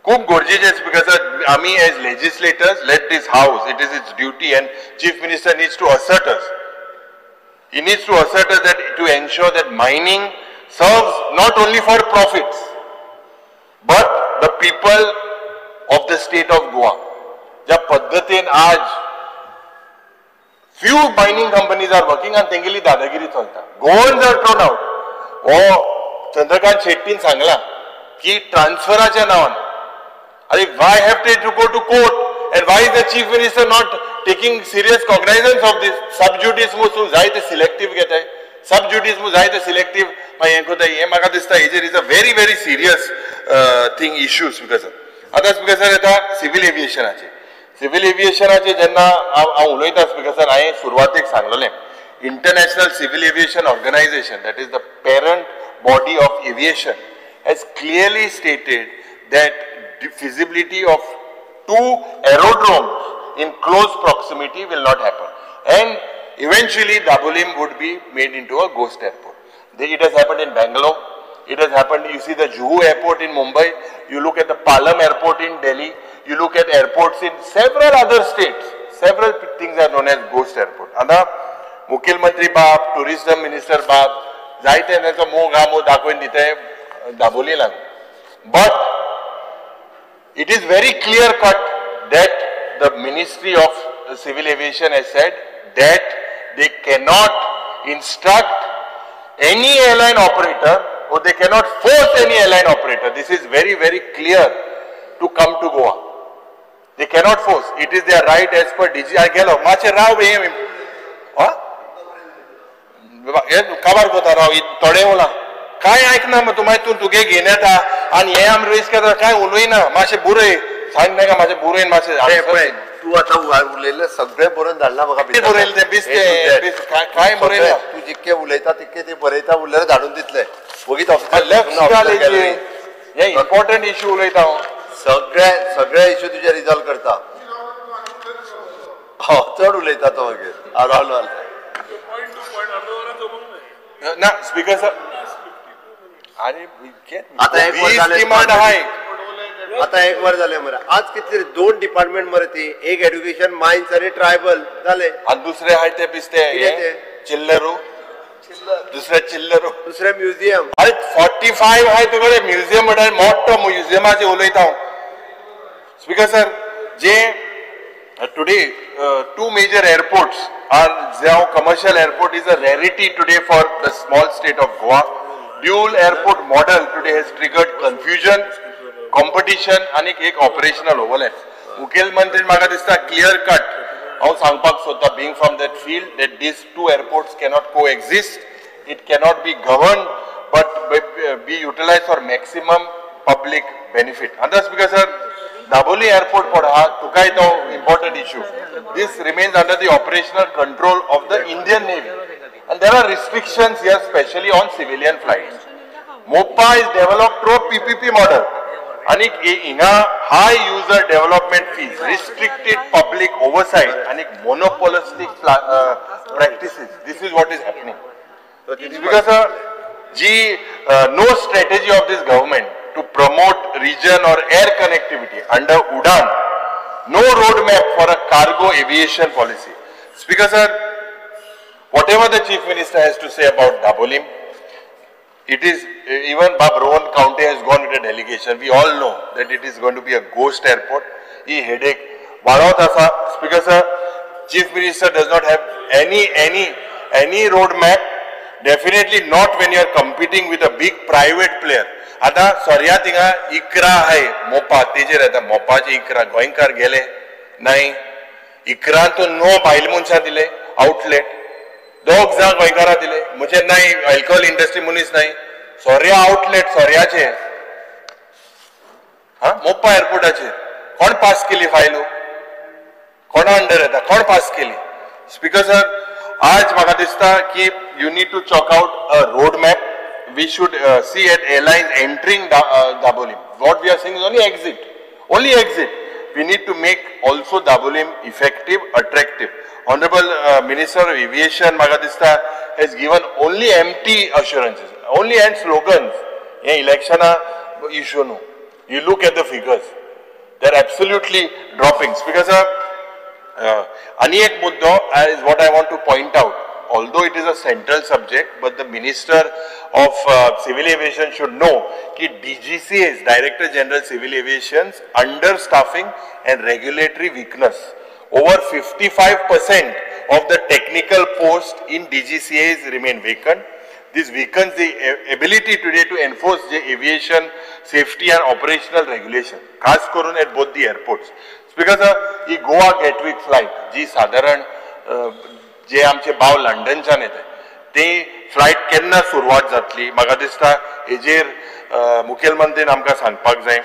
Speaker 14: खूब गरजेचें speaker sir, आमी as legislators, let this house, it is its duty and Chief Minister needs to assert us. He needs to assert us that to ensure that mining serves not only for profits, but the people of the state of Goa. ज्या पद्दतीन आज few mining companies are working आनी तेंगेली दादागिरी चलता. Goans are thrown out. हो चंद्रकांत शेट्टीन सांगला की ट्रान्सफराच्या नावान, अरे why have they to go to court and why is the Chief Minister not taking serious cognizance of this? Sub judice मू जाय ते सिलेक्टीव घेताय, सब जुडीस मू जाय ते सिलेक्टीव मागीर हें करता. हें म्हाका दिसता हेजेर is a very very serious thing issue speaker sir. आतां स्पीकर सर येता सिवील एविएशनाचेर. सिवील एविएशनाचेर जेन्ना हांव उलयता स्पीकर सर, हांवें सुरवातेक सांगलेलें International Civil Aviation Organization, that is the parent body of aviation, has clearly stated that the feasibility of two aerodromes in close proximity will not happen, and eventually Dabolim would be made into a ghost airport. It has happened in Bangalore, it has happened, you see the Juhu airport in Mumbai, you look at the Palam airport in Delhi, you look at airports in several other states, several things are known as ghost airport. आतां मुखेलमंत्री बाब, tourism minister बाब, जायते तांचो मोग आहा मोग दाखोवन दिता दाबोली लागून. But it is very clear cut that the Ministry of Civil Aviation has said that they cannot instruct any airline operator or they cannot force any airline operator. This is very, very clear to come to Goa. They cannot force. It is their right as per DG. गेलो मातशें राव हें काबार कोता राव थोडें उला काय आयकना मग तूं मागीर तूं तुगे घेवन येता आनी हें आमी रेस करता काय उलयना मातशें बरय सांग नाका मातशें बरयन मातशें
Speaker 15: पळय तूं आतां उलयल्लें सगळें बरोवन धाडलां म्हाका.
Speaker 14: बरयलें तें बेश्टें काय बरयलां
Speaker 15: तूं जितकें उलयता तितकें तें बरयता उरलें धाडून दितलें वगीत
Speaker 14: ऑफिसर हे इम्पॉर्टंट इश्यू उलयता हांव.
Speaker 15: सगळे सगळे इश्यू तुजे रिजॉल्व करता. हय चड उलयता तो मागीर रावलो
Speaker 14: ना स्पीकर सर. आनी
Speaker 15: आतां एक वर जालें, आतां एक वर जालें मरे. आज कितले दोन डिपार्टमेंट मरे ती, एक एड्युकेशन मायन्स आनी ट्रायबल जालें
Speaker 14: आनी दुसरे आहाय ते बिस्ते चिल्लरू, दुसरे चिल्लरू,
Speaker 15: दुसरे म्युझियम.
Speaker 14: अरे 45 आहाय तुगेले म्युझियम म्हणल्यार मोठो म्युझियमाचेर उलयता हांव. Speaker sir, J today two major airports are now commercial airport is a rarity today for the small state of Goa. Dual airport model today has triggered confusion competition आनी एक operational overlap. मुखेलमंत्री म्हाका दिसता clear cut हांव सांगपाक सोदता, being from that field, that these two airports cannot coexist, it cannot be govern but be utilise for maximum public benefit. आतां speaker sir, Dabolim airport पण आहा, तुकाय तो important issue. This remains under the operational control of the Indian Navy and there are restrictions here specially on civilian flights. Mopa is developed through PPP model आनी हिंगा high user development fees, restricted public oversight आनी monopolistic practices. This is what is happening. Because ji no strategy of this government to promote region or air connectivity under UDAN, no roadmap for a cargo aviation policy. Speaker sir, whatever the Chief Minister has to say about Dabolim, it is, even Bab Rohan County has gone with a delegation. We all know that it is going to be a ghost airport. He headache. Vadot asa. Speaker sir, Chief Minister does not have any roadmap. Definitely not when you are competing with a big private player. आता सोर्या थिंगा 11 आहे मोपा, तेजेर येता मोपाचे 11 गोंयकार गेले नाही, 11 तो 9 बायल मनशां दिले आउटलेट, 2 जाण गोंयकारां दिले, म्हणजे नाही अल्कोहोल इंडस्ट्री मनीस नाही, सोर्या आउटलेट सोर्याचे हा मोपा एअरपोर्टाचेर कोण पास केली फायलो, कोणा अंडर येता, कोण पास केली. स्पीकर सर, आज म्हाका दिसता की you need to chalk out a road map. We should see at airlines entering Dabolim. What we are seeing is only exit. Only exit. We need to make also Dabolim effective, attractive. Honorable Minister of Aviation, Magadista, has given only empty assurances, only and slogans. Yeah, election issue no. You look at the figures. They are absolutely dropping. Because ani ek muddo is what I want to point out. Although it is a central subject, but the Minister of Civil Aviation should know that DGCA's, Director General Civil Aviation's, understaffing and regulatory weakness. Over 55% of the technical posts in DGCA's remain vacant. This weakens the ability today to enforce the aviation safety and operational regulation, खास करून at both the airports. Because he Goa Gatwick flight, जी साधारण जे आमचे भाव लंडनच्यान येता ते flight केन्ना सुरवात जातली म्हाका दिसता हेजेर मुखेलमंत्रीन आमकां सांगपाक जाय.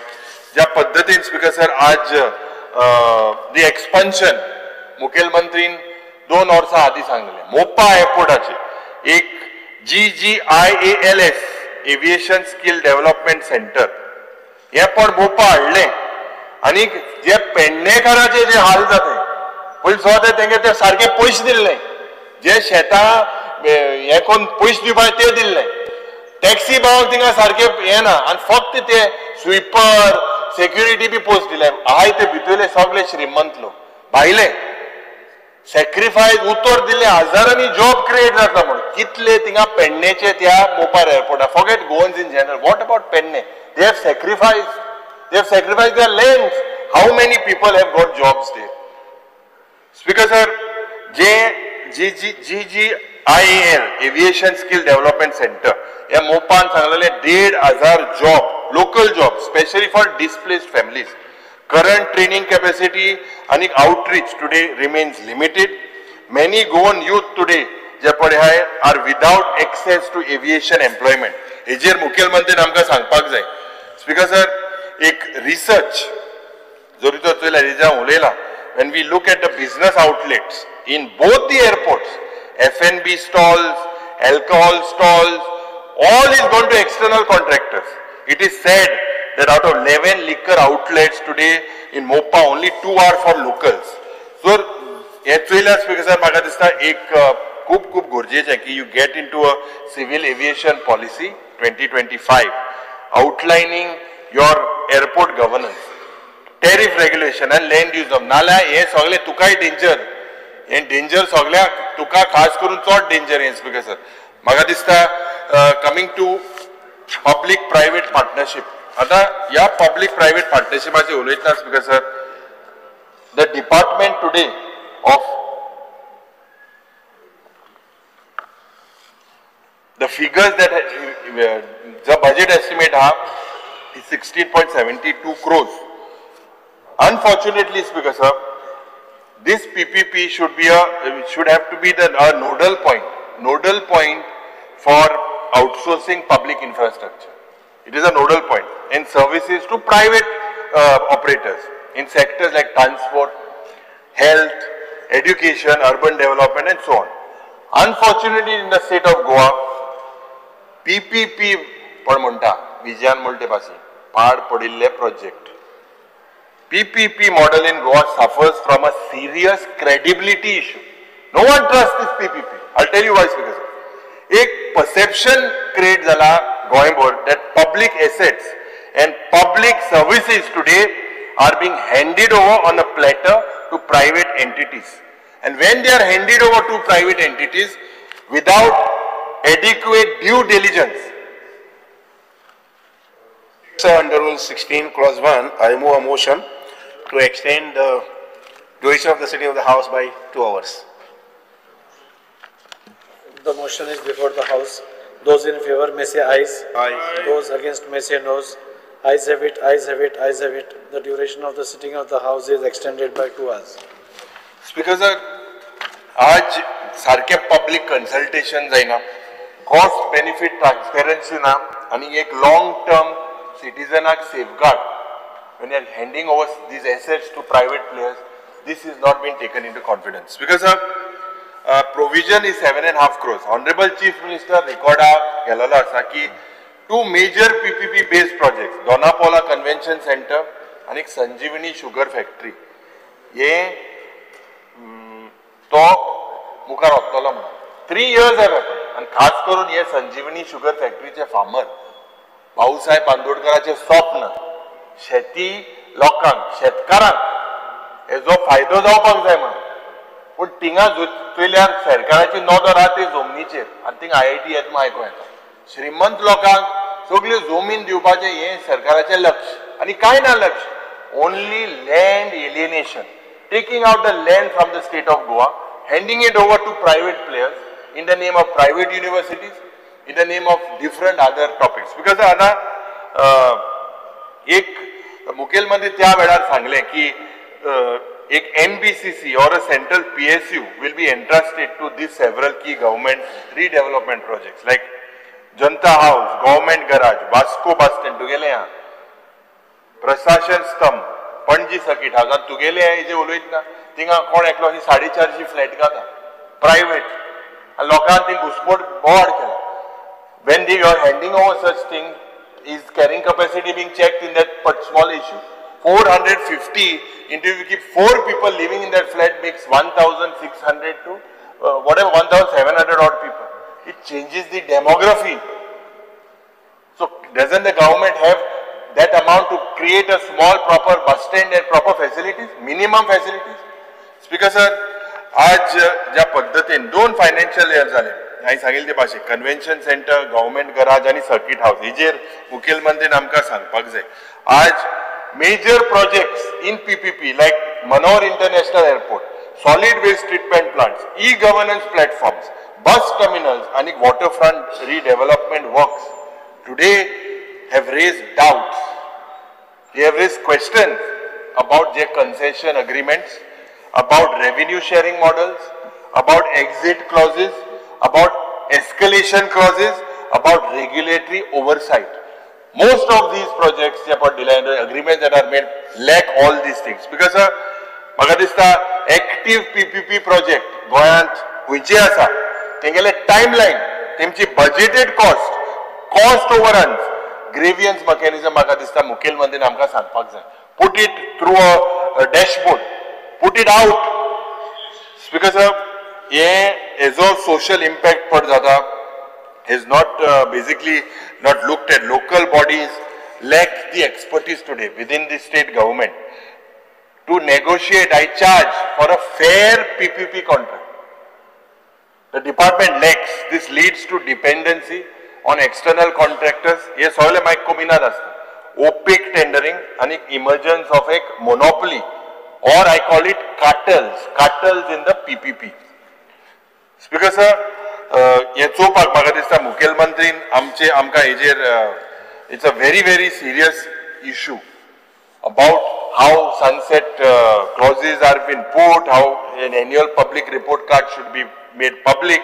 Speaker 14: ज्या पद्दतीन स्पीकर सर आज दी एक्सपान्शन मुखेलमंत्रीन 2 वर्सां आदीं सांगलें मोपा एअरपोर्टाचेर एक GGIALS aviation skill development centre हें पण मोपा हाडलें आनी जे पेडणेकाराचे जे हाल जाते पयलीं सुद्दां तेंगे ते सारके पयशे दिल्ले, जे शेतां हें कोण पयशे दिवपाक ते दिल्ले, टॅक्सी भावाक थिंगा सारके हें ना आनी फक्त ते स्विपर सेक्युरिटी बी पोस्ट दिले आहाय ते भितरले सगळे श्रीमंत लोक भायले सॅक्रिफायस उतर दिले हजारांनी जॉब क्रिएट जाता म्हणून कितले थिंगा पेडणेचे त्या मोपार एअरपोर्टार. Forget Goans in general, what about Pedne? They have sacrifice, they have sacrifice their lands. How many people have got jobs there? Speaker sir, J G G G G I L aviation skill development centre ह्या मोपान सांगलेले 1500 job, local job, specially for displaced families. Current training capacity आनी outreach today remains limited. Many Goan youth today जे पळय आहाय are without access to aviation employment. हेजेर मुखेलमंत्रीन आमकां सांगपाक जाय. Speaker sir, एक रिसर्च जरी तर चोयल्यार हेजेर हांव उलयलां, when we look at the business outlets in both the airports, F&B stalls, alcohol stalls, all is gone to external contractors. It is said that out of 11 liquor outlets today in Mopa, only 2 are for locals. So, हे चोयल्यार speaker sir म्हाका दिसता एक खूब खूब गरजेचें की you get into a civil aviation policy 2025 outlining your airport governance, tariff regulation आनी land use. नाल्यार हें सगळें तुकाय डेंजर, हें डेंजर सगळ्याक, तुका खास करून चड डेंजर हें. स्पीकर सर म्हाका दिसता coming to public private partnership, आतां ह्या पब्लीक प्रायवेट पार्टनरशिपाचेर उलयतना speaker sir, the department today of the figures that the budget estimate आहा is 16.72 crores. Unfortunately, Speaker sir, this PPP should be should have to be the nodal point for outsourcing public infrastructure. It is a nodal point and services to private operators in sectors like transport, health, education, urban development and so on. Unfortunately, in the state of Goa, PPP पण म्हणटा विजयान म्हणटे पासी पाड पडिल्ले project. PPP model in Goa suffers from a serious credibility issue. No one trusts this PPP. I'll tell you why, Speaker sir. एक perception create जाला गोंयभर that public assets and public services today are being handed over on a platter to private entities. And when they are handed over to private entities without adequate due diligence.
Speaker 16: Sir, under Rule 16, Clause 1, I move a motion to extend the duration of the sitting of the House by 2 hours.
Speaker 5: The motion is before the House. Those in favor may say ayes.
Speaker 16: Aye.
Speaker 5: Those against may say noes. Ayes have it, ayes have it, ayes have it. The duration of the sitting of the House is extended by 2 hours.
Speaker 14: Speaker sir, आज सारखे public consultation जायना, cost benefit transparency ना, आनी एक long term सिटीजनाक safeguard when you are handing over these assets to private players, this is not been taken into confidence. Because sir, provision is 7.5 crores. Honorable Chief Minister recorda गेलेलो आसा की two major PPP based projects, Dona Paula Convention Centre आनी संजीवनी sugar factory, हे तो मुखार वतलो म्हणून 3 years have happened. आनी खास करून हे संजीवनी शुगर फॅक्टरीचे फार्मर भाऊसाहेब बांदोडकराचे स्वप्न शेती लोकांक शेतकारांक हेजो फायदो जावपाक जाय म्हणून, पूण थिंगा चोयल्यार सरकाराची नदर आहा ते जमनीचेर आनी थिंगा IIT येता म्हूण आयकूंक येता. श्रीमंत लोकांक सगल्यो जमीन दिवपाचें हें सरकाराचें लक्ष आनी कांय ना लक्ष, only land alienation, taking out the land from the state of Goa, handing it over to private players in the name of private universities, in the name of different other topics. Because आता एक मुखेलमंत्री त्या वेळार सांगलें की एक NBCC or a central PSU will be entrusted to these several key government redevelopment projects like Janata House, Government Garage, Vasco Bus Stand, तुगेले हा प्रशासन स्तंभ, पणजी सर्किट हाउस. आतां तुगेले हेजे उलयतना थिंगा कोण एकलो अशी 450 फ्लॅट घाता प्रायवेट आनी लोकांक ती घुसपोट बोवाळ केला. When you are handing over such thing, is carrying capacity being checked in that small issue? 450 into you keep 4 people living in that flat makes 1,600 to whatever 1,700 odd people. It changes the demography. So doesn't the government have that amount to create a small proper bus stand and proper facilities, minimum facilities? Speaker sir, आज ज्या पद्धतीन 2 financial year जाले हांवें सांगिल्ले ते भाशेन convention centre, government garage आनी circuit हावस हेजेर मुखेलमंत्रीन आमकां सांगपाक जाय. आज major projects in PPP like Manohar International Airport, solid waste treatment plants, e-governance platforms, bus terminals and waterfront redevelopment works today have raised doubts. They have raised questions about their concession agreements, about revenue sharing models, about exit clauses, about escalation clauses, about regulatory oversight. Most of these projects, about delay agreements that are made, lack all these things. Because म्हाका दिसता active PPP project गोंयांत खंयचे आसा तेंगेले timeline, तेमची budgeted cost, cost overruns, grievance mechanism म्हाका दिसता मुखेलमंत्रीन आमकां सांगपाक जाय. Put it through a dashboard, put it out. Speaker sir, हे हेजो सोशल इम्पॅक्ट पड जाता is not basically not looked at. Local bodies lack the expertise today within the state government to negotiate, I charge for a fair PPP contract. The department lacks. This leads to dependency on external contractors. हे सगळे मायक कोमिनाद आसता. Opaque tendering and emergence of a monopoly, or I call it cartels, cartels in the PPP. Speaker sir, हे चोवपाक म्हाका दिसता मुखेलमंत्रीन आमचे आमकां हेजेर It's a very very serious issue about how sunset clauses are been put, how an annual public report card should be made public,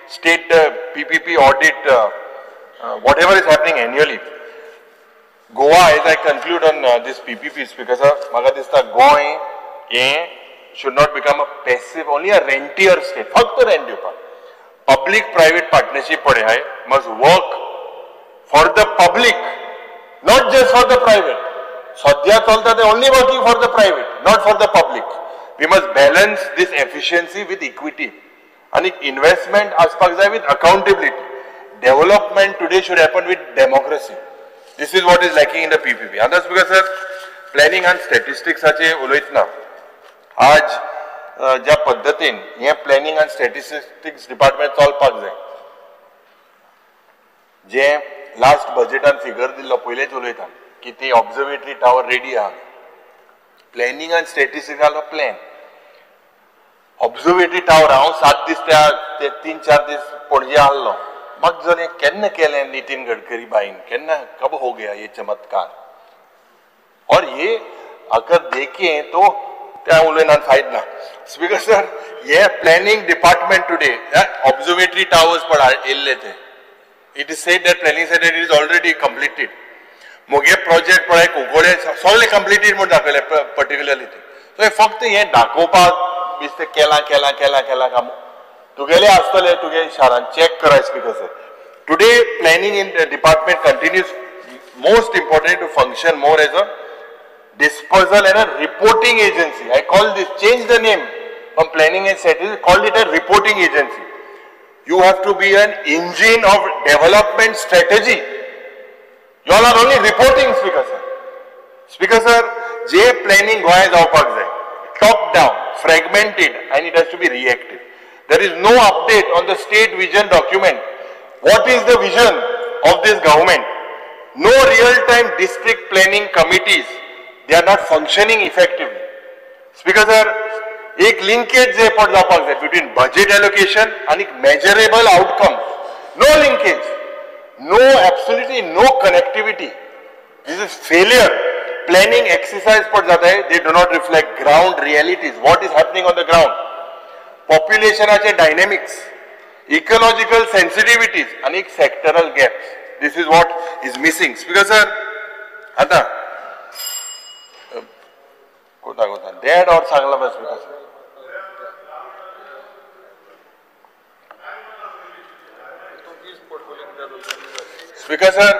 Speaker 14: state PPP audit, whatever is happening annually. Goa, as I conclude on this PPP, Speaker sir, म्हाका दिसता गोंय हें should not become a passive, only a rentier state. फक्त rent दिवपाक. Public private partnership पळय हाय must work for the public, not just for the private. सद्या चलता ते only working for the private, not for the public. We must balance this efficiency with equity. आनी investment आसपाक जाय with accountability. Development today should happen with democracy. This is what is lacking in the PPP. आतां Speaker sir, planning and स्टॅटिस्टिक्साचे उलयतना आज ज्या पद्दतीन हें planning आनी स्टॅटिस्टिक्स डिपार्टमेंट चलपाक जाय, जे लास्ट बजेटान फिगर दिल्लो पयलेच उलयता की ती ऑब्जर्वेटरी टावर रेडी आहा. प्लॅनिंग आनी स्टॅटिस्टिक्साचो प्लॅन ऑब्जर्वेटरी टावर हांव 7 दीस त्या 3-4 दीस पणजे आहलो. म्हाका जालें केन्ना केलें नितीन गडकरी बाईन, केन्ना कब हो गया ये चमत्कार. और ये अगर देखें तो त्या उलयनान फायद ना. स्पीकर सर, हे planning department today observatory towers पण येयल्ले ते. It is said that planning said it is already completed. मुगे प्रोजेक्ट पळय कुंकळे सगळे कंप्लिटेड म्हूण दाखयले पर्टिक्युलरली ते. सो हे फक्त हें दाखोवपाक दिसता केलां केलां केलां केलां काम तुगेले आसतले तुगे शारान चॅक कराय. Speaker sir, today planning in department continues most important to function more as a dispersal and a reporting agency. I call this, change the name from planning and statistics, call it a reporting agency. You have to be an engine of development strategy. You all are only reporting, Speaker sir. Speaker sir, J planning Goa जावपाक जाय, top down, fragmented, and it has to be reactive. There is no update on the state vision document. What is the vision of this government? No real-time district planning committees. They are not functioning effectively. Speaker sir, एक linkage जे पड जावपाक जाय between budget allocation and measurable outcome. No linkage, no, absolutely no connectivity. This is failure. Planning exercise पड जाता, they do not reflect ground realities. What is happening on the ground? Populationाचे dynamics, ecological sensitivities and sectoral gaps. This is what is missing. Speaker sir, आता कोता कोता डेड और सांगला बस. Speaker sir, speaker sir,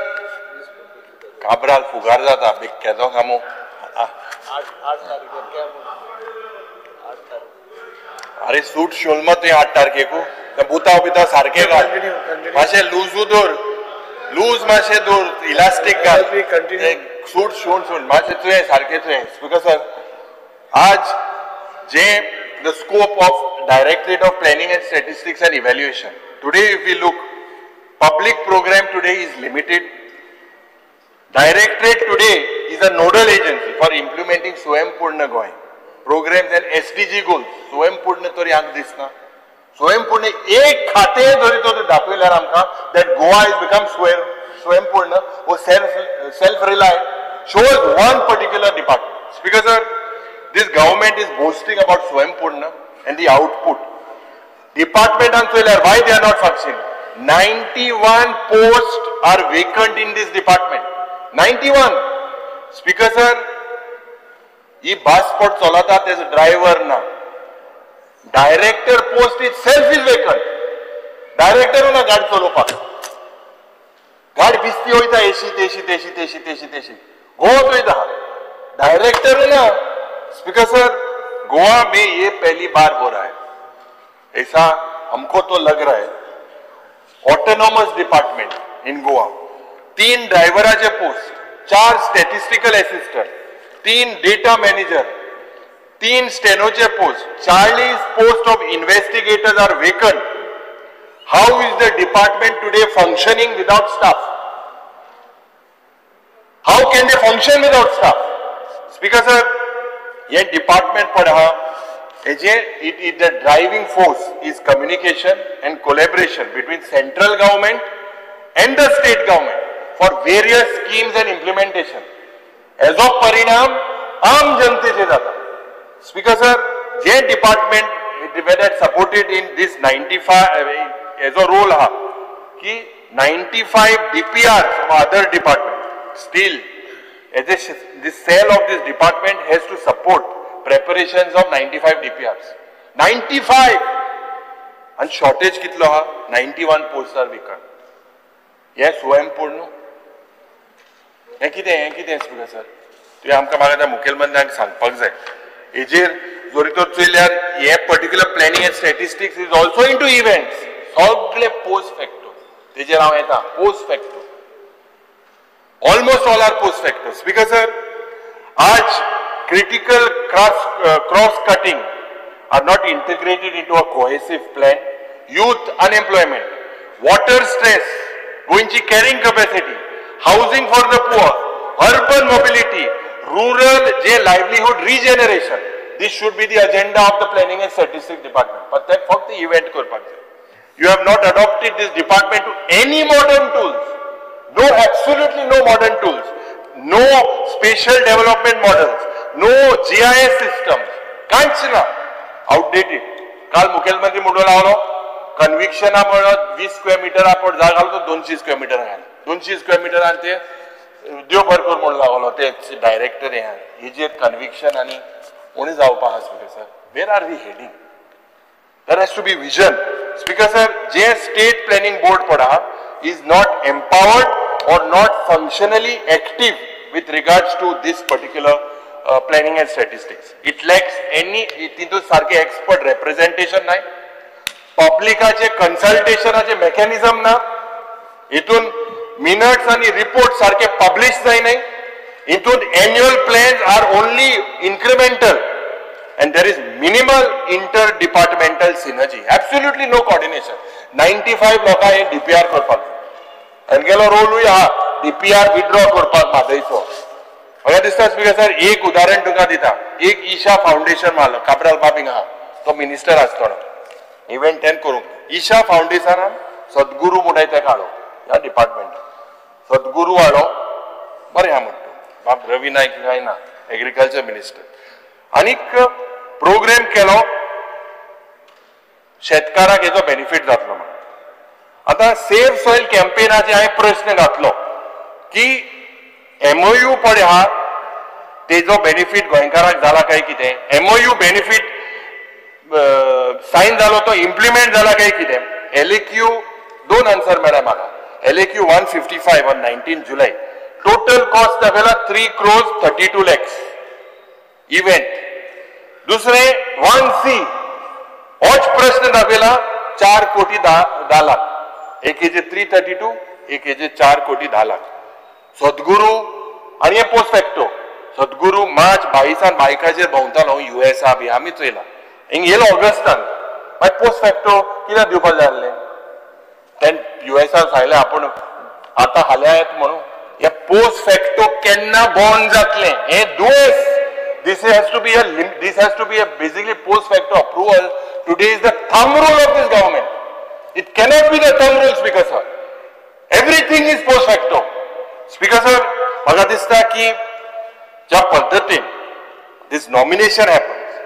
Speaker 14: Cabral फुगार जाता बेग केदो कामो. अरे सूट शोलमा तुवें 8 तारखेकू बुताव बिताव सारके घाल, मातशें लूजू दवर, लूज मातशें दवर, इलास्टीक घाल, सूट शोन शोन मातशें तुवें सारकें तुवें. स्पीकर सर, आज जे the scope of directorate of planning and statistics and evaluation today, if we look, public program today is limited. Directorate today is a nodal agency for implementing Swayampurna Goa programs and SDG goals. Swayampurna तरी आमकां दिसना. स्वयंपूर्ण एक खातें जरी तो दाखयल्यार आमकां that Goa is become Swayampurna or self reliant shows one particular department. Speaker sir, this government is boasting about Swayampurna and the output. Department चोयल्यार why they are not functioning? 91 posts are vacant in this department. 91. Speaker sir, ही बस पट चलता तेजो driver ना. Director post itself is vacant. Director ना गाडी चलोवपाक, गाडी बिस्ती वयता एशी तेशी तेशी तेशी तेशी तेशी गोवत वयता, डायरेक्टर ना. स्पीकर सर, गोवा में ये पहली बार हो रहा है, ऐसा हमको तो लग रहा है. ऑटोनॉमस डिपार्टमेंट इन गोवा, 3 ड्रायव्हराचे post, 4 statistical assistant, 3 data manager, 3 स्टेनोचे post, 40 post of investigators are vacant. How is the department today functioning without staff? How can they function without staff? Speaker sir, हे डिपार्टमेंट पण आहा हेजे it the driving force is communication and collaboration between central government and the state government for various schemes and implementation. हेजो परिणाम आम जनतेचेर जाता. Speaker sir, J department that supported in this 95 हेजो role आहा की 95 DPR from other department still this cell of this department has to support preparations of 95 DPRs. 95 आनी shortage कितलो आहा? 91 पोस्ट are vacant. हें स्वयंपूर्ण हें कितें, हें कितें स्पीकर सर? तुवें आमकां म्हाका त्या मुखेलमंत्र्यांक सांगपाक जाय. हेजेर जरी तर चोयल्यार हे particular planning and statistics is also into events. सगळे पोस्ट फॅक्टो तेजेर हांव येता. Post facto almost all are post facto. Speaker sir, आज critical cross cutting are not integrated into a cohesive plan. Youth unemployment, water stress, गोंयची carrying capacity, housing for the poor, urban mobility, rural J livelihood regeneration, this should be the agenda of the planning and statistics department. But that फक्त event करपाक जाय. You have not adopted this department to any modern tools. No, absolutely no modern tools, no spatial development models, no GIS systems, कांयच ना, outdated. काल मुखेलमंत्री म्हणून लागलो कन्विक्शना म्हणून 20 स्क्वेअर मिटर आपण जाग घालो तो 200 स्क्वेअर मिटर घाल, 200 स्क्वेअर मिटर आनी ते देवभर कर म्हणून लागलो ते डायरेक्टर हे हेजेर कन्विक्शन आनी उणें जावपाक आहा. Speaker sir, where are we heading? There has to be vision. Speaker sir, J state planning board पडा is not empowered or not functionally active with regards to this particular planning and statistics. It lacks any तितून सारखे expert representation नाही, पब्लिकाचे कन्सल्टेशनाचे mechanism ना, हितून minutes आनी report सारखे publish जायनाय, हितून annual plans are only incremental and there is minimal inter-departmental synergy. Absolutely no coordination. 95 लोकां हे DPR करपाक जाय. तांगेलो रोलूय आहा DPR withdraw करपाक म्हादयचो. म्हाका दिसता स्पीकर सर, एक उदाहरण तुमकां दिता. एक ईशा फावंडेशन मारलो, काब्राल बाब हिंगा आहा, तो मिनिस्टर आसतना इव्हेंट तें करूंक. ईशा फावंडेशनान सद्गुरू म्हणून तेका हाडलो ह्या डिपार्टमेंटान. सद्गुरू हाडलो, बरें आहा म्हणटा बाब रवी नायक काय ना, एग्रीकल्चर मिनिस्टर. आनीक प्रोग्राम केलो शेतकाराक हेजो बेनिफीट जातलो म्हणून. आतां सेफ सॉयल कॅम्पेनाचे हांवें प्रश्न घातलो की एमओयू पळय आहा तेजो बेनिफीट गोंयकाराक जाला काय कितें, एमओयू बेनिफीट सायन जालो तो इम्प्लिमेंट जाला काय कितें. एलएक्यू दोन आन्सर मेळ्ळा म्हाका. LAQ 155 on 19 July total cost दाखयला 3 crores 32 lakhs event. दुसरे 1C होच प्रश्न दाखयला 4 कोटी 10 लाख, एक हेजे 332, एक हेजे 4 कोटी 10 लाख. सद्गुरू आनी हे पोस्ट फॅक्टो. सद्गुरू मार्च 22 बायकाचेर भोंवतालो युएसा बी आमी चोयला. हिंग येयलो ऑगस्टान, मागीर पोस्ट फॅक्टो कित्याक दिवपाक जाय आसलें? तें युएसान सांगलें आपूण आतां फाल्यां येत म्हणून. हे पोस्ट फॅक्टो केन्ना बॉन्ड जातलें हें दुयेंस. This has to be a this has to be a basically post facto approval. Today is the thumb rule of this government. It cannot be the thumb rule, Speaker sir. Everything is post facto. Speaker sir, म्हाका दिसता की ज्या पद्दतीन this nomination happens,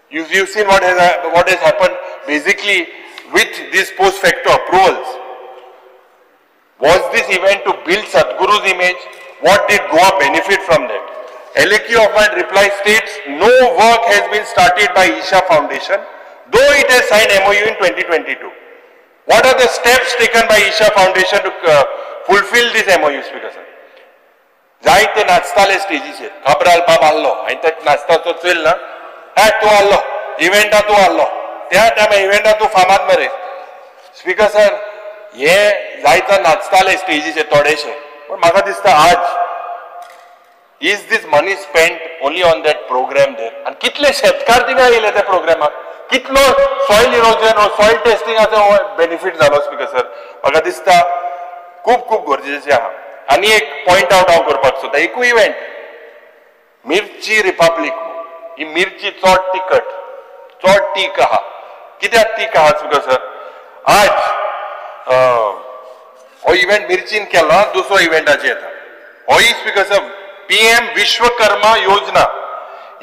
Speaker 14: you've seen what has happened basically with these post facto approvals. Was this event to build Sadhguru's image? What did Goa benefit from that? LAQ of my reply states no work has been started by Isha Foundation, though it has signed MOU in 2022. What are the steps taken by Isha Foundation to fulfill this MOU, Speaker sir? जायते नाचताले स्टेजीचेर, काब्राल बाब आहलो आनी ते नाचताचो चोयल ना, हे तूं आहलो इव्हेंटा तूं आहलो, त्या टायमार इव्हेंटा तूं फामाद मरे. स्पीकर सर, हे जायते नाचताले स्टेजीचेर थोडेशे, पूण म्हाका दिसता आज is this money spent only on that program there? आनी कितले शेतकार थिंगा येयले त्या प्रोग्रामाक, कितलो सॉयल इरोजन or soil टेस्टिंगाचो बेनिफीट जालो? स्पीकर सर, म्हाका दिसता खूब खूब गरजेचें आहा. आनी एक पॉयंट आवट हांव करपाक सोदता, एकूय इव्हेंट मिर्ची रिपब्लीक, ही मिर्ची चड तिखट, चड तीख आहा. कित्याक तीख आहा स्पीकर सर? आज हो इव्हेंट मिर्चीन केलो, दुसरो इव्हेंटाचेर येता. होय स्पीकर सर, पीएम विश्वकर्मा योजना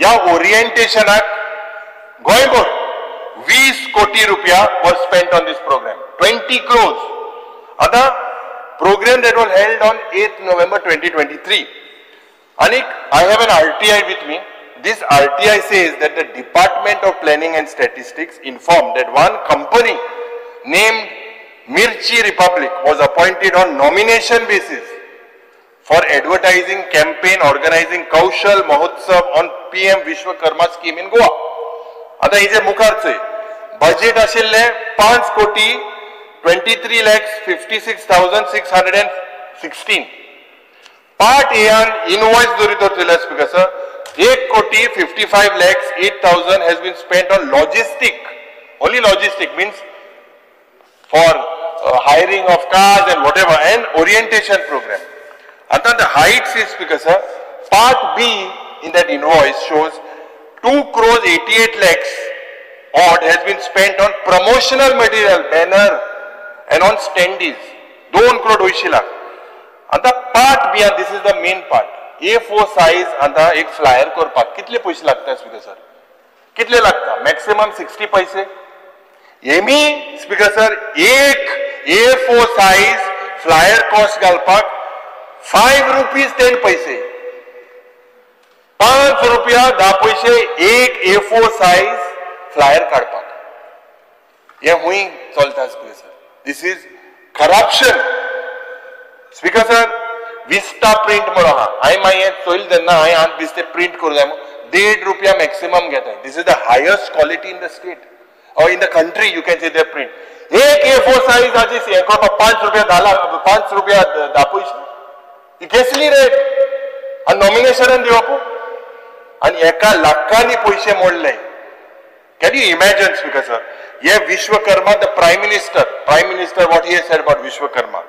Speaker 14: ह्या ओरिएंटेशनाक गोंयभर 20 कोटी रुपया were spent on this program, 20 crores. आतां program that was held on 8 November 2023. आनीक I have an RTI with me. This RTI says that the Department of Planning and Statistics informed that one company named Mirchi Republic was appointed on nomination basis for advertising campaign organizing Kaushal Mahotsav on PM Vishwakarma scheme in Goa. आता हिजे मुखार चोय, budget आशिल्ले 5 कोटी 23,56,616. Part A आन invoice जरी तर चोयल्यार speaker sir, 1 कोटी 55,08,000 has been spent on logistic, only logistic means for hiring of cars and whatever and orientation program. And then the heights is, Speaker sir, part B in that invoice shows 2 crores 88 lakhs odd has been spent on promotional material, banner and on standees. 2 crore 2 lakh. And the part B, and this is the main part, A4 size आता एक flyer करपाक कितले पैसे लागता speaker sir? कितले लागता? Maximum 60 पैसे. Emmy speaker sir, एक A4 size flyer cost घालपाक 5 रुपीज 10 पैसे, 5 रुपया 10 पैसे एक A4 size flyer काडपाक. हे हुंय चलता speaker sir. This is corruption speaker sir. Vista print म्हणून आहा, हांवें मागीर चोयलें तेन्ना हांवें आनी बेश्टे प्रिंट करूं जाय म्हणून 1.5 रुपया मॅक्सिमम घेता. This is the highest quality in the state or in the country, you can say their print. एक A4 size हाची हें करपाक 5 रुपया 10 लाख, 5 रुपया 10 पयशे, ही कसली रेट? आनी नॉमिनेशनान दिवप आनी एका लाखांनी पयशे मोडले. Can you imagine speaker sir? हे Vishwakarma, the prime minister what he has said about Vishwakarma.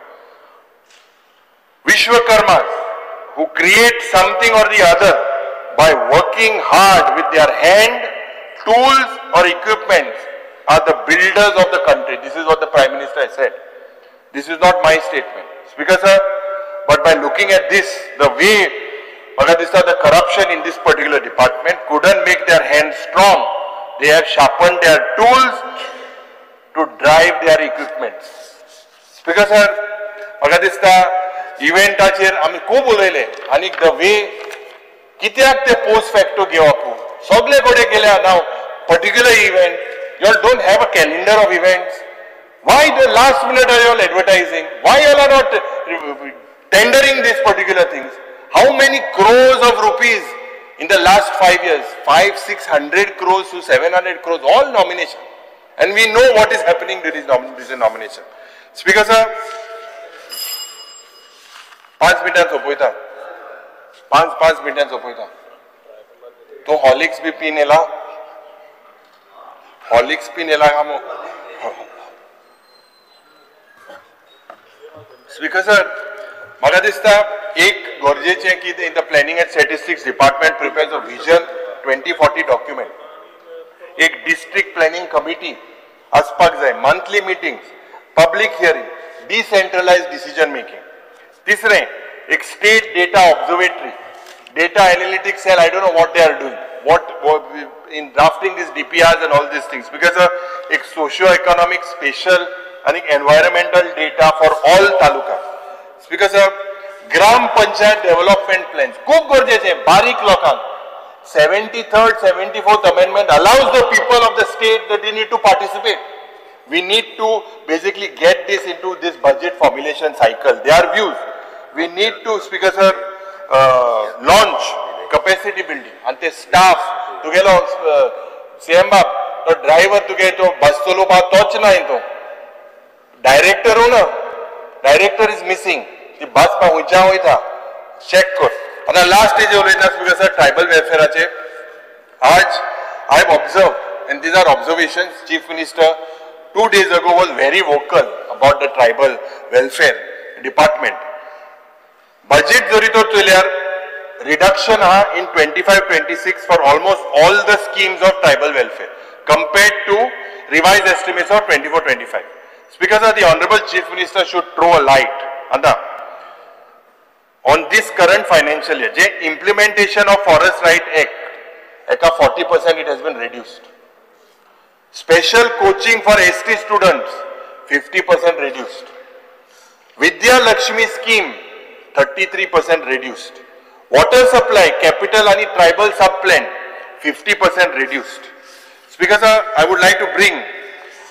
Speaker 14: Vishwakarmas who create something or the other by working hard with their hand, tools or equipments are the builders of the country. This is what the Prime Minister has said. This is not my statement, Speaker sir, but by looking at this, the way the corruption in this particular department couldn't make their hands strong. They have sharpened their tools to drive their equipment. Speaker sir, म्हाका दिसता इव्हेंटाचेर आमी खूब उलयले आनी the way कित्याक ते post facto घेवप सगळे कडेन गेल्या. Now particular event, you all don't have a calendar of events. Why the last minute are you all advertising? Why you all are not tendering these particular things? How many crores of rupees in the last 5 years? 500-600 crores to 700 crores, all nomination. And we know what is happening during this nomination. Speaker sir, 5 मिनटां सोंपयता, 5 मिनटां सोंपयता. तूं Horlicks बी पीन येला? Horlicks पीन येला काय मग? Speaker sir, म्हाका दिसता एक गरजेचें की in the planning and statistics department prepares a vision 2040 document. एक डिस्ट्रिक्ट प्लॅनिंग कमिटी आसपाक जाय, monthly meetings, public hearing, decentralise decision making. तिसरें, एक state data observatory, data analytics cell. I don't know what they are doing, what in drafting these DPRs and all these things, because एक socio-economic, spatial and environmental data for all talukas. Because Gram Panchayat development plans, खूब गरजेचे बारीक लोकांक. 73rd, 74th amendment allows the people of the state that they need to participate. We need to basically get this into this budget formulation cycle. Their views. We need to, Speaker sir, launch capacity building. And the staff, तुगेलो CM बाब, तो driver तुगे तो बस चलोवपाक तोच ना तो director ना, डायरेक्टर is missing. ती बस पा खंयच्या वयता चॅक कर. आतां लास्ट स्टेज उलयतना स्पीकर सर, ट्रायबल वेलफेअराचे आज I have observe and these are observations. Chief Minister 2 days ago was very vocal about the tribal welfare department. Budget जरी तर चोयल्यार reduction in 25-26 for almost all the schemes of tribal welfare compared to revised estimates of 24-25. Speaker sir, the honourable chief minister should throw a light आतां on this current financial year J implementation of forest right act एका 40% it has been reduced. Special coaching for ST students 50% reduced. Vidya Lakshmi scheme 33% reduced. Water supply capital आनी tribal sub plan 50% reduced. Speaker sir, I would like to bring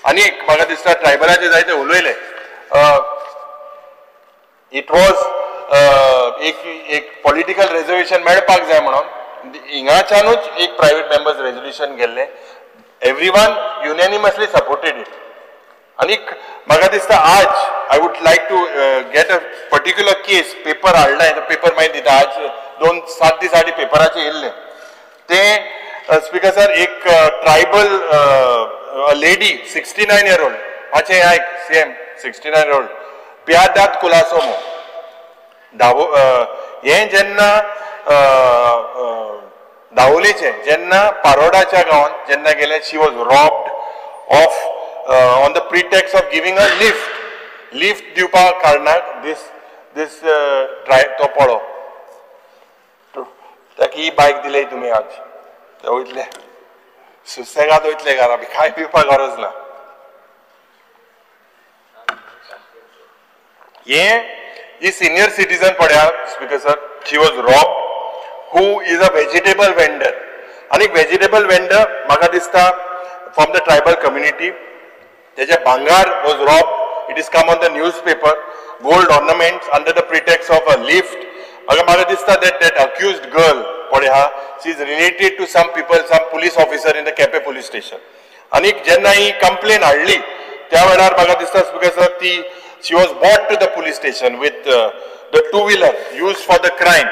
Speaker 14: आनी एक म्हाका दिसता ट्रायबलाचे जायते उलयले. It was एक political reservation मेळपाक जाय म्हणून हिंगाच्यानूच एक प्रायव्हेट मेंबर्स रेजोल्युशन गेल्लें. Everyone unanimously supported it. आनीक म्हाका दिसता आज I would like to get a particular case paper हाडला, तो पेपर मागीर दिता. आज 2-7 दीस आदी पेपराचेर येयल्लें तें. स्पीकर सर, एक ट्रायबल लेडी 69 year old, मातशें आयक, सेम 69 year old पियादात कुलासोमो धावो हें जेन्ना दावोलेचें जेन्ना पारोडाच्या गांवांत जेन्ना गेलें, she was robbed of on the pretext of giving a lift. Lift दिवपा कारणाक दीस दीस ट्राय तो पळो ताका ही बायक दिली तुमी आज ते वयतले सुसेगाद वयतले घरा, कांय पिवपाक गरज ना. हें ही सिनियर सिटीजन पळया speaker sir, she was robbed who is a vegetable vendor. आनी वेजिटेबल वेंडर म्हाका दिसता फ्रॉम the tribal community. तेजे भांगार was robbed. It is come on the newspaper. Gold ornaments under the pretext of a lift. म्हाका दिसता that that accused girl पळय आहा, she is related to some people, some police officer in the Quepem police station. आनी जेन्ना ही complain हाडली त्या वेळार म्हाका दिसता स्पीकर सर, ती she was brought to the police station with the two wheeler use for the crime.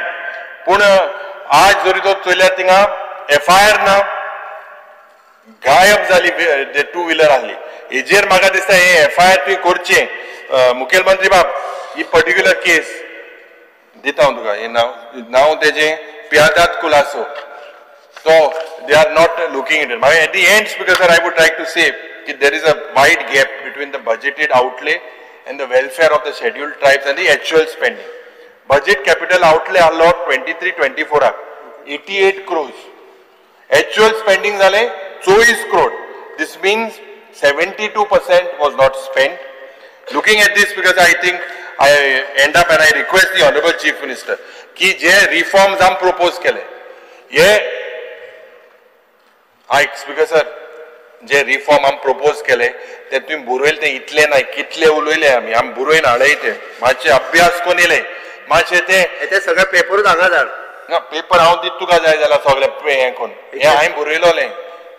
Speaker 14: पूण आज जरी तो चोयल्यार थिंगा एफ I R ना, गायब जाली टू व्हिलर आहली. हेजेर म्हाका दिसता हे एफ I R तुवें करचें. मुखेलमंत्री बाब, ही पर्टिक्युलर केस दिता हांव तुका, हें नांव नांव तेजें पियादात कुलासो. तो they are not looking it. म्हाका at the end speaker sir, I would like to say की there is a wide gap between the budgeted outlay and the welfare of the scheduled tribes and the actual spending. Budget capital outlay आहलो 23-24 88 crores. Actual spending जाले 24 crore. This means 72% was not spent. Looking at this, because I think I end up and I request the Honorable Chief Minister की जे reforms आम propose केले हे आयक speaker sir, जे reform आम propose केले ते तुमी बरयले ते इतले ना, कितले उलयले आमी, आमी बरोवन हाडय ते मातशे अभ्यास करून येयले मातशे ते
Speaker 15: सगळे पेपरूच हांगा धाड
Speaker 14: ना. पेपर हांव दित तुका जाय जाल्यार सगळे हें करून हें हांवें बरयलोलें,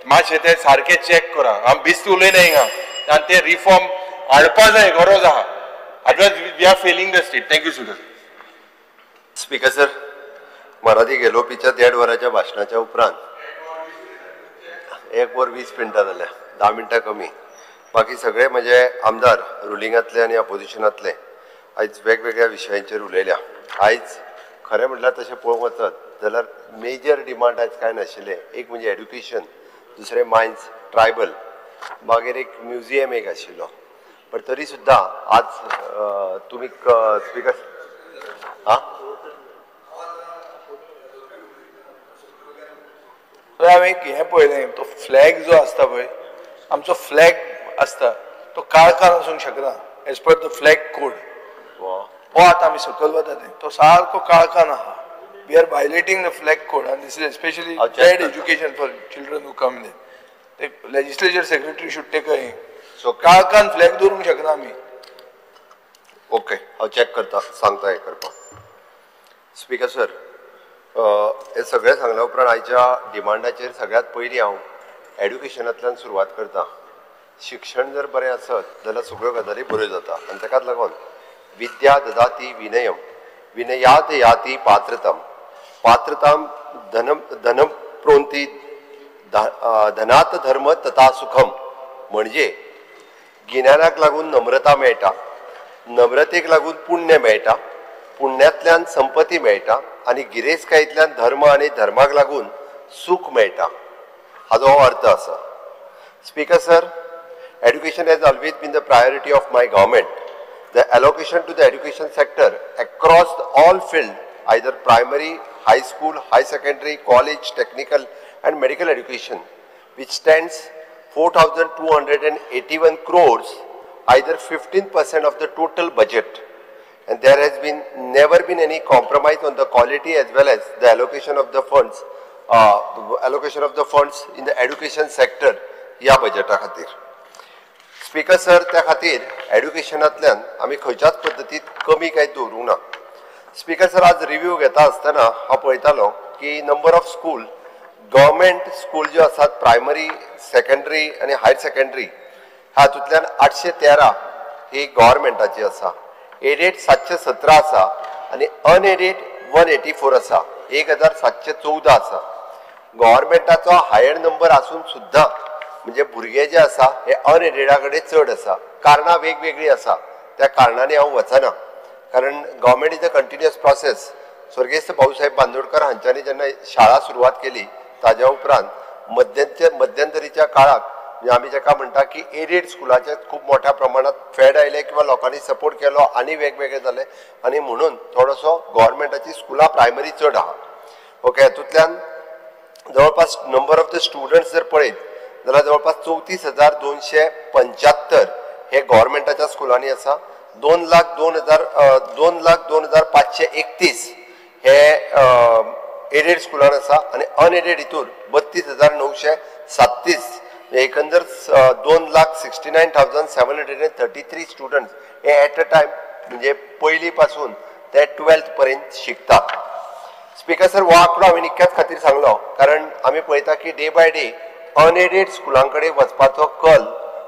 Speaker 14: मातशें ते सारकें चॅक करा. हांव बेश्टें उलयना हिंगा आनी ते रिफॉर्म हाडपा जाय, गरज आहा. Otherwise we are failing the state. Thank you sir.
Speaker 15: Speaker sir, Marathi गेलोपीच्या 1.5 वराच्या भाशणाच्या उपरांत 1 वर 20 मिनटां जाल्या, 10 मिनटां कमी. बाकी सगळे म्हजे आमदार रुलिंगांतले आनी अपोजिशनांतले आयज वेगवेगळ्या विशयांचेर उलयल्या. आयज खरें म्हटल्यार तशें पळोवंक वचत जाल्यार मेजर डिमांड आयज कांय नाशिल्लें. एक म्हणजे एड्युकेशन, दुसरें मायन्स ट्रायबल, मागीर एक म्युझियम एक आशिल्लो. पण तरी सुद्दां आज तुमी स्पीकर हां
Speaker 10: हांवें एक हें पळयलें, तो फ्लॅग जो आसता पळय, आमचो फ्लॅग आसता तो काळखान आसूंक शकना as per the flag code. हो आतां आमी सकयल वता ते तो सारको काळखान आहा. We are violating the flag code आनी this is especially bad education for children who come in. ते legislature secretary should take a so काळखान फ्लॅग दवरूंक शकना आमी.
Speaker 15: ओके, हांव चॅक करता, सांगता हें करपाक. स्पीकर सर, हे सगळें सांगल्या उपरांत आयच्या डिमांडाचेर सगळ्यांत पयलीं हांव एड्युकेशनांतल्यान सुरवात करता. शिक्षण जर बरें आसत जाल्यार सगळ्यो गजाली बऱ्यो जाता आनी ताकाच लागून विद्या ददाती विनयम, विनयात याती पात्रताम, पात्रताम धनम धनम प्रोंती धनात धर्म तथा सुखम. म्हणजे गिन्यानाक लागून नम्रता मेळटा, नम्रतेक लागून पुण्य मेळटा, पुण्यांतल्यान संपत्ती मेळटा आनी गिरेस्तकायेंतल्यान धर्म आनी धर्माक लागून सूख मेळटा. हाजो हो अर्थ आसा. Speaker sir, education has always been the priority of my government. The allocation to the education sector across all fields, either primary, high school, high secondary, college, technical and medical education, which stands 4,281 crores, either 15% of the total budget. And there has been never been any compromise on the quality as well as the allocation of the funds, in the education sector ह्या बजेटा खातीर. Speaker sir, त्या खातीर एड्युकेशनांतल्यान आमी खंयच्याच पद्दतीत कमी कांय दवरूंक ना. स्पीकर सर, आज रिव्यू घेता आसतना हांव पळयतालो की number of school, government school ज्यो आसात प्रायमरी, सेकंडरी आनी हायर सेकंडरी हातूंतल्यान 813 ही गव्हर्मेंटाची आसा, एडेड 717 आसा आनी अनएडेड 184 आसा, 1714 आसा. गव्हर्मेंटाचो हायर नंबर आसून सुद्दां म्हणजे भुरगे जे आसा हे अनएडेडा कडेन चड आसा. कारणां वेगवेगळीं आसा, त्या कारणांनी हांव वचना, कारण government is a continuous process. स्वर्गेस्त Bhausaheb Bandodkar हांच्यांनी जेन्ना शाळा सुरवात केली ताज्या उपरांत मध्यंतरीच्या काळाक म्हणजे आमी जाका म्हणटा की एडेड स्कुलाचे खूब मोठ्या प्रमाणात फेड आयले किंवा लोकांनी सपोर्ट केलो आनी वेगवेगळे जाले आनी म्हणून थोडोसो गव्हर्मेंटाची स्कुलां प्रायमरी चड आहा. ओके, हातूंतल्यान जवळपास नंबर ऑफ the students जर पळयत जाल्यार जवळपास 34,275 हे गव्हर्मेंटाच्या स्कुलांनी आसा, 2,02,531 हे एडेड स्कुलान आसा आनी अनएडेड हितूर 32,937, एकंदर 2,69,733 स्टुडंट्स हे एट अ टायम म्हणजे पयली पासून ते 12th पर्यंत शिकतात. स्पीकर सर, हो आंकडो हांवें इतक्याच खातीर सांगलो कारण आमी पळयता की डे बाय डे अनएडेड स्कुलां कडेन वचपाचो कल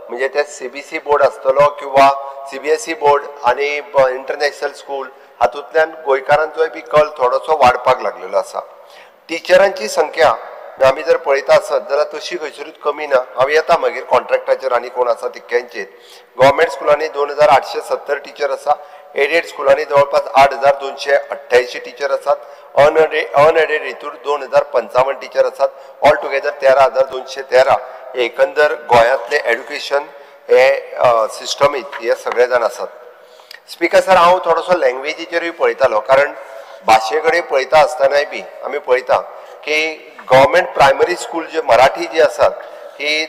Speaker 15: म्हणजे ते सीबीसी बोर्ड आसतलो किंवा सीबीएसई बोर्ड आनी इंटरनॅशनल स्कूल हातूंतल्यान गोंयकारांचोय बी कल थोडोसो वाडपाक लागलेलो आसा. टिचरांची संख्या आमी जर पळयता आसत जाल्यार तशी खंयसरूच कमी ना. हांव येता मागीर कॉन्ट्रॅक्टाचेर आनी कोण आसा तितक्यांचेर. गव्हर्मेंट स्कुलांनी 2,870 टिचर आसा, एडेड स्कुलांनी जवळपास 8,288 टिचर आसात, अनएडेड हितूर 2,055 टिचर आसात. ऑल टुगेदर 13,213 एकंदर गोंयांतलें एड्युकेशन हे सिस्टमीत हे सगळे जाण आसात. स्पीकर सर, हांव थोडोसो लँग्वेजीचेरूय पळयतालो, कारण भाशे कडेन पळयता आसतनाय बी आमी पळयता की गव्हर्मेंट प्रायमरी स्कूल जे मराठी जी आसात ही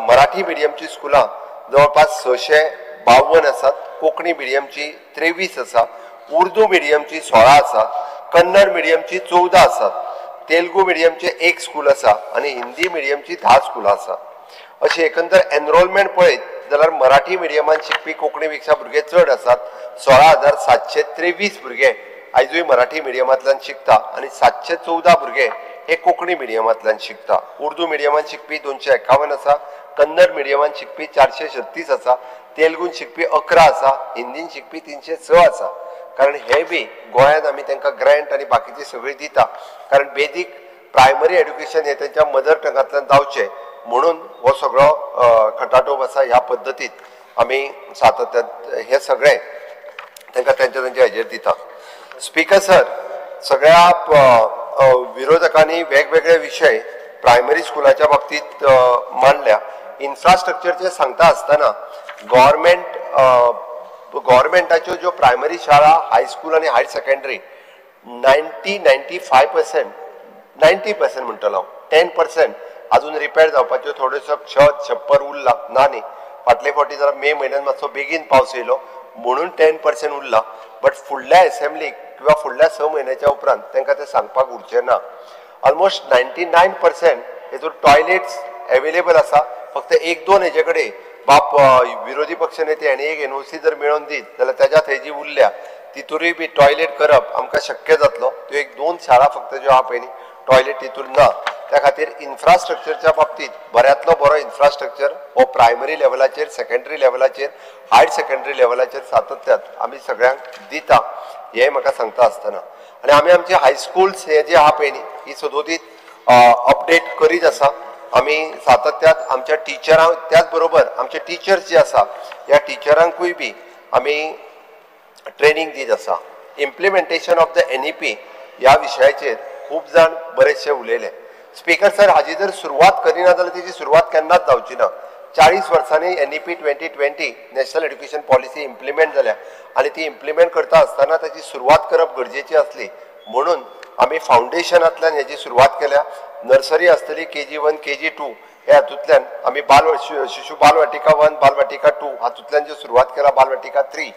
Speaker 15: मराठी मिडियमची स्कुलां जवळपास 652 आसात, कोंकणी मिडियमची 23 आसा, उर्दू मिडियमची 16 आसा, कन्नड मिडियमची 14 आसात, तेलुगू मिडियमचे 1 स्कूल आसा आनी हिंदी मिडियमची 10 स्कुलां आसा. अशी एकंदर एनरोलमेंट पळयत जाल्यार मराठी मिडियमान शिकपी कोंकणी पेक्षा भुरगे चड आसात. 16,723 भुरगे आयजूय मराठी मिडियमांतल्यान शिकता आनी 714 भुरगे हे कोंकणी मिडियमांतल्यान शिकता. उर्दू मिडियमान शिकपी 251 आसा, कन्नड मिडियमान शिकपी 436 आसा, तेलुगून शिकपी 11 आसा, हिंदीन शिकपी 306 आसा. कारण हे बी गोंयांत आमी तांकां ग्रँट आनी बाकीची सगळी दिता, कारण बेदीक प्रायमरी एड्युकेशन हे तांच्या मदर टंगांतल्यान जावचें म्हणून हो सगळो खटाटोप आसा. ह्या पद्दतीत आमी सातत्यान हे सगळे तांकां तेंच्या तेंच्या हेजेर दिता. स्पीकर सर, सगळ्या विरोधकांनी वेगवेगळे विशय प्रायमरी स्कुलाच्या बाबतीत मांडल्या. इन्फ्रास्ट्रक्चरचे सांगता आसतना गव्हर्मेंटाच्यो ज्यो प्रायमरी शाळा, हायस्कूल आनी हायर सेकंडरी 90-95%, 90% म्हणटलो हांव, 10% अजून रिपेर जावपाच्यो थोड्योसो छत छप्पर उरला ना न्ही. फाटले फावटी जरा मे म्हयन्यान मातसो बेगीन पावस येयलो म्हणून 10% उरला, बट फुडल्या एसेंब्लीक किंवा फुडल्या 6 म्हयन्याच्या उपरांत तांकां तें सांगपाक उरचें ना. ऑलमोस्ट 99% हेतून टॉयलेट्स एवेलेबल आसा. फक्त 1-2 हेजे कडेन बाप विरोधी पक्ष नेते हांणी एक एनओसी जर मेळोवन दीत जाल्यार तेज्या थंय जी उरल्या तितूरूय बी टॉयलेट करप आमकां शक्य जातलो. त्यो 1-2 शाळा फक्त ज्यो आहा पळय न्ही टॉयलेट तितूर ना. त्या खातीर इन्फ्रास्ट्रक्चरच्या बाबतीत बऱ्यांतलो बरो इन्फ्रास्ट्रक्चर हो प्रायमरी लेवलाचेर, सेकंडरी लेवलाचेर, हायर सेकंडरी लेवलाचेर सातत्यात आमी सगळ्यांक दिता हें म्हाका सांगता आसतना. आनी आमी आमचे हायस्कुल्स हे जे आहा पळय न्ही ही सदोदीत अपडेट करीत आसा. आमी सातत्यात आमच्या टिचरांक, त्याच बरोबर आमचे टिचर्स जे आसा ह्या टिचरांकूय बी आमी ट्रेनींग दीत आसा. इम्प्लिमेंटेशन ऑफ the NEP ह्या विशयाचेर खूब जाण बरेचशे उलयले. स्पीकर सर, हाजी जर सुरवात करिना जाल्यार तेजी सुरवात केन्नाच जावची ना. 40 वर्सांनी NEP 2020 national education policy implement जाल्या आनी ती इम्प्लिमेंट करता आसतना ताची सुरवात करप गरजेची आसली म्हणून आमी फावंडेशनांतल्यान हेजी सुरवात केल्या. नर्सरी आसतली, KG 1 KG 2 हे हातूंतल्यान आमी बाल शिशु बालवाटिका 1 बालवाटिका 2 हातूंतल्यान ज्यो सुरवात केला, बालवाटिका 3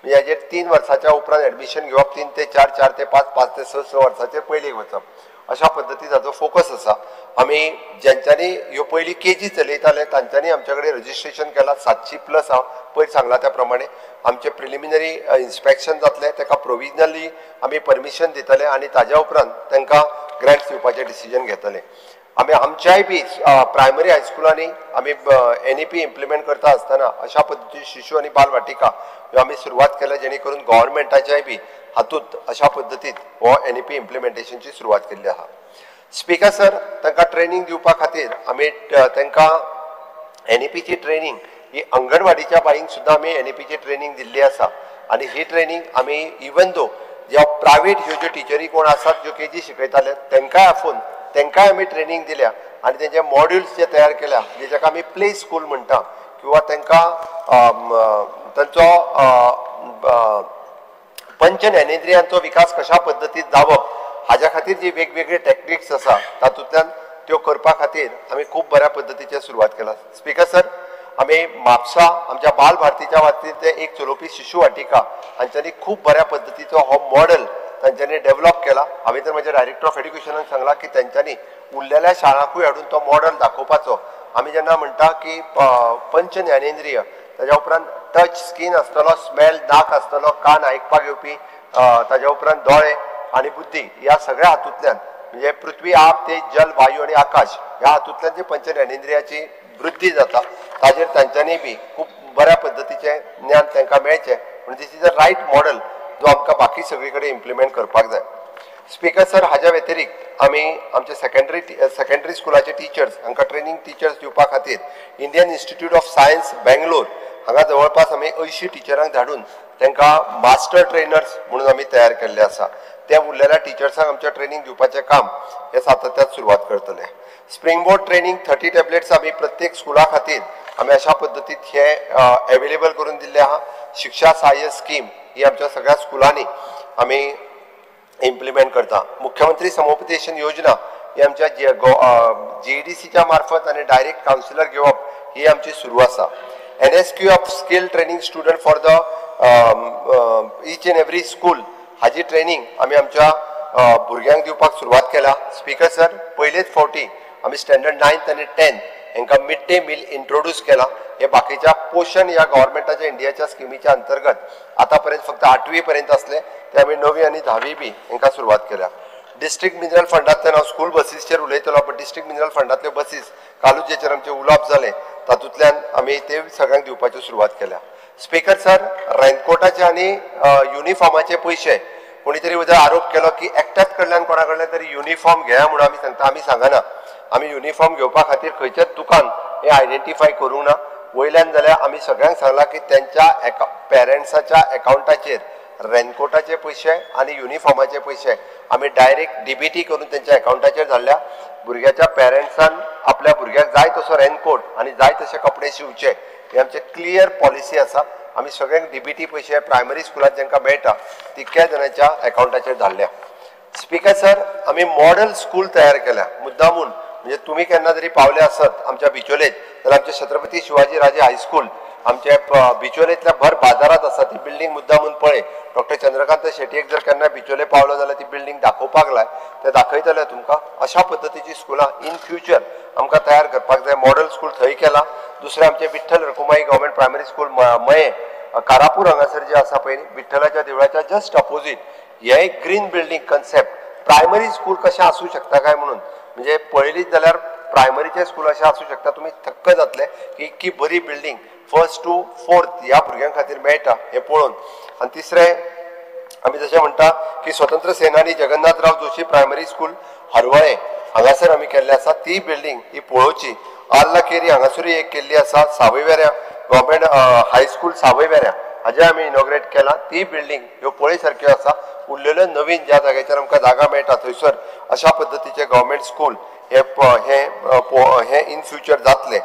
Speaker 15: म्हणजे हाजेर 3 वर्साच्या उपरांत एडमिशन घेवप, 3 ते 4, 4 ते 5, 5 ते 6, 6 वर्साचेर पयलीं वचप अशा पद्दती ताचो फोकस आसा. आमी ज्यांच्यांनी ह्यो पयलीं केजी चलयताले तांच्यांनी आमच्या कडेन रजिस्ट्रेशन केलां. 700+ हांव पयर सांगलां त्या प्रमाणे आमचें प्रिलिमिनरी इन्स्पेक्शन जातलें, ताका प्रोविजनली आमी परमिशन दितले आनी ताज्या उपरांत तांकां ग्रँट्स दिवपाचें डिसिजन घेतले. आमी आमच्याय बी प्रायमरी हायस्कुलांनी आमी NEP implement करता आसतना अशा पद्दतीन शिशु आनी बाल वाटिका ह्यो आमी सुरवात केल्या, जेणे करून गव्हर्मेंटाच्याय बी हातूंत अशा पद्दतीत हो NEP इम्प्लिमेंटेशनची सुरवात केल्ली आसा. स्पीकर सर, तांकां ट्रेनींग दिवपा खातीर आमी तांकां NEPची ट्रेनींग ही अंगणवाडीच्या बाईंक सुद्दां आमी NEPची ट्रेनींग दिल्ली आसा आनी ही ट्रेनींग आमी इवन दो ज्या प्रायवेट ह्यो ज्यो टिचरी कोण आसात ज्यो केजी शिकयताले तांकांय आफोवन तांकांय आमी ट्रेनींग दिल्या आनी तेंचे मॉड्युल्स जे तयार केल्या, जे जाका आमी प्ले स्कूल म्हणटा किंवा तांकां तांचो पंच ज्ञानेंद्रियांचो विकास कशा पद्दतीन जावप हाज्या खातीर जी वेगवेगळे टॅक्निक्स आसा तातूंतल्यान त्यो करपा खातीर आमी खूब बऱ्या पद्दतीचे सुरवात केला. स्पीकर सर, आमी म्हापसा आमच्या बाल भारतीच्या बाबतींत ते एक चलोवपी शिशु वाटिका हांच्यांनी खूब बऱ्या पद्दतीचो हो मॉडल तांच्यांनी डेव्हलप केला. हांवें तर म्हज्या डायरेक्टर ऑफ एड्युकेशनाक सांगलां की तांच्यांनी उरलेल्या शाळांकूय हाडून तो मॉडल दाखोवपाचो. आमी जेन्ना म्हणटा की पंच ज्ञानेंद्रिय, ताज्या उपरांत टच स्कीन आसतलो, स्मेल नाक आसतलो, कान आयकपाक येवपी, ताज्या उपरांत दोळे आनी बुद्धी, ह्या सगळ्या हातूंतल्यान म्हणजे पृथ्वी आप तेज जल वायू आनी आकाश ह्या हातूंतल्यान जी पंच ज्ञानेंद्रियाची वृद्धी जाता ताजेर तांच्यांनी बी खूब बऱ्या पद्दतीचें ज्ञान तांकां मेळचें म्हणून this is a right model जो आमकां बाकी सगळे कडेन इम्प्लिमेंट करपाक जाय. स्पीकर सर, हाज्या व्यतिरिक्त आमी आमचे सेकंडरी स्कुलाचे टिचर्स हांकां ट्रेनींग टिचर्स दिवपा खातीर Indian Institute of Science Bangalore हांगा जवळपास आमी 80 टिचरांक धाडून तांकां मास्टर ट्रेनर्स म्हणून आमी तयार केल्ले आसा. त्या उरलेल्या टिचर्सांक आमच्या ट्रेनींग दिवपाचें काम हे सातत्यात सुरवात करतले. स्प्रिंग बोर्ड ट्रेनींग 30 टॅबलेट्स आमी प्रत्येक स्कुला खातीर आमी अशा पद्दतीत हे एवेलेबल करून दिल्ले आहा. शिक्षा सहाय्य स्कीम ही आमच्या सगळ्या स्कुलांनी आमी इम्प्लिमेंट करता. मुख्यमंत्री समुपदेशन योजना ही आमच्या GEDCच्या मार्फत आनी डायरेक्ट कावन्सिलर घेवप ही आमची सुरू आसा. NSQ of skill training student for the each and every school हाजी ट्रेनींग आमी आमच्या भुरग्यांक दिवपाक सुरवात केल्या. स्पीकर सर, पयलेच फावटी आमी स्टँडर्ड 9th आनी 10th हांकां मिड डे मील इंट्रोड्यूस केला. हे बाकीच्या पोशण ह्या गव्हर्मेंटाच्या इंडियाच्या स्किमीच्या अंतर्गत आतां पर्यंत फक्त 8वी पर्यंत आसले, ते आमी 9वी आनी 10वी बी हांकां सुरवात केल्या. डिस्ट्रिक्ट मिनरल फंडांतल्यान हांव स्कूल बसीसचेर उलयतलो, पण डिस्ट्रिक्ट मिनरल फंडांतल्यो बसीस कालूच जेचेर आमचें उलोवप जालें तातूंतल्यान आमी ते सगळ्यांक दिवपाच्यो सुरवात केल्या. स्पीकर सर, रेनकोटाचे आनी युनिफॉर्माचे पयशे कोणी तरी जर आरोप केलो की एकट्याच कडल्यान कोणा कडल्यान तरी युनिफॉर्म घेया म्हणून आमी सांगता, आमी सांगना. आमी युनिफॉर्म घेवपा खातीर खंयचेच दुकान हें आयडेंटिफाय करूंक ना. वयल्यान जाल्यार आमी सगळ्यांक सांगलां की तेंच्या पेरंट्साच्या एकावंटाचेर रेनकोटाचे पयशे आनी युनिफॉर्माचे पयशे आमी डायरेक्ट DBT करून तेंच्या एकावंटाचेर धाडल्या. भुरग्याच्या पेरंट्सान आपल्या भुरग्याक जाय तसो रेनकोट आनी जाय तशे कपडे शिंवचे ही आमचे क्लियर पॉलिसी आसा. आमी सगळ्यांक DBT पयशे प्रायमरी स्कुलांत जांकां मेळटा तितक्या जाणांच्या एकावंटाचेर धाडल्या. स्पीकर सर, आमी मॉडल स्कूल तयार केल्या मुद्दामून, म्हणजे तुमी केन्ना जरी पावले आसत आमच्या बिचोलेत जाल्यार आमचे छत्रपती शिवाजी राजे हायस्कूल आमचे बिचोलेंतल्या भर बाजारात आसा ती बिल्डींग मुद्दामून पळय. डॉक्टर चंद्रकांत शेटयेक जर केन्ना बिचोले पावलो जाल्यार ती बिल्डींग दाखोवपाक लाय, ते दाखयतले तुमकां. अशा पद्दतीची स्कुलां इन फ्युचर आमकां तयार करपाक जाय. मॉडल स्कूल थंय केला. दुसरें आमचें Vitthal Rakhumai government primary school Mayem Karapur हांगासर जे आसा पळय विठ्ठलाच्या देवळाच्या जस्ट अपोजीट, हें एक green building concept primary school कशें आसूं शकता काय म्हणून, म्हणजे पळयलीच जाल्यार प्रायमरीचें स्कूल अशें आसूं शकता, तुमी थक्क जातले की इतकी बरी बिल्डींग 1st to 4th ह्या भुरग्यां खातीर मेळटा हें पळोवन. आनी तिसरें आमी जशें म्हणटा की स्वतंत्र सेनानी जगन्नाथराव जोशी प्रायमरी स्कूल हरवळें हांगासर आमी केल्लें आसा, ती बिल्डींग ही पळोवची. आर्ला केरी हांगासरूय एक केल्ली आसा. सावयवेऱ्यां गव्हर्मेंट हायस्कूल सावयवेऱ्यां हाजें आमी इनॉग्रेट केलां, ती बिल्डींग ह्यो पळय सारक्यो आसा. उरलेल्यो नवीन ज्या जाग्याचेर आमकां जागा मेळटा थंयसर अशा पद्दतीचे गव्हर्मेंट स्कूल हे हे हे इन फ्युचर जातले.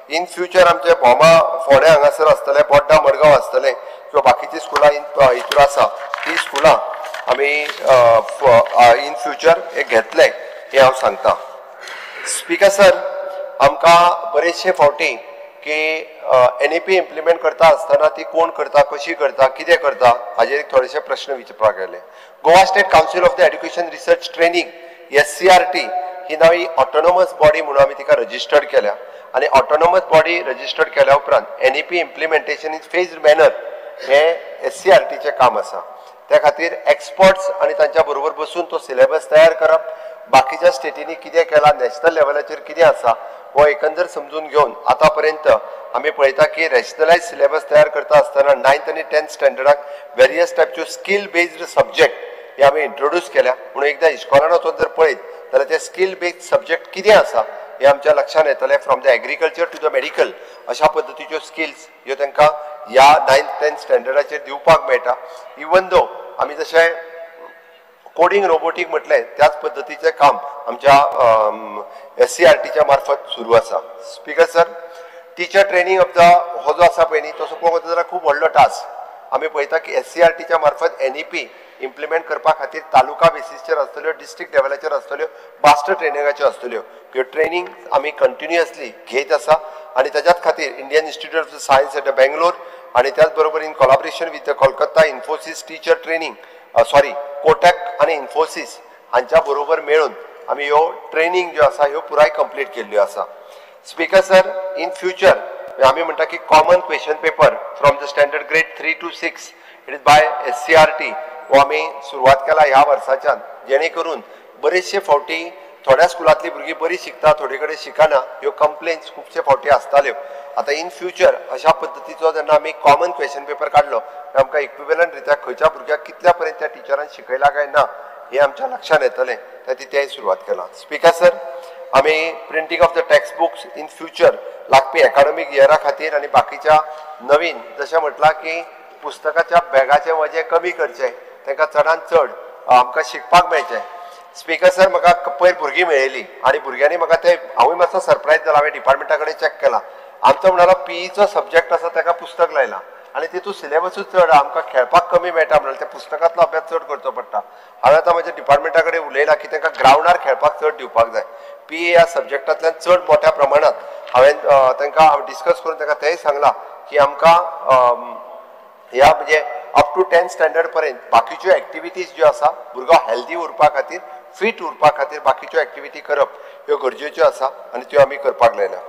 Speaker 15: इन फ्युचर आमचे भोमा फोंड्या हांगासर आसतले, बोड्डा मडगांव आसतले किंवा बाकीची स्कुलां हितूर आसा ती स्कुलां आमी इन फ्युचर हे घेतले हें हांव सांगता. स्पीकर सर, आमकां बरेचशे फावटी की एनईपी इम्प्लिमेंट करता आसतना ती कोण करता, कशी करता, कितें करता हाजेर थोडेशे प्रश्न विचारपाक गेले. Goa State Council of the Education Research Training SCERT ही नवी ऑटोनॉमस बॉडी म्हणून आमी तिका रजिस्टर्ड केल्या आनी ऑटोनॉमस बॉडी रजिस्टर्ड केल्या उपरांत NEP implementation in phased manner हें एससीआरटीचें काम आसा. त्या खातीर एक्सपर्ट्स आनी तांच्या बरोबर बसून तो सिलेबस तयार करप, बाकीच्या स्टेटींनी कितें केलां, नॅशनल लेवलाचेर कितें आसा हो एकंदर समजून घेवन आतां पर्यंत आमी पळयता की रॅशनलायज सिलेबस तयार करता आसतना 9th आनी 10th स्टँडर्डाक वेरियस टायपच्यो स्कील बेज्ड सब्जेक्ट हे आमी इंट्रोड्यूस केल्या. म्हणून एकदां इस्कॉलान वचून जर पळयत जाल्यार ते स्कील बेज्ड सब्जेक्ट कितें आसा हे आमच्या लक्षांत येतलें. From the agriculture to the medical अशा पद्दतीच्यो स्किल्स ह्यो तांकां ह्या 9th 10th स्टँडर्डाचेर दिवपाक मेळटा. इवन दो आमी जशें कोडिंग रोबोटीक म्हटलें त्याच पद्दतीचें काम आमच्या एससीआरटीच्या मार्फत सुरू आसा. Speaker sir, teacher training of the हो जो आसा पळय न्ही तसो पळोवंक वता जाल्यार खूब व्हडलो टास्क. आमी पळयता की एससीआरटीच्या मार्फत एनईपी इम्प्लिमेंट करपा खातीर तालुका बेसीसचेर आसतल्यो, डिस्ट्रिक्ट लेवलाचेर आसतल्यो, मास्टर ट्रेनिंगाच्यो आसतल्यो. ह्यो ट्रेनिंग आमी कंटिन्युअसली घेत आसा आनी ताच्याच खातीर Indian Institute of Science at Bangalore आनी त्याच बरोबर in collaboration with the Kolkata Infosys teacher training sorry Kotak आनी इन्फोसीस हांच्या बरोबर मेळून आमी ह्यो ट्रेनिंग ज्यो आसा ह्यो पुराय कंप्लीट केल्ल्यो आसा. स्पीकर सर, इन फ्युचर आमी म्हणटा की common question paper from the standard grade 3 to 6 it is by SCERT हो आमी सुरवात केला ह्या वर्साच्यान, जेणे करून बरेचशे फावटी थोड्या स्कुलांतली भुरगीं बरी शिकता, थोडे कडेन शिकना, ह्यो कंप्लेन्स खुबशे फावटी आसताल्यो. आतां इन फ्युचर अशा पद्दतीचो जेन्ना आमी कॉमन क्वेश्चन पेपर काडलो आमकां इक्विवेलंट रित्या खंयच्या भुरग्याक कितल्या पर्यंत त्या टिचरान शिकयला काय ना हें आमच्या लक्षांत येतलें, त्या तेंय सुरवात केला. स्पीकर सर, आमी printing of the text books in future लागपी एकाडमीक इयरा खातीर आनी बाकीच्या नवीन जशें म्हटलां की पुस्तकाच्या बॅगाचें वजें कमी करचें, तांकां चडान चड आमकां शिकपाक मेळचें. स्पीकर सर, म्हाका पयर भुरगीं मेळयली आनी भुरग्यांनी म्हाका ते हांवूय मातसो सरप्रायज जालो. हांवें डिपार्टमेंटा कडेन चॅक केला, आमचो म्हणालो पीईचो सब्जेक्ट आसा ताका पुस्तक लायलां आनी तितून सिलेबसूच चड, आमकां खेळपाक कमी मेळटा म्हणल्यार त्या पुस्तकांतलो अभ्यास चड करचो पडटा. हांवें आतां म्हज्या डिपार्टमेंटा कडेन उलयलां की तांकां ग्रावंडार खेळपाक चड दिवपाक जाय. पीई ह्या सब्जेक्टांतल्यान चड मोठ्या प्रमाणांत हांवें तांकां डिस्कस करून तांकां तेंय सांगलां की आमकां ह्या म्हणजे अप टू 10th standard पर्यंत बाकीच्यो एक्टिविटीज ज्यो आसा भुरगो हेल्दी उरपा खातीर, फिट उरपा खातीर बाकीच्यो एक्टिविटी करप ह्यो गरजेच्यो आसा आनी त्यो आमी करपाक लायल्या.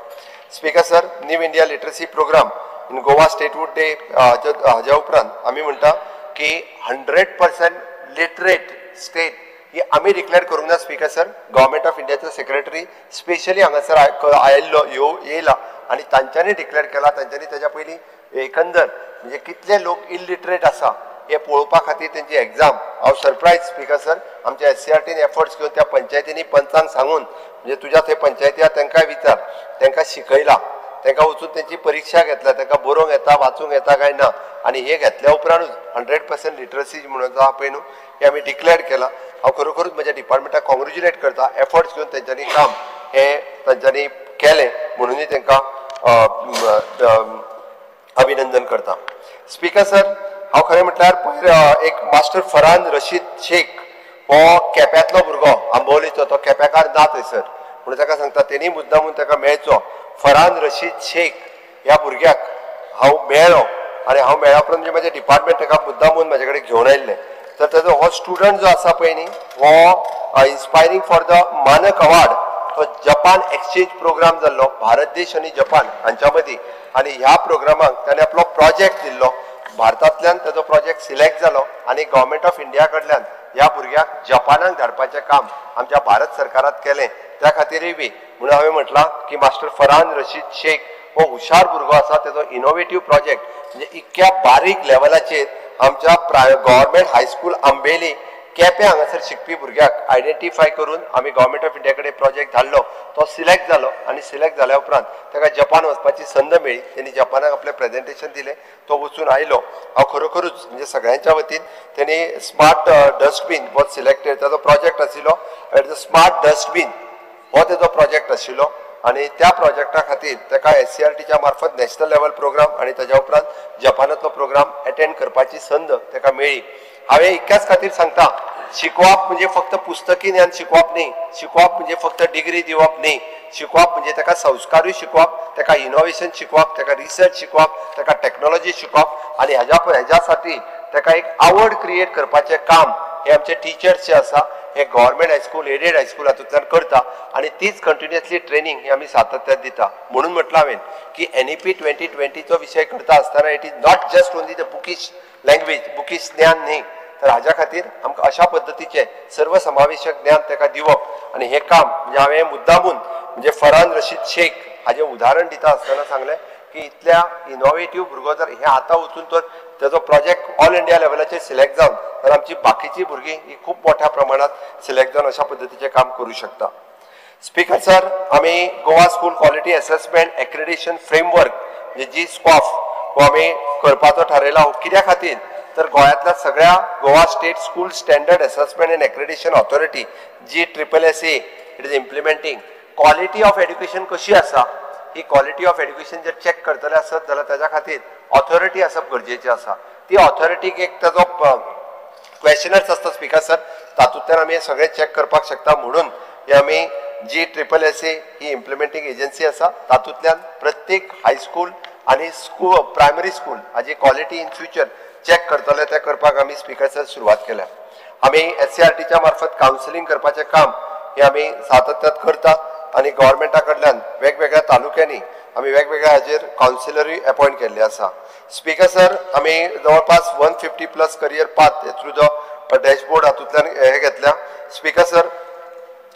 Speaker 15: Speaker sir, new India literacy programme in Goa statehood day हाज्या उपरांत आमी म्हणटा की 100% लिटरेट स्टेट ही आमी डिक्लेअर करूंक ना. स्पीकर सर, गव्हर्मेंट ऑफ इंडियाचो सेक्रेटरी स्पेशली हांगासर आयिल्लो येयला आनी तांच्यांनी डिक्लेअर केला. तांच्यांनी ताच्या पयलीं एकंदर म्हणजे कितले लोक इलिटरेट आसा हे पळोवपा खातीर तेंची एग्जाम. हांव सरप्रायज स्पीकर सर, आमच्या एससीआरटीन एफर्ट्स घेवन त्या पंचायतींनी पंचांक सांगून म्हणजे तुज्या थंय पंचायती आहा तांकांय विचार, तांकां शिकयला, तांकां वचून तेंची परिक्षा घेतल्या, तांकां बरोवंक येता, वाचूंक येता काय ना, आनी हे घेतल्या उपरांतूच 100% लिटरसी म्हणून आहा पळय न्हू हें आमी डिक्लेअर केलां. हांव खरोखरूच म्हज्या डिपार्टमेंटाक कॉंग्रेच्युलेट करता, एफर्ट्स घेवन तेंच्यांनी काम हें तांच्यांनी केलें म्हणूनय तांकां अभिनंदन करता. स्पीकर सर, हांव खरें म्हटल्यार पयर एक मास्टर फरहान रशीद शेख हो केप्यांतलो भुरगो आंबोलीचो, तो केप्याकार ना थंयसर म्हणून ताका सांगता तेणी मुद्दामून ताका मेळचो. फरहान रशीद शेख ह्या भुरग्याक हांव मेळ्ळो आनी हांव मेळ्ळ्या उपरांत म्हणजे म्हजें डिपार्टमेंट ताका मुद्दामून म्हजे कडेन घेवन आयिल्लें. तर ताजो हो स्टुडंट जो आसा पळय न्ही हो inspiring for the Manak award, तो जपान एक्सचेंज प्रोग्राम जाल्लो भारत देश आनी जपान हांच्या मदीं, आनी ह्या प्रोग्रामाक ताणें आपलो प्रोजेक्ट दिल्लो. भारतांतल्यान ताजो प्रोजेक्ट सिलेक्ट जालो आनी गव्हर्मेंट ऑफ इंडिया कडल्यान ह्या भुरग्याक जपानाक धाडपाचें काम आमच्या भारत सरकारात केलें. त्या खातीरय बी म्हणून हांवें म्हटलां की मास्टर फरहान रशीद शेख हो हुशार भुरगो आसा. ताजो इनोवेटीव प्रोजेक्ट म्हणजे इतक्या बारीक लेवलाचेर आमच्या गव्हर्मेंट हायस्कूल आंबेली केपें हांगासर शिकपी भुरग्याक आयडेंटिफाय करून आमी गव्हर्मेंट ऑफ इंडिया कडेन प्रोजेक्ट धाडलो, तो सिलेक्ट जालो आनी सिलेक्ट जाल्या उपरांत ताका जपान वचपाची संद मेळ्ळी. तेणी जपानाक आपलें प्रेजेंटेशन दिलें, तो वचून आयलो. हांव खरोखरूच म्हणजे सगळ्यांच्या वतीन तेणी स्मार्ट डस्टबीन वॉज सिलेक्टेड, ताजो प्रोजेक्ट आशिल्लो स्मार्ट डस्टबीन हो तेजो प्रोजेक्ट आशिल्लो. आनी त्या प्रोजेक्टा खातीर ताका SCRTच्या मार्फत नॅशनल लेवल प्रोग्राम आनी ताज्या उपरांत जपानांतलो प्रोग्राम एटेंड करपाची संद ताका मेळ्ळी. हांवें इतक्याच खातीर सांगता, शिकवप म्हणजे फक्त पुस्तकी ज्ञान शिकवप न्ही, शिकवप म्हणजे फक्त डिग्री दिवप न्ही, शिकवप म्हणजे ताका संस्कारूय शिकवप, ताका इनोवेशन शिकवप, ताका रिसर्च शिकवप, ताका टॅक्नोलॉजी शिकवप आनी ह्यासाठी ताका एक आवड क्रिएट करपाचें काम हे आमचे टिचर्स जे आसा हे government high school, aided high school हातूंतल्यान करता आनी तीच कंटिन्युअसली ट्रेनींग ही आमी सातत्यान दिता. म्हणून म्हटलां हांवें की NEP 2020चो विशय करता आसतना it is not just only the bookish language, bookish ज्ञान न्ही, तर हाज्या खातीर आमकां अशा पद्दतीचें सर्वसमावेशक ज्ञान ताका दिवप आनी हें काम म्हणजे हांवें मुद्दामून म्हणजे फरहान रशीद शेख हाजें उदाहरण दिता आसतना सांगलें की इतल्या इनोवेटीव भुरगो जर हें आतां वचून तर ताजो प्रोजेक्ट ऑल इंडिया लेवलाचेर सिलेक्ट जावन तर आमची बाकीची भुरगीं ही खूब मोठ्या प्रमाणात सिलेक्ट जावन अशा पद्दतीचें काम करूं शकता. स्पीकर सर, आमी Goa school quality assessment accreditation framework म्हणजे जी स्कॉफ हो आमी करपाचो थारायला. हो कित्या खातीर तर गोंयांतल्या सगळ्या Goa state school standard assessment and accreditation authority G SSSA it is implementing quality of education कशी आसा ही क्वॉलिटी ऑफ एड्युकेशन जर चॅक करतले आसत जाल्यार ताज्या खातीर ऑथॉरिटी आसप गरजेची आसा. ती ऑथॉरिटीक एक ताजो क्वेशनर्स आसता स्पीकर सर, तातूंतल्यान आमी सगळें चॅक करपाक शकता. म्हणून हे आमी जी SSSA ही इम्प्लिमेंटींग एजन्सी आसा तातूंतल्यान प्रत्येक हायस्कूल आनी स्कूल प्रायमरी स्कूल हाजी क्वॉलिटी इन फ्युचर चॅक करतले तें करपाक आमी स्पीकर सर सुरवात केल्या. आमी SCRTच्या मार्फत कावन्सिलींग करपाचें काम हें आमी सातत्यात करता आनी गव्हर्मेंटा कडल्यान वेगवेगळ्या तालुक्यांनी आमी वेगवेगळ्या हाजेर कावन्सिलरूय अपॉयंट केल्ले आसा. स्पीकर सर, आमी जवळपास 150+ career path through the dashboard हातूंतल्यान हे घेतल्या. स्पीकर सर,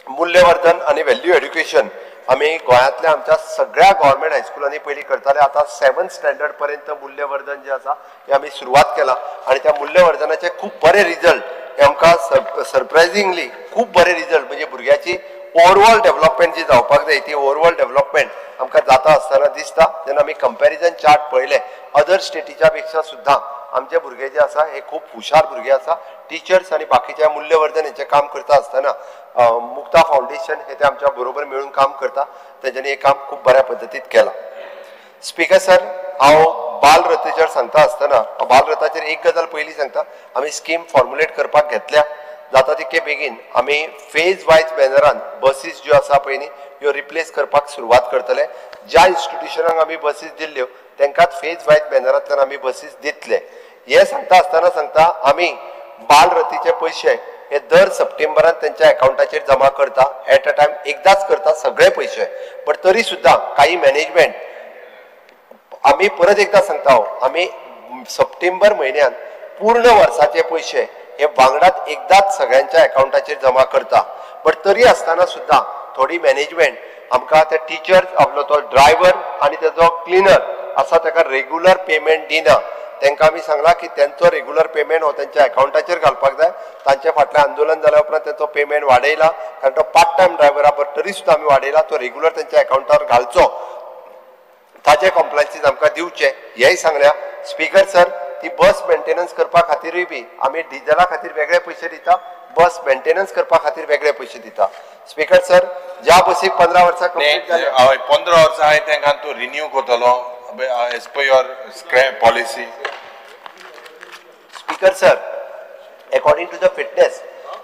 Speaker 15: मूल्यवर्धन आनी व्हॅल्यू एड्युकेशन आमी गोंयांतल्या आमच्या सगळ्या गव्हर्मेंट हायस्कुलांनी पयलीं करताले. आतां 7th standard पर्यंत मूल्यवर्धन जें आसा हें आमी सुरवात केलां आनी त्या मूल्यवर्धनाचे खूब बरे रिजल्ट हे आमकां सरप्रायझिंगली खूब बरे रिजल्ट म्हणजे भुरग्याची ओवरऑल डेव्हलपमेंट जी जावपाक जाय ती ओवरऑल डेव्हलपमेंट आमकां जाता आसतना दिसता. जेन्ना आमी कंपॅरिजन चार्ट पळयले अदर स्टेटीच्या पेक्षा सुद्दां आमचे भुरगे जे आसा हे खूब हुशार भुरगे आसा. टिचर्स आनी बाकीच्या मूल्यवर्धन हेचें काम करता आसतना मुक्ता फावंडेशन हे ते आमच्या बरोबर मेळून काम करता, तेंच्यांनी हें काम खूब बऱ्या पद्दतीन केलां. स्पीकर सर, हांव बालरथाचेर सांगता आसतना बालरथाचेर एक गजाल पयलीं सांगता, आमी स्कीम फॉर्मुलेट करपाक घेतल्या. जाता तितके बेगीन आमी फेज वायज मॅनरान बसीस ज्यो आसा पळय न्ही ह्यो रिप्लेस करपाक सुरवात करतले. ज्या इन्स्टिट्युशनांक आमी बसीस दिल्ल्यो तांकांच फेज वायज मॅनरांतल्यान आमी बसीस दितले. हें सांगता आसतना सांगता आमी बालरथीचे पयशे हे दर सप्टेंबरान तेंच्या अकावंटाचेर जमा करता, एट अ टायम एकदाच करता सगळे पयशे. बट तरी सुद्दां काही मॅनेजमेंट आमी परत एकदां सांगता, आमी सप्टेंबर म्हयन्यान पूर्ण वर्साचे पयशे हे वांगडात एकदाच सगळ्यांच्या अकावंटाचेर जमा करता. बट तरी आसतना सुद्दां थोडी मॅनेजमेंट आमकां ते टिचर्स आपलो तो ड्रायव्हर आनी तेजो क्लिनर आसा ताका रेगुलर पेमेंट दिना. तांकां आमी सांगलां की तेंचो रेगुलर पेमेंट हो तेंच्या अकावंटाचेर घालपाक जाय. तांचे फाटलें आंदोलन जाल्या उपरांत तेंचो पेमेंट वाडयला, कारण तो पार्ट टायम ड्रायव्हर आहा, बट तरी सुद्दां आमी वाडयला, तो रेगुलर तेंच्या अकावंटार घालचो, ताचे कॉम्प्लायन्सीस आमकां दिवचे हेंय सांगल्या. स्पीकर सर, ती बस मेंटेनन्स करपा खातीरूय बी आमी डिझला खातीर वेगळे पयशे दिता, बस मेंटेनन्स करपा खातीर वेगळे पयशे दिता. स्पीकर सर, ज्या बसीक 15 वर्सां कंप्लीट जाली,
Speaker 14: 15 वर्सां हांवें तांकां तूं रिन्यू करतलो as per your scrap policy.
Speaker 15: Speaker sir, according to the fitness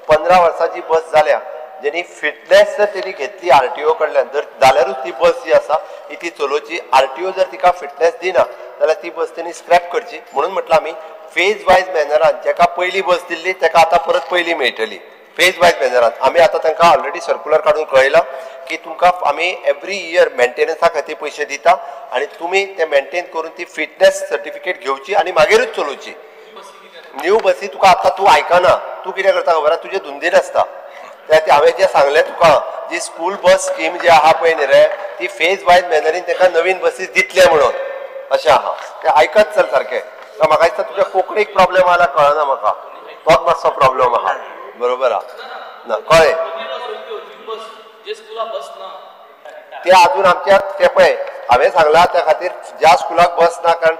Speaker 15: 15 वर्सांची बस जाल्या जेणी फिटनेस जर तेणी घेतली RTO कडल्यान जर जाल्यारूच ती बस जी आसा ती चलोवची. RTO जर तिका फिटनेस दिना जाल्यार ती बस तेणी स्क्रॅप करची. म्हणून म्हटलं आमी फेज वायज मॅनरान जेका पयली बस दिल्ली तेका आतां परत पयली मेळटली. फेज वायज मॅनरान आमी आतां तांकां ऑलरेडी सर्कुलर काडून कळयलां की तुमकां आमी एवरी इयर मेंटेनन्सा खातीर पयशे दिता आनी तुमी ते मेंटेन करून ती फिटनेस सर्टिफिकेट घेवची आनी मागीरूच चलोवची. न्यू बसी तुका आतां तूं आयकना, तूं कितें करता खबर आसा, तुजें धुंदीर आसता. त्या हांवें जें सांगलें तुका जी स्कूल बस स्कीम जी आहा पळय न्ही रे ती फेज वायज मॅनरीन ताका नवीन बसीस दितले म्हणून अशें आहा. तें आयकत चल सारकें. म्हाका दिसता तुज्या कोंकणीक प्रॉब्लेम आला कळना म्हाका, तोच मातसो प्रॉब्लेम आहा. बरोबर आहा ना, कळ्ळें ते अजून आमच्या ते पळय हांवें सांगलां त्या खातीर ज्या स्कुलाक बस ना, कारण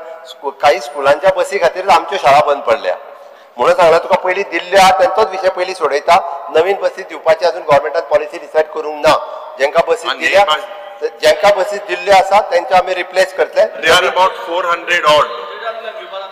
Speaker 15: काही स्कुलांच्या बसी खातीर आमच्यो शाळा बंद पडल्या. म्हणून सांगलां तुका पयलीं दिल्ल्यो आहा तेंचोच विशय पयलीं सोडयता. नवीन बसी दिवपाची अजून गव्हर्मेंटान पॉलिसी डिसायड करूंक ना. जेंकां बसी दिल्या जांकां बसीस दिल्ल्यो आसा तांकां आमी रिप्लेस करतले.
Speaker 14: They are about 400 odd.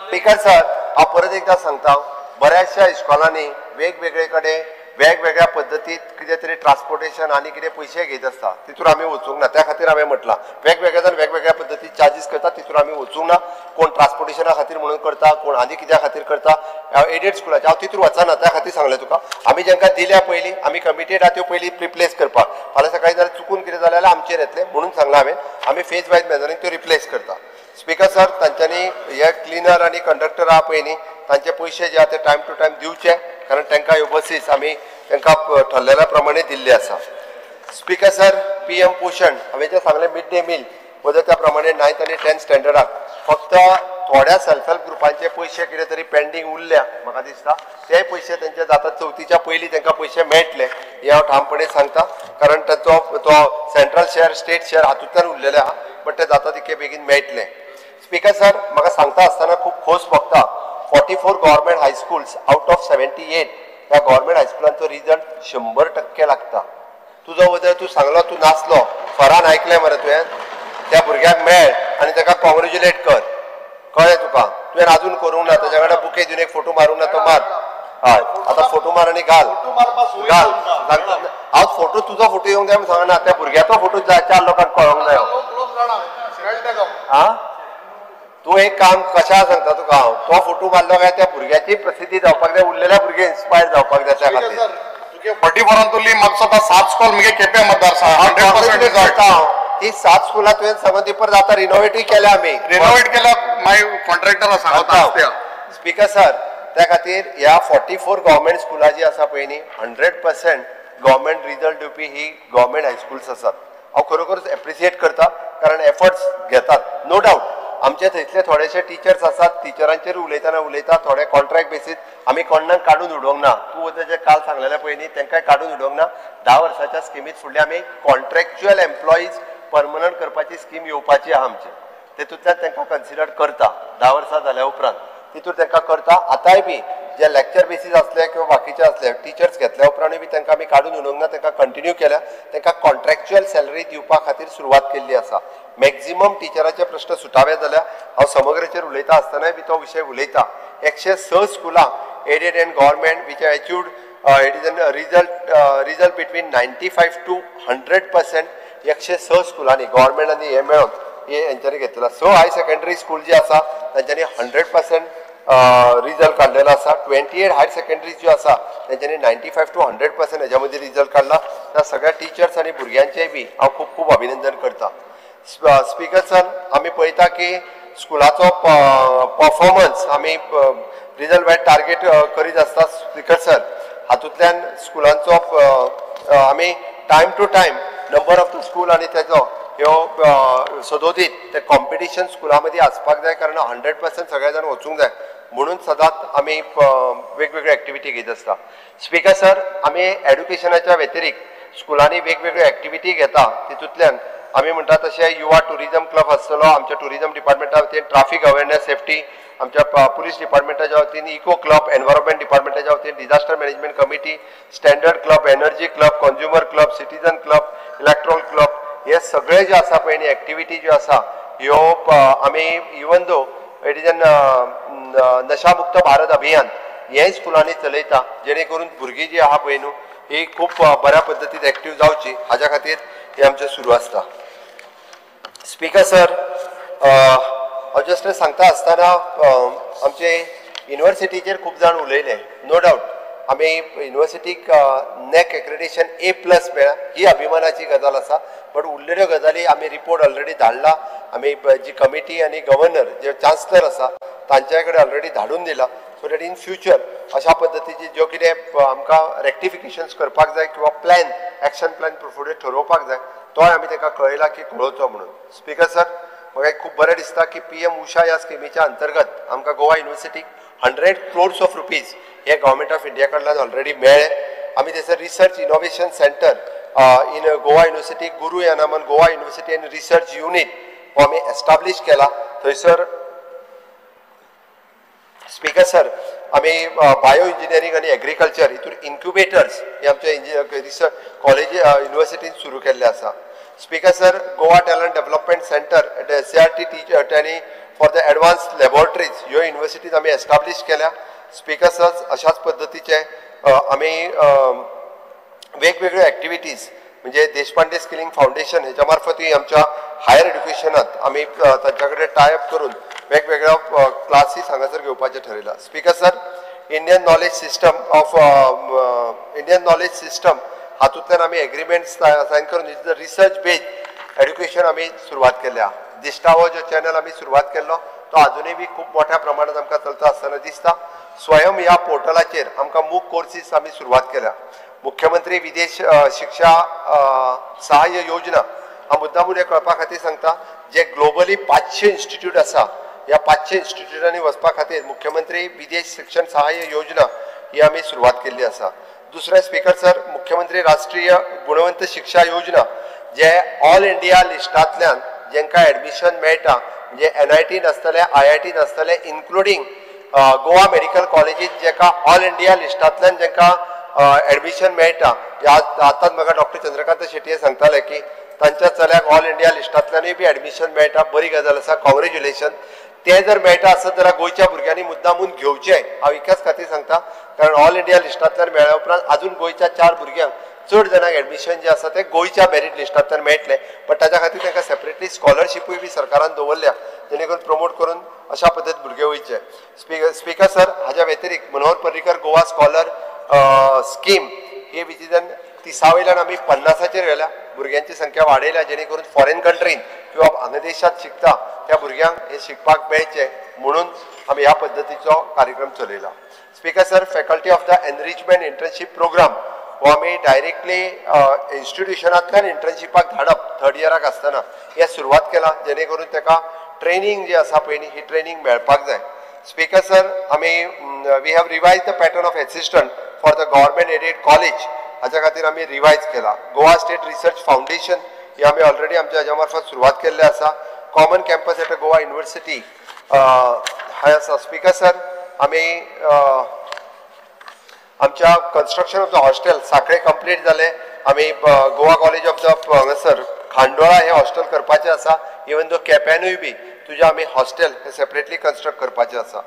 Speaker 15: Speaker sir, हांव परत एकदां सांगता, बऱ्याचशा इस्कॉलांनी वेगवेगळे कडेन वेगवेगळ्या पद्दतीत कितें तरी ट्रान्सपोर्टेशन आनी कितें पयशे घेत आसता, तितून आमी वचूंक ना. त्या खातीर हांवें म्हटलां वेगवेगळे जाण वेगवेगळ्या पद्दतीत चार्जीस करता, तितून आमी वचूंक ना. कोण ट्रान्सपोर्टेशना खातीर म्हणून करता, कोण आनी कित्या खातीर करता. एडेड स्कुलाचे हांव तितून वचना, त्या खातीर सांगलें तुका. आमी जांकां दिल्या पयलीं आमी कमिटेड आहा त्यो पयलीं रिप्लेस करपाक. फाल्यां सकाळीं जाल्यार चुकून कितें जालें जाल्यार आमचेर येतलें म्हणून सांगलां हांवें. आमी फेज वायज मॅनरीन त्यो रिप्लेस करता. स्पीकर सर, तांच्यांनी हे क्लिनर आनी कंडक्टर आहा पळय न्ही, तांचे पयशे जे आहा ते टायम टू टायम दिवचे, कारण तांकां ह्यो बसीस आमी तांकां ठरलेल्या प्रमाणे दिल्ले आसा. स्पीकर सर, PM पोशण हांवें जें सांगलें मिड डे मील वता त्या प्रमाणे 9th आनी 10th स्टँडर्डाक फक्त थोड्या सेल्फ हेल्प ग्रुपांचे पयशे कितें तरी पेंडींग उरल्या म्हाका दिसता, ते पयशे तेंचे जाता चवथीच्या पयलीं तांकां पयशे मेळटले हें हांव ठामपणे सांगता, कारण ताचो तो सेंट्रल शेअर स्टेट शेअर हातूंतल्यान उरलेले आहा, बट ते जाता तितके बेगीन मेळटले. स्पीकर सर, म्हाका सांगता आसतना खूब खोस भोगता, 44 government high schools out of 78 ह्या गव्हर्मेंट हायस्कुलांचो रिजल्ट 100% लागता. तुजो वदळ तूं सांगलो तूं नासलो, फरान आयकलें मरे तुवें, त्या भुरग्याक मेळ आनी ताका कॉंग्रेच्युलेट कर, कळ्ळें तुका. तुवें आजून करूंक ना, ताच्या वांगडा बुके दिवन एक फोटो मारूंक ना तो मार. हय, आतां फोटो मार आनी घाल घाल. हांव फोटो तुजो फोटो येवंक जाय म्हूण सांगना, त्या भुरग्याचो फोटो चार लोकांक कळोंक जायो. आं, तूं एक काम कशें सांगता तुका हांव, तो फोटो मारलो काय त्या भुरग्याची प्रसिद्धी जावपाक जाय, उरलेल्या भुरगे इन्स्पायर जावपाक जाय. त्या खातीर
Speaker 17: 44 तुली म्हाका दिसता 7 स्कूल मुगे केपें मतदारसंघ 100%
Speaker 15: हांव ती 7 स्कुलां तुवें सांगून ती परत आतां रिनोवेटूय केल्या आमी,
Speaker 17: रिनोवेट केल्या मागीर कॉन्ट्रॅक्टरा सांगता.
Speaker 15: स्पीकर सर, त्या खातीर ह्या 44 गव्हर्मेंट स्कुलां जी आसा पळय न्ही, 100% गव्हर्मेंट रिजल्ट दिवपी ही गव्हर्मेंट हायस्कुल्स आसात. हांव खरोखरच एप्रिशिएट करता, कारण एफर्ट्स घेतात. नो डावट आमचे थंयसले थोडेशे टिचर्स आसात, टिचरांचेर उलयतना उलयता, थोडे कॉन्ट्रॅक्ट बेसीस आमी कोणाक काडून उडोवंक ना. तूं वता जे काल सांगलेलें पळय न्ही, तांकांय काडून उडोवंक ना. 10 वर्साच्या स्किमीत फुडले आमी कॉन्ट्रॅक्च्युअल एम्प्लॉईज परमनंट करपाची स्कीम येवपाची आहा आमची, तेतूंतल्यान तांकां कन्सिडर करता. 10 वर्सां जाल्या उपरांत तितूर तांकां करता. आतांय बी जे लेक्चर बेसीस आसले किंवा बाकीचे आसले टिचर्स घेतल्या उपरांतूय बी तांकां आमी काडून उडोवंक ना, तांकां कंटिन्यू केल्या, तांकां कॉन्ट्रॅक्च्युअल सॅलरी दिवपा खातीर सुरवात केल्ली आसा. मॅक्झिमम टिचराचे प्रश्न सुटावे जाल्यार हांव समग्रेचेर उलयता आसतनाय बी तो विशय उलयता. 106 स्कुलां aided and government which achieved it is an result between 95 to 100% 106 स्कुलांनी गव्हर्मेंटांनी हें मेळोवन हे हेंच्यांनी घेतलें. 6 हायर सेकंडरी स्कूल जी आसा तांच्यांनी 100% रिजल्ट काडलेलो आसा. 28 हायर सेकंडरी ज्यो आसा तेंच्यांनी 95 to 100% हेज्या मदीं रिजल्ट काडला. त्या सगळ्या टिचर्स आनी भुरग्यांचेय बी हांव खूब खूब अभिनंदन करता. स्पीकर सर, आमी पळयता की स्कुलाचो परफॉर्मन्स आमी रिजल्ट वायज टार्गेट करीत आसता. स्पीकर सर, हातूंतल्यान स्कुलांचो आमी time to time number of the school आनी तेजो ह्यो सदोदीत ते कॉम्पिटिशन स्कुलां मदीं आसपाक जाय, कारण 100% सगळे जाण वचूंक जाय म्हणून सदांच आमी वेगवेगळ्यो एक्टिविटी घेत आसता. स्पीकर सर, आमी एड्युकेशनाच्या व्यतिरिक्त स्कुलांनी वेगवेगळ्यो एक्टिविटी घेता. तितूंतल्यान आमी म्हणटा तशें युवा टुरिजम क्लब आसतलो आमच्या टुरिजम डिपार्टमेंटा वतीन, ट्राफीक अवेरनेस सेफ्टी आमच्या पुलीस डिपार्टमेंटाच्या वतीन, इको क्लब, एनवायरमेंट डिपार्टमेंटाच्या वतीन, disaster management committee, standard club, energy club, consumer club, citizen club, electoral club, हे सगळे जे आसा पळय न्ही एक्टिविटी ज्यो आसा ह्यो आमी even though it is an Nashamukt Bharat Abhiyan हेंय स्कुलांनी चलयता, जेणे करून भुरगीं जी आहा पळय न्हू ही खूब बऱ्या पद्दतीन एक्टीव जावची हाज्या खातीर हें आमचें सुरू आसता. स्पीकर सर, हांव जस्ट सांगता आसतना आमचे युनिवर्सिटीचेर खूब जाण उलयले. नो डावट आमी युनिवर्सिटीक नॅक एक्रेडिटेशन A+ मेळ्ळा ही अभिमानाची गजाल आसा, बट उरलेल्यो गजाली आमी रिपोर्ट ऑलरेडी धाडला. आमी जी कमिटी आनी गव्हर्नर जे चान्सलर आसा तांच्या कडेन ऑलरेडी धाडून दिला, सो that in future अशा पद्दतीची ज्यो कितें आमकां रेक्टिफिकेशन्स करपाक जाय किंवा प्लॅन एक्शन प्लॅन फुडें ठरोवपाक जाय तोय आमी ताका कळयला की कळोवचो म्हणून. स्पीकर सर, म्हाका एक खूब बरें दिसता की PM उषा ह्या स्किमीच्या अंतर्गत आमकां गोवा युनिवर्सिटीक 100 crores of rupees hey government of India कडल्यान ऑलरेडी मेळ्ळे. आमी थंयसर research innovation centre in Goa university GURU ह्या Naaman Goa university and research unit हो आमी एस्टाब्लीश केला. थंयसर स्पीकर सर आमी बायो इंजिनियरींग आनी एग्रीकल्चर हितून इन्क्युबेटर्स हे आमच्या रिसर्च कॉलेज युनिवर्सिटीन सुरू केल्ले आसा. Speaker sir, Goa talent development centre at SCERT teacher training for the advance laboratories ह्यो युनिवर्सिटीज आमी एस्टाब्लीश केल्या. स्पीकर सर, अशाच पद्दतीचे आमी वेगवेगळ्यो एक्टिविटीज म्हणजे देशपांडे स्किलिंग फावंडेशन हेच्या मार्फतूय आमच्या हायर एड्युकेशनात आमी तांच्या कडेन टाय अप करून वेगवेगळ्यो क्लासीस हांगासर घेवपाचें ठरयलां. Speaker sir, Indian knowledge system of Indian knowledge system हातूंतल्यान आमी एग्रीमेंट सायन करून रिसर्च बेज्ड एड्युकेशन आमी सुरवात केल्या. दिश्टावो जो चॅनल आमी सुरवात केल्लो तो आजुनूय बी खूब मोठ्या प्रमाणात आमकां चलता आसतना दिसता. स्वयं ह्या पोर्टलाचेर आमकां मूक कोर्सीस आमी सुरवात केल्या. मुख्यमंत्री विदेश शिक्षा सहाय्य योजना हांव मुद्दामून हें कळपा खातीर सांगता, जे ग्लोबली 500 इन्स्टिट्यूट आसा ह्या 500 इन्स्टिट्यूटांनी वचपा खातीर मुख्यमंत्री विदेश शिक्षण सहाय्य योजना ही आमी सुरवात केल्ली आसा. दुसरें स्पीकर सर, मुख्यमंत्री राष्ट्रीय गुणवंत शिक्षा योजना जे ऑल इंडिया लिस्टांतल्यान जेंकां एडमिशन मेळटा म्हणजे NIT नासतलें, IIT नासतलें, इन्क्लुडींग गोवा मेडिकल कॉलेजीत जेका ऑल इंडिया लिस्टांतल्यान जेंकां एडमिशन मेळटा. आतांच म्हाका डॉक्टर चंद्रकांत शेट्ये सांगताले की तांच्या चल्याक ऑल इंडिया लिस्टांतल्यानूय बी एडमिशन मेळटा. बरी गजाल आसा, कॉंग्रेच्युलेशन. ते जर मेळटा आसत जाल्यार गोंयच्या भुरग्यांनी मुद्दामून घेवचें, हांव इतल्याच खातीर सांगता कारण ऑल इंडिया लिस्टांतल्यान मेळ्ळ्या उपरांत आजून गोंयच्या 4 भुरग्यांक चड जाणांक एडमिशन जें आसा तें गोंयच्या मेरीट लिस्टांतल्यान मेळटलें. बट ताच्या खातीर तांकां सेपरेटली स्कॉलरशिपूय बी सरकारान दवरल्या जेणे करून प्रमोट करून अशा पद्दतीन भुरगे वयचे. स्पीकर सर, हाज्या व्यतिरिक्त मनोहर पर्रीकर गोवा स्कॉलर स्कीम ही विजीजन 30 वयल्यान आमी 50 व्हेल्या. भुरग्यांची संख्या वाडयल्या जेणे करून फॉरेन कंट्रीन किंवा हांगा देशांत शिकता त्या भुरग्यांक हे शिकपाक मेळचें म्हणून आमी ह्या पद्दतीचो कार्यक्रम चलयला. Speaker sir, faculty of the enrichment internship programme हो आमी डायरेक्टली इन्स्टिट्युशनांतल्यान इंटर्नशिपाक धाडप थर्ड इयराक आसतना हें सुरवात केला जेणे करून ताका ट्रेनींग जी आसा पळय न्ही ही ट्रेनींग मेळपाक जाय. स्पीकर सर, आमी we have revise the pattern of assistant for the government aided college हाच्या खातीर आमी रिवायज केला. गोवा स्टेट रिसर्च फावंडेशन ही आमी ऑलरेडी आमच्या हाज्या मार्फत सुरवात केल्लें आसा. Common campus at Goa university हें आसा. स्पीकर सर, आमी आमच्या construction of the hostel Sanquelim complete जालें. आमी गोवा कॉलेज ऑफ the हांगासर खांडोळा हें हॉस्टेल करपाचें आसा. इवन दो केप्यानूय बी तुज्या आमी हॉस्टेल हें सेपरेटली कन्स्ट्रक्ट करपाचें आसा.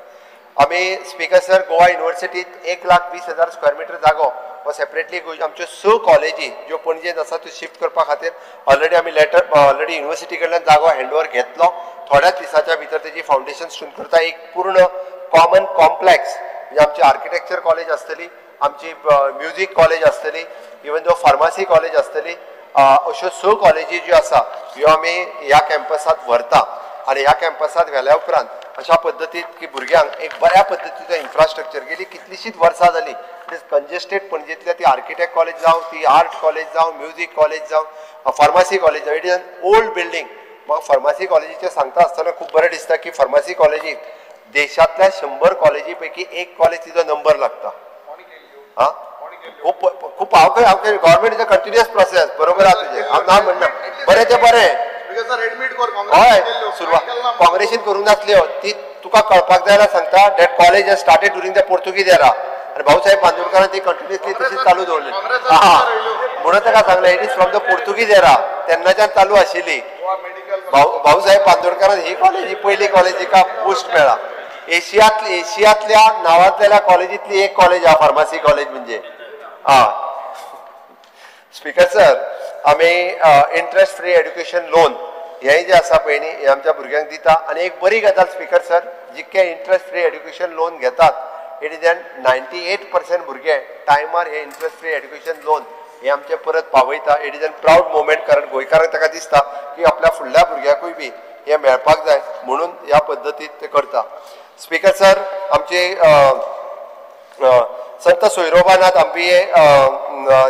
Speaker 15: आमी स्पीकर सर, गोवा युनिवर्सिटीत 1,20,000 स्क्वेअर मिटर जागो हो सेपरेटली आमच्यो 6 कॉलेजी ज्यो पणजेंत आसा त्यो शिफ्ट करपा खातीर ऑलरेडी आमी लेटर ऑलरेडी युनिवर्सिटी कडल्यान जागो हँडओवर घेतलो. थोड्याच दिसाच्या भितर तेजी फावंडेशन स्टोन करता. एक पूर्ण कॉमन कॉम्प्लेक्स म्हणजे आमची आर्किटेक्चर कॉलेज आसतली, आमची म्युजीक कॉलेज आसतली, इवन दो फार्मासी कॉलेज आसतली. अश्यो 6 कॉलेजी ज्यो आसा ह्यो आमी ह्या कॅम्पसांत व्हरता आनी ह्या कॅम्पसांत व्हेल्या उपरांत अशा पद्दतीत की भुरग्यांक एक बऱ्या पद्दतीचो इन्फ्रास्ट्रक्चर गेली कितलीशीच वर्सां जाली it is congested पणजेंतल्या ती आर्किटेक्ट कॉलेज जावं, ती आर्ट कॉलेज जावं, म्युजीक कॉलेज जावं, फार्मासी कॉलेज जावं, it is an old building. म्हाका फार्मासी कॉलेजीचें सांगता आसतना खूब बरें दिसता की फार्मासी कॉलेजीक देशांतल्या 100 कॉलेजी पैकी एक कॉलेज तिचो नंबर लागता. आं, खूब खूब हांव government is a continuous process. बरोबर आहा तुजें, हांव ना म्हणना, बरें तें बरें. हय, सुरवात काँग्रेसीन करूंक नासल्यो ती तुका कळपाक जाय जाल्यार सांगता that college has started during the Portuguese era आनी भाऊसाहेब बांदोडकरान ती कंटिन्युअसली तशीच चालू दवरली. हां, म्हणून ताका सांगलें it is from the Portuguese era, तेन्नाच्यान चालू आशिल्ली. भाऊसाहेब बांदोडकरान ही कॉलेज ही पयली कॉलेज हिका पोस्ट मेळ्ळा. एशियांतल्या नांवांतल्या कॉलेजींतली एक कॉलेज आहा फार्मासी कॉलेज म्हणजे. हां स्पीकर सर, आमी इंट्रस्ट फ्री एड्युकेशन लोन हें जें आसा पळय न्ही हें आमच्या भुरग्यांक दिता. आनी एक बरी गजाल स्पीकर सर, जितके इंट्रस्ट फ्री एड्युकेशन लोन घेतात it is an 98% भुरगे टायमार हे इंट्रस्ट फ्री एड्युकेशन लोन हे आमचें परत पावयता. It is an proud moment कारण गोंयकारांक ताका दिसता की आपल्या फुडल्या भुरग्याकूय बी हें मेळपाक जाय म्हणून ह्या पद्दतीत ते करता. स्पीकर सर, आमची संत सोयरोबानाथ आंबिये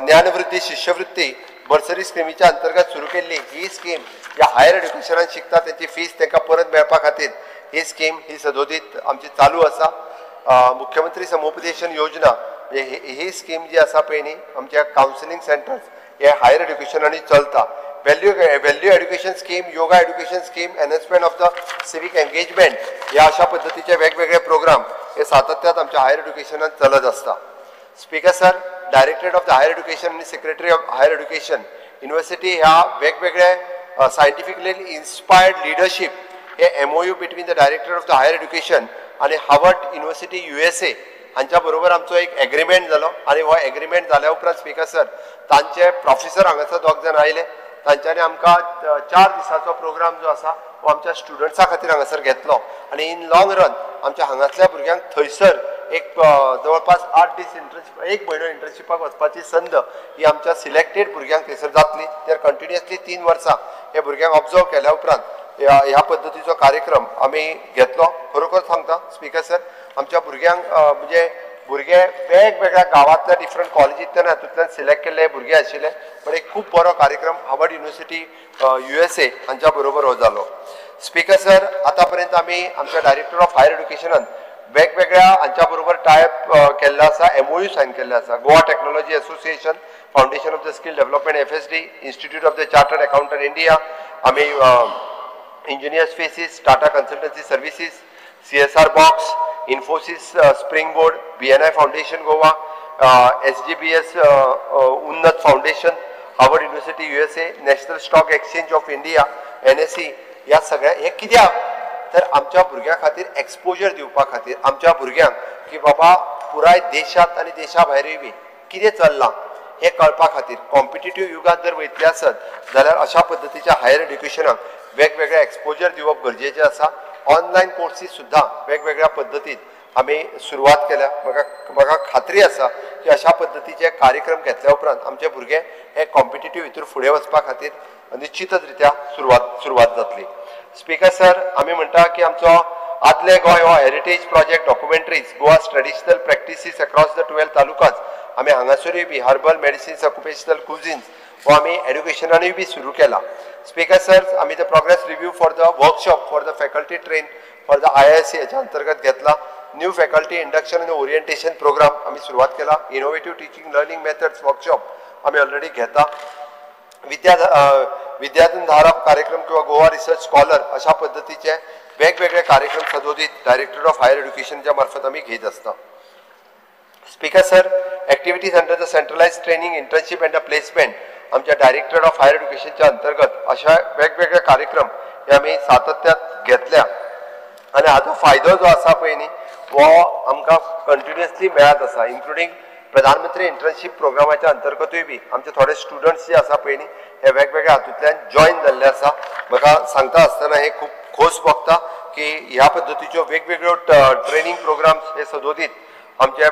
Speaker 15: ज्ञानवृत्ती शिष्यवृत्ती बर्सरी स्किमीच्या अंतर्गत सुरू केल्ली ही स्कीम ज्या हायर एड्युकेशनान शिकता तेंची फीस तांकां परत मेळपा खातीर ही स्कीम ही सदोदीत आमची चालू आसा. मुख्यमंत्री समुपदेशन योजना म्हणजे ही स्कीम जी आसा पळय न्ही आमच्या कावन्सिलींग सेंटर्स हे हायर एड्युकेशनांनी चलता. Value education scheme, yoga education scheme, enhancement of the civic engagement ह्या अशा पद्दतीचे वेगवेगळे प्रोग्राम हे सातत्यात आमच्या हायर एड्युकेशनान चलत आसता. Speaker sir, directorate of the higher education आनी secretary of higher education university ह्या वेगवेगळे सायंटिफिकली इन्स्पायर्ड लिडरशीप हे MOU between the director of the higher education आनी हार्वर्ड युनिव्हर्सिटी USA हांच्या बरोबर आमचो एक एग्रीमेंट जालो आनी हो एग्रीमेंट जाल्या उपरांत स्पीकर सर तांचे प्रोफेसर हांगासर दोग जाण आयले. तांच्यांनी आमकां 4 दिसाचो प्रोग्राम जो आसा हो आमच्या स्टुडंट्सां खातीर हांगासर घेतलो आनी इन लॉंग रन आमच्या हांगासल्या भुरग्यांक थंयसर एक जवळपास 8 दीस इंटर्नशीप, 1 म्हयनो इंटर्नशिपाक वचपाची संद ही आमच्या सिलेक्टेड भुरग्यांक थंयसर जातली. तर कंटिन्युअसली 3 वर्सां हे भुरग्यांक ऑब्जर्व केल्या उपरांत ह्या पद्दतीचो कार्यक्रम आमी घेतलो. खरोखर सांगता स्पीकर सर, आमच्या भुरग्यांक म्हणजे भुरगे वेगवेगळ्या गांवांतल्या डिफरंट कॉलेजींतल्यान हातूंतल्यान सिलेक्ट केल्ले भुरगे आशिल्ले, पण एक खूब बरो कार्यक्रम हार्वर्ड युनिव्हर्सिटी USA हांच्या बरोबर हो जालो. स्पीकर सर, आतां पर्यंत आमी आमच्या डायरेक्टर ऑफ हायर एड्युकेशनान वेगवेगळ्या हांच्या बरोबर टायप केल्लो आसा, MOU sign केल्ले आसा. Goa technology association, foundation of the skill development FSD, institute of the chartered accountant India, आमी engineers faces, Tata consultancy services, CSR box, Infosys spring board, BNI foundation Goa, SGBS Unnat foundation, Harvard university USA, national stock exchange of India NSE. ह्या सगळ्या हे कित्याक तर आमच्या भुरग्यां खातीर exposure दिवपा खातीर, आमच्या भुरग्यांक की बाबा पुराय देशांत आनी देशा भायरूय बी कितें चल्लां हें कळपा खातीर. कॉम्पिटिटीव युगांत जर वयतले आसत जाल्यार अशा पद्दतीच्या हायर एड्युकेशनाक वेगवेगळे एक्सपोजर दिवप गरजेचें आसा. ऑनलायन कोर्सीस सुद्दां वेगवेगळ्या पद्दतीन आमी सुरवात केल्या. म्हाका खात्री आसा की अशा पद्दतीचे कार्यक्रम घेतल्या उपरांत आमचे भुरगे हे कॉम्पिटिटीव हितूर फुडें वचपा खातीर निश्चितच रित्या सुरवात जातली. स्पीकर सर, आमी म्हणटा की आमचो आदले गोंय हो heritage project documentaries Goa's traditional practices across the 12 talukas आमी हांगासरूय बी हर्बल मेडिसिन्स, ऑक्युपेशनल कुझिन्स हो आमी एड्युकेशनानूय बी सुरू केला. स्पीकर सर, आमी the progress review for the workshop for the faculty train for the IISc हेच्या अंतर्गत घेतला. न्यू फॅकल्टी इंडक्शन आनी ओरिएंटेशन प्रोग्राम आमी सुरवात केला. Innovative teaching learning methods workshop आमी ऑलरेडी घेता. विद्याधन धारक कार्यक्रम किंवा गोवा रिसर्च स्कॉलर अशा पद्दतीचे वेगवेगळे कार्यक्रम सदोदित डायरेक्टर ऑफ हायर एड्युकेशनच्या मार्फत आमी घेत आसता. Speaker sir, activities under the centralise training, internship and the placement आमच्या डायरेक्टर ऑफ हायर एड्युकेशनच्या अंतर्गत अशा वेगवेगळे कार्यक्रम हे आमी सातत्यात घेतल्या आनी हाचो फायदो जो आसा पळय न्ही हो आमकां कंटिन्युअसली मेळत आसा. इन्क्लुडींग प्रधानमंत्री इंटर्नशीप प्रोग्रामाच्या अंतर्गतूय बी आमचे थोडे स्टुडंट्स जे आसा पळय न्ही हे वेगवेगळ्या हातूंतल्यान जॉयन जाल्ले आसा. म्हाका सांगता आसतना हे खूब खोस भोगता की ह्या पद्दतीच्यो वेगवेगळ्यो ट्रेनींग प्रोग्राम्स हे सदोदीत आमच्या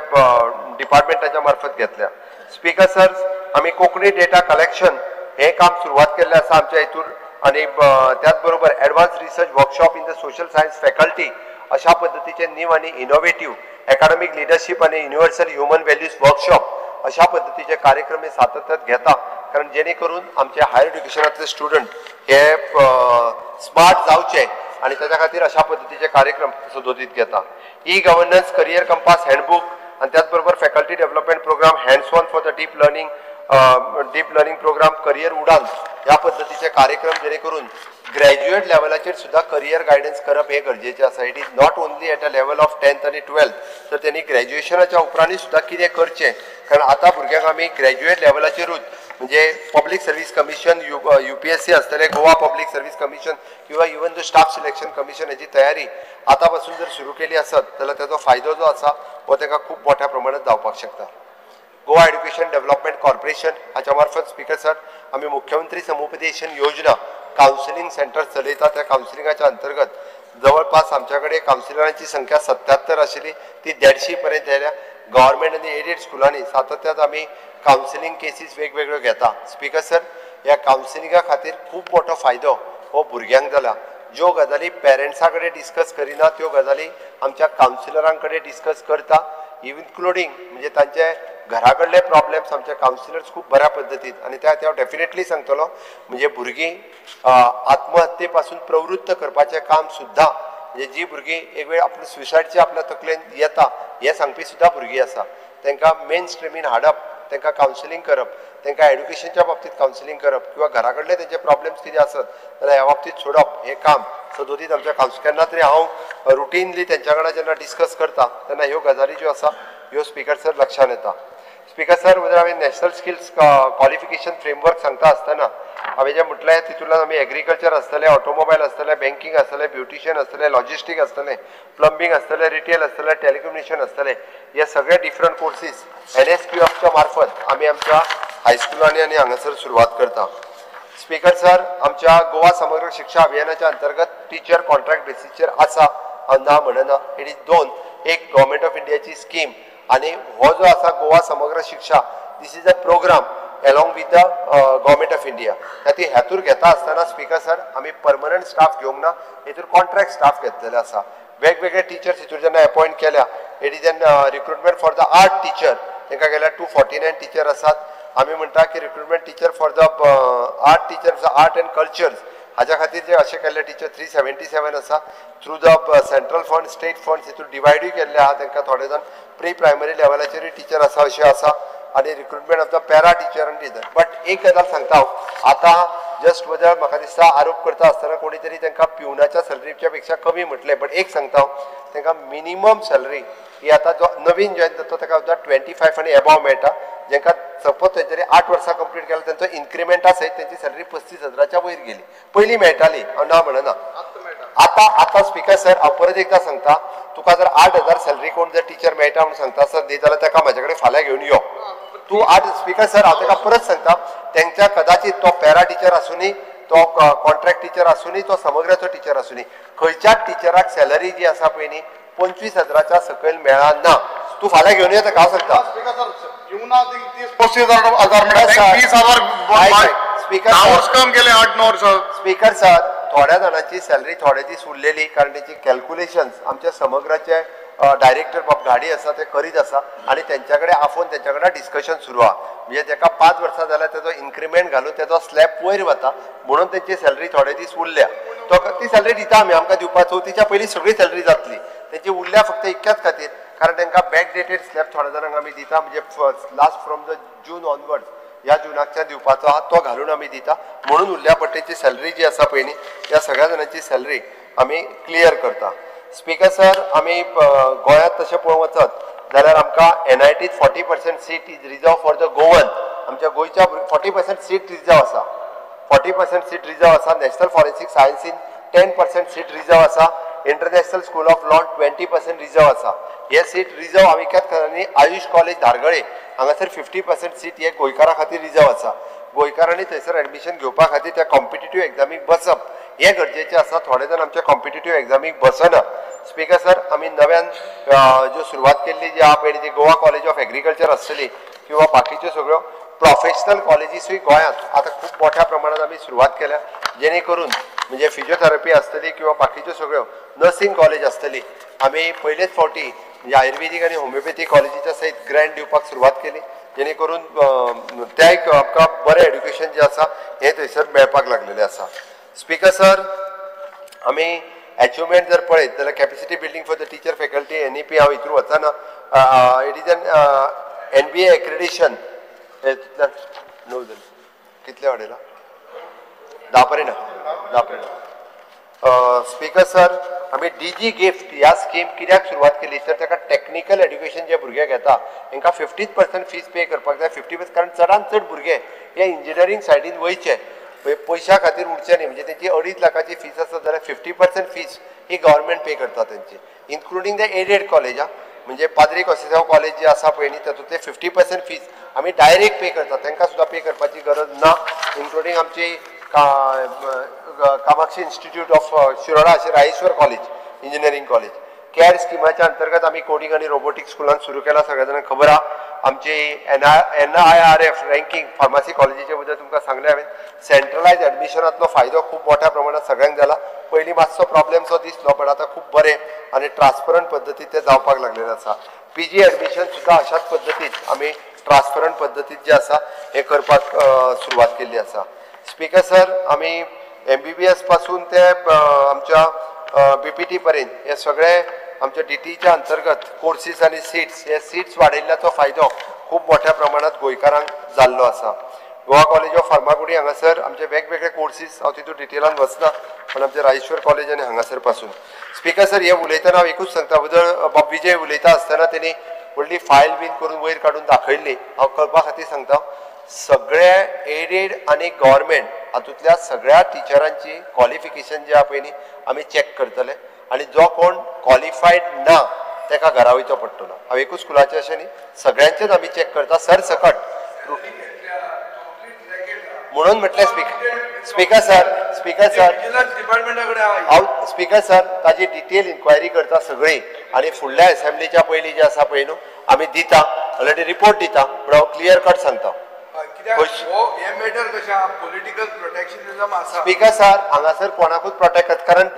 Speaker 15: डिपार्टमेंटाच्या मार्फत घेतल्या. स्पीकर सर, आमी कोंकणी डेटा कलेक्शन हें काम सुरवात केल्लें आसा आमच्या हितूर आनी त्याच बरोबर advance research workshop in the social science faculty अशा पद्दतीचे न्यू आनी इनोवेटीव एकाडमीक लिडरशीप आनी युनिवर्सल ह्युमन व्हॅल्यूज वर्कशॉप अशा पद्दतीचे कार्यक्रम हे सातत्यात घेता, कारण जेणे करून आमचे हायर एड्युकेशनांतले स्टुडंट हे स्मार्ट जावचे आनी ताच्या खातीर अशा पद्दतीचे कार्यक्रम सदोदीत घेता. E governance career compass handbook आनी त्याच बरोबर faculty development programme hands on for the deep learning programme career Udaan ह्या पद्दतीचे कार्यक्रम जेणे करून ग्रॅज्युएट लेवलाचेर सुद्दां करियर गायडन्स करप हें गरजेचें आसा. It is not only at a level of 10th आनी 12th, तर तेणी ग्रॅज्युएशनाच्या उपरांतूय सुद्दां कितें करचें, कारण आतां भुरग्यांक आमी ग्रॅज्युएट लेवलाचेरूच म्हणजे पब्लीक सर्वीस कमिशन, UPSC आसतलें, गोवा पब्लीक सर्वीस कमिशन किंवा even the staff selection commission हेची तयारी आतां पासून जर सुरू केली आसत जाल्यार ताचो फायदो जो आसा हो ताका खूब मोठ्या प्रमाणात जावपाक शकता. गोवा एड्युकेशन डेव्हलपमेंट कॉर्पोरेशन हाच्या मार्फत स्पीकर सर आमी मुख्यमंत्री समुपदेशन योजना कावन्सिलींग सेंटर चलयता. त्या कावन्सिलिंगाच्या अंतर्गत जवळपास आमच्या कडेन कावन्सिलरांची संख्या 77 आशिल्ली ती 150 पर्यंत आयल्या. गव्हर्मेंट आनी एडेड स्कुलांनी सातत्यात आमी कावन्सिलींग केसीस वेगवेगळ्यो घेता. स्पीकर सर, ह्या कावन्सिलिंगा खातीर खूब मोठो फायदो हो भुरग्यांक जाला. ज्यो गजाली पेरंट्सां कडेन डिस्कस करिना त्यो गजाली आमच्या कावन्सिलरां कडेन डिस्कस करता, इन्क्लुडींग म्हणजे तांचे घरा कडले प्रॉब्लेम्स आमचे कावन्सिलर्स खूब बऱ्या पद्दतीन, आनी त्या हांव डेफिनेटली सांगतलो म्हणजे भुरगीं आत्महत्ये पासून प्रवृत्त करपाचें काम सुद्दां, म्हणजे जी भुरगीं एक वेळ आपल्या सुसायडचे आपल्या तकलेन येता हें सांगपी सुद्दां भुरगीं आसा, तांकां मेन स्ट्रिमीन हाडप, तांकां कावन्सिलींग करप, तांकां एड्युकेशनच्या बाबतींत कावन्सिलींग करप किंवा घरा कडले तेंचे प्रॉब्लेम्स कितें आसत जाल्यार ह्या बाबतींत सोडप हें काम सदोदीत आमच्या कावन्सिल. केन्ना तरी हांव रुटीनली तेंच्या वांगडा जेन्ना डिस्कस करता तेन्ना ह्यो गजाली ज्यो आसा ह्यो स्पीकर सर लक्षान येता. स्पीकर सर, जर हांवें नॅशनल स्किल्स क्वॉलिफिकेशन फ्रेमवर्क सांगता आसतना हांवें जें म्हटलें तितूंतल्यान आमी एग्रीकल्चर आसतलें, ऑटोमोबायल आसतलें, बँकींग आसतलें, ब्युटिशियन आसतलें, लॉजिस्टीक आसतलें, प्लंबींग आसतलें, रिटेल आसतलें, टेलिकम्युनिकेशन आसतलें, हे सगळे डिफरंट कोर्सीस NSQF मार्फत आमी आमच्या हायस्कुलांनी आनी हांगासर सुरवात करता. स्पीकर सर, आमच्या गोवा समग्र शिक्षा अभियानाच्या अंतर्गत टिचर कॉन्ट्रॅक्ट बेसीसचेर आसा, हांव ना म्हणना. It is दोन, एक गव्हर्मेंट ऑफ इंडियाची स्कीम आनी हो जो आसा गोवा समग्र शिक्षा, this is a programme along with the government of India. खातीर हातूर घेता आसतना स्पीकर सर आमी परमनंट स्टाफ घेवंक ना, हितूर कॉन्ट्रॅक्ट स्टाफ घेतलेले आसा. वेगवेगळे टिचर्स हितूर जेन्ना अपॉयंट केल्या, it is an recruitment for the art teacher, तांकां गेल्यार 249 टिचर आसात. आमी म्हणटा की recruitment teacher for the art teacher art and cultures हाज्या खातीर जे अशें केल्ले टिचर 377 आसा. Through the central fund, state funds हितून डिवायडूय केल्ले आहा तांकां. थोडे जाण प्री प्रायमरी लेवलाचेरूय टिचर आसा अशें आसा आनी recruitment of the para teacher आनी टिचर. बट एक गजाल सांगता हांव, आतां जस्ट वदळ म्हाका दिसता आरोप करता आसतना कोणी तरी तांकां पिवनाच्या सॅलरीच्या पेक्षा कमी म्हटलें, बट एक सांगता हांव, तांकां मिनिमम सॅलरी ही आतां जो नवीन जॉयन जाता ताका सुद्दां 25 आनी एबोव मेळटा. जांकां सपोज तेंच्यांनी 8 वर्सां कंप्लीट केल्या तेंचो इन्क्रिमेंटा सयत तेंची सॅलरी 35,000 वयर गेली. पयलीं मेळटाली, हांव ना म्हणना. आतां आतां स्पीकर सर हांव परत एकदां सांगता, तुका जर 8,000 सॅलरी कोण जर टिचर मेळटा म्हणून सांगता सर दी जाल्यार ताका म्हाजे कडेन फाल्यां घेवन यो तूं. 8 स्पीकर सर हांव ताका परत सांगता, तेंच्या कदाचित तो पॅरा टिचर आसुनी, तो कॉन्ट्रॅक्ट टिचर आसुनी, तो समग्राचो टिचर आसुनी, खंयच्याच टिचराक सॅलरी जी आसा पळय न्ही 25,000 सकयल मेळना. तूं फाल्यां घेवन यो ताका हांव सांगता. स्पीकर सर, थोड्या जाणांची सॅलरी थोडे दीस उरलेली कारण तेची कॅल्कुलेशन्स आमच्या समग्राचे डायरेक्टर बाब घाडी आसा ते करीत आसा आनी तेंच्या कडेन आफोवन तेंच्या कडेन डिस्कशन सुरू आहा. म्हणजे तेका 5 वर्सां जाल्यार तेजो इन्क्रिमेंट घालून तेजो स्लॅब वयर वता म्हणून तेंची सॅलरी थोडे दीस उरल्या. तो ती सॅलरी दिता आमी, आमकां दिवपा चवथीच्या पयलीं सगळी सॅलरी जातली. तेंची उरल्या फक्त इतक्याच खातीर कारण तांकां बॅक डेटेड स्लॅब थोड्या जाणांक आमी दिता, म्हणजे last from the June onwards ह्या जुनाकच्यान दिवपाचो आहा तो घालून आमी दिता म्हणून उरल्या. पण तेंची सॅलरी जी आसा पळय न्ही ह्या सगळ्या जाणांची सॅलरी आमी क्लियर करता. स्पीकर सर, आमी गोंयांत तशें पळोवंक वचत जाल्यार आमकां NIT 40% seat is reserve for the Goan. आमच्या गोंयच्या 40% सीट रिजर्व आसा, 40% सीट रिजर्व आसा. नॅशनल फॉरेन्सीक सायन्सीन 10% सीट रिजर्व आसा. International school of loan 20% reserve आसा. हे सीट रिजर्व आमी कित्याक आनी आयुष कॉलेज धारगळे हांगासर 50% सीट हे गोंयकारां खातीर रिजर्व आसा. गोंयकारांनी थंयसर एडमिशन घेवपा खातीर त्या कॉम्पिटिटीव एग्जामीक बसप हें गरजेचें आसा. थोडे जाण आमच्या कॉम्पिटिटीव एग्जामीक बसना. स्पीकर सर, आमी नव्यान ज्यो सुरवात केल्ली जी आहा पळय ती गोवा कॉलेज ऑफ एग्रीकल्चर आसतली किंवा बाकीच्यो सगळ्यो प्रोफेशनल कॉलेजीसूय गोंयांत आतां खूब मोठ्या प्रमाणात आमी सुरवात केल्या, जेणे करून म्हणजे फिजियोथेरपी आसतली किंवा बाकीच्यो सगळ्यो नर्सिंग कॉलेज आसतली. आमी पयलेच फावटी म्हणजे आयुर्वेदीक आनी होमिओपॅथी कॉलेजीच्या सयत ग्रँट दिवपाक सुरवात केली, जेणे करून त्या एक आमकां बरें एड्युकेशन जें आसा हें थंयसर मेळपाक लागलेलें आसा. स्पीकर सर, आमी एचिवमेंट जर पळयत जाल्यार capacity building for the teacher faculty NEP हांव हितून वचना. It is an NBA accreditation. 9 जाले, कितले वाडयला? 10 पर्यंत, 10 पर्यंत. स्पीकर सर, आमी DG gift ह्या स्कीम कित्याक सुरवात केली तर ताका टॅक्निकल एड्युकेशन जे भुरगे घेता तांकां 50% फीस पे करपाक जाय. 50% कारण चडान चड भुरगे हे इंजिनियरींग सायडीन वयचे, पयशा खातीर उरचे न्ही. म्हणजे तेंची 2.5 लाखाची फीस आसत जाल्यार 50% फीस ही गव्हर्मेंट पे करता तेंची, इन्क्लुडींग the aided college. म्हणजे पाद्री कॉसेसांव कॉलेज जे आसा पळय न्ही तातूंतले 50% फीस आमी डायरेक्ट पे करता, तांकां सुद्दां पे करपाची गरज ना. इन्क्लुडींग आमची कामाक्षी इन्स्टिट्यूट ऑफ शिरोडा अशें Rayeshwar college, engineering college. CARE स्किमाच्या अंतर्गत आमी कोडिंग आनी रोबोटिक्स स्कुलान सुरू केला, सगळ्या जाणांक खबर आहा. आमची NIRF ranking pharmacy कॉलेजीचे बद्दल तुमकां सांगलें हांवें. सेंट्रलायज एडमिशनांतलो फायदो खूब मोठ्या प्रमाणात सगळ्यांक जाला. पयलीं मातसो प्रॉब्लेमसो दिसलो, पण आतां खूब बरें आनी ट्रान्सपरंट पद्दतीन तें जावपाक लागलेलें आसा. PG admission सुद्दां अशाच पद्दतीन आमी ट्रान्सपरंट पद्दतीन जें आसा हें करपाक सुरवात केल्ली आसा. स्पीकर सर, आमी MBBS पासून ते आमच्या BPT पर्यंत हे सगळे आमच्या DTच्या अंतर्गत कोर्सीस आनी सीट्स, हे सीट्स वाडयल्ल्याचो फायदो खूब मोठ्या प्रमाणात गोंयकारांक जाल्लो आसा. गोवा कॉलेज ऑफ फार्मागुडी हांगासर आमचे वेगवेगळे कोर्सीस, हांव तितून डिटेलान वचना, पण आमचे रायेश्वर कॉलेज आनी हांगासर पासून. स्पीकर सर, हे उलयतना हांव एकूच सांगता, बदल बाब विजय उलयता आसतना तेणी व्हडली फायल बीन करून वयर काडून दाखयल्ली. हांव कळपा खातीर सांगता, सगळे एडेड आनी गव्हर्मेंट हातूंतल्या सगळ्या टिचरांची क्वॉलिफिकेशन जे आहा पळय न्ही आमी चॅक करतले आनी जो कोण क्वॉलिफायड ना ताका घरा वयचो पडटलो. हांव एकूच स्कुलाचें अशें न्ही, सगळ्यांचेच आमी चॅक करता सरसकट. म्हणून म्हटलें स्पीकर सर, स्पीकर सर हांव स्पीकर सर ताजी डिटेल इन्क्वायरी करता सगळी आनी फुडल्या असेंब्लीच्या पयलीं जे आसा पळय न्हू आमी दिता, ऑलरेडी रिपोर्ट दिता, पूण हांव क्लियर कट सांगता. स्पीकर सर हांगासर कोणाकूच प्रोटेक्ट, कारण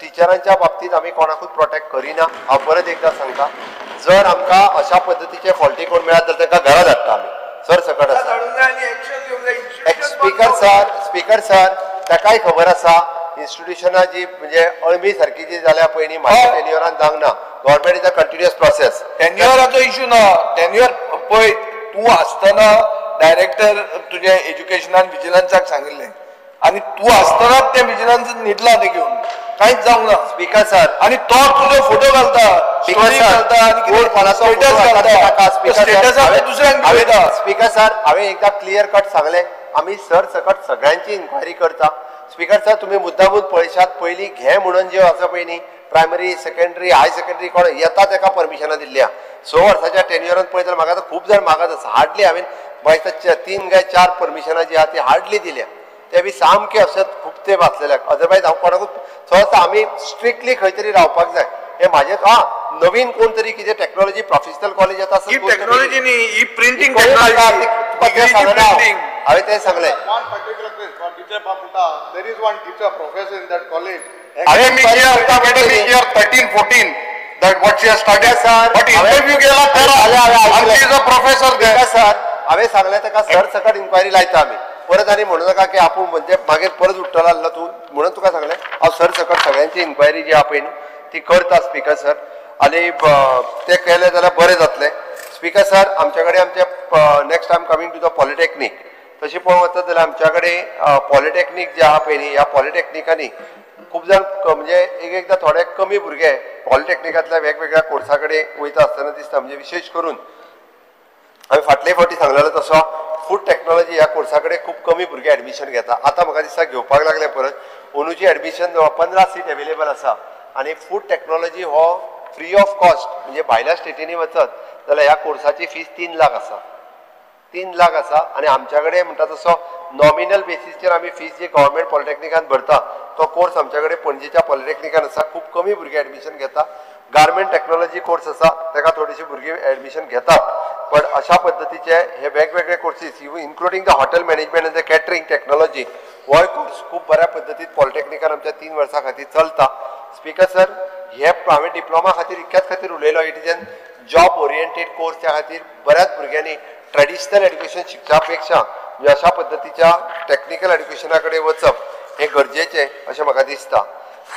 Speaker 15: टिचरांच्या बाबतींत आमी कोणाकूच प्रोटेक्ट करिना. हांव परत एकदां सांगता, जर आमकां अशा पद्दतीचे फॉल्टी कोण मेळत जाल्यार तांकां घरा धाडटा आमी सरसकट आसा. स्पीकर सर, स्पीकर सर ताकाय खबर आसा इन्स्टिट्युशनां जी म्हणजे अळमी सारकी जी जाल्या पळय न्ही म्हाज्या टेन्युअरान जावंक ना. Government is a continuous process.
Speaker 10: टेन्युअराचो issue ना, टेन्युअर पळय तूं आसतना डायरेक्टर तुजे एज्युकेशनान विजिलन्साक सांगिल्लें आनी तूं आसतनाच तें विजिलन्स न्हिदलां तें घेवन, कांयच जावंक ना.
Speaker 15: स्पीकर सर
Speaker 10: आनी तो तुजो फोटो घालता, स्टोरी घालता आनी स्टेटस घालता, स्टेटसाक दुसऱ्यांक दिता.
Speaker 15: स्पीकर सर हांवें एकदां क्लियर कट सांगलें, आमी सरसकट सगळ्यांची इन्क्वायरी करता. स्पीकर सर तुमी मुद्दामून पळयशात, पयलीं घे म्हणून ज्यो आसा पळय न्ही प्रायमरी सेकंडरी हाय सेकंडरी कोण येता ताका परमिशनां दिल्ली आहा. 6 वर्साच्या टेन्युअरान पळयत जाल्यार म्हाका आतां खूब जाण मागत आसा. हार्डली हांवें म्हाका 3 काय 4 परमिशनां जी आहा ती हार्डली दिल्या, ते बी सामके अशें खूब तेंप आसलेल्याक. अदरवायज हांव कोणाकूच सहज आमी स्ट्रिक्टली खंय तरी रावपाक जाय. हे म्हाजें आं नवीन कोण तरी कितें टॅक्नोलॉजी प्रोफेशनल कॉलेज येता
Speaker 10: ही टॅक्नोलॉजी न्ही, ही प्रिंटींग टॅक्नोलॉजी.
Speaker 15: हांवें तें सांगलें.
Speaker 17: There is one teacher professor in that college.
Speaker 2: Academic year 13-14 that what she has studied, but interview गेला 13 and she is a professor there.
Speaker 15: Sir हांवें सांगलें ताका सरसकट इन्क्वायरी लायता आमी. परत आनी म्हणू नाका की आपूण म्हणजे मागीर परत उठ्ठलो आसलो तूं, म्हणून तुका सांगलें हांव सरसकट सगळ्यांची इन्क्वायरी जी आहा पळय न्हू ती करता स्पीकर सर. आनी तें केलें जाल्यार बरें जातलें. स्पीकर सर आमच्या कडेन आमचे next time coming to the polytechnic. तशें पळोवंक वचत जाल्यार आमच्या कडेन पॉलिटॅक्नीक जे आहा पळय न्ही, ह्या पॉलिटॅक्निकांनी खूब जाण म्हणजे एक एकदां थोडे कमी भुरगे पॉलिटॅक्निकांतल्या वेगवेगळ्या कोर्सा कडेन वयता आसतना दिसता. म्हणजे विशेश करून हांवें फाटले फावटी सांगलेलो तसो फूड टॅक्नोलॉजी ह्या कोर्सा कडेन खूब कमी भुरगे एडमिशन घेता. आतां म्हाका दिसता घेवपाक लागले परत. अंदूची एडमिशन 15 सीट एवेलेबल आसा आनी फूड टॅक्नोलॉजी हो फ्री ऑफ कॉस्ट, म्हणजे भायल्या स्टेटींनी वचत जाल्यार ह्या कोर्साची फीस 3 लाख आसा, 3 लाख आसा. आनी आमच्या कडेन म्हणटा तसो नॉमिनल बेसीसचेर आमी फीस जी गव्हर्मेंट पॉलिटॅक्निकान भरता तो कोर्स आमच्या कडेन पणजेच्या पॉलिटॅक्निकान आसा. खूब कमी भुरगे एडमिशन घेता. गार्मेंट टॅक्नोलॉजी कोर्स आसा ताका थोडीशी भुरगीं एडमिशन घेतात. पण अशा पद्दतीचे हे वेगवेगळे courses including the hotel management आनी the catering technology होय कोर्स खूब बऱ्या पद्दतीन पॉलिटॅक्निकान आमच्या 3 वर्सां खातीर चलता. स्पीकर सर हे हांवें डिप्लोमा खातीर इतक्याच खातीर उलयलो, it is an job oriented course. त्या खातीर बऱ्याच भुरग्यांनी ट्रेडिशनल एड्युकेशन शिकच्या पेक्षा म्हणजे अशा पद्दतीच्या टॅक्निकल एड्युकेशना कडेन वचप हें गरजेचें अशें म्हाका दिसता.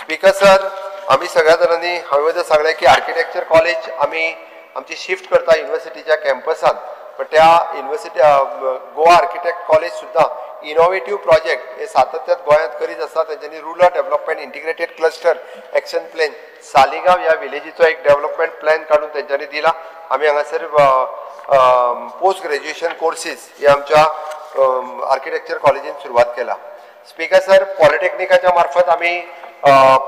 Speaker 15: स्पीकर सर आमी सगळ्या जाणांनी हांवें जर सांगलें की आर्किटेक्चर कॉलेज आमी आमची शिफ्ट करता युनिवर्सिटीच्या कॅम्पसांत, पण त्या युनिवर्सिटी गोवा आर्किटेक्ट कॉलेज सुद्दां इनोवेटीव प्रोजेक्ट हे सातत्यात गोंयांत करीत आसा. तेंच्यांनी rural development integrated cluster action plan Saligao ह्या विलेजीचो एक डेव्हलपमेंट प्लॅन काडून तेंच्यांनी दिला. आमी हांगासर पोस्ट ग्रॅज्युएशन कोर्सीस हे आमच्या आर्किटेक्चर कॉलेजीन सुरवात केला. स्पीकर सर पॉलिटेक्निकाच्या मार्फत आमी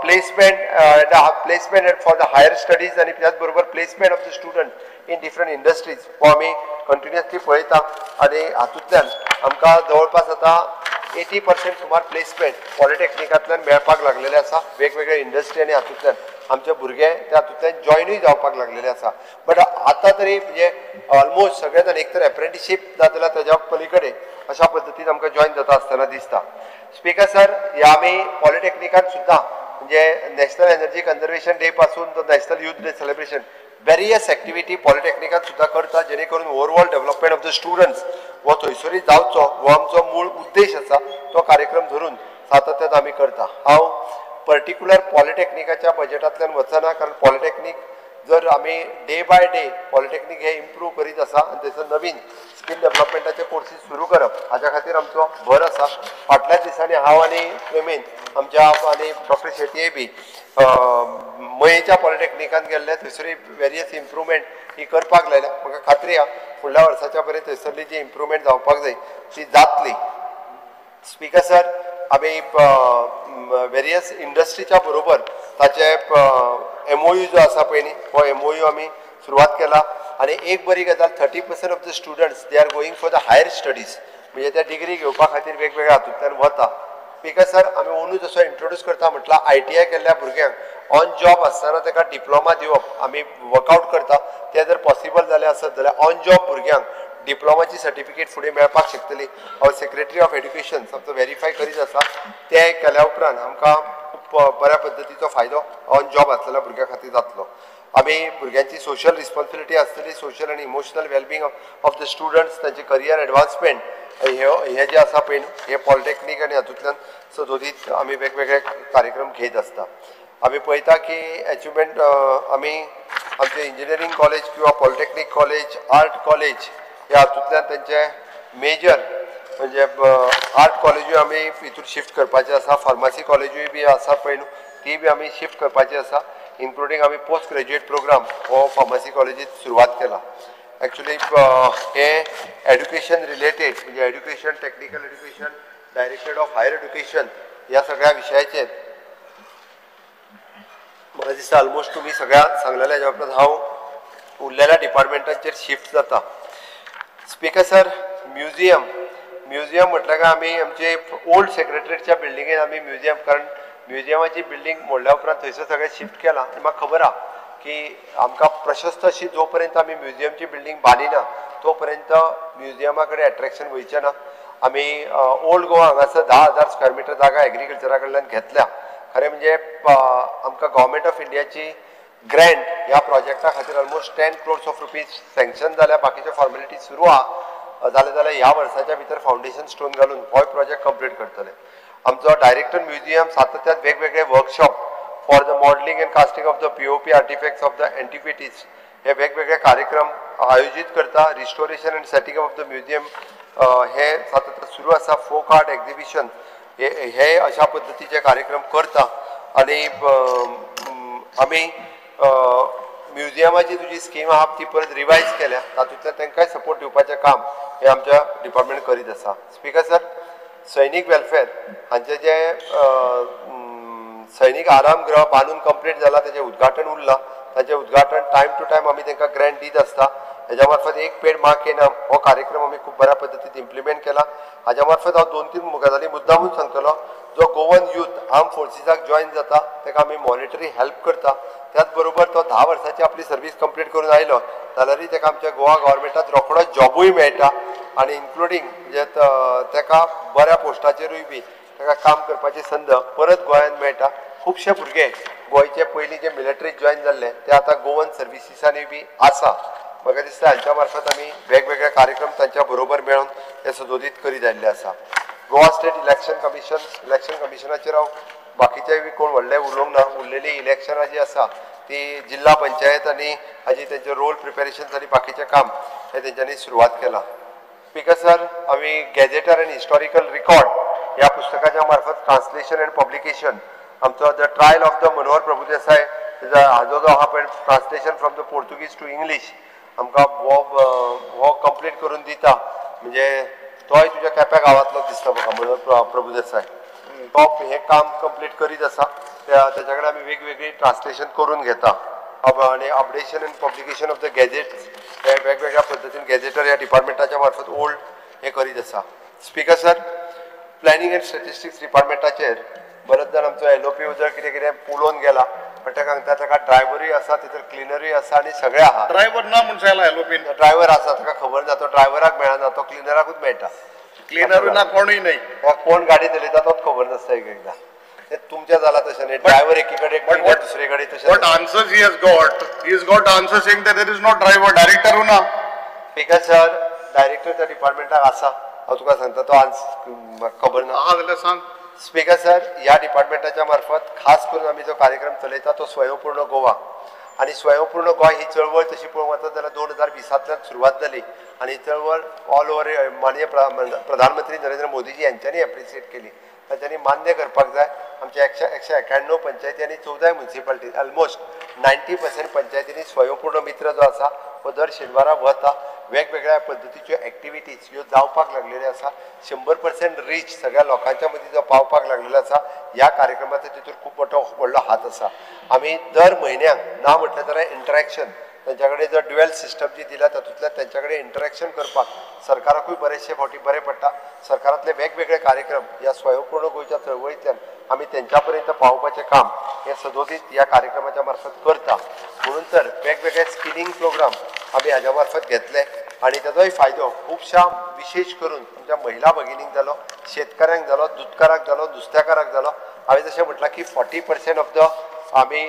Speaker 15: placement for the higher studies आनी त्याच बरोबर placement of the student in different industries हो आमी कंटिन्युअसली पळयता आनी हातूंतल्यान आमकां जवळपास आतां 80% सुमार प्लेसमेंट पॉलिटेक्निकांतल्यान मेळपाक लागलेले आसा. वेगवेगळे इंडस्ट्री आनी हातूंतल्यान आमचे भुरगे त्या हातूंतल्यान जॉयनूय जावपाक लागलेले आसा. बट आतां तरी म्हणजे ऑलमोस्ट सगळे जाण एक तर एप्रेंटिशीप जाल्यार ताज्या पली कडेन अशा पद्दतीन आमकां जॉयन जाता आसतना दिसता. स्पीकर सर ह्या आमी पॉलिटेक्निकान सुद्दां म्हणजे नॅशनल एनर्जी कन्जर्वेशन डे पासून तो national youth day celebration various activity पॉलिटेक्निकान सुद्दां करता, जेणे करून overall development of the students हो थंयसरूय जावचो हो आमचो मूळ उद्देश आसा. तो कार्यक्रम धरून सातत्यान आमी करता. हांव पर्टिक्युलर पॉलिटेक्निकाच्या बजेटांतल्यान वचना, कारण पॉलिटेक्नीक जर आमी डे बाय डे पॉलिटेक्नीक हे इम्प्रूव करीत आसा आनी थंयसर नवीन स्कील डेव्हलपमेंटाचे कोर्सीस सुरू करप हाज्या खातीर आमचो भर आसा. फाटल्या दिसांनी हांव आनी प्रेमेन आमच्या आनी डॉक्टर शेटये बी मयेच्या पॉलिटेक्निकान गेल्ले, थंयसरूय वेरियस इम्प्रूवमेंट ही करपाक लायल्या. म्हाका खात्री आहा फुडल्या वर्साच्या पर्यंत थंयसरली जी इम्प्रुवमेंट जावपाक जाय ती जातली. स्पीकर सर, आमी वेरियस इंडस्ट्रीच्या बरोबर ताचे MOU जो आसा पळय न्ही, हो MOU आमी सुरवात केला. आनी एक बरी गजाल, 30% of the students they are going for the higher studies, म्हणजे त्या डिग्री घेवपा खातीर वेगवेगळ्या हातूंतल्यान वता. स्पीकर सर, आमी अंदू जसो इंट्रोड्यूस करता म्हटल्यार ITI केल्ल्या भुरग्यांक ऑन जॉब आसतना ताका डिप्लोमा दिवप आमी वर्कआवट करता. तें जर पॉसिबल जालें आसत जाल्यार ऑन जॉब भुरग्यांक डिप्लोमाची सर्टिफिकेट फुडें मेळपाक शकतली. हांव सेक्रेटरी ऑफ एड्युकेशन आमचो वेरीफाय करीत आसा. तें केल्या उपरांत आमकां खूब बऱ्या पद्दतीचो फायदो ऑन जॉब आसलेल्या भुरग्यां खातीर जातलो. आमी भुरग्यांची सोशल रिस्पॉन्सिबिलिटी आसतली, सोशल आनी emotional wellbeing of the students, तांचे करियर एडवान्समेंट हे जे आसा पळय न्हू, हे पॉलिटेक्नीक आनी हातूंतल्यान सदोदीत आमी वेगवेगळे कार्यक्रम घेत आसता. आमी पळयता की एचिवमेंट आमी आमचे इंजिनियरींग कॉलेज किंवा पॉलिटेक्नीक कॉलेज, आर्ट कॉलेज ह्या हातूंतल्यान तांचे मेजर म्हणजे आर्ट कॉलेजूय आमी हितून शिफ्ट करपाचें आसा. फार्मासी कॉलेजूय बी आसा पळय न्हू, ती बी आमी शिफ्ट करपाची आसा. इन्क्लुडींग आमी पोस्ट ग्रेज्युएट प्रोग्राम हो फार्मासी कॉलेजीत सुरवात केला. एक्चुली हे एड्युकेशन रिलेटेड म्हणजे education, technical education, directorate of higher education ह्या सगळ्या विशयाचेर म्हाका दिसता ऑलमोस्ट तुमी सगळ्या सांगलेल्या हेज्या उपरांत हांव उरलेल्या डिपार्टमेंटांचेर शिफ्ट जाता. स्पीकर सर, म्युझियम म्युझियम म्हटल्यार काय आमी आमचे ओल्ड सेक्रेटरीच्या बिल्डिंगेन आमी म्युझियम, कारण म्युझियमाची बिल्डींग मोडल्या उपरांत थंयसर सगळें शिफ्ट केलां. आनी म्हाका खबर आहा की आमकां प्रशस्त अशी जो पर्यंत आमी म्युझियमची बिल्डींग बांदिना तो पर्यंत म्युझियमा कडेन एट्रेक्शन वयचें ना. आमी ओल्ड गोवा हांगासर 10,000 स्क्वेअर मिटर जागा एग्रीकल्चरा कडल्यान घेतल्या. खरें म्हणजे आमकां गव्हर्मेंट ऑफ इंडियाची ग्रँट ह्या प्रोजेक्टा खातीर almost 10 crores of rupees sanction जाल्या. बाकीच्यो फॉर्मेलिटी सुरू आहा. जालें जाल्यार ह्या वर्साच्या भितर फावंडेशन स्टोन घालून होय प्रोजेक्ट कंप्लीट करतले. आमचो डायरेक्टर म्युझियम सातत्यान वेगवेगळे workshop for the modelling and casting of the POP artifacts of the antiquities हे वेगवेगळे कार्यक्रम आयोजीत करता. Restoration and setting of the museum हे सातत्य सुरू आसा. फोक आर्ट एक्झिबिशन हे अशा पद्दतीचे कार्यक्रम करता. आनी आमी म्युझियमाची तुजी स्कीम आहा ती परत रिवायज केल्या, तातूंतल्यान तांकांय सपोर्ट दिवपाचें काम हें आमच्या डिपार्टमेंट करीत आसा. स्पीकर सर, सैनीक वेलफेअर हांचे जे सैनीक आरामगृह बांदून कंप्लीट जाला, तेजें उद्घाटन उरलां. ताचें उद्घाटन टायम टू टायम आमी तांकां ग्रँट दीत आसता. हेज्या मार्फत एक पेड माँ के नाम हो कार्यक्रम आमी खूब बऱ्या पद्दतीन इम्प्लिमेंट केला. हाज्या मार्फत हांव 2-3 गजाली मुद्दामून सांगतलो. जो गोवन यूथ आर्म फोर्सीसाक जॉयन जाता ताका आमी मॉनिटरी हेल्प करता. त्याच बरोबर तो 10 वर्सांची आपली सर्वीस कंप्लीट करून आयलो जाल्यारूय ताका आमच्या गोवा गव्हर्मेंटात रोखडोच जॉबूय मेळटा आनी इन्क्लुडींग म्हणजे ताका बऱ्या पोस्टाचेरूय बी ताका काम करपाची संद परत गोंयांत मेळटा. खुबशे भुरगे गोंयचे पयलीं जे मिलिटरीत जॉयन जाल्ले ते आतां गोवन सर्विसीसांनी बी आसा. म्हाका दिसता हांच्या मार्फत आमी वेगवेगळे कार्यक्रम तांच्या बरोबर मेळून ते सदोदीत करीत आयिल्ले आसा. Goa state election commission, election कमिशनाचेर हांव बाकीचे बी कोण व्हडले उलोवंक ना. उरलेली इलेक्शनां जी आसा ती जिल्हा पंचायत आनी हाजी तेंचे रोल प्रिपेरेशन आनी बाकीचें काम हें तेंच्यांनी सुरवात केलां. स्पीकर सर, आमी गॅजेटर आनी हिस्टॉरिकल रिकॉर्ड ह्या पुस्तकाच्या मार्फत ट्रान्सलेशन एंड पब्लिकेशन आमचो the trial of the Manohar Prabhudesai हाजो जो आहा पळय translation from the Portuguese to English आमकां हो कंप्लीट करून दिता. म्हणजे तोय तुज्या केप्या गांवांतलो दिसता म्हाका मनोहर प्रभुदेसाय, तो हें काम कंप्लीट करीत आसा. ताच्या कडेन आमी वेगवेगळी ट्रान्सलेशन करून घेता आनी updation and publication of the gazettes हे वेगवेगळ्या पद्दतीन गॅजेटर ह्या डिपार्टमेंटाच्या मार्फत ओल्ड हें करीत आसा. Speaker sir, planning and statistics डिपार्टमेंटाचेर बरेच जाण आमचो LOP जर कितें कितें उलोवन गेला, पण ताका सांगता ताका ड्रायव्हरूय आसा, थंयसर क्लिनरूय आसा आनी सगळें आहा.
Speaker 17: ड्रायव्हर ना म्हूण सांगला LOP.
Speaker 15: Driver आसा, ताका खबर ना, तो ड्रायव्हराक मेळना, तो क्लिनराकूच मेळटा.
Speaker 17: क्लिनरूय ना, कोणूय न्हय,
Speaker 15: कोण गाडी चलयता तोच खबर नासता एक एकदां. ते तुमच्या जाला तशें न्ही, ड्रायव्हर एकी कडेन दुसरे कडेन तशें.
Speaker 17: What answers he has got, he has got answer saying that there is no driver, डायरेक्टरूय ना.
Speaker 15: स्पीकर सर, डायरेक्टर त्या डिपार्टमेंटाक आसा, हांव तुका सांगता, तो आन्सर खबर ना.
Speaker 17: आहा जाल्यार सांग.
Speaker 15: स्पीकर सर, ह्या डिपार्टमेंटाच्या मार्फत खास करून आमी जो कार्यक्रम चलयता तो स्वयंपूर्ण गोवा. आनी स्वयंपूर्ण गोवा ही चळवळ तशी पळोवंक वचत जाल्यार 2020 सुरवात जाली आनी ही चळवळ ऑल ओवर माननीय प्रधानमंत्री नरेंद्र मोदीजी यांच्यांनी एप्रिशिएट केली. तांच्यांनी मान्य करपाक जाय. आमच्या 191 पंचायती आनी 14 म्युनिसिपालिटी ऑलमोस्ट 90% पंचायतींनी स्वयंपूर्ण मित्र जो आसा हो दर शेनवारा वता. वेगवेगळ्या पद्दतीच्यो एक्टिविटीज ह्यो जावपाक लागलेल्यो आसा. 100% रीच सगळ्या लोकांच्या मदीं जो पावपाक लागलेलो आसा ह्या कार्यक्रमाचो तितूर खूब मोठो व्हडलो हात आसा. आमी दर म्हयन्याक ना म्हटलें जाल्यार इंटरेक्शन तांच्या कडेन जर ड्युएल सिस्टम जी दिल्या तातूंतल्यान तांच्या कडेन इंटरेक्शन करपाक सरकाराकूय बरेचशे फावटी बरें पडटा. सरकारांतले वेगवेगळे कार्यक्रम ह्या स्वयंपूर्ण गोंयच्या चळवळींतल्यान आमी तेंच्या पर्यंत पावोवपाचें काम हें सदोदीत ह्या कार्यक्रमाच्या मार्फत करता. म्हणून तर वेगवेगळे स्किलिंग प्रोग्राम आमी हाज्या मार्फत घेतले आनी ताजोय फायदो खुबश्या विशेश करून आमच्या महिला भगिनींक जालो, शेतकाऱ्यांक जालो, दुदकाराक जालो, नुस्त्याकाराक जालो. हांवें जशें म्हटलां की 40% ऑफ the आमी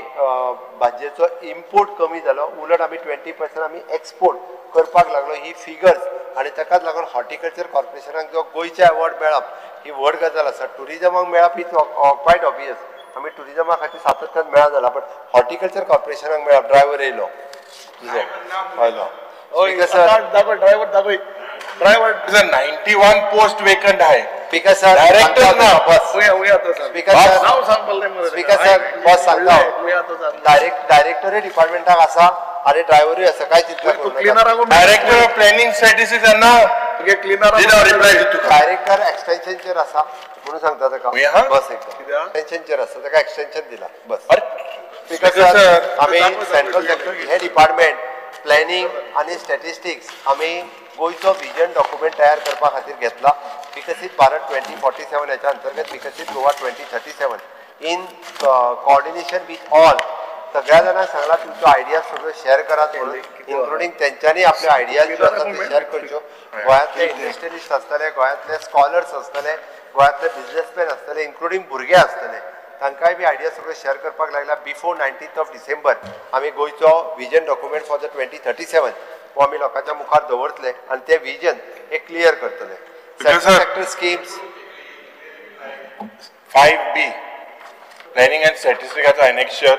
Speaker 15: भाजयेचो इम्पोर्ट कमी जालो, उलट आमी 20% आमी एक्सपोर्ट करपाक लागलो. ही फिगर्स आनी ताकाच लागून हॉर्टिकल्चर कॉर्पोरेशनाक जो गोंयचे अवॉर्ड मेळप ही व्हड गजाल आसा. ट्युरिजमाक मेळप ही क्वायट ऑबियस, आमी ट्युरिजमा खातीर सातत्यान मेळना जाला, बट हॉर्टिकल्चर कॉर्पोरेशनाक मेळप. ड्रायव्हर येयलो तुजो आयलो.
Speaker 17: ड्रायव्हर दाखय.
Speaker 14: ड्रायव्हर 91 पोस्ट वेकंट आहे.
Speaker 15: स्पीकर सर
Speaker 14: डायरेक्टर ना
Speaker 15: बस. स्पीकर सर बस सांगता डायरेक्टरूय डिपार्टमेंटाक आसा आनी ड्रायव्हरूय आसा. काय चिंता करूं नाका.
Speaker 14: डायरेक्टर ऑफ प्लॅनिंग स्टॅटिस्टिक्स ना
Speaker 15: डायरेक्टर एक्सटेन्शनचेर आसा म्हणून सांगता ताका. बस एकदा एक्सटेन्शनचेर आसा ताका एक्सटेन्शन दिला बस. स्पीकर सर आमी सेंट्रल सेक्टर हे डिपार्टमेंट प्लॅनिंग आनी स्टॅटिस्टिक्स आमी गोंयचो विजन डॉक्युमेंट तयार करपा खातीर घेतला. विकसीत भारत 2047 हेच्या अंतर्गत विकसीत Goa 2037 in coordination with all सगळ्या जाणांक सांगला तुमच्यो आयडियाज सगळ्यो शेअर करात म्हणून, इन्क्लुडींग तेंच्यांनी आपल्यो आयडियाज ज्यो आसा त्यो शेअर करच्यो. गोंयांतले इंडस्ट्रियलिस्ट आसतले, गोंयांतले स्कॉलर्स आसतले, गोंयांतले बिजनेसमॅन आसतले, इन्क्लुडींग भुरगे आसतले, तांकांय बी आयडिया सगळ्यो शेअर करपाक लागल्या. बिफोर 19th of December आमी गोंयचो विजन डॉक्युमेंट फॉर the 2037 हो आमी लोकांच्या मुखार दवरतले आनी ते विजन हे क्लियर करतले. Sector schemes
Speaker 14: 5B planning and स्टॅटिस्टिकाचो annexure,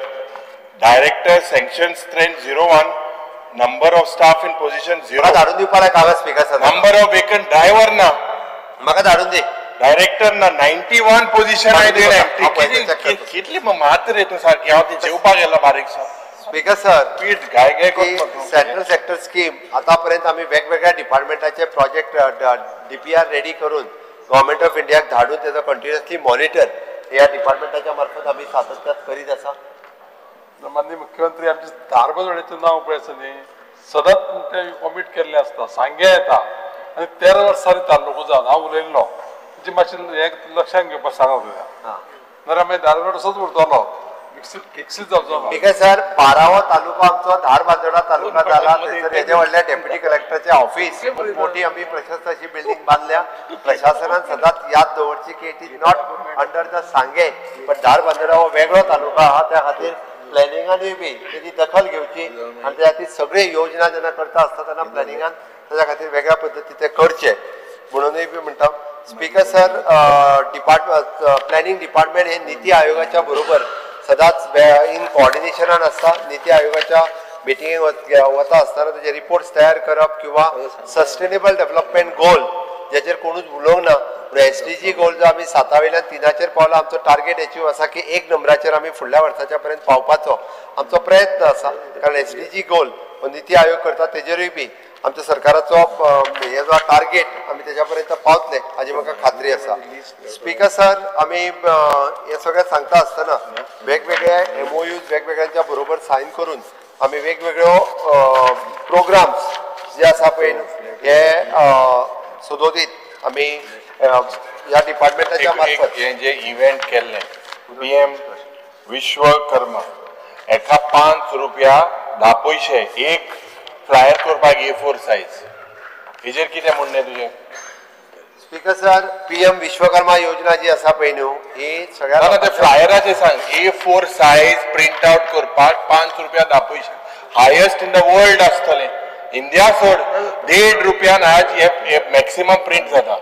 Speaker 14: director sanction strength 01, number of staff in position 0.
Speaker 15: धाडून दिवपाक कागद speaker sir.
Speaker 14: Number of vacant driver ना
Speaker 15: म्हाका धाडून दी.
Speaker 14: डायरेक्टर ना 91 पोझिशन आहे. कितली मात रे तूं सारकी. हांव ती जेवपाक गेलो बारीकसो.
Speaker 15: स्पीकर सर
Speaker 14: पीठ घाय घाय
Speaker 15: सेंट्रल सेक्टर स्कीम आतापर्यंत आमी वेगवेगळ्या डिपार्टमेंटाचे प्रोजेक्ट DPR ready करून गव्हर्मेंट ऑफ इंडियाक धाडून तेजो कंटिन्युअसली मॉनिटर ह्या डिपार्टमेंटाच्या मार्फत आमी सातत्यान करीत आसा.
Speaker 1: माननीय मुख्यमंत्री आमचे धारबांदोडेचें नांव पळय आसा न्ही, सदांच ते कॉमिट केल्लें आसता. सांग्या येता आनी 13 वर्सांनी तालुको जावन हांव उलयल्लो जी मातशें हें लक्षांत घेवपाक सांगा तुका. नाजाल्यार मागीर धारबांदोडा तसोच उरतलो, विकसीत जावचो ना.
Speaker 15: स्पीकर सर 12वो तालुको आमचो धारबांदोडा तालुका जाला. थंयसर येदें व्हडलें डेप्युटी कलेक्टराचें ऑफिस खूब मोठी आमी प्रशस्त अशी बिल्डींग बांदल्या. प्रशासनान सदांच याद दवरची की it is not under the Sanguem but Dharbandora हो वेगळो तालुका आहा. त्या खातीर प्लॅनिंगानूय बी तेजी दखल घेवची आनी त्या खातीर सगळी योजना जेन्ना करता आसता तेन्ना प्लॅनिंगान ताच्या खातीर वेगळ्या पद्दतीन ते करचे म्हणूनय बी म्हणटा. स्पीकर सर प्लॅनिंग डिपार्टमेंट हे निती आयोगाच्या बरोबर सदांच इन कॉर्डिनेशनान आसता. निती आयोगाच्या मिटिंगेक वता आसतना तेजे रिपोर्ट्स तयार करप किंवा सस्टेनेबल डेव्हलपमेंट गोल ज्याचेर कोणूच उलोवंक ना, पूण SDG गोल जो आमी 7 वयल्यान 3 पावला आमचो टार्गेट एचीव आसा की 1 नंबराचेर आमी फुडल्या वर्साच्या पर्यंत पावपाचो आमचो प्रयत्न आसा. कारण SDG गोल हो निती आयोग करता तेजेरूय बी आमच्या सरकाराचो हे जो टार्गेट आमी तेज्या पर्यंत पावतले हाजी म्हाका खात्री आसा. स्पीकर सर आमी हे सगळें सांगता आसतना वेगवेगळे MOUs वेगवेगळ्यांच्या बरोबर सायन करून आमी वेगवेगळ्यो प्रोग्राम्स जे आसा पळय हे सदोदीत आमी ह्या डिपार्टमेंटाच्या मार्फत
Speaker 14: हे जे इव्हेंट केल्लें PM Vishwakarma एका 5 रुपया 10 पयशे एक फ्लायर करपाक A4 size हेजेर कितें म्हणणें तुजें?
Speaker 15: स्पीकर सर PM Vishwakarma योजना जी आसा पळय न्हू ही सगळ्या
Speaker 14: ना ते फ्लायराचेर सांग. A4 size print out करपाक 5 रुपया 10 पयशे हायस्ट इन the world आसतलें. इंडिया सोड 1.5 रुपयान आज हे मॅक्सिमम प्रिंट जाता.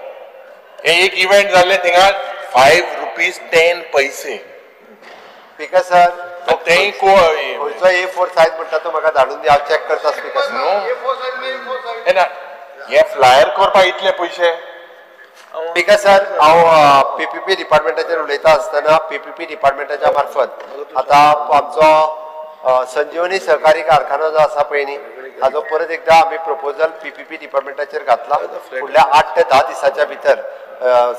Speaker 14: हे एक इव्हेंट जाल्लें थिंगा 5 रुपीज 10 पैसे.
Speaker 15: स्पीकर सर
Speaker 14: तेय
Speaker 15: खंयचो A4 size म्हणटा तो म्हाका धाडून दी, हांव चॅक करता. स्पीकर सर
Speaker 14: ना हे फ्लायर करपाक इतले पयशे.
Speaker 15: स्पीकर सर हांव PPP डिपार्टमेंटाचेर उलयता आसतना PPP डिपार्टमेंटाच्या मार्फत आतां आमचो संजीवनी सहकारी कारखानो जो आसा पळय न्ही हाजो परत एकदा आमी प्रपोजल पीपीपी डिपार्टमेंटाचेर घातला. फुडल्या 8 ते 10 दिसाच्या भितर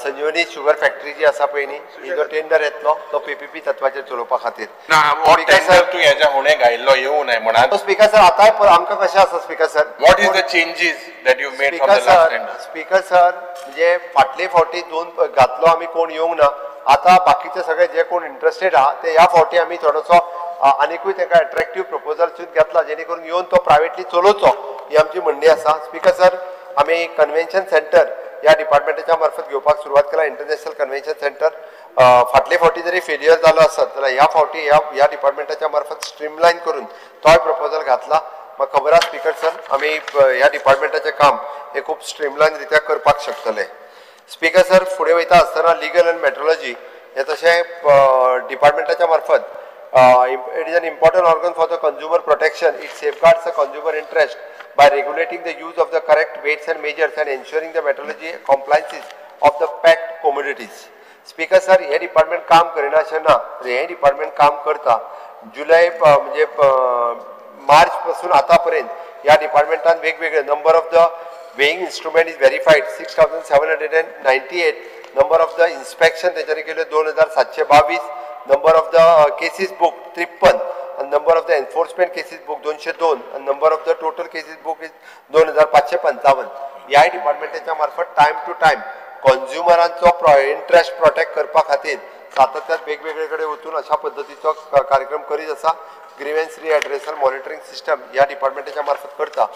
Speaker 15: संजीवनी शुगर फॅक्टरी जी आसा पळय न्ही ही जो टेंडर येतलो तो पीपीपी तत्वाचेर चलोवपा खातीर.
Speaker 14: तूं हेज्या हुणे घायल्लो येवं नये म्हणा.
Speaker 15: स्पीकर सर आतांय आमकां कशें आसा speaker sir,
Speaker 14: what is the changes that you made from the last tender?
Speaker 15: Speaker sir म्हणजे फाटले फावटी 2 घातलो आमी, कोण येवंक ना. आतां बाकीचे सगळे जे कोण इंट्रस्टेड आहा ते ह्या फावटी आमी थोडोसो आनिकूय तांकां एट्रेक्टीव प्रपोजल सुद्दां घेतला जेणे करून येवन तो प्रायवेटली चलोवचो ही आमची म्हणणी आसा. स्पीकर सर आमी कन्व्हेन्शन सेंटर ह्या डिपार्टमेंटाच्या मार्फत घेवपाक सुरवात केला. इंटरनॅशनल कन्व्हेन्शन सेंटर फाटले फावटी जरी फेलियर जालो आसत जाल्यार ह्या फावटी ह्या डिपार्टमेंटाच्या मार्फत स्ट्रीमलायन करून तोय प्रपोजल घातला. म्हाका खबर आसा स्पीकर सर आमी ह्या डिपार्टमेंटाचें काम हें खूब स्ट्रीमलायन रित्या करपाक शकतले. स्पीकर सर फुडें वयता आसतना लिगल एंड मेट्रोलॉजी हे तशें डिपार्टमेंटाच्या मार्फत it is an important organ for the consumer protection. It safeguards the consumer interest by regulating the use of the correct weights and measures and ensuring the metrology compliances of the packed commodities. Speaker sir hey department काम करिना अशें ना, हे department काम करता. जुलय म्हणजे मार्च पासून आतां पर्यंत ह्या डिपार्टमेंटान वेगवेगळे number of the weighing instrument is verified 6798, number of the inspection तेंच्यांनी केल्यो 2722, number of the cases book 53 आनी number of the enforcement cases book 202 आनी number of the total cases book is 2555. ह्याय डिपार्टमेंटाच्या मार्फत टायम टू टायम कॉन्ज्युमरांचो interest protect करपा खातीर सातत्यान वेगवेगळे कडेन वचून अशा पद्दतीचो कार्यक्रम करीत आसा. ग्रिव्हन्स रिएड्रेसल मॉनिटरींग सिस्टम ह्या डिपार्टमेंटाच्या मार्फत करता.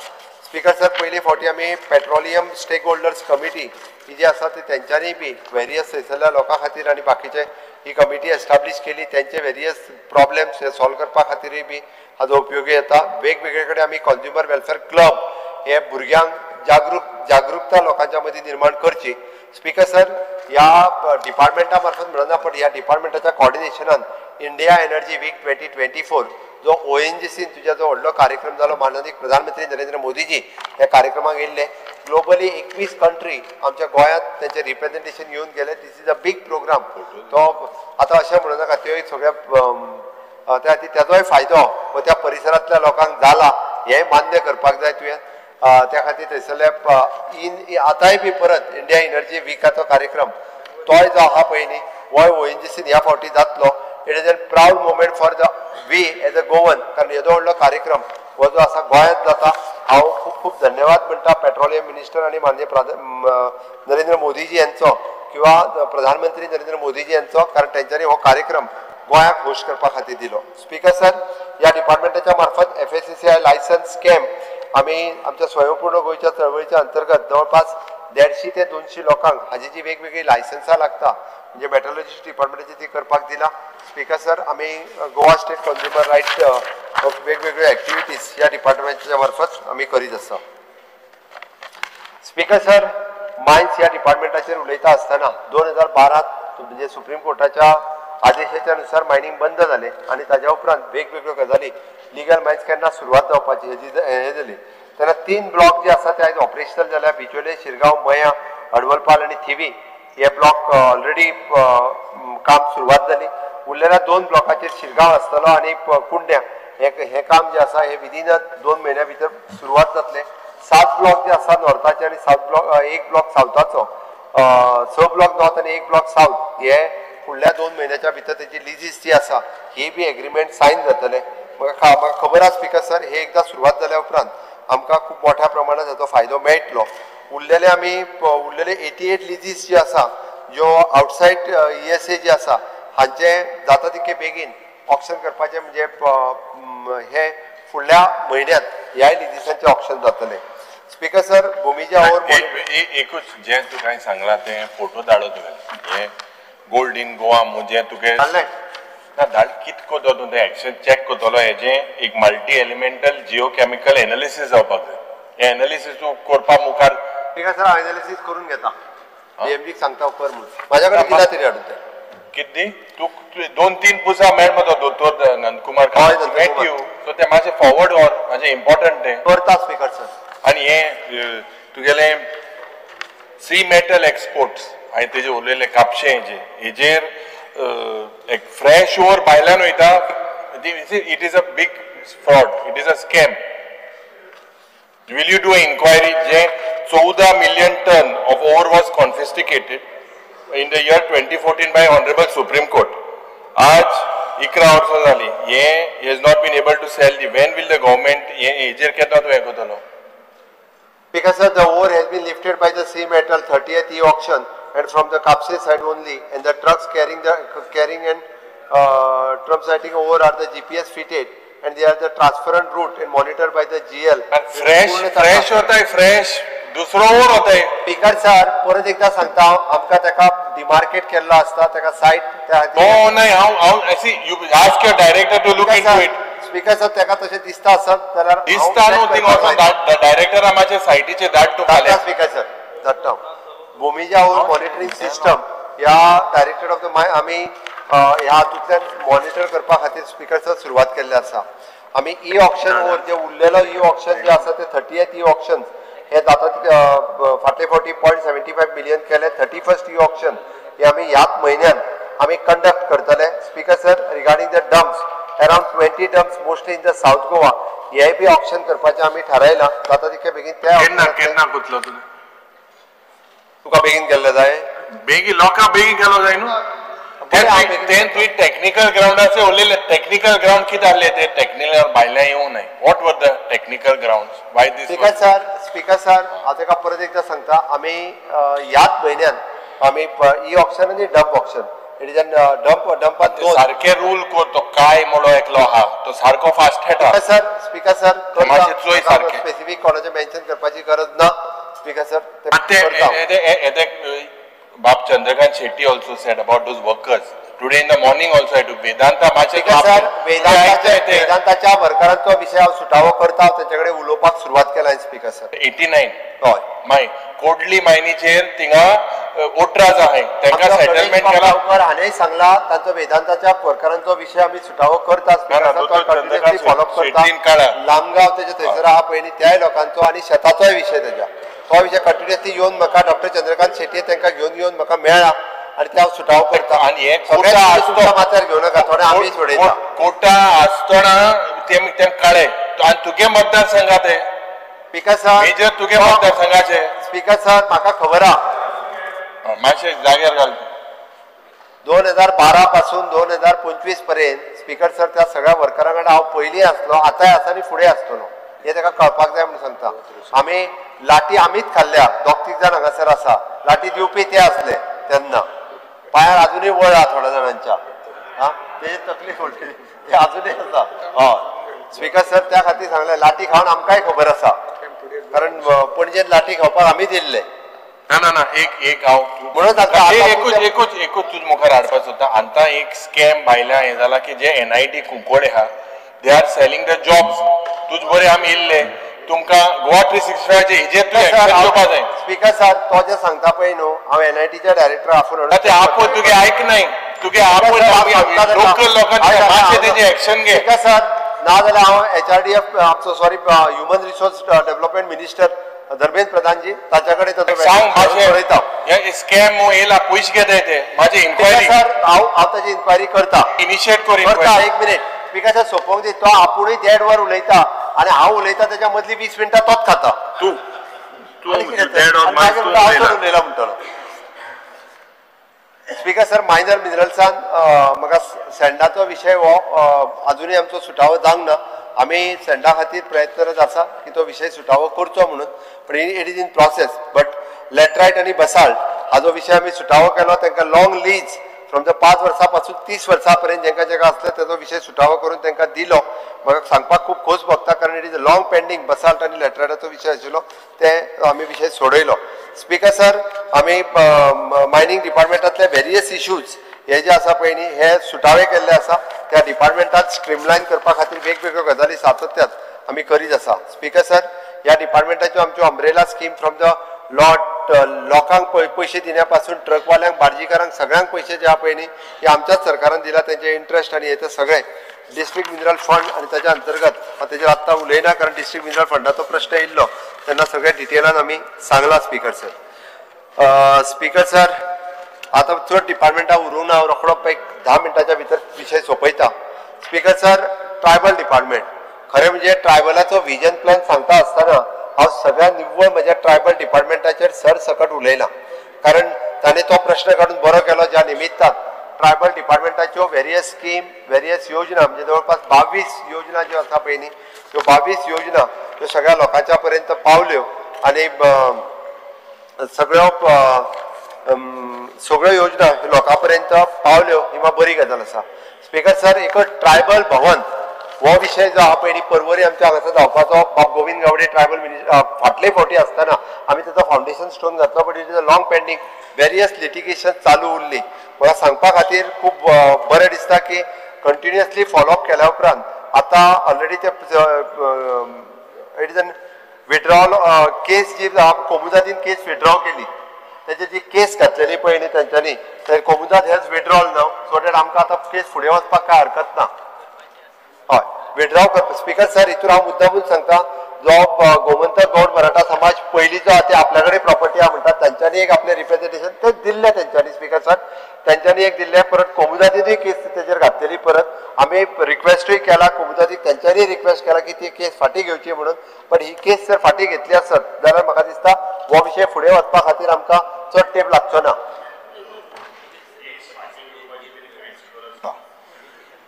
Speaker 15: स्पीकर सर पयले फावटी आमी पेट्रोलियम स्टेक होल्डर्स कमिटी ही जी आसा ती तेंच्यांनी बी वेरियस थंयसरल्या लोकां खातीर आनी बाकीचे ही कमिटी एस्टाब्लीश केली. तेंचे वेरियस प्रॉब्लेम्स हे सॉल्व करपा खातीरूय बी हाजो उपयोगी येता. वेगवेगळे कडेन आमी कॉन्ज्युमर वेलफेअर क्लब हे भुरग्यांक जागृकता लोकांच्या मदीं निर्माण करची. स्पीकर सर ह्या डिपार्टमेंटा मार्फत म्हणना पण ह्या डिपार्टमेंटाच्या कॉर्डिनेशनान इंडिया एनर्जी वीक 2024 जो ONGC तुज्या जो व्हडलो कार्यक्रम जालो, माननीय प्रधानमंत्री नरेंद्र मोदीजी ह्या कार्यक्रमाक येयल्ले. ग्लोबली 21 कंट्री आमच्या गोंयांत तेंचें रिप्रेजेंटेशन येवन गेलें. This is a big programme. तो आतां अशें म्हणू नाका त्यो सगळ्या त्या खातीर तेजोय फायदो हो त्या परिसरांतल्या लोकांक जाला हें मान्य करपाक जाय तुवें. त्या खातीर थंयसरले आतांय बी परत इंडिया एनर्जी विकाचो कार्यक्रम तोय जो आहा पळय न्ही होय ONGC ह्या फावटी जातलो. It is a proud moment for the we as a Goan, कारण येदो व्हडलो कार्यक्रम हो जो आसा गोंयांत जाता. हांव खूब खूब धन्यवाद म्हणटा पेट्रोलियम मिनिस्टर आनी माननीय नरेंद्र मोदीजी यांचो किंवा प्रधानमंत्री नरेंद्र मोदीजी यांचो, कारण तेंच्यांनी हो कार्यक्रम गोंयाक होस्ट करपा खातीर दिलो. स्पीकर सर ह्या डिपार्टमेंटाच्या मार्फत FSSAI licence scam आमी आमच्या स्वयंपूर्ण गोंयच्या चळवळीच्या अंतर्गत जवळपास 150 ते 200 लोकांक हाजी जी वेगवेगळी लायसन्सां लागता म्हणजे मेट्रोलॉजी डिपार्टमेंटाची ती करपाक दिला. स्पीकर सर आमी गोवा स्टेट कॉन्ज्युमर रायट वेगवेगळ्यो एक्टिविटीज ह्या डिपार्टमेंटाच्या मार्फत आमी करीत आसा. स्पीकर सर मायन्स ह्या डिपार्टमेंटाचेर उलयता आसतना 2012 म्हणजे सुप्रीम कोर्टाच्या आदेशाच्या नुसार मायनींग बंद जालें आनी ताज्या उपरांत वेगवेगळ्यो गजाली लिगल मायन्स केन्ना सुरवात जावपाची हेजी हें जाली. तेन्ना 3 ब्लॉक जे आसा ते आयज ऑपरेशनल जाल्या. बिचोले, शिरगांव, मयां, अडवलपाल आनी थिवी हे ब्लॉक ऑलरेडी काम सुरवात जाली. उरलेल्या 2 ब्लॉकाचेर शिरगांव आसतलो आनी कुंड्या हें काम जें आसा हें विदीन 2 म्हयन्या भितर सुरवात जातलें. 7 ब्लॉक जे आसा नॉर्थाचे आनी 7 ब्लॉक 1 ब्लॉक सावथाचो, 6 ब्लॉक नॉर्थ आनी 1 ब्लॉक सावथ हे फुडल्या 2 म्हयन्याच्या भितर तेजी लिजीस जी आसा ही बी एग्रीमेंट सायन जातलें. म्हाका खबर आसा स्पीकर सर हे एकदां सुरवात जाल्या उपरांत आमकां खूब मोठ्या प्रमाणात हाचो फायदो मेळटलो. उरलेले आमी उरलेले 88 लिजीस जी आसा ज्यो आवटसायड ESA जी आसा हांचे जाता तितके बेगीन ऑक्शन करपाचें म्हणजे हे फुडल्या म्हयन्यांत ह्याय लिजीसांचें ऑक्शन जातलें. स्पीकर सर भुमिजा ओवर
Speaker 14: एकूच जें तूं कांय सांगलां तें फोटो धाडो तुवें हें गोल्ड इन गोवा जें तुगे ना धाड कितें करतलो तूं तें एक्शन चॅक करतलो. हेजें एक multi elemental Jio chemical analysis जावपाक जाय. हें एनालिसीस तूं करपा मुखार
Speaker 15: स्पीकर सर हांव एनालिसीस करून घेता. डीएमजीक सांगता कर म्हणून म्हाज्या कडेन दिला तरी हाडून तें
Speaker 14: कितें तूं 2-3 पुसा मेळ मगो दोतोर नंदकुमार मेट you so तें मातशें फॉवर्ड व्हर मातशें इम्पॉर्टंट तें
Speaker 15: करता स्पीकर सर.
Speaker 14: आनी हें तुगेलें सी मेटल एक्सपोर्ट्स हांवें तेजेर उलयलें कापशें हेजेर हेजेर एक फ्रेश ओर भायल्यान वयता It is a big fraud, it is a scam. Will you do inquiry? J 14 million ton of ore was confiscated in the year 2014 by honourable Supreme Court. आज 11 वर्सां जाली, हे has not been able to sell. When will the government हेजेर केन्ना तूं हें करतलो?
Speaker 15: Because sir, the ore has been lifted by the sea metal 30th e auction and from the Kapse side only, and the trucks carrying and transiting ore are the GPS fitted and they are the transparent route and monitored by the GL.
Speaker 14: Fresh fresh होताय, fresh दुसरो ओर होताय.
Speaker 15: Speaker sir, परत एकदा सांगता, आमकां ताका demarcate केल्लो आसता, ताका सायट त्या
Speaker 14: तो नाही. हांव हांव you ask your director to look into it.
Speaker 15: Speaker sir, ताका तशें दिसता आसत जाल्यार
Speaker 14: दिसता न्हू, थिंगा वचून डायरेक्टरा मातशें सायटीचेर धाड तूं फाल्यां.
Speaker 15: स्पीकर सर, धाडटा. भुमिजा ओर मॉनिटरींग सिस्टम ह्या डायरेक्टर ऑफ the my आमी ह्या हातूंतल्यान मॉनिटर करपा खातीर स्पीकर सर सुरवात केल्ली आसा. आमी ई ऑक्शन ओर जे उरलेलो ई ऑक्शन जे आसा ते 30th e auction हे जाता फाटले फावटी 0.75 मिलियन केले. 31st e auction हे आमी ह्याच म्हयन्यान आमी कंडक्ट करतले. Speaker sir, regarding the dumps, around 20 dumps mostly in the South Goa, hey B auction करपाचें आमी थारायलां. जाता तितके बेगीन त्या
Speaker 14: केन्ना केन्ना करतलो तूं?
Speaker 15: तुका बेगीन केल्लें जाय?
Speaker 14: बेगीन लोकां बेगीन केलो जाय न्हू. तें तुवें टॅक्निकल ग्रावंडाचे उलयले. टॅक्निकल ग्रावंड कितें आहले ते? टॅक्निकल भायल्यान येवंक नाय. What were the technical ground? Why this?
Speaker 15: Speaker sir, speaker sir, हांव ताका परत एकदां सांगता, आमी ह्याच म्हयन्यान आमी ई ऑक्शन आनी dump auction, it is an dump डंपात
Speaker 14: सारके रूल कर. तो काय म्हणो एकलो आहा तो सारको फास्ट खेळटा.
Speaker 15: स्पीकर सर, स्पीकर सर,
Speaker 14: मातशें चोय सारकें.
Speaker 15: स्पेसिफीक कोणाचें मेन्शन करपाची गरज ना. स्पीकर सर,
Speaker 14: बाब Chandrakant Shetty also said about those workers. Today in the morning also I took Vedanta.
Speaker 15: Sir, वेदांताच्या वर्करांचो विशय हांव सुटावो करता, तांचे कडेन उलोवपाक सुरवात केला. Speaker sir,
Speaker 14: 89 हय माय कोडली मायनीचेर थिंगा ओट्राज आहाय, तांकां सेटलमेंट केला.
Speaker 15: हाणें सांगला तांचो वेदांताच्या वर्करांचो विशय आमी सुटावो करता. फॉलोअप करता. लामगांव तेजे थंयसर आहा पयलीं त्याय लोकांचो आनी शेताचोय विशय तेज्या तो विशय कंटिन्युअसली येवन म्हाका डॉक्टर चंद्रकांत शेट्टी तांकां घेवन येवन म्हाका मेळ्ळा आनी ते हांव सुटावो करता.
Speaker 14: आनी हे कोटा
Speaker 15: माथ्यार घेवं नाका, थोडे आमी सोडयता.
Speaker 14: कोटा आसतना तें कळ्ळें आनी तुगे मतदारसंघा ते
Speaker 15: स्पीकर सर,
Speaker 14: मेजर तुगे मतदारसंघाचे.
Speaker 15: स्पीकर सर, म्हाका खबर आहा.
Speaker 14: मातशें जाग्यार घाल.
Speaker 15: 2012 पासून 2025 पर्यंत स्पीकर सर त्या सगळ्या वर्करां कडेन हांव पयलीं आसलो, आतांय आसा आनी फुडें आसतलो, हें ताका कळपाक जाय म्हणून सांगता. आमी लाठी आमीच खाल्ल्या, दोग तीग जाण हांगासर आसा, लाठी दिवपी ते आसले तेन्ना. पांयार आजुनूय वळ आहा थोड्या जाणांच्या, आं तेजी तकली फोडली ते आजुनूय आसा. हय स्पीकर सर, त्या खातीर सांगलें, लाठी खावन आमकांय खबर आसा, कारण पणजेन लाठी खावपाक आमी दिल्ले.
Speaker 14: ना ना ना, एक एक हांव
Speaker 15: म्हणून
Speaker 14: एकूच एकूच एकूच तुज मुखार हाडपाक सोदता. आतां एक स्कॅम भायल्या हें जाला की जे NIT Cuncolim आहा, they are selling the jobs. तुज बरें आमी येयल्ले तुमकां गोवा 365 हेजेर तूं एक्शन घेवपा जाय.
Speaker 15: स्पीकर सर, तो जे सांगता पळय न्हू, हांव NITच्या डायरेक्टर आफोवन
Speaker 14: ते आपोवन तुगे आयकनाय, तुगे आपोवन लोकल लोकांचे मातशें तेजें एक्शन घे.
Speaker 15: स्पीकर सर, ना जाल्यार हांव HRDF आमचो sorry human resource development minister Dharmendra Pradhanji ताच्या कडेन
Speaker 14: ताचो स्कॅम येयला, पयशे घेताय ते. म्हाजी इन्क्वायरी
Speaker 15: सर, हांव हांव ताची इन्क्वायरी करता,
Speaker 14: इनिशिएट
Speaker 15: करता. एक मिनीट स्पीकर सर, सोंपोवंक दी. तो आपुणूय 1.5 वर उलयता आनी हांव उलयता तेच्या मदली 20 मिनटां तोच खाता.
Speaker 14: तूं
Speaker 15: उलयला म्हणटलो. स्पीकर सर, मायनर मिनरल्सान म्हाका सँडाचो विशय हो आजुनूय आमचो सुटावो जावंक ना. आमी सँडा खातीर प्रयत्नरत आसा की तो विशय सुटावो करचो म्हणून, पण it is in process. But laterite आनी बसाल्ट हाजो विशय आमी सुटावो केलो. तांकां लाँग लीज फ्रॉम the 5 वर्सां पासून 30 वर्सां पर्यंत जेंका जेका आसलें तेजो विशय सुटावो करून तांकां दिलो. म्हाका सांगपाक खूब खोस भोगता, कारण it is a long pending basalt आनी लॅटरायटाचो विशय आशिल्लो, ते आमी विशय सोडयलो. स्पीकर सर, आमी मायनींग डिपार्टमेंटांतले वेरियस इश्यूज हे जे आसा पळय न्ही, हे सुटावे केल्ले आसा. त्या डिपार्टमेंटात स्ट्रीमलायन करपा खातीर वेगवेगळ्यो गजाली सातत्यात आमी करीत आसा. स्पीकर सर, ह्या डिपार्टमेंटाच्यो आमच्यो umbrella scheme from the lot लोकांक पयशे दिण्या पासून ट्रकवाल्यांक, बार्जीकारांक, सगळ्यांक पयशे जे आहा पळय न्ही, हे आमच्याच सरकारान दिला. तेंचे इंट्रस्ट आनी हे ते सगळे डिस्ट्रिक्ट मिनरल फंड आनी ताच्या अंतर्गत हांव तेजेर आत्तां उलयना, कारण डिस्ट्रिक्ट मिनरल फंडाचो प्रश्न येयल्लो तेन्ना सगळे डिटेलान आमी सांगलां. स्पीकर सर, स्पीकर सर, आतां चड डिपार्टमेंटां उरूंक ना, हांव रोखडो एक 10 मिनटाच्या भितर विशय सोंपयता. स्पीकर सर, ट्रायबल डिपार्टमेंट खरें म्हणजे ट्रायबलाचो विजन प्लॅन सांगता आसतना हांव सगळ्या निव्वळ म्हज्या ट्रायबल डिपार्टमेंटाचेर सरसकट उलयलां, कारण ताणें तो प्रश्न काडून बरो केलो ज्या निमित्तान ट्रायबल डिपार्टमेंटाच्यो वेरियस स्कीम, वेरियस योजना, म्हणजे जवळपास 22 योजना ज्यो आसा पळय न्ही, त्यो 22 योजना त्यो सगळ्या लोकांच्या पर्यंत पावल्यो आनी सगळ्यो सगळ्यो योजना लोकां पर्यंत पावल्यो, ही मात बरी गजाल आसा. स्पीकर सर, एक ट्रायबल भवन हो विशय जो आहा पळय न्ही, पर्वरी आमच्या हांगासर जावपाचो बाब गोविंद गावडे ट्रायबल मिनिस्टर फाटले फावटी आसतना आमी ताचो फावंडेशन स्टोन घातलो, but it is a long pending, various litigation चालू उरली. म्हाका सांगपा खातीर खूब बरें दिसता की कंटिन्युअसली फॉलोअप केल्या उपरांत आतां ऑलरेडी ते it is an withdrawal case जी कोमुदादीन केस विड्रॉ केली, तेजी जी केस घातलेली पळय न्ही तेंच्यांनी, तर Comunidade has withdrawal now, so that आमकां आतां केस फुडें वचपाक कांय हरकत ना. हय, विड्रॉ करप. स्पीकर सर, हितून हांव मुद्दामून सांगता, जो गोमंतक गौड मराठा समाज पयलींचो आहा ते आपल्या कडेन प्रॉपर्टी आहा म्हणटात, तांच्यांनी एक आपलें रिप्रेझेंटेशन तें दिल्लें तेंच्यांनी. स्पीकर सर, तेंच्यांनी एक दिल्लें, परत कोमुदादीनूय केस तेजेर घातलेली, परत आमी रिक्वेस्टूय केला कोमुदादीक, तेंच्यांनी रिक्वेस्ट केला की ती केस फाटीं घेवची म्हणून, बट he केस जर फाटीं घेतली आसत जाल्यार म्हाका दिसता हो विशय फुडें वचपा खातीर आमकां चड तेंप लागचो ना.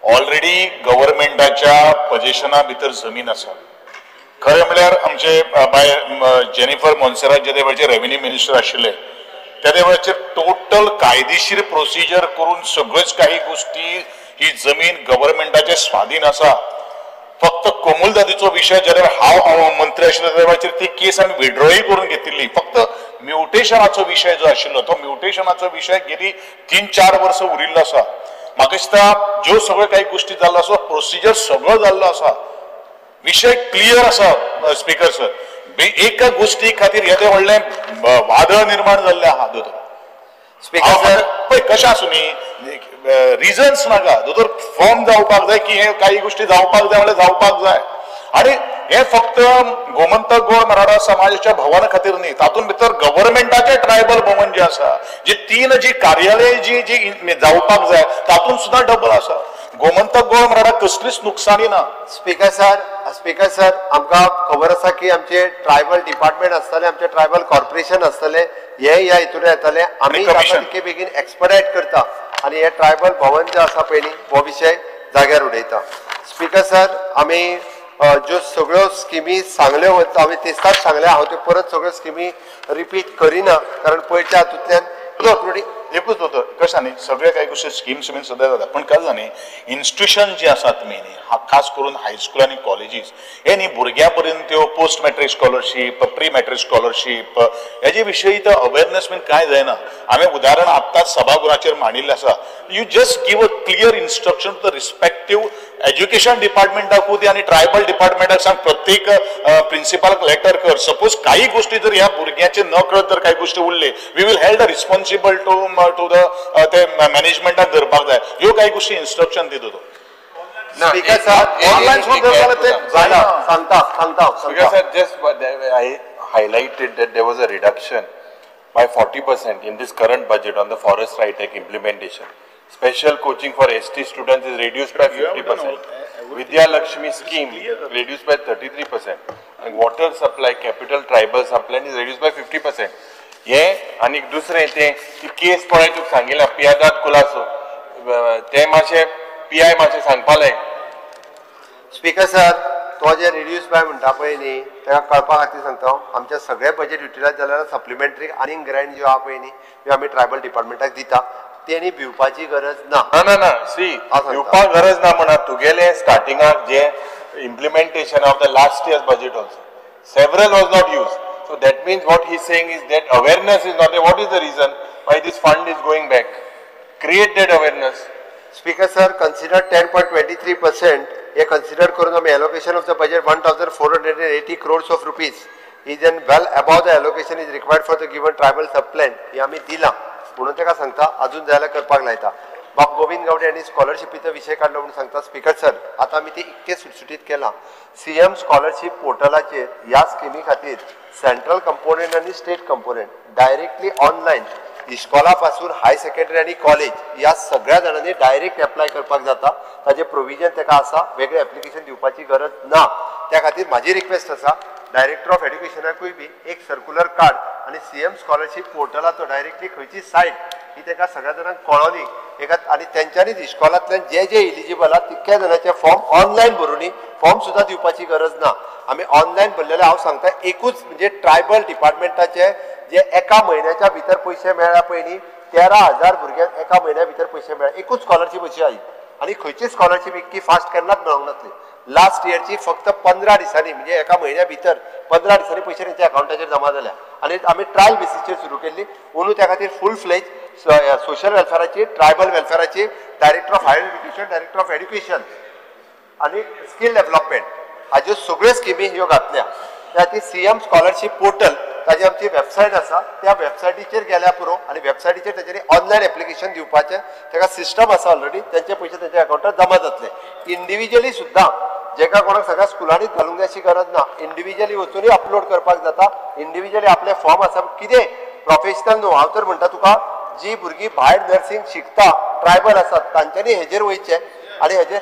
Speaker 2: ऑलरेडी गव्हर्मेंटाच्या पजेशना भितर जमीन आसा. खरें म्हळ्यार आमचे बाय जेनिफर मोन्सेरात जे वेळचे रेव्हेन्यू मिनिस्टर आशिल्ले त्या वेळाचेर टोटल कायदेशीर प्रोसिजर करून सगळ्योच काही गोष्टी ही जमीन गव्हर्मेंटाचे स्वाधीन आसा. फक्त कोमुलदादीचो विशय जेन्ना हांव मंत्री आशिल्लो त्या वेळाचेर ती केस आमी विड्रॉय करून घेतिल्ली. फक्त म्युटेशनाचो विशय जो आशिल्लो तो म्युटेशनाचो विशय गेली 3-4 वर्सां उरिल्लो आसा. म्हाका दिसता ज्यो सगळ्यो काही गोष्टी जाल्लो आसा, प्रोसिजर सगळो जाल्लो आसा, विशय क्लियर आसा. स्पीकर सर, एका गोष्टी खातीर येदें व्हडलें वादळ निर्माण जाल्लें आहा. दोतोर
Speaker 15: स्पीकर सर,
Speaker 2: पळय कशें आसूं न्ही, रिजन्स नाका दोतोर, फॉर्म जावपाक जाय की हे काही गोष्टी जावपाक जाय म्हणल्यार जावपाक जाय. आनी हे फक्त गोमंतक गोवा मराठा समाजाच्या भवना खातीर न्ही, तातूंत भितर गव्हर्मेंटाचे ट्रायबल भवन जे आसा, जे 3 जी कार्यालय जी जी जावपाक जाय तातूंत सुद्दां डबल आसा. गोमंतक गोवा मराठा कसलीच नुकसानी ना.
Speaker 15: स्पीकर सर, स्पीकर सर, आमकां खबर आसा की आमचे ट्रायबल डिपार्टमेंट आसतले, आमचे ट्रायबल कॉर्पोरेशन आसतले, हे ह्या हितून येतले. आमी तितके बेगीन एक्सपडायट करता आनी हे ट्रायबल भवन जे आसा पळय न्ही हो विशय जाग्यार उडयता. स्पीकर सर, आमी ज्यो सगळ्यो स्किमी सांगल्यो हांवें तेस्ताच सांगल्या, हांव त्यो परत सगळ्यो स्किमी रिपीट करिना, कारण पयच्या हातूंतल्यान
Speaker 2: एकूच दोतोर कशें न्ही, सगळे काही गोष्टी स्किम्स बीन सद्या जाता, पण कशें न्ही इन्स्टिट्युशन जी आसात न्ही, खास करून हायस्कूल आनी कॉलेजीस हे न्ही भुरग्यां पर्यंत त्यो post matric scholarship, pre matric scholarship हेजे विशयी तर अवेरनेस बीन कांय जायना. हांवें उदाहरण आत्ताच सभागृहाचेर मांडिल्लें आसा. You just give a clear instruction to the respective education डिपार्टमेंटाकूय दी आनी ट्रायबल डिपार्टमेंटाक सांग, प्रत्येक प्रिंसिपालाक लेटर कर. सपोज काही गोष्टी जर ह्या भुरग्याचे नकळत जर काही गोष्टी उरले, we will held a responsible to the ते मॅनेजमेंटाक धरपाक जाय. ह्यो काही गोष्टी इन्स्ट्रक्शन दिता तो.
Speaker 15: स्पीकर सर,
Speaker 2: ऑनलायन
Speaker 15: सांगता सांगता
Speaker 14: Speaker sir, just I highlighted that there was a reduction by 40% in this current budget on the Forest Right Act implementation. Special coaching for ST students is reduced by 50%. Vidya Lakshmi scheme reduced by 33%. And water supply, capital tribal supply is reduced by 50%. हे आनी दुसरें तें केस पळय तुका सांगिला पियादाद कुलासो, ते मातशें P I मातशें सांगपा लाय.
Speaker 15: स्पीकर सर, तो जे रिड्यूस बाय म्हणटा पळय न्ही ताका कळपा खातीर सांगता, आमचे सगळे बजेट युटिलायज जाल्यार सप्लिमेंटरी आनीक ग्रँट ज्यो आहा पळय न्ही त्यो आमी ट्रायबल डिपार्टमेंटाक दिता, तेणी भिवपाची गरज ना.
Speaker 14: ना ना ना, सी भिवपाक गरज ना म्हणा. तुगेले स्टार्टिंगाक जे implementation of the last year's budget also several was not use. So that means what he is saying is that awareness is not there. What is the reason why this fund is going back? Create that awareness.
Speaker 15: Speaker sir, consider 10.23% hey consider करून आमी allocation of the budget 1480 crores of rupees is an well above the allocation is required for the given tribal sub plan हे आमी दिलां म्हणून ताका सांगता, अजून जाय जाल्यार करपाक लायता. बाब गोविंद गावडे हांणी स्कॉलरशिपीचो विशय काडलो म्हणून सांगता. स्पीकर सर, आतां आमी ते इतके सुटसुटीत केलां, सीएम स्कॉलरशीप पोर्टलाचेर ह्या स्किमी खातीर सेंट्रल कंपोनेंट आनी स्टेट कंपोनेंट डायरेक्टली ऑनलायन इस्कॉला पासून हाय सेकंडरी आनी कॉलेज ह्या सगळ्या जाणांनी डायरेक्ट एप्लाय करपाक जाता. ताजें प्रोविजन ताका आसा, वेगळें एप्लिकेशन दिवपाची गरज ना. त्या खातीर म्हाजी रिक्वेस्ट आसा डायरेक्टर ऑफ एड्युकेशनाकूय बी एक सर्कुलर काड आनी सीएम स्कॉलरशीप पोर्टलाचो डायरेक्टली खंयची सायट ही ताका सगळ्या जाणांक कळोनी एका आनी तेंच्यांनीच इस्कॉलांतल्यान जे जे इलिजिबल आहा तितक्या जाणांचे फॉर्म ऑनलायन भरुनी, फॉर्म सुद्दां दिवपाची गरज ना. आमी ऑनलायन भरलेले हांव सांगता एकूच म्हणजे ट्रायबल डिपार्टमेंटाचे जे एका म्हयन्याच्या भितर पयशे मेळ्ळ्या पळय न्ही 13,000 भुरग्यांक एका म्हयन्या भितर पयशे मेळ्ळे. एकूच स्कॉलरशीप अशी आयली आनी खंयची स्कॉलरशीप इतकी फास्ट केन्नाच मेळोंक नासली. लास्ट इयरची फक्त 15 दिसांनी म्हणजे एका म्हयन्या भितर 15 दिसांनी पयशे तेंच्या अकावंटाचेर जमा जाल्या आनी आमी ट्रायल बेसीसचेर सुरू केल्ली. अंदू त्या खातीर फूल फ्लेज सोशल वेलफेराची, ट्रायबल वेलफेराची, director of higher education, director of education आनी स्कील डेव्हलपमेंट हाज्यो सगळ्यो स्किमी ह्यो घातल्या. त्या खातीर सीएम स्कॉलरशीप पोर्टल ताजी आमची वेबसायट आसा, त्या वेबसायटीचेर गेल्यार पुरो आनी वेबसायटीचेर तेंच्यांनी ऑनलायन एप्लिकेशन दिवपाचें ताका सिस्टम आसा ऑलरेडी, तेंचे पयशे तेंच्या अकावंटार जमा जातले. इंडिविज्युअली सुद्दां जेका कोणाक सगळ्या स्कुलांनीच घालूंक जाय अशी गरज ना, इंडिविज्युअली वचूनय अपलोड करपाक जाता. इंडिविज्युअली आपले फॉर्म आसा कितें प्रोफेशनल न्हू, हांव तर म्हणटा तुका जी भुरगीं भायर नर्सिंग शिकता ट्रायबल आसात तांच्यांनी हेजेर वयचें आनी हेजेर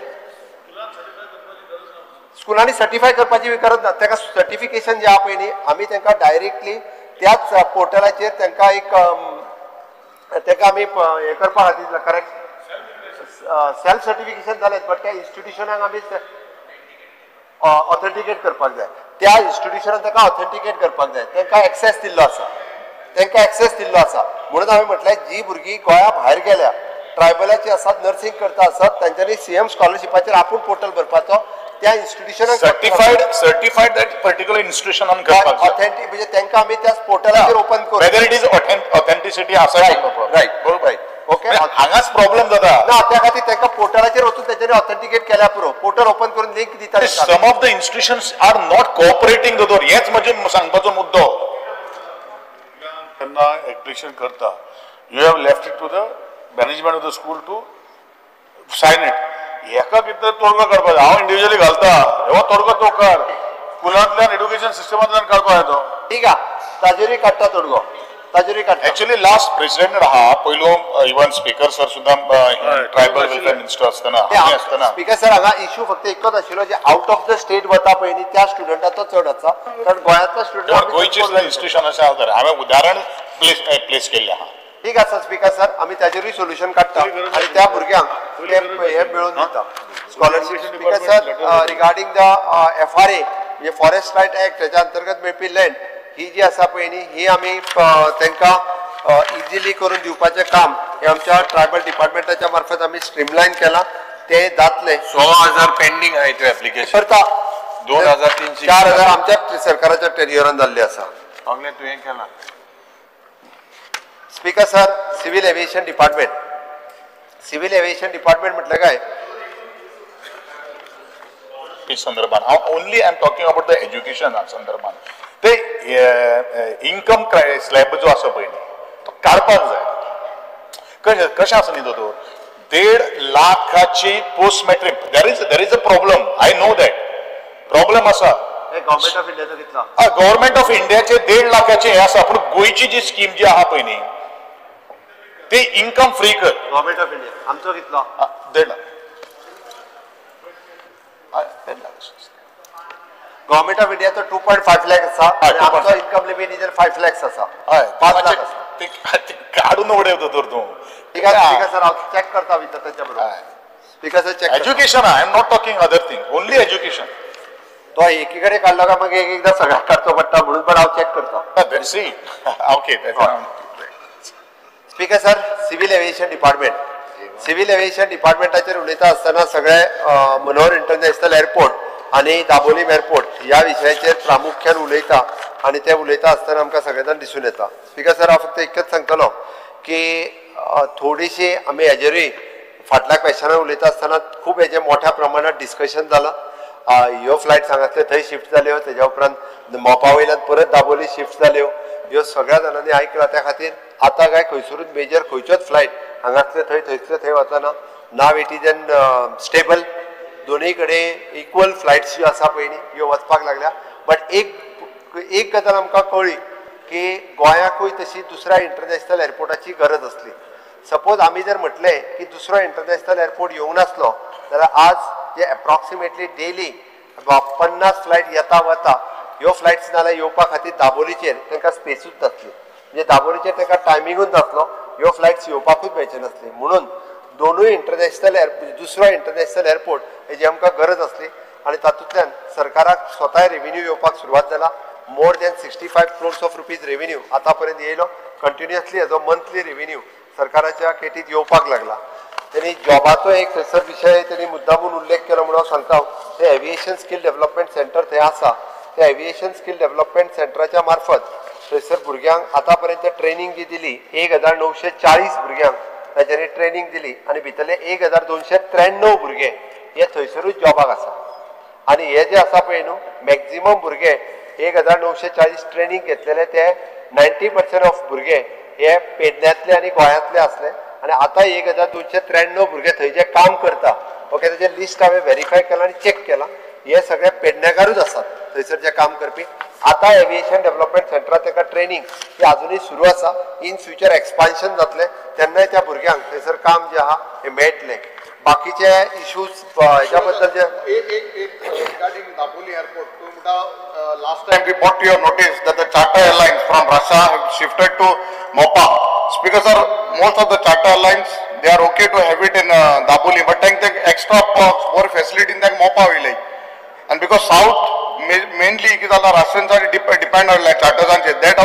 Speaker 15: स्कुलांनी सर्टिफाय करपाची गरज ना. ताका सर्टिफिकेशन जें आहा पळय न्ही आमी तांकां डायरेक्टली त्याच पोर्टलाचेर तांकां एक तांकां आमी हें करपा खातीर करेक्ट सेल्फ सर्टिफिकेशन जालें, बट त्या इन्स्टिट्युशनाक आमी ऑथेंटिकेट करपाक जाय, त्या इन्स्टिट्युशनान ताका ऑथेंटिकेट करपाक जाय, तांकां एक्सेस दिल्लो आसा, तांकां एक्सेस दिल्लो आसा. म्हणून हांवें म्हटलें जी भुरगीं गोंया भायर गेल्या ट्रायबलाची आसात, नर्सिंग करता आसात, तांच्यांनी सीएम स्कॉलरशिपाचेर आपूण पोर्टल भरपाचो, त्या इन्स्टिट्युशनाक
Speaker 7: सर्टिफाइड that particular इन्स्टिट्युशनान करपाक
Speaker 15: ऑथेंटिक म्हणजे तांकां आमी त्या पोर्टलाचेर ओपन करू,
Speaker 7: वेदर it is authenticity आसा.
Speaker 15: रायट रायट ओके,
Speaker 7: हांगाच प्रॉब्लेम जाता
Speaker 15: ना. त्या खातीर तांकां पोर्टलाचेर वचून तेंच्यांनी ऑथेंटिकेट केल्यार पुरो, पोर्टल ओपन करून लिंक दिता.
Speaker 7: Some of the institutions are not cooperating दोतोर, हेच म्हजें सांगपाचो मुद्दो.
Speaker 2: तेन्ना एप्लिकेशन करता you have left it to the management of the school to sign it. हेका कितें तोडगो काडपाक जाय, हांव इंडिविज्युअली घालता हो तोडगो तो काड, स्कुलांतल्यान एड्युकेशन सिस्टमांतल्यान काडपाक जाय तो.
Speaker 15: ठीक आहा, ताजेरूय काडटा तोडगो, ताजेरूय काडटा.
Speaker 7: एक्चुअली लास्ट प्रेसिडेंट आहा पयलो, इवन स्पीकर सर सुद्दां ट्रायबल वेलफेअर मिनिस्टर आसतना आसतना
Speaker 15: स्पीकर सर हांगा इशू फक्त एकच आशिल्लो जे आउट ऑफ the state वता पळय न्ही त्या स्टुडंटाचो चड आसा, कारण गोंयांतलो स्टुडंट
Speaker 7: गोंयचे सुद्दां इन्स्टिट्युशन अशें आसा. हांवें उदाहरण प्लेस केल्लें आहा.
Speaker 15: ठीक आसा स्पीकर सर, आमी ताजेरूय सोल्युशन काडटा आनी त्या भुरग्यांक ते हे मेळोवन दिता scholarship. Speaker sir, regarding the FRA म्हणजे फॉरेस्ट रायट एक्ट हेच्या अंतर्गत मेळपी लँड ही जी आसा पळय न्ही ही आमी तांकां इजिली करून दिवपाचें काम हें आमच्या ट्रायबल डिपार्टमेंटाच्या मार्फत आमी स्ट्रीमलायन केलां, तें जातलें.
Speaker 14: 16,000 पेंडींग आहा त्यो एप्लिकेशन
Speaker 15: करता,
Speaker 14: 2,300
Speaker 15: 4,000 आमच्या सरकाराच्या टेन्युअरान जाल्लें आसा.
Speaker 14: सगळें तुवें केलां.
Speaker 15: Speaker sir, civil aviation department, civil aviation department म्हटलें काय
Speaker 7: संदर्भान हांव only I am talking about the education संदर्भान ते इन्कम स्लॅब जो आसा पळय न्ही तो काडपाक जाय. कशें कशें आसा न्ही दोतोर, 1.5 लाखाची post matric, there is a problem, I know that problem आसा.
Speaker 15: गव्हर्मेंट ऑफ इंडियाचो कितलो?
Speaker 7: गव्हर्मेंट ऑफ इंडियाचे 1.5 लाखाचे हे आसा, पूण गोंयची जी स्कीम जी आहा पळय न्ही ते इन्कम फ्री कर.
Speaker 15: गव्हर्मेंट ऑफ इंडिया आमचो कितलो?
Speaker 7: 1.5 लाख. 1.5 लाख
Speaker 15: गव्हर्मेंट ऑफ इंडियाचो 2.5 लाख आसा आनी आमचो इन्कम लिमीट is 5 lakhs आसा.
Speaker 7: हय,
Speaker 15: 5 लाख आसा.
Speaker 7: ते काडून उडय दोतोर तूं.
Speaker 15: ठीक आसा सर, हांव चॅक करता भितर तांच्या बरोबर. Speaker sir check
Speaker 7: education, I am not talking other thing, only education.
Speaker 15: तो एकीकडे काडलो काय मागीर एक एकदा सगळ्याक काडचो पडटा, म्हणून पण हांव चॅक करता.
Speaker 7: Okay.
Speaker 15: Speaker sir, civil aviation department, civil aviation डिपार्टमेंटाचेर उलयता आसतना सगळे मनोहर इंटरनॅशनल एअरपोर्ट आनी दाबोलीम एअरपोर्ट ह्या विशयाचेर प्रामुख्यान उलयता आनी ते उलयता आसतना आमकां सगळे जाण दिसून येता. स्पीकर सर, हांव फक्त इतकेंच सांगतलो की थोडीशी आमी हेजेरूय फाटल्या क्वेशनान उलयता आसतना खूब हेजें मोठ्या प्रमाणात डिस्कशन जालां. ह्यो फ्लायट्स हांगासले थंय शिफ्ट जाल्यो, तेज्या उपरांत मोपा वयल्यान परत दाबोली शिफ्ट जाल्यो, ह्यो सगळ्या जाणांनी आयकलां. त्या खातीर आतां काय खंयसरूच मेजर खंयच्योच फ्लायट हांगासले थंय थंयसले थंय वचना. Now it is an stable, दोनूय कडेन इक्वल फ्लायट्स ज्यो आसा पळय न्ही ह्यो वचपाक लागल्या. बट एक एक गजाल आमकां कळ्ळी की गोंयाकूय तशी दुसऱ्या इंटरनॅशनल एअरपोर्टाची गरज आसली. सपोज आमी जर म्हटलें की दुसरो इंटरनॅशनल एअरपोर्ट येवंक नासलो जाल्यार आज जे एप्रॉक्सिमेटली डेली 50 फ्लायट येता वता ह्यो फ्लायट्स नाल्यार येवपा खातीर दाबोलीचेर तांकां स्पेसूच नासली, म्हणजे दाबोलीचेर तांकां टायमिंगूच नासलो, ह्यो फ्लायट्स येवपाकूच मेळच्यो नासली. म्हणून दोनूय इंटरनॅशनल दुसरो इंटरनॅशनल एअरपोर्ट हेजी आमकां गरज आसली आनी तातूंतल्यान सरकाराक स्वताय रेवेन्यू येवपाक सुरवात जाला. More than 65 crores of rupees revenue आतां पर्यंत येयलो. कंटिन्युअसली हेजो मंथली रेवेन्यू सरकाराच्या केटीत येवपाक लागला. तेणी जॉबाचो एक थंयसर विशय तेणी मुद्दामून उल्लेख केलो म्हणून हांव सांगता, ते एविएशन स्कील डेव्हलपमेंट सेंटर थंय आसा. त्या एविएशन स्कील डेव्हलपमेंट सेंटराच्या मार्फत थंयसर भुरग्यांक आतां पर्यंत ट्रेनींग जी दिली 1940 भुरग्यांक तांच्यांनी ट्रेनींग दिली आनी भितरले 1293 भुरगे हे थंयसरूच जॉबाक आसा. आनी हे जे आसा पळय न्हू मॅक्झिमम भुरगे 1940 ट्रेनींग घेतलेले ते 90% ऑफ भुरगे हे पेडण्यांतले आनी गोंयांतले आसले आनी आतां 1293 भुरगे थंय जे काम करता, ओके, तेजें लिस्ट हांवें व्हेरीफाय केलां आनी चॅक केलां, हे सगळे पेडणेकारूच आसात थंयसर जे काम करपी. आतां एविएशन डेव्हलपमेंट सेंटरात ताका ट्रेनींग ही आजुनूय सुरू आसा. इन फ्युचर एक्सपान्शन जातलें तेन्नाय त्या भुरग्यांक थंयसर काम जें आहा हें मेळटलें. बाकीचे इश्यूज हेच्या बद्दल जे
Speaker 17: रिगार्डिंग दाबोली एअरपोर्ट, तूं म्हणटा last time we brought to your notice that the charter airlines from Russia have shifted to Mopa. Speaker sir, most of the charter airlines they are okay to have it in Dabolim, but तांकां extra perks, more facility तांकां मोपा वयले. And because south mainly कितें जालां रशियन्सांचेर depend आसले चार्टर्सांचेर, that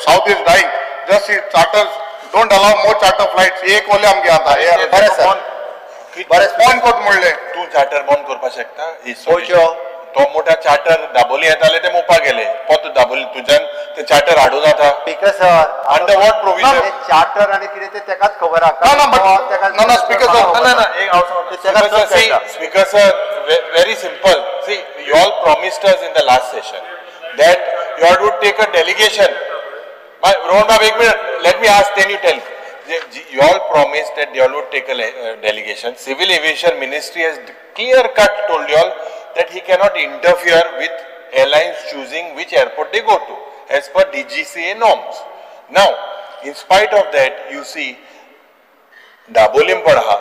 Speaker 17: south is dying. Just charters don't allow more charter flights. एक ओले आमगे आतां
Speaker 15: बरें सर,
Speaker 7: बरें बंद कोत म्हणलें तूं चार्टर बंद करपाक शकता. तो मोठा चार्टर दाबोली येताले ते मोपा गेले, पोत दाबोली तुज्यान ते चार्टर हाडून जाता.
Speaker 15: Speaker sir,
Speaker 7: under what provision
Speaker 15: charter आनी कितें तें तेकाच खबर आसा.
Speaker 7: ना ना स्पीकर सर, ना ना एक speaker sir, very simple. See, you all promised us in the last session that you all would take a delegation. Rohan Bab, एक minute, let me ask, then you tell. You all promised that you all would take a delegation. Civil Aviation Ministry has clear cut told you all that he cannot interfere with airlines choosing which airport they go to as per DGCA norms. Now, in spite of that, you see, Dabolim Padha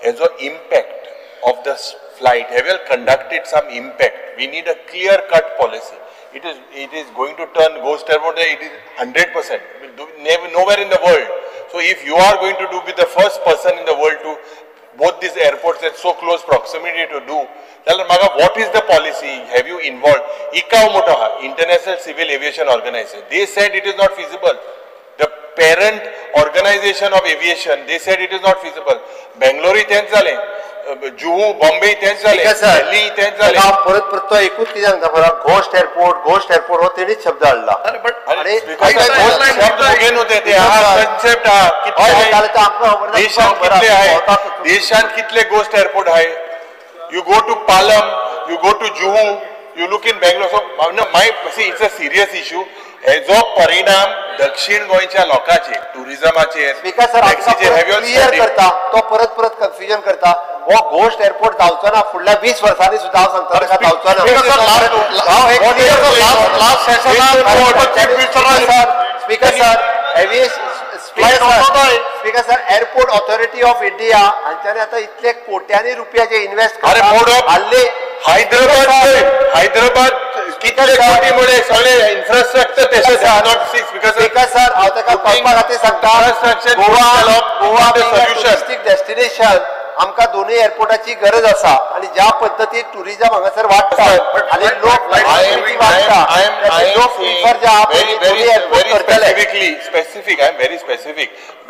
Speaker 7: has an impact of the flight. Have you all conducted some impact? We need a clear cut policy. It is going to turn ghost airport. It is 100%. Nowhere in the world. So if you are going to do be the first person in the world to both these airports at so close proximity to do, then what is the policy? Have you involved? ICAO Motaha, International Civil Aviation Organization, they said it is not feasible. The parent organization of aviation, they said it is not feasible. Bangalore तेंच जालें, जुहू बॉम्बे तेंच जालें, दिल्ली तेंच जालें.
Speaker 15: परत परत तो एकूच कितें सांगता बरं, घोस्ट एअरपोर्ट, घोस्ट एअरपोर्ट हो तेणीच शब्द हाडला.
Speaker 7: कॉन्सेप्ट आहा, देशांत कितले आहे, देशांत कितले घोस्ट एअरपोर्ट आहे. You go to Palam, you go to Juhu, you look in Bangalore. So my see, it's a serious issue. हेजो परिणाम दक्षिण गोंयच्या लोकांचेर, टुरिझमाचेर,
Speaker 15: क्लियर करता तो परत परत कन्फ्युजन करता. हो घोस्ट एअरपोर्ट जावचो ना फुडल्या 20 वर्सांनी सुद्दां हांव सांगता ताका जावचो ना. Speaker sir, speaker sir, airport authority of India हांच्यानी आतां इतले कोट्यांनी रुपया जे इन्व्हेस्ट
Speaker 7: करतात. हैदराबाद, हैदराबाद कितले कोटी मुळे सगळे इन्फ्रास्ट्रक्चर तशें not see.
Speaker 15: Speaker sir, हांव ताका कळपा खातीर सांगता, गोवा गोवा टुरिस्टीक डेस्टिनेशन, आमकां दोनूय एअरपोर्टाची गरज आसा आनी ज्या पद्दतीन टुरिजम हांगासर वाडटा आनी लोक वाडटा, लोक प्रिफर जे आहा दोनूय एअरपोर्ट करतले.
Speaker 7: Specific, I am very specific.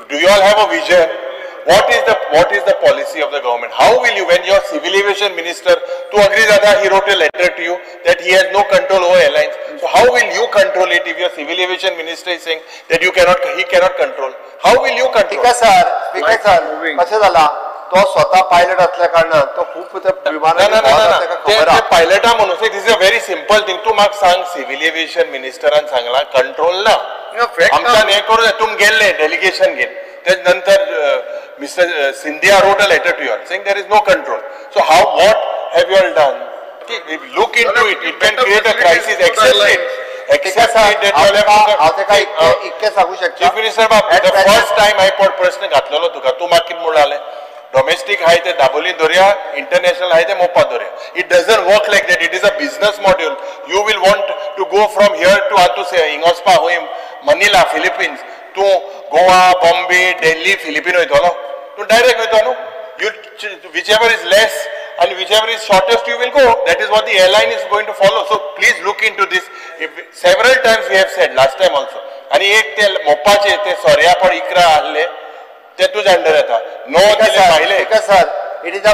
Speaker 7: Do you all have a vision? What is the policy of the government? How will you, when your civil aviation minister, to agree that he wrote a letter to you that he has no control over airlines. So how will you control it if your civil aviation minister is saying that you cannot, he cannot control? How will you control?
Speaker 15: Speaker sir, कशें जाला, तो स्वता pilot असल्या कारणान तो खूप विमानांनी खबर
Speaker 7: आहा. पायलटा म्हणून this is a very simple thing. तूं म्हाका सांग, सिव्हिल एव्हिएशन मिनिस्टरान सांगला कंट्रोल ना, आमच्यान हें करूं जाय. तुमी गेल्ले डेलिगेशन घेवन, तेज नंतर Mr. Scindia wrote a letter to you all saying there is no control. So how, what have you all done? Look into it. It can create a crisis. Accept it.
Speaker 15: हांव ताका इतकें सांगू शकता.
Speaker 14: Chief minister बाब, the first time हांवें प्रश्न घातलेलो तुका, तूं म्हाका कितें म्हणलें, डोमेस्टीक हाय ते दाबोली दवरया, इंटरनॅशनल हाय ते Mopa दवरया. It doesn't work like that. It is a business module. You will want to go from here to हातूं हिंग वचपा खंय, मनिला, फिलिपिन्स. तूं गोवा, बॉम्बे, दिल्ली, फिलिपीन वयतलो, तूं डायरेक्ट वयतो न्हू. You whichever is less and whichever is shortest you will go. That is what the airline is going to follow. So please look into this. If several times we have said, last time also. आणि एक ते मोपाचे ते सोऱ्या पण 11 आहले ते तुझ्या under येता. No दिले पाहिले.
Speaker 15: Sir, it is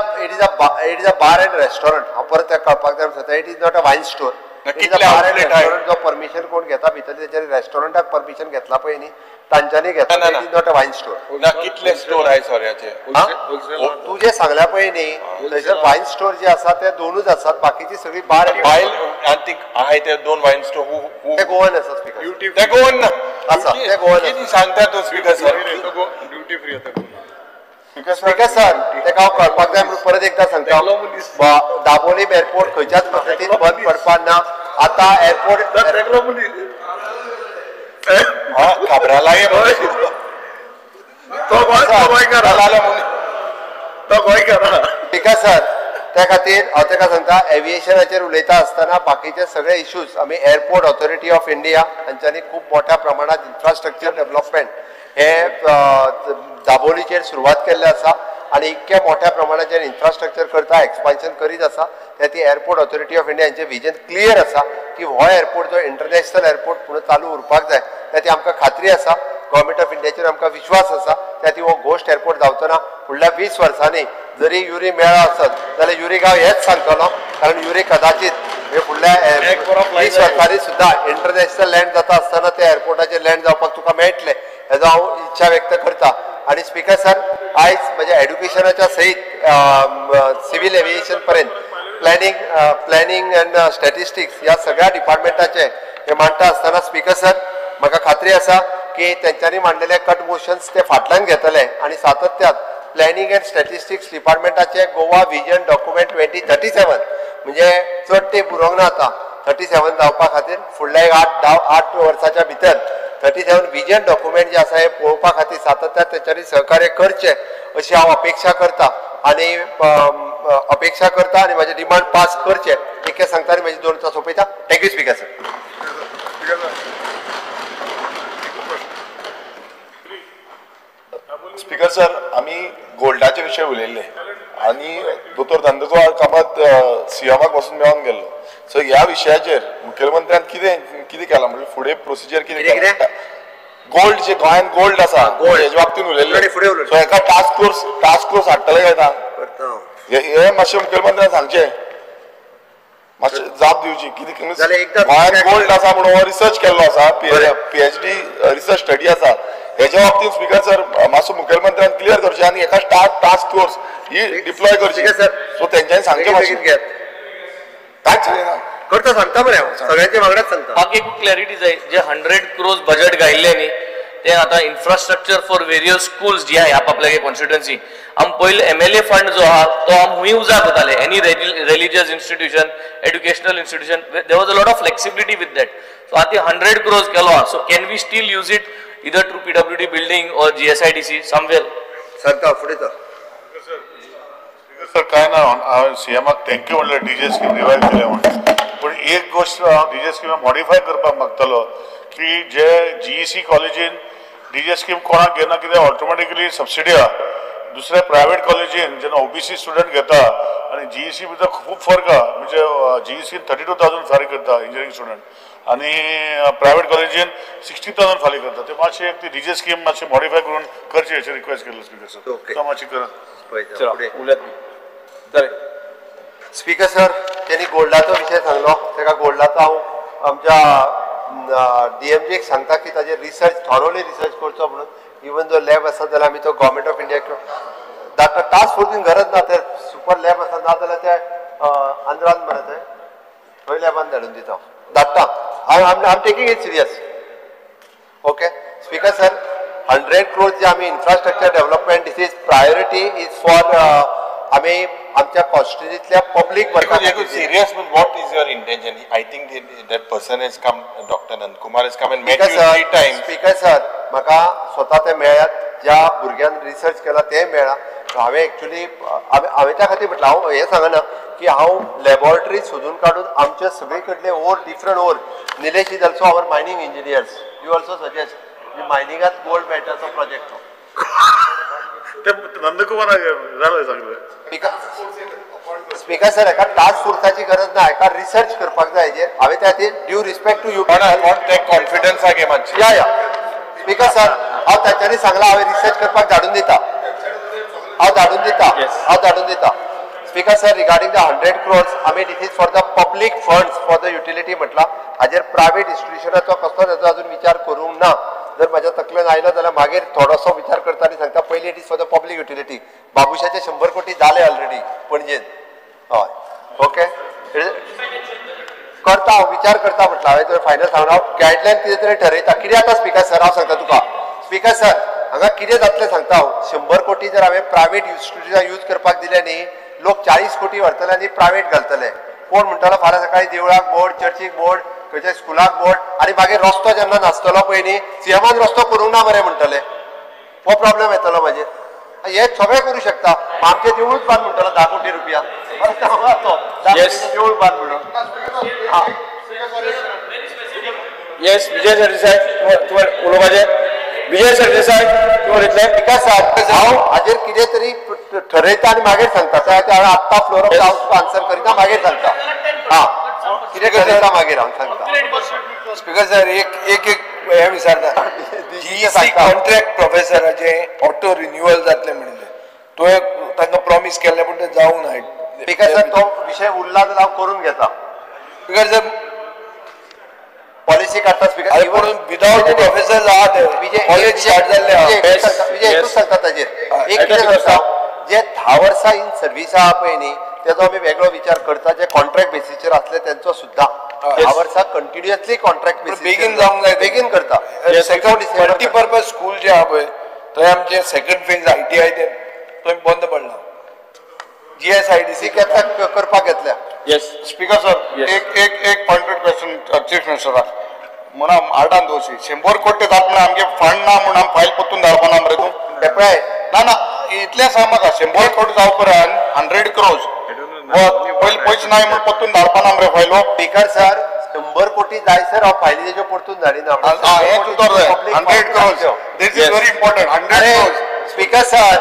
Speaker 15: a bar and restaurant. हांव परत कळपाक जाय सांगता, it is not a wine store. It is a bar and restaurant. जो परमिशन कोण घेता भितर तेच्या रेस्टॉरंटाक परमिशन घेतला पळय न्ही, तांच्यांनी घेतला. It is not a wine store.
Speaker 14: ना, कितले स्टोर आहे सोऱ्याचे
Speaker 15: तूं जे सांगल्या पळय न्ही, थंयसर वायन स्टोर जे आसा ते दोनूच आसात, बाकीची सगळी बार
Speaker 14: आनी आहाय ते दोन वायन स्टोर
Speaker 15: ते गोवन आसा. स्पीकर
Speaker 14: ते गोवन ना
Speaker 15: आसा, ते गोवन
Speaker 14: सांगता तूं. स्पीकर सर,
Speaker 1: ड्युटी फ्री आतां.
Speaker 15: स्पीकर सर, तेका हांव कळपाक जाय म्हणून परत एकदां सांगता, दाबोलीम एअरपोर्ट खंयच्याच पद्दतीन बंद पडपाक ना. आतां एअरपोर्ट स्पीकर सर, त्या खातीर हांव ताका सांगता, एविएशनाचेर उलयता आसतना बाकीचे सगळे इश्यूज आमी एअरपोर्ट ऑथॉरिटी ऑफ इंडिया हांच्यांनी खूब मोठ्या प्रमाणात इन्फ्रास्ट्रक्चर डेव्हलपमेंट हे दाबोलीचेर सुरवात केल्लें आसा आनी इतक्या मोठ्या प्रमाणाचेर इन्फ्रास्ट्रक्चर करता, एक्सपान्शन करीत आसा. त्या ती एअरपोर्ट ऑथॉरिटी ऑफ इंडिया हांचें विजन क्लियर आसा की हो एअरपोर्ट जो इंटरनॅशनल एअरपोर्ट म्हणून चालू उरपाक जाय. त्या ती आमकां खात्री आसा, गव्हर्मेंट ऑफ इंडियाचेर आमकां विश्वास आसा. त्या ती हो घोस्ट एअरपोर्ट जावचो ना. फुडल्या 20 वर्सांनी जरी युरी मेळ्ळो आसत जाल्यार युरी गांव हेच सांगतलो, कारण युरी कदाचित हे फुडल्या 20 वर्सांनी सुद्दां इंटरनॅशनल लँड जाता आसतना त्या एअरपोर्टाचेर लँड जावपाक तुका मेळटलें हेजो हांव इच्छा व्यक्त करता. आनी स्पीकर सर, आयज म्हज्या एड्युकेशनाच्या सहीत सिव्हील एविएशन पर्यंत प्लॅनिंग अँड स्टॅटिस्टिक्स ह्या सगळ्या डिपार्टमेंटाचे हे मांडटा आसतना स्पीकर सर, म्हाका खात्री आसा की तेंच्यांनी मांडलेले कट मोशन्स ते फाटल्यान घेतले आनी सातत्यात प्लॅनिंग अँड स्टॅटिस्टिक्स डिपार्टमेंटाचे गोवा विजन डॉक्युमेंट 2037 म्हणजे चड तेंप उरोंक ना आतां 37 जावपा खातीर फुडल्या एक 8 वर्साच्या भितर 37 विजन डॉक्युमेंट जे आसा हे पळोवपा खातीर सातत्यात तेंच्यांनी सहकार्य करचें अशी हांव अपेक्षा करता आनी अपेक्षा करता आनी म्हाजे डिमांड पास करचे इतकें सांगता आनी म्हाजी 2 तास सोंपयता. Thank you speaker sir.
Speaker 9: Speaker sir, आमी गोल्डाचे विशय उलयल्ले आनी दोतोर नंदकुमार कामत सीएमाक बसून मेळोन गेल्लो. सो ह्या विशयाचेर मुखेलमंत्र्यान कितें कितें केलां, म्हणजे फुडें प्रोसिजर कितें केलां? गोल्ड जे गोंयांत गोल्ड आसा हेजे बाबतींत उलयल्ले, सो हेका टास्क फोर्स हाडटले काय ना हे मातशें मुखेलमंत्र्यान सांगचें, मातशें जाप दिवची. कितें गोंयांत गोल्ड आसा म्हणून हो रिसर्च केल्लो आसा, PhD research study आसा, हेच्या बाबतींत स्पीकर सर मातसो मुखेलमंत्र्यान क्लियर करचें आनी एका टास्क फोर्स ही डिप्लॉय करची. सो तेंच्यांनी सांगचें मातशें, कांयच ना
Speaker 15: करता सांगता मरे हांव सगळ्यांच्या वांगडाच सांगता.
Speaker 18: बाकी एक क्लॅरिटी जाय, जे 100 क्रोर्स बजेट घायिल्लें न्ही ते आतां इन्फ्रास्ट्रक्चर फॉर वेरियस स्कूल्स जी आहा आपल्यागे कॉन्स्टिट्युएन्सी, आम पयले MLA fund जो आहा तो आम हुंय उजाक वताले, any religious institution, educational institution, there was a lot of flexibility with that. So आतां 100 क्रोर्स केलो आहा, so can we still use it either through PWD building or GSIDC somewhere?
Speaker 15: सांगता फुडें तर.
Speaker 7: सर काय ना, हांवें सीएमाक thank you म्हणलें डीजे स्कीम रिवायव केल्या म्हणून, पूण एक गोश्ट हांव डीजे स्कीम मॉडिफाय करपाक मागतालो की जे जीईसी कॉलेजीन डीजे स्कीम कोणाक घेना कित्याक ऑटोमॅटिकली सबसिडी आहा, दुसऱ्या प्रायवेट कॉलेजीन जेन्ना ओबीसी स्टुडंट घेता आनी जीईसी भितर खूब फरक आहा, म्हणजे जीईसीन 32,000 फारीक करता इंजिनियरींग स्टुडंट आनी प्रायवेट कॉलेजीन 60,000 फारीक करता. ते मातशें एक ती डीजे स्कीम मातशें मॉडिफाय करून करची अशें रिक्वेस्ट केल्लो स्पीकर सर, तो मातशें करा.
Speaker 15: स्पीकर सर, त्यांनी गोल्डाचो विशय सांगलो, ताका गोल्डाचो हांव आमच्या डीएमजीक सांगता की ताजेर रिसर्च, थॉरोली रिसर्च करचो म्हणून. इवन जो लॅब आसा जाल्यार आमी तो गव्हर्मेंट ऑफ इंडिया धाडटा, टास्क फोर्सीन गरज ना, ते सुपर लॅब आसा ना जाल्यार ते आंध्रान मरे ते थंय लॅबान धाडून दिता, धाडटा. हांव I am taking it serious. Okay speaker sir, 100 crore जे आमी infrastructure development, this is priority is for आमी आमच्या कॉन्स्टिट्युन्सींतल्या public वर्का.
Speaker 14: Serious, what is your intention? I think that person has come, Doctor Nandkumar has come and met you 3 times.
Speaker 15: Speaker sir, म्हाका स्वता ते मेळ्ळ्यात, ज्या भुरग्यान research केला ते मेळ्ळा. हांवें एक्चुली हांवें त्या खातीर म्हटलें, हांव हें सांगना की हांव लॅबोरेटरी सोदून काडून आमचे सगळे कडले ore, different ore. Nilesh is also our mining engineers, you also suggest मायनिंगात gold मेळटाचो project तो.
Speaker 19: नंदकुमार जालें सगळें.
Speaker 15: स्पीकर सर, एका टास्क फोर्साची गरज ना, एका रिसर्च करपाक जाय हेजेर. हांवें त्या खातीर due respect to you
Speaker 14: confidence घे मातशें.
Speaker 15: या या स्पीकर सर, हांव तांच्यांनी सांगलां, हांवें रिसर्च करपाक धाडून दिता, हांव धाडून दिता, हांव धाडून दिता. Speaker sir, regarding the 100 crores, आमी it is for the public funds for the utility म्हटलां. हाजेर प्रायवेट इन्स्टिट्युशनाचो कसलो ताचो अजून विचार करूंक ना. जर म्हाज्या तकलेन आयलो जाल्यार मागीर थोडोसो विचार करता आनी सांगता. पयलीं it is for the public utility. बाबुशाचे 100 कोटी जाले ऑलरेडी पणजेन. हय, ओके करता हांव, विचार करता म्हटलं. हांवें तुवें फायनल सांगना, हांव गायडलायन कितें तरी ठरयता. कितें आतां स्पीकर सर, हांव सांगता तुका. स्पीकर सर, हांगा कितें जातलें सांगता हांव. 100 कोटी जर हांवें प्रायवेट इन्स्टिट्युशनाक यूज करपाक दिले न्ही, लोक 40 कोटी व्हरतले आनी प्रायवेट घालतले. कोण म्हणटलो फाल्यां सकाळीं देवळाक बोर्ड, चर्चीक बोर्ड, खंयच्या स्कुलाक बोर्ड, आनी मागीर रस्तो जेन्ना नासतलो पळय न्ही, सीएमान रस्तो करूंक ना मरे म्हणटले, हो प्रॉब्लेम येतलो मागीर. हे सगळें करूं शकता. आमचें देवूळच बांद म्हणटलो 10 कोटी रुपया, तो 10 कोटीचें देवूळ बांद म्हणून.
Speaker 20: येस, विजय सरदेसाय तुवें उलोवपाचें. विजय सरदेसाय तुवें उलयतलें.
Speaker 15: स्पीकर सर, हांव हाजेर कितें तरी ठरयता आनी मागीर सांगता. हांवें आत्तां फ्लोर ऑफ हावस तुका आन्सर करिना, मागीर सांगता. हां, कितें ठरयता मागीर हांव सांगता.
Speaker 10: स्पीकर सर, एक एक एक हें विचारता. जीईसी कॉन्ट्रॅक्ट प्रोफेसराचें ऑटो रिन्युअल जातलें म्हणिल्लें, तुवें तांकां प्रॉमीस केल्लें, पूण तें जावंक ना.
Speaker 15: स्पीकर सर, तो विशय उरला जाल्यार हांव करून घेता.
Speaker 10: स्पीकर सर,
Speaker 15: पॉलिसी काडटा स्पीकर,
Speaker 10: विदाउट प्रोफेसर आहा ते कॉलेज स्टार्ट जाल्लें.
Speaker 15: विजय एकूच सांगता ताजेर, एक कितें सांगता, जे 10 वर्सां इन सर्वीस आहा पळय न्ही, तेजो आमी वेगळो विचार करता. जे कॉन्ट्रॅक्ट बेसीचेर आसले तेंचो सुद्दां 10 वर्सां कंटिन्युअसली कॉन्ट्रॅक्ट बेसीस
Speaker 10: बेगीन जावंक जाय,
Speaker 15: बेगीन करता.
Speaker 10: मल्टीपर्पज स्कूल जे आहा पळय, थंय आमचे सेकंड फेज ITI ते थंय बंद पडला. GSIDC
Speaker 15: करपाक घेतल्या.
Speaker 20: येस
Speaker 17: स्पीकर सर, एक एक एक पॉइंटेड क्वेश्चन चीफ मिनिस्टराक. म्हणून आर्डान दोशी 100 कोटी जात म्हणून आमगे फंड ना म्हणून आमी फायल परतून धाडपाना मरे तूं.
Speaker 15: पळय
Speaker 17: ना ना, इतलें सांग म्हाका, 100 कोटी जावं उपरांत 100 crores पयलीं पयशे नाय म्हूण परतून धाडपाना मरे फायलो.
Speaker 15: स्पीकर सर, 100 कोटी जाय सर हांव फायली तेज्यो परतून धाडिना.
Speaker 17: हें तुजो 100 crores, this is very important. 100 crores
Speaker 15: speaker sir,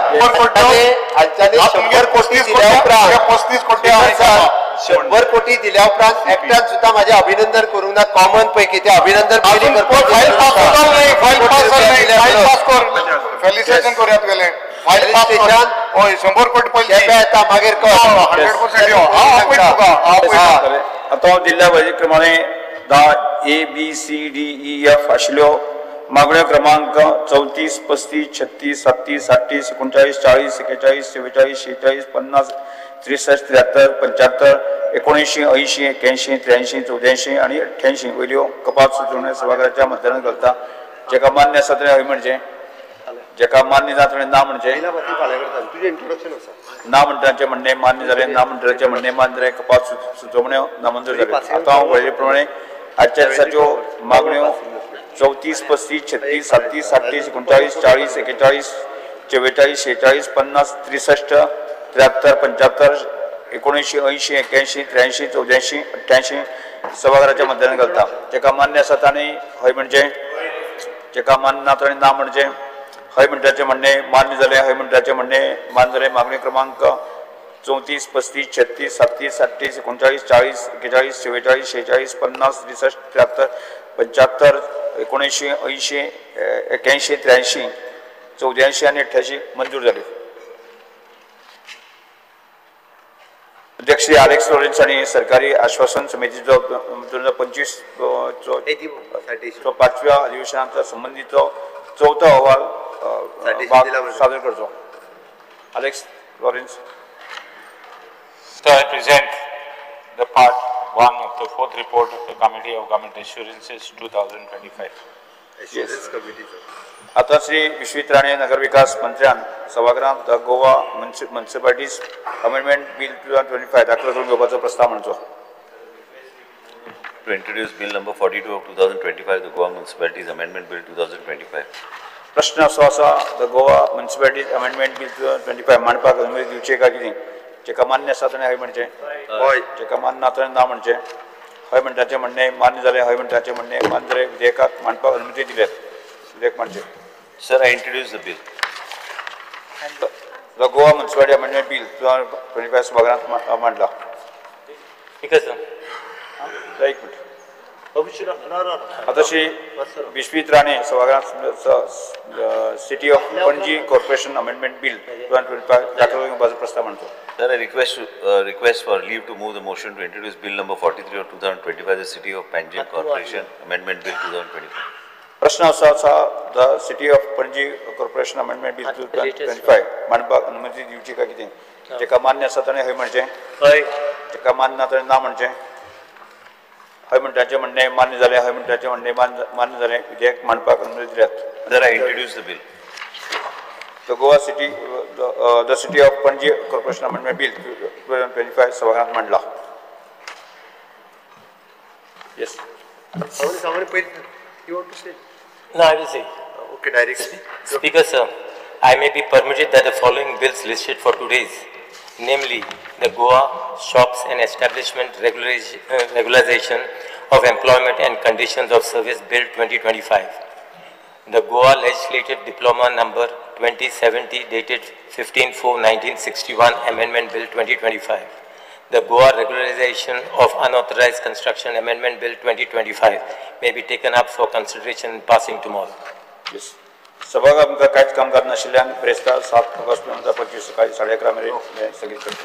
Speaker 15: हांच्यानी 100 कोटी दिल्या उपरांत
Speaker 17: 35 कोटी
Speaker 15: 100 कोटी दिल्या उपरांत एकट्यान सुद्दां म्हाजें अभिनंदन करूंक ना. कॉमन पैकी तें अभिनंदन पयलीं करपाक.
Speaker 17: फेलिसिटेशन करुया तुगेलें. फायल पास कर, हय 100 कोटी पयलीं
Speaker 15: येता मागीर कर
Speaker 17: 100% यो. हांव आपयता तुका, हांव आपयता.
Speaker 20: आतां हांव दिल्ल्या वळेरी प्रमाणे 10 A B C D E F आशिल्ल्यो मागण्यो क्रमांक 34 35 36 37 38 39 40 41 44 46 50 63 73 75 79 80 81 83 84 आनी 88 वयल्यो कपात सुचोवण्यो सभाघराच्या मतदानात घालता. जेका मान्य आसा तेणें हय म्हणचें, जेका मान्य ना तेणें ना म्हणचें. ना म्हणटाचें म्हणणें मान्य जालें, ना म्हणटाचें म्हणणें मान्य जालें, कपात सुचोवण्यो नामंजूर जाल्यो. आतां हांव वळेरे प्रमाणे आजच्या दिसाच्यो मागण्यो 34 35 36 37 38 39 40 41 44 46 50 63 73 75 79 80 81 83 84 88 सभाघराच्या मतदानात घालता. जेका मान्य आसा ताणें हय म्हणचें, जेका मान्य ना ताणें ना म्हणचें. हय म्हणटाचें म्हणणें मान्य जालें, हय म्हणटाचें म्हणणें मान्य जालें. मागणी क्रमांक 34 35 36 37 38 39 40 41 44 46 50 63 73 75 79 80 81 83 84 आनी 88 मंजूर जाल्यो. अध्यक्ष श्री आलेक्स लॉरेन्स आनी सरकारी आश्वासन समितीचो 2025 पांचव्या अधिवेशनाचा संबंदीचो चौथो अहवाल सादर करचो. Alex Lawrence.
Speaker 3: So I present the part 1 of the fourth report of the Committee of Government Assurances 2025.
Speaker 15: Assurance Committee, sir.
Speaker 20: आता श्री विश्वित राणे नगरविकास मंत्र्यान सभागृहात the Goa municipalities amendment bill 2025 दाखल करून घेवपाचो प्रस्ताव मांडचो.
Speaker 21: To introduce bill number 42 of 2025, the Goa Municipalities Amendment Bill 2025.
Speaker 20: प्रश्न असो आसा, the Goa municipalities amendment bill 2025 मांडपाक अनुमती दिवची काय कितें? जेका मान्य आसा ताणें हय म्हणचें,
Speaker 15: हय.
Speaker 20: जेका मान्य ना ताणें ना म्हणचें. हय म्हणटाचें म्हणणें मान्य जालें, हय म्हणटाचें म्हणणें मान्य जालें. विधेयकाक मांडपाक अनुमती दिल्यात. विधेयक मांडचें.
Speaker 21: Sir, I introduce the bill.
Speaker 20: The Goa municipality amendment bill 2025 सभागृहात मांडला.
Speaker 18: Speaker sir.
Speaker 20: एक मिनिट. आता श्री विश्वित राणे सभागृहात city of Panaji corporation amendment bill 2025 दाखल घेवपाचो प्रस्ताव मांडतो.
Speaker 21: Sir, I request for leave to move the motion to introduce bill number 43 of 2025, the City of Panjim Corporation Amendment Bill 2025.
Speaker 20: प्रश्न असो आसा, the city of Panaji corporation amendment bill 2025 मांडपाक अनुमती दिवची काय कितें? जेका मान्य आसा ताणें हय म्हणचें,
Speaker 18: हय.
Speaker 20: जेका मान्य ना ताणें ना म्हणचें. हय म्हणटाचें म्हणणें मान्य जालें, हय म्हणटाचें म्हणणें मान्य जालें. विधेयक मांडपाक अनुमती दिल्यात.
Speaker 21: Sir, I introduce the bill.
Speaker 20: The Goa city the city of Panaji corporation amendment bill 2025 सभागृहात मांडला. Yes.
Speaker 15: You want to say?
Speaker 18: No, I will say.
Speaker 15: Okay, directly.
Speaker 18: Speaker sir, I may be permitted that the following bills listed for today's, namely the Goa Shops and Establishment Regularization of Employment and Conditions of Service Bill 2025, the Goa Legislative Diploma number 2070 dated 15/4/1961 Amendment Bill 2025, the Goa Regularization of Unauthorized Construction Amendment Bill 2025 may be taken up for consideration and passing tomorrow.
Speaker 20: Yes. सभागृहात आमकां कांयच कामकाज नाशिल्ल्यान ब्रेस्तार 7 August 2025 सकाळी 11:30 मेरेन स्थगीत करता.